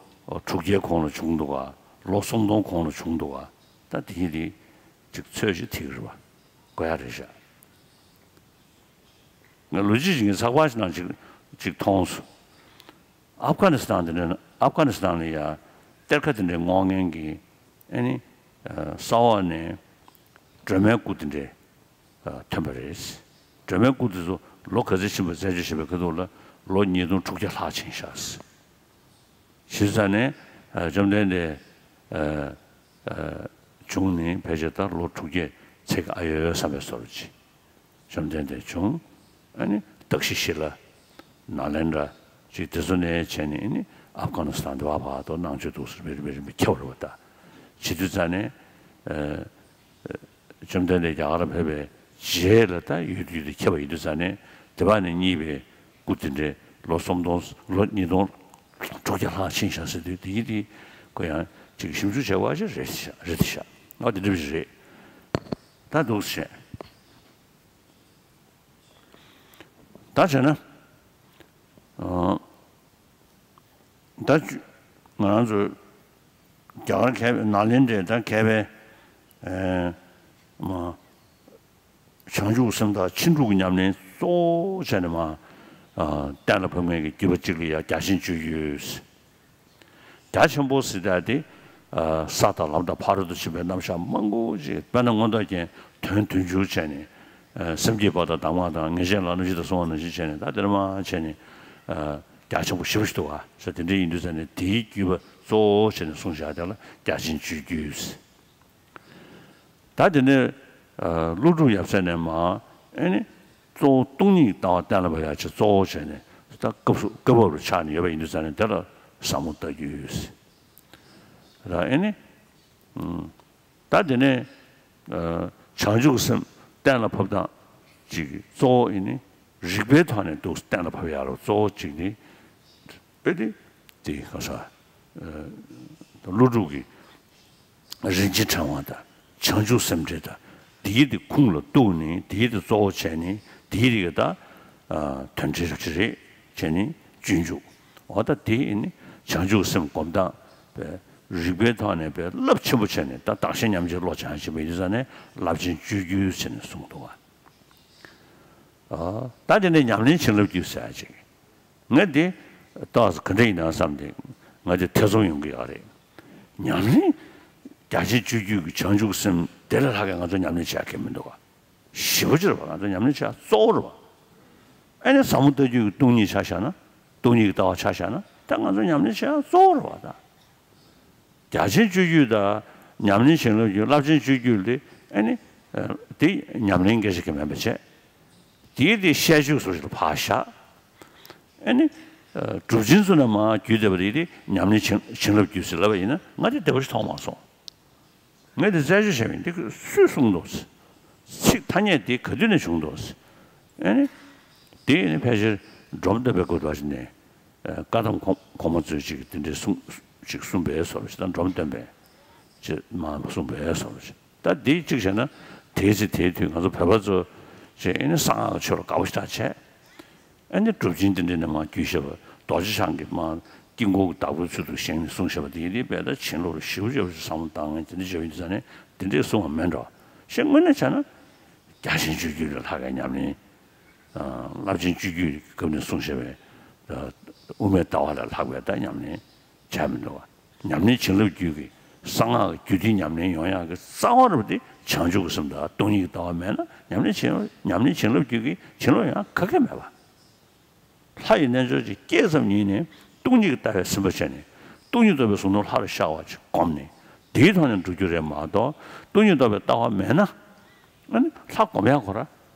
དྲུག་བརྒྱའི་གོང་ལ་བྱུང་འདུག་ག་ལོ་སུམ་སྟོང་གོང་ལ་བྱུང་འདུག་ག་ད་དེ་ཡིན་དེ་ཅིག་ཚོད་ཅིག་ཐིག་རེད་པ། གོ་ཡ་རེད་ཤག་ང་ལོ་གཅིག་ཅིག་ངས་ཚགས་པར་ཞིག་ནང་ཅིག་ཅིག་མཐོང་སོང་། ཨབ་གྷ་ནི་སི་ཐན་དེ་འདྲ་ཨབ་གྷ་ནི་སི་ཐན་ལ་ཡ་གཏེར་ཁ་དེ་འདྲའི་སྔོག་མཁན་གྱི་ཨ་ནི་ས་འོག་ནས་སྒྲོལ་མའི་སྐུ་དེ་འདྲའི་ཐོན་པ་རེད། སྒྲོལ་མའི་སྐུ་དེ་ཚོ་ལོ་ག་ཚོད་ཕྱིན་པ་རྩད་གཅོད་བྱེད་པའི་ཁ་ཐུག་ལ་ལོ་ཉིས་སྟོང་དྲུག་བརྒྱ་ལྷག་ཕྱིན་ཤག་ཞེས་ཙང་ནས་བཅོམ་ལྡན་འདས་བྱུང་ནས་ཕལ་ཆེར་ད་ལོ་དྲུག་བརྒྱ་ཚེག་ཨ་ཡོད་བསམ་པའི་བཟོ་འདྲ་ཅིག་བཅོམ་ལྡན་འདས་བྱུང་། ཨ་ནི་སྟག་ཤི་ཤི་ལ་ནཱ་ལེནྡྲ་ཅིག་དེ་ཚོ་ནས་བྱས་ནས་ཨ་ནི་ཨབ་གྷ་ནི་སི་ཐན་དེ་བར་བར་དུ་ནང་ཆོས་འདུག་ཟེར་རིམ་པས་རིམ་པས་ཁྱབ་པ་རེད་པ། ད་བྱེད་དུས་ཙང་ནས་བཅོམ་ལྡན་འདས་རྒྱ་གར་ཕེབས་པའི་རྗེས་ལ་ད་ཡུལ་དུ་ཡུལ་དུ་ཁྱབ་པ་ཡིན་དུས་ཙང་ནས་དེ་བར་ནས་རྙེད་པའི་སྐུ་དེ་འདྲའི་ལོ་སུམ་སྟོང་ལོ་ཉིས་སྟོང་དྲུག་བརྒྱ་ལྷག་ཕྱིན་ཤག་ཟེར་དུས་དེ་ཡིན་དེ་ཁོ་ཡང་ཅིག་ཞིབ་འཇུག་བྱས་པ་ཅིག་རེད་ཤག་རེད་ཤག་ཨ་དེ་འདྲ་ཞིག་རེད། ད་འདུག་བྱས། ད་བྱས་ན། ཨ། ད་ང་རང་ཚོ་རྒྱ་གར་མཁས་པའི་ནཱ་ལེནྡྲའི་ད་མཁས་པའི་ཨེ་མ་བྱང་ཆུབ་སེམས་དང་ཕྱིན་དྲུག་གི་ཉམས་ལེན་གཙོ་བོ་བྱས་ནས་མ་ཨ་གཏན་ལ་ཕབ་མཁན་གྱི་བརྒྱུད་པ་གཅིག་ལ་ཡ་རྒྱ་ཆེན་སྤྱོད་ཡུལ། རྒྱ་ཆེན་པོ་ཟེར་ཡ་དེ་ཨ་ས་དང་ལམ་དང་ཕ་རོལ་ཏུ་ཕྱིན་པའི་རྣམ་གཞག་མང་པོ་ཅིག་དཔེར་ན་མངོན་རྟོགས་རྒྱན་དོན་བདུན་ཅུ་བྱས་ནས་ཨ་སེམས་བསྐྱེད་པ་དང་གདམས་ངག་དང་ངེས་ཤེས་ལ་རྣམ་བཞི་དང་གསུངས་པ་ནང་བཞིན་བྱས་ནས་ད་དེར་མ་བྱས་ནས་ཨ་ རྒྱ་ཆེན་པོ་ཞེ་པོ་ཞིག་འདུག་བ། ས་དེ་འདྲ་ཡིན་དུས་ཙང་ནས་དེའི་བརྒྱུད་པ་གཙོ་བོ་བྱས་ནས་གསུངས་བཞག་དེ་ལ་རྒྱ་ཆེན་སྤྱོད་བརྒྱུད། ད་དེ་ནས་ཀླུ་སྒྲུབ་ཡབ་སྲས་ནས་མར་ཨེ་ནི་གཙོ་བོ་སྟོང་ཉིད་ཀྱི་ལྟ་བ་གཏན་ལ་ཕབ་ཡག་ཆེད་གཙོ་བོ་བྱས་ནས་ད་སྐབས་སུ་སྐབས་བབ་ལ་ཆགས་ནས་ཡོད་པ་ཡིན་དུས་ཙང་ནས་དེ་ལ་ཟབ་མོ་ལྟ་བརྒྱུད། ད་ཨེ་ནི། ད་དེ་ནས་བྱང་ཆུབ་སེམས་གཏན་ལ་ཕབ་སྟངས་ཅིག་གཙོ་བོ་ཨེ་ནི་རིགས་པའི་ཐོག་ནས་འདུག་གཏན་ལ་ཕབ་ཡག་ལ་གཙོ་བོ་གཅིག་ནི་ཨེ་ནི་དེ་ག་ས་ཀླུ་སྒྲུབ་ཀྱི་རིན་ཆེན་ཕྲེང་བ་དང་བྱང་ཆུབ་སེམས་འགྲེལ་དང་དེའི་དེ་ཁུངས་ལ་གཏུགས་ནས་དེའི་དེ་གཙོ་བོ་བྱས་ནས་དེའི་རིགས་ད་དོན་འགྲེལ་རེ་བྱས་ནས་སྤྱོད་འཇུག་འོ་ད་དེ་ཨེ་ནི་བྱང་ཆུབ་སེམས་སྒོམ་སྟངས་པའི་རིགས་པའི་ཐོག་ནས་པའི་རླབས་ཆེན་པོ་བྱས་ནས་ད་བདག་གཞན་མཉམ་བརྗེའི་བློ་སྦྱང་བྱེད་པ་ཡིན་ཙང་ནས་རླབས་ཆེན་སྤྱོད་བརྒྱུད་ཟེར་ནས་གསུངས་འདུག་བ། ཨ། ད་དེ་ནས་ཉམས་ལེན་བྱིན་རླབས་བརྒྱུད་ཟེར་ཡག་ཅིག་ངས་འདི་ཏོག་ཙམ་ག་འདྲ་ཡིན་ན་བསམ་སྟེ་ང་འདི་ཐེ་ཚོམ་ཡོང་གི་ཡོད་རེད། ཉམས་ལེན་རྒྱ་ཆེན་སྤྱོད་བརྒྱུད་ཀྱི་བྱང་ཆུབ་སེམས་དེ་ལས་ལྷག་གི་ང་ཚོ་ཉམས་ལེན་བྱེད་ཡག་གང་ཡང་མི་འདུག་ག་ཞེ་པོ་ཅིག་རེད་བ། ང་ཚོ་ཉམས་ལེན་བྱེད་ཡག་གཙོ་བོ་རེད་བ། ཨ་ནི་ཟབ་མོ་ལྟ་བརྒྱུད་ཀྱི་སྟོང་ཉིད་ཆ་བཞག་ན། སྟོང་ཉིད་ཀྱི་ལྟ་བ་ཆ་བཞག་ན་ད་ང་ཚོ་ཉམས་ལེན་བྱེད་ཡག་གཙོ་བོ་རེད་བ་ད། རྒྱ་ཆེན་སྤྱོད་བརྒྱུད་དང་ཉམས་ལེན་བྱིན་རླབས་བརྒྱུད། རླབས་ཆེན་སྤྱོད་བརྒྱུད་དེ་ཨ་ནི་དེ་ཉམས་ལེན་སྐད་ཆ་གི་མིན་པ་བྱས། དེའི་དེ་བཤད་སྤྱོད་སོགས་ལ་ཕར་བཞག་ཨ་ནི་གྲུབ་ཆེན་ཚོ་ནས་མར་བརྒྱུད་བསྡད་པ་དེ་དེ་ཉམས་ལེན་བྱིན་བྱིན་རླབས་བརྒྱུད་ཟེར་ལབ་པ་ཡིན་ན་ང་དེ་བདེ་པོ་ཞིག་མཐོང་མ་སོང་། ངས་དེ་རྩད་གཅོད་བྱས་པ་ཡིན། འདི་སུས་གསུངས་འདུག་ཚིག་ཐ་སྙད་དེ་ག་དུས་ནས་བྱུང་འདུག་ཨ་ནི་དེ་ནི་ཕལ་ཆེར་འབྲོམ་སྟོན་པའི་སྐབས་དུ་བ་ཞིག་ནས་བཀའ་གདམས་གོང་གོང་མ་ཚོས་ཅིག་དེ་འདྲའི་གསུང་ཅིག་གསུངས་པའི་བཟོ་འདྲ་ཞིག་དང་། འབྲོམ་སྟོན་པས་ཅིག་མར་གསུངས་པའི་བཟོ་འདྲ་ཞིག་ད་འདི་གཅིག་བྱས་ན་དེའི་ཚེ་དེའི་དུས་ང་ཚོ་བོད་པ་ཚོ་ཅིག་ཨ་ནི་གསང་སྔགས་ཀྱི་ཆོས་ལ་དགའ་པོ་ཞེ་དྲག་བྱས། ཨ་ནི་གྲུབ་ཆེན་དེ་འདྲ་ནས་མར་བརྒྱུད་བཞག་པ། རྡོ་རྗེ་འཆང་གིས་མར་དཀྱིལ་འཁོར་གྱི་བདག་པོའི་ཚུལ་དུ་བཞེངས་ནས་གསུངས་བཞག་པ་དེ་ཡིན་དུས་དཔེ་ད་བྱིན་རླབས་ཞེ་པོ་ཅིག་ཡོད་པ་ཞིག་བསམ་བློ་བཏང་མཁན་དེ་འདྲ་བྱས་པ་ཡིན་དུས་ཙང་ནས་དེ་འདྲས་གསུངས་པ་མིན་འགྲོ། ཞེས་དངོས་གནས་བྱས་ན་རྒྱ་ཆེན་སྤྱོད་བརྒྱུད་ལས་ལྷག་པའི་ཉམས་ལེན། རླབས་ཆེན་སྤྱོད་བརྒྱུད་ཀྱི་སྐབས་ནས་གསུངས་བཞག་པའི་དབུ་མའི་ལྟ་བ་ལས་ལྷག་པའི་ད་ཉམས་ལེན་བྱས་མི་འདུག་བ། ཉམས་ལེན་བྱིན་རླབས་བརྒྱུད་ཀྱི་གསང་སྔགས་ཀྱི་རྒྱུད་སྡེ་ཉམས་ལེན་ཡོང་ཡག་གི་རྩ་བ་རུ་དེ་བྱང་ཆུབ་ཀྱི་སེམས་དང་སྟོང་ཉིད་ཀྱི་ལྟ་བ་མེད་ན་ཉམས་ལེན་བྱེད་ཉམས་ལེན་བྱིན་རླབས་བརྒྱུད་ཀྱི་བྱིན་རླབས་ཡོང་ཡག་ག་གེ་མེད་པ། ལྷ་ཡི་རྣལ་འབྱོར་གྱི་སྐད་ཙམ་ཉིད་ནས་སྟོང་ཉིད་ཀྱི་ལྟ་བས་ཟིན་པར་བྱས་ནས་སྟོང་ཉིད་རྟོགས་པའི་གཟུངས་སྟོང་ལྷ་རུ་ཤར་བ་ཅིག་བསྒོམས་ནས་དེའི་ཐོག་ནས་འགྲོ་རྒྱུ་རེད་མ་གཏོགས། སྟོང་ཉིད་རྟོགས་པའི་ལྟ་བ་མེད་ན་ཨ་ནི་ལྷ་སྒོམ་ཡག་ཁོ་རང་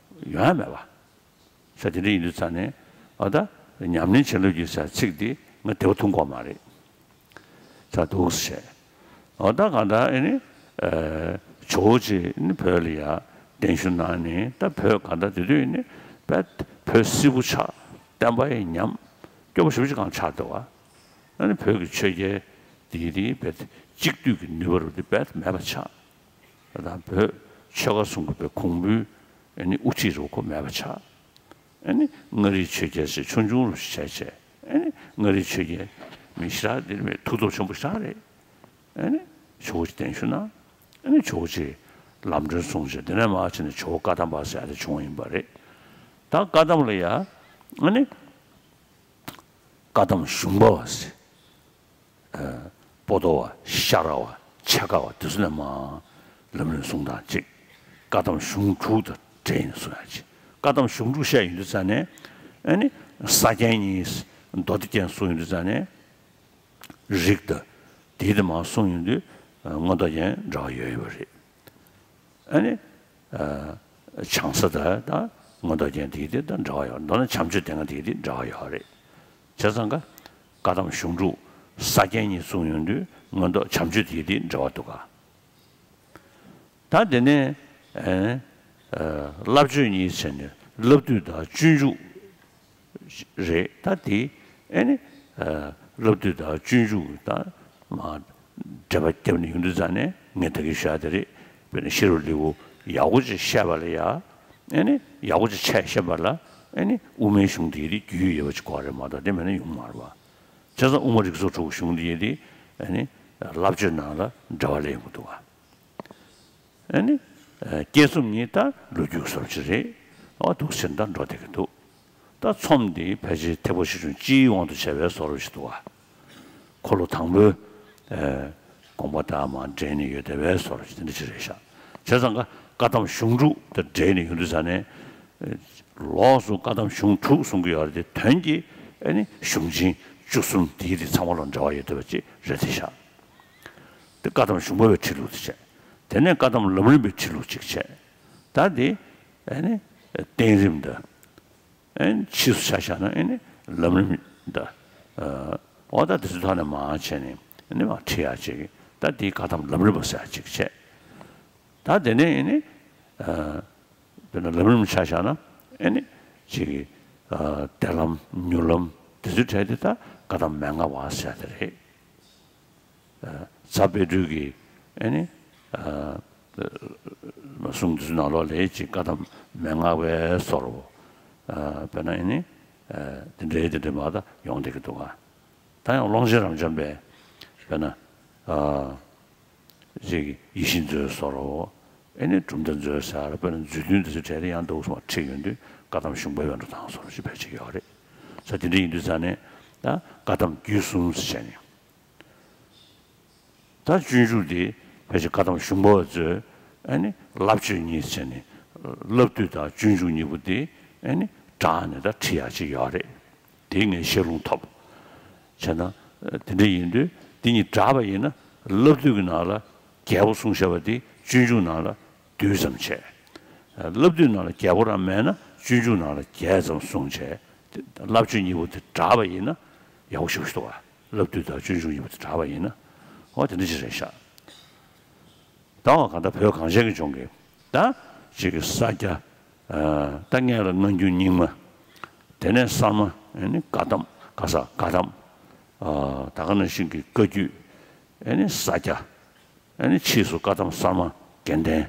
ཡོང་ཡག་མེད་པ། ས་དེ་འདྲ་ཡིན་དུས་ཙང་ནས་ཨ་ད་ཉམས་ལེན་བྱེད་ལུགས་ཀྱི་ས་ཚིག་འདི་ང་བདེ་པོ་ཐོན་གྱི་ཡོད་མ་རེད། ས་འདུག་སེ་བྱས། འོ་ད་གང་ལྟར་ཨེ་ནི་ཨེ་ཇོ་བོ་རྗེ་ནི་བོད་ལ་ཡ་གདན་ཞུ་གནང་ནས། ད་བོད་གང་ལྟར་དེ་དུས་ནི་བོད་བོད་སིལ་བུ་ཆགས། བསྟན་པ་ཡི་ཉམས་སྐྱོ་པོ་ཞེ་པོ་ཅིག་གང་ཆགས་འདུག་བ། ཨ་ནི་བོད་ཀྱི་ཆོས་རྒྱལ་དེ་ཡི་དེ་བོད་གཅིག་སྡུད་ཀྱི་ནུས་པ་རུ་དེ་བོད་མེད་པ་ཆགས། ད་བོད་ཆོལ་ཁ་གསུམ་གྱི་བོད་གོང་བུའི་ཨེ་ནི་དབུ་ཁྲིད་རུ་ཁོ་མེད་པ་ཆགས། ཨ་ནི་མངའ་རིས་ཆོས་རྒྱལ་ཞེས་ཆུང་ཆུང་རུ་བྱས་བྱས། ཨ་ནི་མངའ་རིས་ཆོས་རྒྱལ་མི་ཞེ་དྲག་འདིར་མེད། མཐུ་སྟོབས་ཆེན་པོ་ཞེ་དྲག་རེད། ཨ་ནི་ཇོ་བོ་རྗེ་གདན་ཞུ་གནང་། ཨ་ནི་ཇོ་བོ་རྗེས་ལམ་སྒྲོན་གསུངས་བྱས། དེ་ནས་མར་ཕྱིན་ནས་ཇོ་བོ་བཀའ་གདམས་པ་ཟེར་ཡ་དེ་བྱུང་བ་ཡིན་པ་རེད། ད་བཀའ་གདམས་ལ་ཡ་ཨ་ནི། བཀའ་གདམས་གཞུང་པ་བ་ཟེར། ཨ་པོ་ཏོ་བ། ཤ་ར་བ། འཆད་ཁ་བ་དེ་ཚོ་ནས་མར་ལམ་རིམ་གསུང་སྟངས་གཅིག་བཀའ་གདམས་གཞུང་དྲུག་དང་འབྲེལ་ནས་གསུང་ཡག་གཅིག་བཀའ་གདམས་གཞུང་དྲུག་བཤད་ཡོང་དུས་ཙང་ནས་ཨ་ནི་ས་རྒྱན་གཉིས་མདོ་སྡེ་རྒྱན་གསུང་ཡོང་དུས་ཙང་ནས་རིགས་དང་དེའི་དེ་མར་གསུང་ཡོང་དུས་མངོན་རྟོགས་རྒྱན་འདྲ་བ་ཡོད་ཡོད་པ་རེད། ཨ་ནི་ཨ་བྱང་ས་དང་ད་མངོན་རྟོགས་རྒྱན་དེའི་དེ་ད་འདྲ་བ་ཡོད། མདོར་ན་བྱམས་ཆོས་སྡེ་ལྔ་དེའི་དེ་འདྲ་བ་ཡོད་རེད། བྱས་ཙང་ཀ་བཀའ་གདམས་གཞུང་དྲུག་ས་རྒྱན་གཉིས་གསུང་ཡོང་དུས་མངོན་རྟོགས་བྱམས་ཆོས་དེའི་དེ་འདྲ་བ་འདུག་ག་ད་དེ་ནས་ཨ་ཨ་བསླབ་བརྗོད་གཉིས་བྱས་ནས་བསླབ་བཏུས་དང་སྤྱོད་འཇུག་རེད། ད་དེ་ཨེ་ནི་ཨ་བསླབ་བཏུས་དང་སྤྱོད་འཇུག་ད་མར་འགྲེལ་པ་བརྒྱབ་ནས་ཡོང་དུས་ཙང་ནས་ངས་ད་གིན་ཞུ་ཡག་དེ་རེད། དཔེར་ན་ཤེས་རབ་ལེའུ་ཡག་པོ་ཅིག་བཤད་པ་ལ་ཡ་ཨེ་ནི་ཡག་པོ་ཅིག་ཆ་བཞག་པ་ལ་ཨེ་ནི་དབུ་མའི་གཞུང་དེའི་རྒྱུས་ཡོད་པ་ཅིག་དགོས་རེད་མ་གཏོགས་དེ་མེད་ན་ཡོང་མ་རེད་པ། བྱས་ཙང་དབུ་མ་རིགས་ཚོགས་དྲུག་གི་གཞུང་དེའི་དེ་ཨེ་ནི་བསླབ་བརྗོད་ནང་ལ་འགྲེལ་པ་ལས་ཡོང་གི་འདུག་ག་ཨ་ནི། ཨ་སྐྱེས་གསུམ་གཉིས་ད་ལོ་རྒྱུས་སོར་ཅིག་རེད། འོ་འདུག་ཟེར་ད་འགྲོ་བསྡད་ཀྱི་འདུག་ད་ཚོམས་འདི་ཕལ་ཆེར་ཐེག་པ་ཆེ་ཆུང་སྤྱིའི་དབང་དུ་བྱས་པའི་བཟོ་འདྲ་ཞིག་འདུག་ག་འཁོར་ལོ་དང་པོའི་ཨ་དགོངས་པ་དང་མར་འབྲེལ་ནས་ཡོད་བསྡད་པའི་བཟོ་འདྲ་ཞིག་དེ་འདྲ་ཅིག་རེད་ཤག་བྱས་ཙང་ཀ་བཀའ་གདམས་གཞུང་དྲུག་དང་འབྲེལ་ནས་ཡོང་དུས་ཙང་ནས་ཨ་ལོགས་སུ་བཀའ་གདམས་གཞུང་དྲུག་གསུང་གི་ཡོད་རེད་དེ། དོན་གྱི་ ཨེ་ནི་གཞུང་ཆེན་བཅུ་གསུམ་དེའི་དེ་ཚང་མ་ལ་འབྲེལ་བ་ཡོད་བསྡད་པ་ཅིག་རེད་དེ་ཤག་དེ་བཀའ་གདམས་གཞུང་པ་བའི་ཁྲིད་ལུགས་དེ་བྱས། དེ་ནས་བཀའ་གདམས་ལམ་རིམ་པའི་ཁྲིད་ལུགས་ཅིག་བྱས། ད་དེ་ཨེ་ནི་བསྟན་རིམ་དང་། ཨེ་ནི་ཕྱིས་སུ་ཆ་བཞག་ན་ཨེ་ནི་ལམ་རིམ་དང་། འོ་ད་དེ་ཚོའི་ཐོག་ནས་མར་བྱས་ནས་ཨེ་ནི་མར་ཁྲིད་ཡག་ཅིག་ད་དེའི་བཀའ་གདམས་ལམ་རིམ་པ་ཟེར་ཡག་ཅིག་བྱས། ད་དེ་ནས་ཨེ་ནི། དཔེར་ན་ལམ་རིམ་ཆ་བཞག་ན་ཨེ་ནི་ཅིག་གི་བདེ་ལམ་མྱུར་ལམ་དེ་ཚོའི་གྲས་དེ་ད་བཀའ་གདམས་མན་ངག་པ་ཟེར་དེ་རེད། རྩ་དཔལ་སྤྲུལ་གྱི་ཨེ་ནི་གསུང་དེ་ཚོའི་ནང་ལོགས་ལ་ཅིག་བཀའ་གདམས་མན་ངག་པའི་བཟོ་འདྲ་བོ། དཔེར་ན་ཨེ་ནི་དེ་འདྲའི་དེ་འདྲའི་མ་ད་ཡོང་བསྡད་ཀྱི་འདུག་ག་ད་ཡང་ཀློང་ཆེན་རབ་འབྱམས་པས་དཔེར་ན། ཅིག་ཡིད་བཞིན་མཛོད་བཟོ་འདྲ་བོ། ཨེ་ནི་གྲུབ་མཐའ་མཛོད་ཟེར་བ་དཔེར་ན་མཛོད་བདུན་དེ་ཚོའི་གྲས་དེ་ཡང་འདུག་སེ་མར་ཁྲིད་ཡོང་དུས་བཀའ་གདམས་གཞུང་པའི་བོན་སྒྲུབ་དང་བཟོ་འདྲ་ཞིག་ཕལ་ཆེར་ཡོད་རེད། ས་དེ་འདྲ་ཡིན་དུས་ཙང་ནས་ད་བཀའ་གདམས་རྒྱུད་གསུམ་ཟེར་བྱས་ནས། ད་སྤྱོད་འཇུག་དེ་ཕལ་ཆེར་བཀའ་གདམས་གཞུང་པ་བ་ཚོས་ཨེ་ནི་བསླབ་བྱ་གཉིས་ཟེར་བྱས་ནས་བསླབ་བཏུས་དང་སྤྱོད་འཇུག་གཉིས་པོ་དེ་ཨེ་ནི་སྦྲགས་ནས་ད་ཁྲིད་ཡག་ཅིག་ཡོད་རེད། དེ་ངས་བཤད་ལུང་ཐོབ། བྱས་ན། དེ་འདྲ་ཡིན་དུས་དེ་གཉིས་སྦྲགས་པ་ཡིན་ན་བསླབ་བཏུས་ཀྱི་ནང་ལ་རྒྱས་པོ་གསུངས་བཞག་པ་དེ་སྤྱོད་འཇུག་ནང་ལ་བསྡུས་ཙམ་བྱས། བསླབ་བཏུས་ནང་ལ་རྒྱས་པོ་རང་མེད་ན་སྤྱོད་འཇུག་ནང་ལ་རྒྱས་ཙམ་གསུངས་བྱས། བསླབ་བྱ་གཉིས་པོ་དེ་སྦྲགས་པ་ཡིན་ན་ཡག་པོ་ཞེ་པོ་ཞིག་འདུག་བ། བསླབ་བཏུས་དང་སྤྱོད་འཇུག་གཉིས་པོ་དེ་སྦྲགས་པ་ཡིན་ན། འོ་དེ་འདྲ་ཅིག་རེད་ཤག་ད་འོ་གང་ལྟར་བོད་གངས་ཅན་གྱི་ལྗོངས་ཀྱི་ད་ཅིག་གི་ས་སྐྱ། ད་སྔོན་ལ་སྔ་འགྱུར་རྙིང་མ། དེ་ནས་གསར་མ་ཨེ་ནི་བཀའ་གདམས་བཀའ་ས་བཀའ་གདམས། ད་ག་ནང་བཞིན་གྱི་བཀའ་བརྒྱུད། ཨེ་ནི་ས་སྐྱ། ཨེ་ནི་ཕྱིས་སུ་བཀའ་གདམས་གསར་མ་རྒྱན་ལྡན།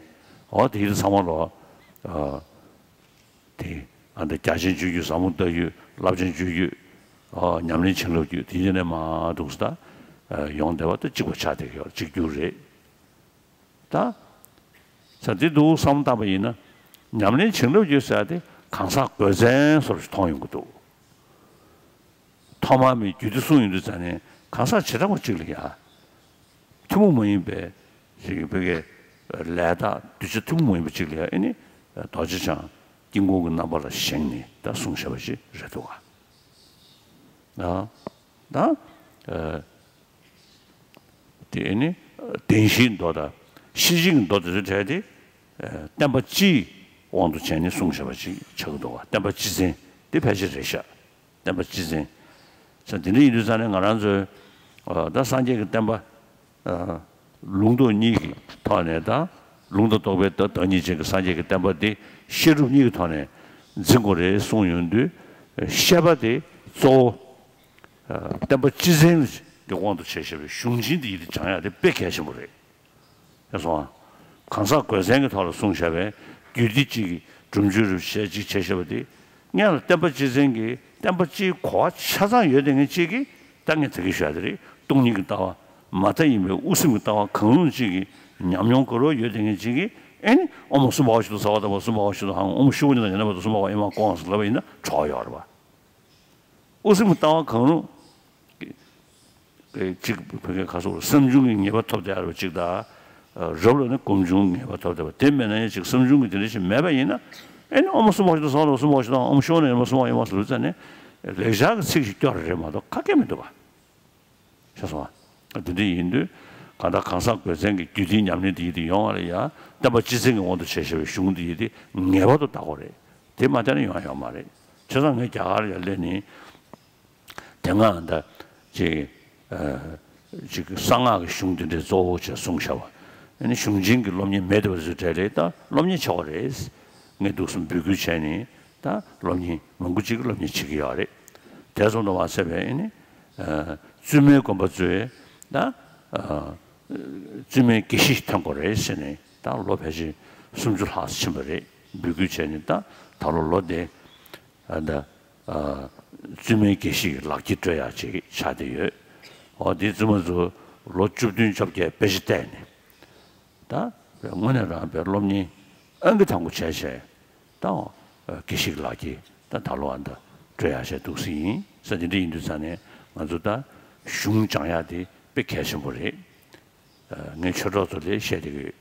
འོ་དེ་ཚང་མ་ལོ། དེ་ཨ་འདི་རྒྱ་ཆེན་སྤྱོད་བརྒྱུད་ཟབ་མོ་ལྟ་བརྒྱུད་རླབས་ཆེན་སྤྱོད་བརྒྱུད། ཉམས་ལེན་བྱིན་རླབས་བརྒྱུད་དེ་ཚོ་ནས་མར་འདུག་སེ་ད། ཡོང་བསྡད་པ་ད་གཅིག་པ་ཆགས་བསྡད་ཀྱི་ཡོད་གཅིག་གྱུར་རེད། ད། ས་འདི་འདུག་བསམ་བཏང་པ་ཡིན་ན། ཉམས་ལེན་བྱིན་རླབས་བརྒྱུད་ཟེར་ཡ་དེ་གང་ཟག་དགོས་མཚན་བཟོ་འདྲ་ཞིག་མཐོང་ཡོང་གི་འདུག་ཐོག་མར་མི་རྒྱུད་སྡེ་གསུངས་ཡོང་དུས་ཙང་ནས་གང་ཟག་བྱེ་བྲག་པ་གཅིག་ལ་ཡ། ཐུན་མོང་མ་ཡིན་པའི་ཞིག་གི་བོད་ཀྱི་ལས་དག་གདུལ་བྱ་ཐུན་མོང་མ་ཡིན་པ་གཅིག་ལ་ཡ་ཨེ་ནི་རྡོ་རྗེ་འཆང་དཀྱིལ་འཁོར་གྱི་རྣམ་པ་ལ་བཞེངས་ནས་ད་གསུངས་བཞག་པ་ཞིག་རེད་འདུག་ག་ད། དེ་ནི་བདེན་བཞིའི་མདོ་དང་ཤེར་ཕྱིན་གྱི་མདོ་དེ་ཚོའི་གྲས་དེ་བསྟན་པ་སྤྱིའི་དབང་དུ་བྱས་ནས་གསུངས་བཞག་པ་ཅིག་ཆགས་ཀྱི་འདུག་བ། བསྟན་པ་སྤྱི་མཚན་དེ་ཕལ་ཆེར་རེད་ཤག་བསྟན་པ་སྤྱི་མཚན། ས་དེ་འདྲ་ཡིན་དུས་ཙང་ནས་ང་རང་ཚོའི་ད་སངས་རྒྱས་ཀྱི་བསྟན་པ་ལུང་རྟོགས་གཉིས་ཀྱི་ཐོག་ནས་ད་ལུང་དང་རྟོགས་པའི་བདག་ཉིད་ཅན་གྱི་སངས་རྒྱས་ཀྱི་བསྟན་པ་དེ་བཤད་སྒྲུབ་གཉིས་ཀྱི་ཐོག་ནས་འཛིན་དགོས་རེད་གསུངས་ཡོང་དུས་བཤད་པ་དེ་གཙོ་བོ། བསྟན་པ་སྤྱི་མཚན་གྱི་དབང་དུ་བྱས་བཞག་པའི་གཞུང་ཆེན་འདི་ཡི་དེ་སྦྱང་ཡག་དེ་དཔེ་གལ་ཆེན་པོ་རེད། ཤེས་སོང་ཨ། གང་ཟག་དགོས་མཚན་གྱི་ཐོག་ལ་གསུངས་བཞག་པའི་རྒྱུད་སྡེ་གཅིག་གི་སྒྲུབ་མཆོད་རེ་བྱས་གཅིག་བྱས་བཞག་པ་དེ་སྔོན་ལ་བསྟན་པ་སྤྱི་མཚན་གྱི་བསྟན་པ་སྤྱིའི་གོ་བ་ཆ་ཚང་ཡོད་དེ་ངས་གཅིག་གིས་ད་ངས་ད་གིན་ཞུ་ཡག་དེ་རེད། སྟོང་ཉིད་ཀྱི་ལྟ་བ་མ་མཐའ་ཡིན་པའི་དབུ་སེམས་ཀྱི་ལྟ་བ་གང་རུང་གཅིག་གི་ཉམས་མྱོང་ག་རེ་ཡོད་དེ་ངས་གཅིག་གིས་ཨེ་ནི་ཨོཾ་སྭ་བྷཱ་ཝ་ཤུདྡྷ་སརྦ་ད་བ་སྭ་བྷཱ་ཝ་ཤུདྡྷ་ཨ་ཧཾ། ཨོཾ་ཤྲཱི་ཝ་ཎི་ཏ་ཉ་ན་པ་ཏུ་སྭ་བྷཱ་ཝ་ཨེ་མ་ཀོ་ཧཾ་ཟེར་ལབ་པ་ཡིན་ན་གྲོགས་ཡོད་རེད་པ། དབུ་སེམས་ཀྱི་ལྟ་བ་གང་རུང་། གཅིག་བོད་སྐད་ཁ་སོགས་བསམ་བྱུང་གི་ངེས་པ་ཐོབ་བསྡད་ཡོད་པ་གཅིག་དང་། རབ་ལ་ནི་སྒོམ་བྱུང་ངེས་པ་ཐོབ་བསྡད་པ་དེ་མེད་ན་ཡང་གཅིག་བསམ་བྱུང་གི་དེ་འདྲ་ཞིག་མེད་པ་ཡིན་ན། ཨེ་ནི་ཨོཾ་སྭ་བྷཱ་ཤུདྡྷ་སརྦ་ད་བ་སྭ་བྷཱ་ཤུདྡྷ་ཨ་ཧཾ། ཨོཾ་ཤྲཱི་ཝ་ཎི་ཏ་ཉ་ན་པ་སྭ་བྷཱ་ཝ་ཨེ་མ་ཟེར་ལབ་ཙང་ནས་ལེགས་སྦྱར་གྱི་ཚིག་ཞིག་སྐྱོར་རེད་མ་གཏོགས་ཁ་སྐད་མི་འདུག་པ། ཤེས་སོང་ཨ། དེ་འདྲ་ཡིན་དུས་གང་ལྟར་གང་ཟག་དགོས་མཚན་གྱི་རྒྱུད་སྡེའི་ཉམས་ལེན་དེ་ཡིན་དུས་ཡོང་བ་ལ་ཡ་བསྟན་པ་སྤྱི་མཚན་གྱི་དབང་དུ་བྱས་བཞག་པའི་གཞུང་དེ་ཡིན་དུས་ངེས་པར་དུ་བལྟ་དགོས་རེད། དེ་མ་བལྟས་ན་ཡོང་ཡ་ཡོད་མ་རེད། བྱས་ཙང་ངས་རྒྱ་གར་ལ་སླེབས་ནས། དེ་སྔ་ད་ཅིག་ཅིག་གསང་སྔགས་ཀྱི་གཞུང་འདི་འདྲའི་གཙོ་བོ་བྱས་གསུངས་བཞག་པ། ཨ་ནི་གཞུང་ཆེན་གྱི་སློབ་གཉེར་མེད་བསྡད་པ་ཚོའི་གྲས་ལ་ད་སློབ་གཉེར་བྱེད་དགོས་རེད། ངས་འདུག་སེ་འབོད་སྐུལ་བྱས་ནས་ད་སློབ་གཉེར་མང་པོ་ཅིག་གིས་སློབ་གཉེར་བྱེད་ཀྱི་ཡོད་རེད། དེ་ཙམ་དུ་མ་ཟད་པའི་ཨ་ནི་བཙུན་མའི་དགོན་པ་ཚོས་ད་བཙུན་མའི་དགེ་བཤེས་ཐོན་དགོས་རེད་ཟེར་ནས་ད་ལོ་ཕལ་ཆེར་སུམ་ཅུ་ལྷག་ཕྱིན་པ་རེད། འབོད་སྐུལ་བྱས་ནས་ད་ད་ལོ་ལོ་དེ། ཨ་ད། ཨ། བཙུན་མའི་དགེ་བཤེས་ཀྱི་ལག་འཁྱེར་སྤྲོད་ཡག་ཅིག་ཆགས་བསྡད་ཡོད། འོ་དེ་བཙུན་མ་ཚོ་ལོ་བཅུ་བདུན་བཅོ་བརྒྱད་དཔེ་ཆ་བལྟས་ནས། ད། དངོས་གནས་རང་དཔེ་སློབ་གཉེར་ཨང་ཀི་དང་པོ་བྱས་བྱས། ད། ཨ། དགེ་བཤེས་ཀྱི་ལག་འཁྱེར་ད་ད་ལོ་ཨ་ད་སྤྲོད་ཡག་བྱས་འདུག་སེ་ཡིན་ས་དེ་འདྲ་ཡིན་དུས་ཙང་ནས་ང་ཚོ་ད་གཞུང་སྦྱང་ཡག་དེ་དཔེ་གལ་ཆེན་པོ་རེད། ངའི་ཆོས་གྲོགས་ཚོ་ལས་བཤད་དེ་གི།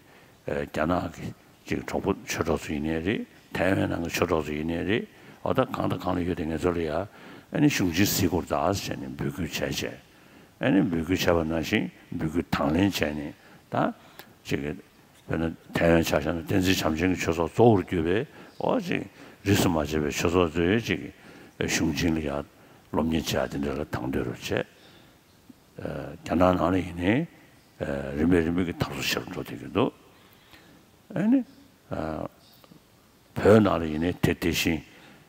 རྒྱ་ནག་གི་ཅིག་གྲོགས་པོ་ཆོས་གྲོགས་ཚོ་ཡིན་ནའི་རེད། ཐའེ་ཝན་ནང་གི་ཆོས་གྲོགས་ཚོ་ཡིན་ནའི་རེད། འོ་ད་གང་དང་གང་ལ་ཡོད་དེ་ང་ཚོ་ལ་ཡ་ ཨ་ནི་གཞུང་ཆེན་གཟིགས་དགོས་རེད་ད་ཟེར་ནས་འབོད་སྐུལ་བྱས་བྱས། ཨ་ནི་འབོད་སྐུལ་བྱས་པ་ནང་བཞིན་འབོད་སྐུལ་དང་ལེན་བྱས་ནས་ད་ཅིག་གི་དཔེར་ན་ཐའེ་ཝན་ཆ་བཞག་ན་བསྟན་འཛིན་བྱམས་ཆེན་གྱི་ཆོས་ཚོགས་གཙོ་བོར་གྱུར་པའི་འོ་ཅིག་རིས་སུ་མ་ཆད་པའི་ཆོས་ཚོགས་ཚོས་ཅིག་གཞུང་ཆེན་ལ་ཡང་སློབ་གཉེར་བྱས་དེ་འདྲ་ལ་དང་དོད་རུ་བྱས། རྒྱ་ནག་ནང་ལ་ཡིན་ནའི་རིམ་པས་རིམ་པས་ཀྱི་འཐབ་རྩོད་ཆེ་རུ་འགྲོ་བསྡད་ཀྱི་འདུག་ཨ་ནི་བོད་ནང་ལ་ཡིན་ནའི་དེ་དེ་བཞིན་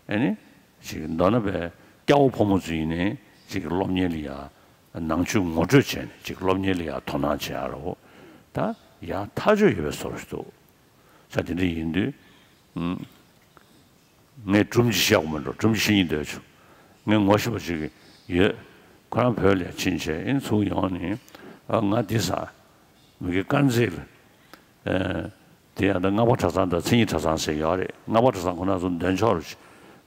ཨ་ནི་ཅིག་མདོར་ན་བས་སྐྱ་བོ་ཕོ་མོ་ཚོ་ཡིན་ནའི་ཅིག་སློབ་གཉེར་ལ་ཡ་ནང་ཆོས་ངོ་སྤྲོད་བྱས་ནས་ཅིག་སློབ་གཉེར་ལ་ཡ་དོ་སྣང་བྱེད་ཡ་རོ། ད་ཡ་ཐག་ཆོད་ཡོད་པའི་བཟོ་འདྲ་ཞིག་འདུག་ས་དེ་འདྲ་ཡིན་དུས། ངས་སྒྲུང་ཅིག་བཤད་དགོས་མི་འགྲོ། སྒྲུང་ཅིག་བཤད་སྙིང་འདོད་བྱུང་། ངས་ངོ་ཤེས་པ་ཅིག་ཡོད། ཁོ་རང་བོད་ལ་ཕྱིན་བྱས་ཨིན་ཚུར་ཡོང་ནས་ཨ་ང་འདི་ཟ། མི་གི་དཀར་མཛེས་ལ། ཨ་དེ་ཡང་ད་སྔགས་པ་གྲྭ་ཚང་དང་མཚན་ཉིད་གྲྭ་ཚང་ཟེར་ཡོད་རེད། སྔགས་པ་གྲྭ་ཚང་ཁོ་ན་ཚོ་འདོན་ཆོག་རེད།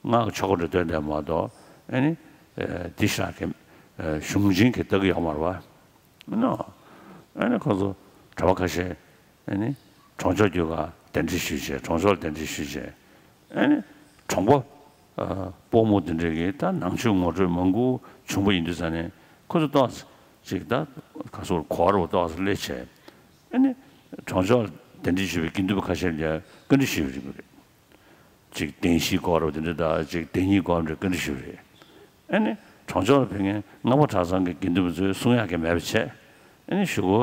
སྔགས་ཆོ་ག་འདྲ་འདོན་བསྡད་མ་གཏོགས་ཨ་ནི་ཨ་འདི་ཤ་གི་ཨ་གཞུང་ཆེན་གྱི་ལྟ་གི་ཡོད་མ་རེད་པ། ནོ། ཨ་ནི་ཁོ་ཚོ་གྲྭ་པ་ཁ་ཤས་ཨ་ནི་གྲོང་ཆོག་རྒྱུག་ག་གདན་འདྲེན་ཞུས་བྱས། གྲོང་ཆོག་ལ་གདན་འདྲེན་ཞུས་བྱས། ཨ་ནི་གྲོང་པ་ཨ་སྤོ་རྨོ་དེ་འདྲས་ཀྱིས་ད་ནང་ཆོས་ངོ་སྤྲོད་མང་པོ་བྱུང་པ་ཡིན་དུས་ཙང་ནས་ཁོ་ཚོ་ཏོག་ཙམ་ཅིག་ད་ག་ཚོད་གོ་བ་རུ་ཏོག་ཙམ་སླེབས་བྱས། ཨ་ནི་གྲོང་ཆོག་ལ་གདན་འདྲེན་ཞུས་པའི་དགེ་འདུན་པ་ཁ་ཤས་ལ་བཀའ་འདྲི་ཞུས་པ་རེད། ཅིག་བདེན་བཞིའི་སྐོར་བ་དེ་འདྲ་དང་ཅིག་བདེན་གཉིས་སྐོར་བ་འདྲ་བཀའ་འདྲི་ཞུས་རེད། ཨ་ནི་གྲོང་ཆོག་ལ་ཕེབས་མཁན་སྔགས་པ་གྲྭ་ཚང་གི་དགེ་འདུན་པ་ཚོས་གསུང་ཡག་གི་མེད་པ་བྱས། ཨ་ནི་གཞུག་གུ་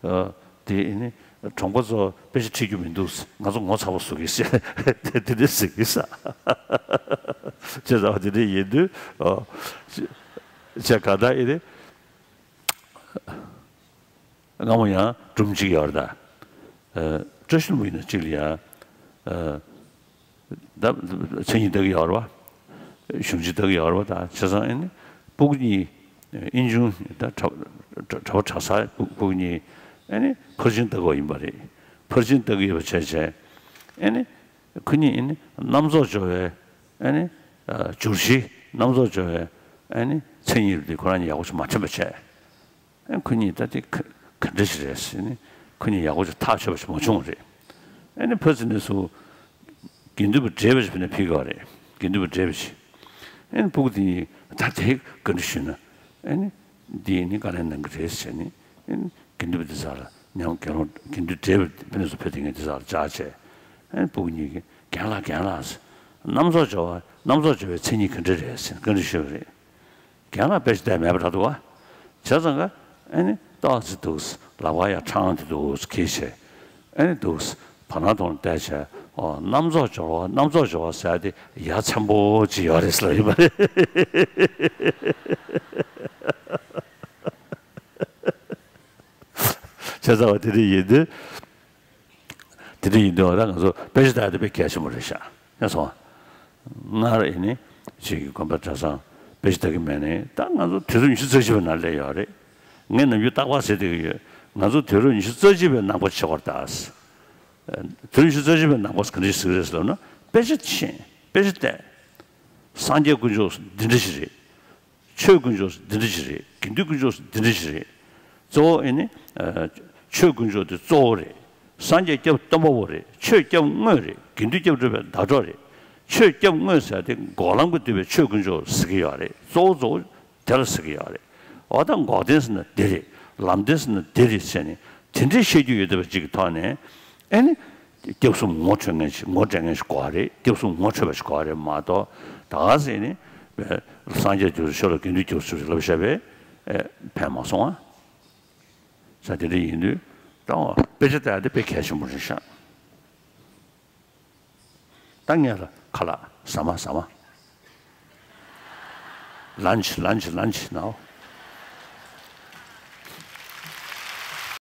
ཨ་དེ་ཨ་ནི་གྲོང་པ་ཚོ་དཔེ་ཆ་ཁྲིད་རྒྱུ་མི་འདུག་ང་ཚོ་ངོ་ཚ་པོ་བཟོ་གི་ཟེར་དེ་འདྲ་ཟེར་གི་ས། བྱས་ཙང་དེ་འདྲ་ཡིན་དུས་ཨ་བྱས་ག་ད་ཨ་ནི། སྔ་མོ་ཡང་སྒྲུང་གཅིག་ཡོད་རེད་ད། ཨ་བཀྲ་ཤིས་ལྷུན་པོ་ཡིན་ན་གཅིག་ལ་ཡང་། ཨ་ད་མཚན་ཉིད་ལྟ་གི་ཡོད་རེད་བ། གཞུང་ཆེན་ལྟ་གི་ཡོད་རེད་བ། ད་བྱས་ཙང་ཨ་ནི་སྤུ་གུ་གཉིས་ཨིན་ཆུང་ད་གྲྭ་གྲྭ་གྲྭ་པ་གྲྭ་ཚང་སྤུ་སྤུ་གུ་གཉིས་ཨ་ནི་ཕར་ཕྱིན་ལྟ་གི་ཡོད་ཡིན་པ་རེད། ཕར་ཕྱིན་ལྟ་གི་ཡོད་པ་བྱས་བྱས་ཨ་ནི་ཁོ་གཉིས་ཨ་ནི་རྣམ་རྫོགས་སྦྱོར་བའི་ཨ་ནི་ཨ་བསྒྱུར་གཞི་རྣམ་རྫོགས་སྦྱོར་བའི་ཨ་ནི་མཚན་ཉིད་དེ་ཁོ་རང་གཉིས་ཡག་པོ་ཞིག་མ་དྲན་པ་བྱས། ཨ་ཁོ་གཉིས་ད་དེ་ག་ག་འདྲ་ཞིག་རེད་ཟེར་ནས་ཁོ་གཉིས་ཡག་པོ་ཞིག་ཐག་ཆོད་པ་ཞིག་མ་བྱུང་བ་རེད། ཨ་ནི་ཕར་ཕྱིན་ནས་སུ་དགེ་འདུན་པ་བགྲེས་པ་ཞིག་ཕེབས་ནས་ཕེབས་ཀྱི་ཡོད་རེད། དགེ་འདུན་པ་བགྲེས་པ་ཞིག་ཨ་ནི་སྤུ་གུ་དེ་གཉིས་ད་དེ་ག་འདྲ་ཞུས་ན་ཨ་ནི་འདི་ནི་བཀའ་ལན་གནང་གི་རེད་ཟེར་ནས་ཨ་ནི་དགེ་འདུན་པ་འདི་ཚོ་ལ་མཉམ་དགེ་སློང་དགེ་འདུན་བགྲེས་པ་ཕེབས་ནས་སུ་ཕེབས་དེ་ངས་འདི་ཚོ་ལ་བཅར་བྱས། ཨ་ནི་སྤུ་གུ་གཉིས་ཀྱིས་རྒན་ལགས་རྒན་ལགས་ཟེར། རྣམ་རྫོགས་སྦྱོར་བ་རྣམ་རྫོགས་སྦྱོར་བའི་མཚན་ཉིད་ག་འདྲ་རེད་ཟེར་ནས་བཀའ་འདྲི་ཞུས་པ་རེད། རྒན་ལགས་དཔེ་ཆ་བལྟས་མེད་པ་འདྲ་འདུག་བ། བྱས་ཙང་ཀ་ཨ་ནི་ཏོག་ཙམ་འདུག་ལག་པ་ཡར་འཕྲང་དེ་འདུག་འཁྱེར་བྱས། ཨ་ནི་འདུག་བར་སྣང་ཐོག་ནས་བལྟས་བྱས། ཨོ་རྣམ་རྫོགས་སྦྱོར་བ་རྣམ་རྫོགས་སྦྱོར་བ་ཟེར་ཡ་དེ་ཡ་མཚན་པོ་ཅིག་ཡོད་རེད་ཟེར་ལབ་ཡོད་པ་རེད། བྱས་ཙང་བ་དེ་འདྲ་ཡིན་དུས། དེ་འདྲ་ཡིན་དུས་ད་ང་ཚོ་དཔེ་ཆ་ལྟ་ཡ་དེ་དཔེ་གལ་ཆེན་པོ་རེད་ཤག་ཡ་སོང་། སྔར་ཨེ་ནི་ཅིག་གི་དགོན་པ་གྲྭ་ཚང་དཔེ་ཆ་ལྟ་གི་མེད་ནས་ད་ང་ཚོ་དུས་རབས་ཉི་ཤུ་རྩ་གཅིག་པའི་ནང་སླེབས་ཡོད་རེད། ངས་ནམ་རྒྱུན་རྟག་པར་ཟེར་བསྡད་ཀྱི་ཡོད། ང་ཚོ་དུས་རབས་ཉི་ཤུ་རྩ་གཅིག་པའི་ནང་པ་བྱེད་དགོས་རེད་ད། དུས་རབས་ཉི་ཤུ་རྩ་གཅིག་པའི་ནང་པ་ག་འདྲ་ཞིག་རེད་ཟེར་ལབ་ན་དཔེ་ཆ་མཁྱེན། དཔེ་ཆ་བལྟས། སངས་རྒྱས་དཀོན་མཆོག་འདི་འདྲ་ཞིག་རེད། ཆོས་དཀོན་མཆོག་འདི་འདྲ་ཞིག་རེད། དགེ་འདུན་དཀོན་མཆོག་འདི་འདྲ་ཞིག་རེད། གཙོ་བོ་ཨེ་ནི། ཨ་ཆོས་དཀོན་མཆོག་དེ་གཙོ་བོ་རེད། སངས་རྒྱས་སྐྱབས་སྟོན་པ་པོ་རེད། ཆོས་སྐྱབས་དངོས་རེད། དགེ་འདུན་སྐྱབས་སྒྲུབ་པའི་བརྡ་སྤྲོད་རེད། ཆོས་སྐྱབས་དངོས་ཟེར་དེ་འགོག་ལམ་གྱིས་བསྡུས་པའི་ཆོས་དཀོན་མཆོག་ཟེར་གྱི་ཡོད་རེད། གཙོ་བོ་གཙོ་བོ་དེ་ལ་ཟེར་གྱི་ཡོད་རེད། འོ་ད་འགོག་བདེན་ཟེར་ན་འདི་རེད། ལམ་བདེན་ཟེར་ན་འདི་རེད་ཟེར་ནས་དེ་འདྲའི་བཤད་རྒྱུ་ཡོད་བསྡད་པ་ཅིག་གི་ཐོག་ནས་ཨེ་ནི། སྐྱབས་གསུམ་ངོ་འཕྲོད་མཁན་ཞིག་ངོ་འདྲེན་མཁན་ཞིག་དགོས་པ་རེད། སྐྱབས་གསུམ་ངོ་འཕྲོད་པ་ཞིག་དགོས་པ་རེད་མ་གཏོགས་ད་ག་ཟེ་ནི་སངས་རྒྱས་སྐྱབས་སུ་མཆིའོ་དགེ་འདུན་སྐྱབས་སུ་མཆིའོ་ལབ་བཤད་པས་ཨེ་ཕན་མ་སོང་ང་། ས་དེ་འདྲ་ཡིན་དུས་ད་དཔེ་ཆ་ལྟ་ཡ་དེ་དཔེ་གལ་ཆེན་པོ་རེད་ཤག་ད་ངས་ལ་ཁ་ལག་ཟ་མ་ཟ་མ། ལན་ཆི་ལན་ཆི་ལན་ཆི་ནའོ།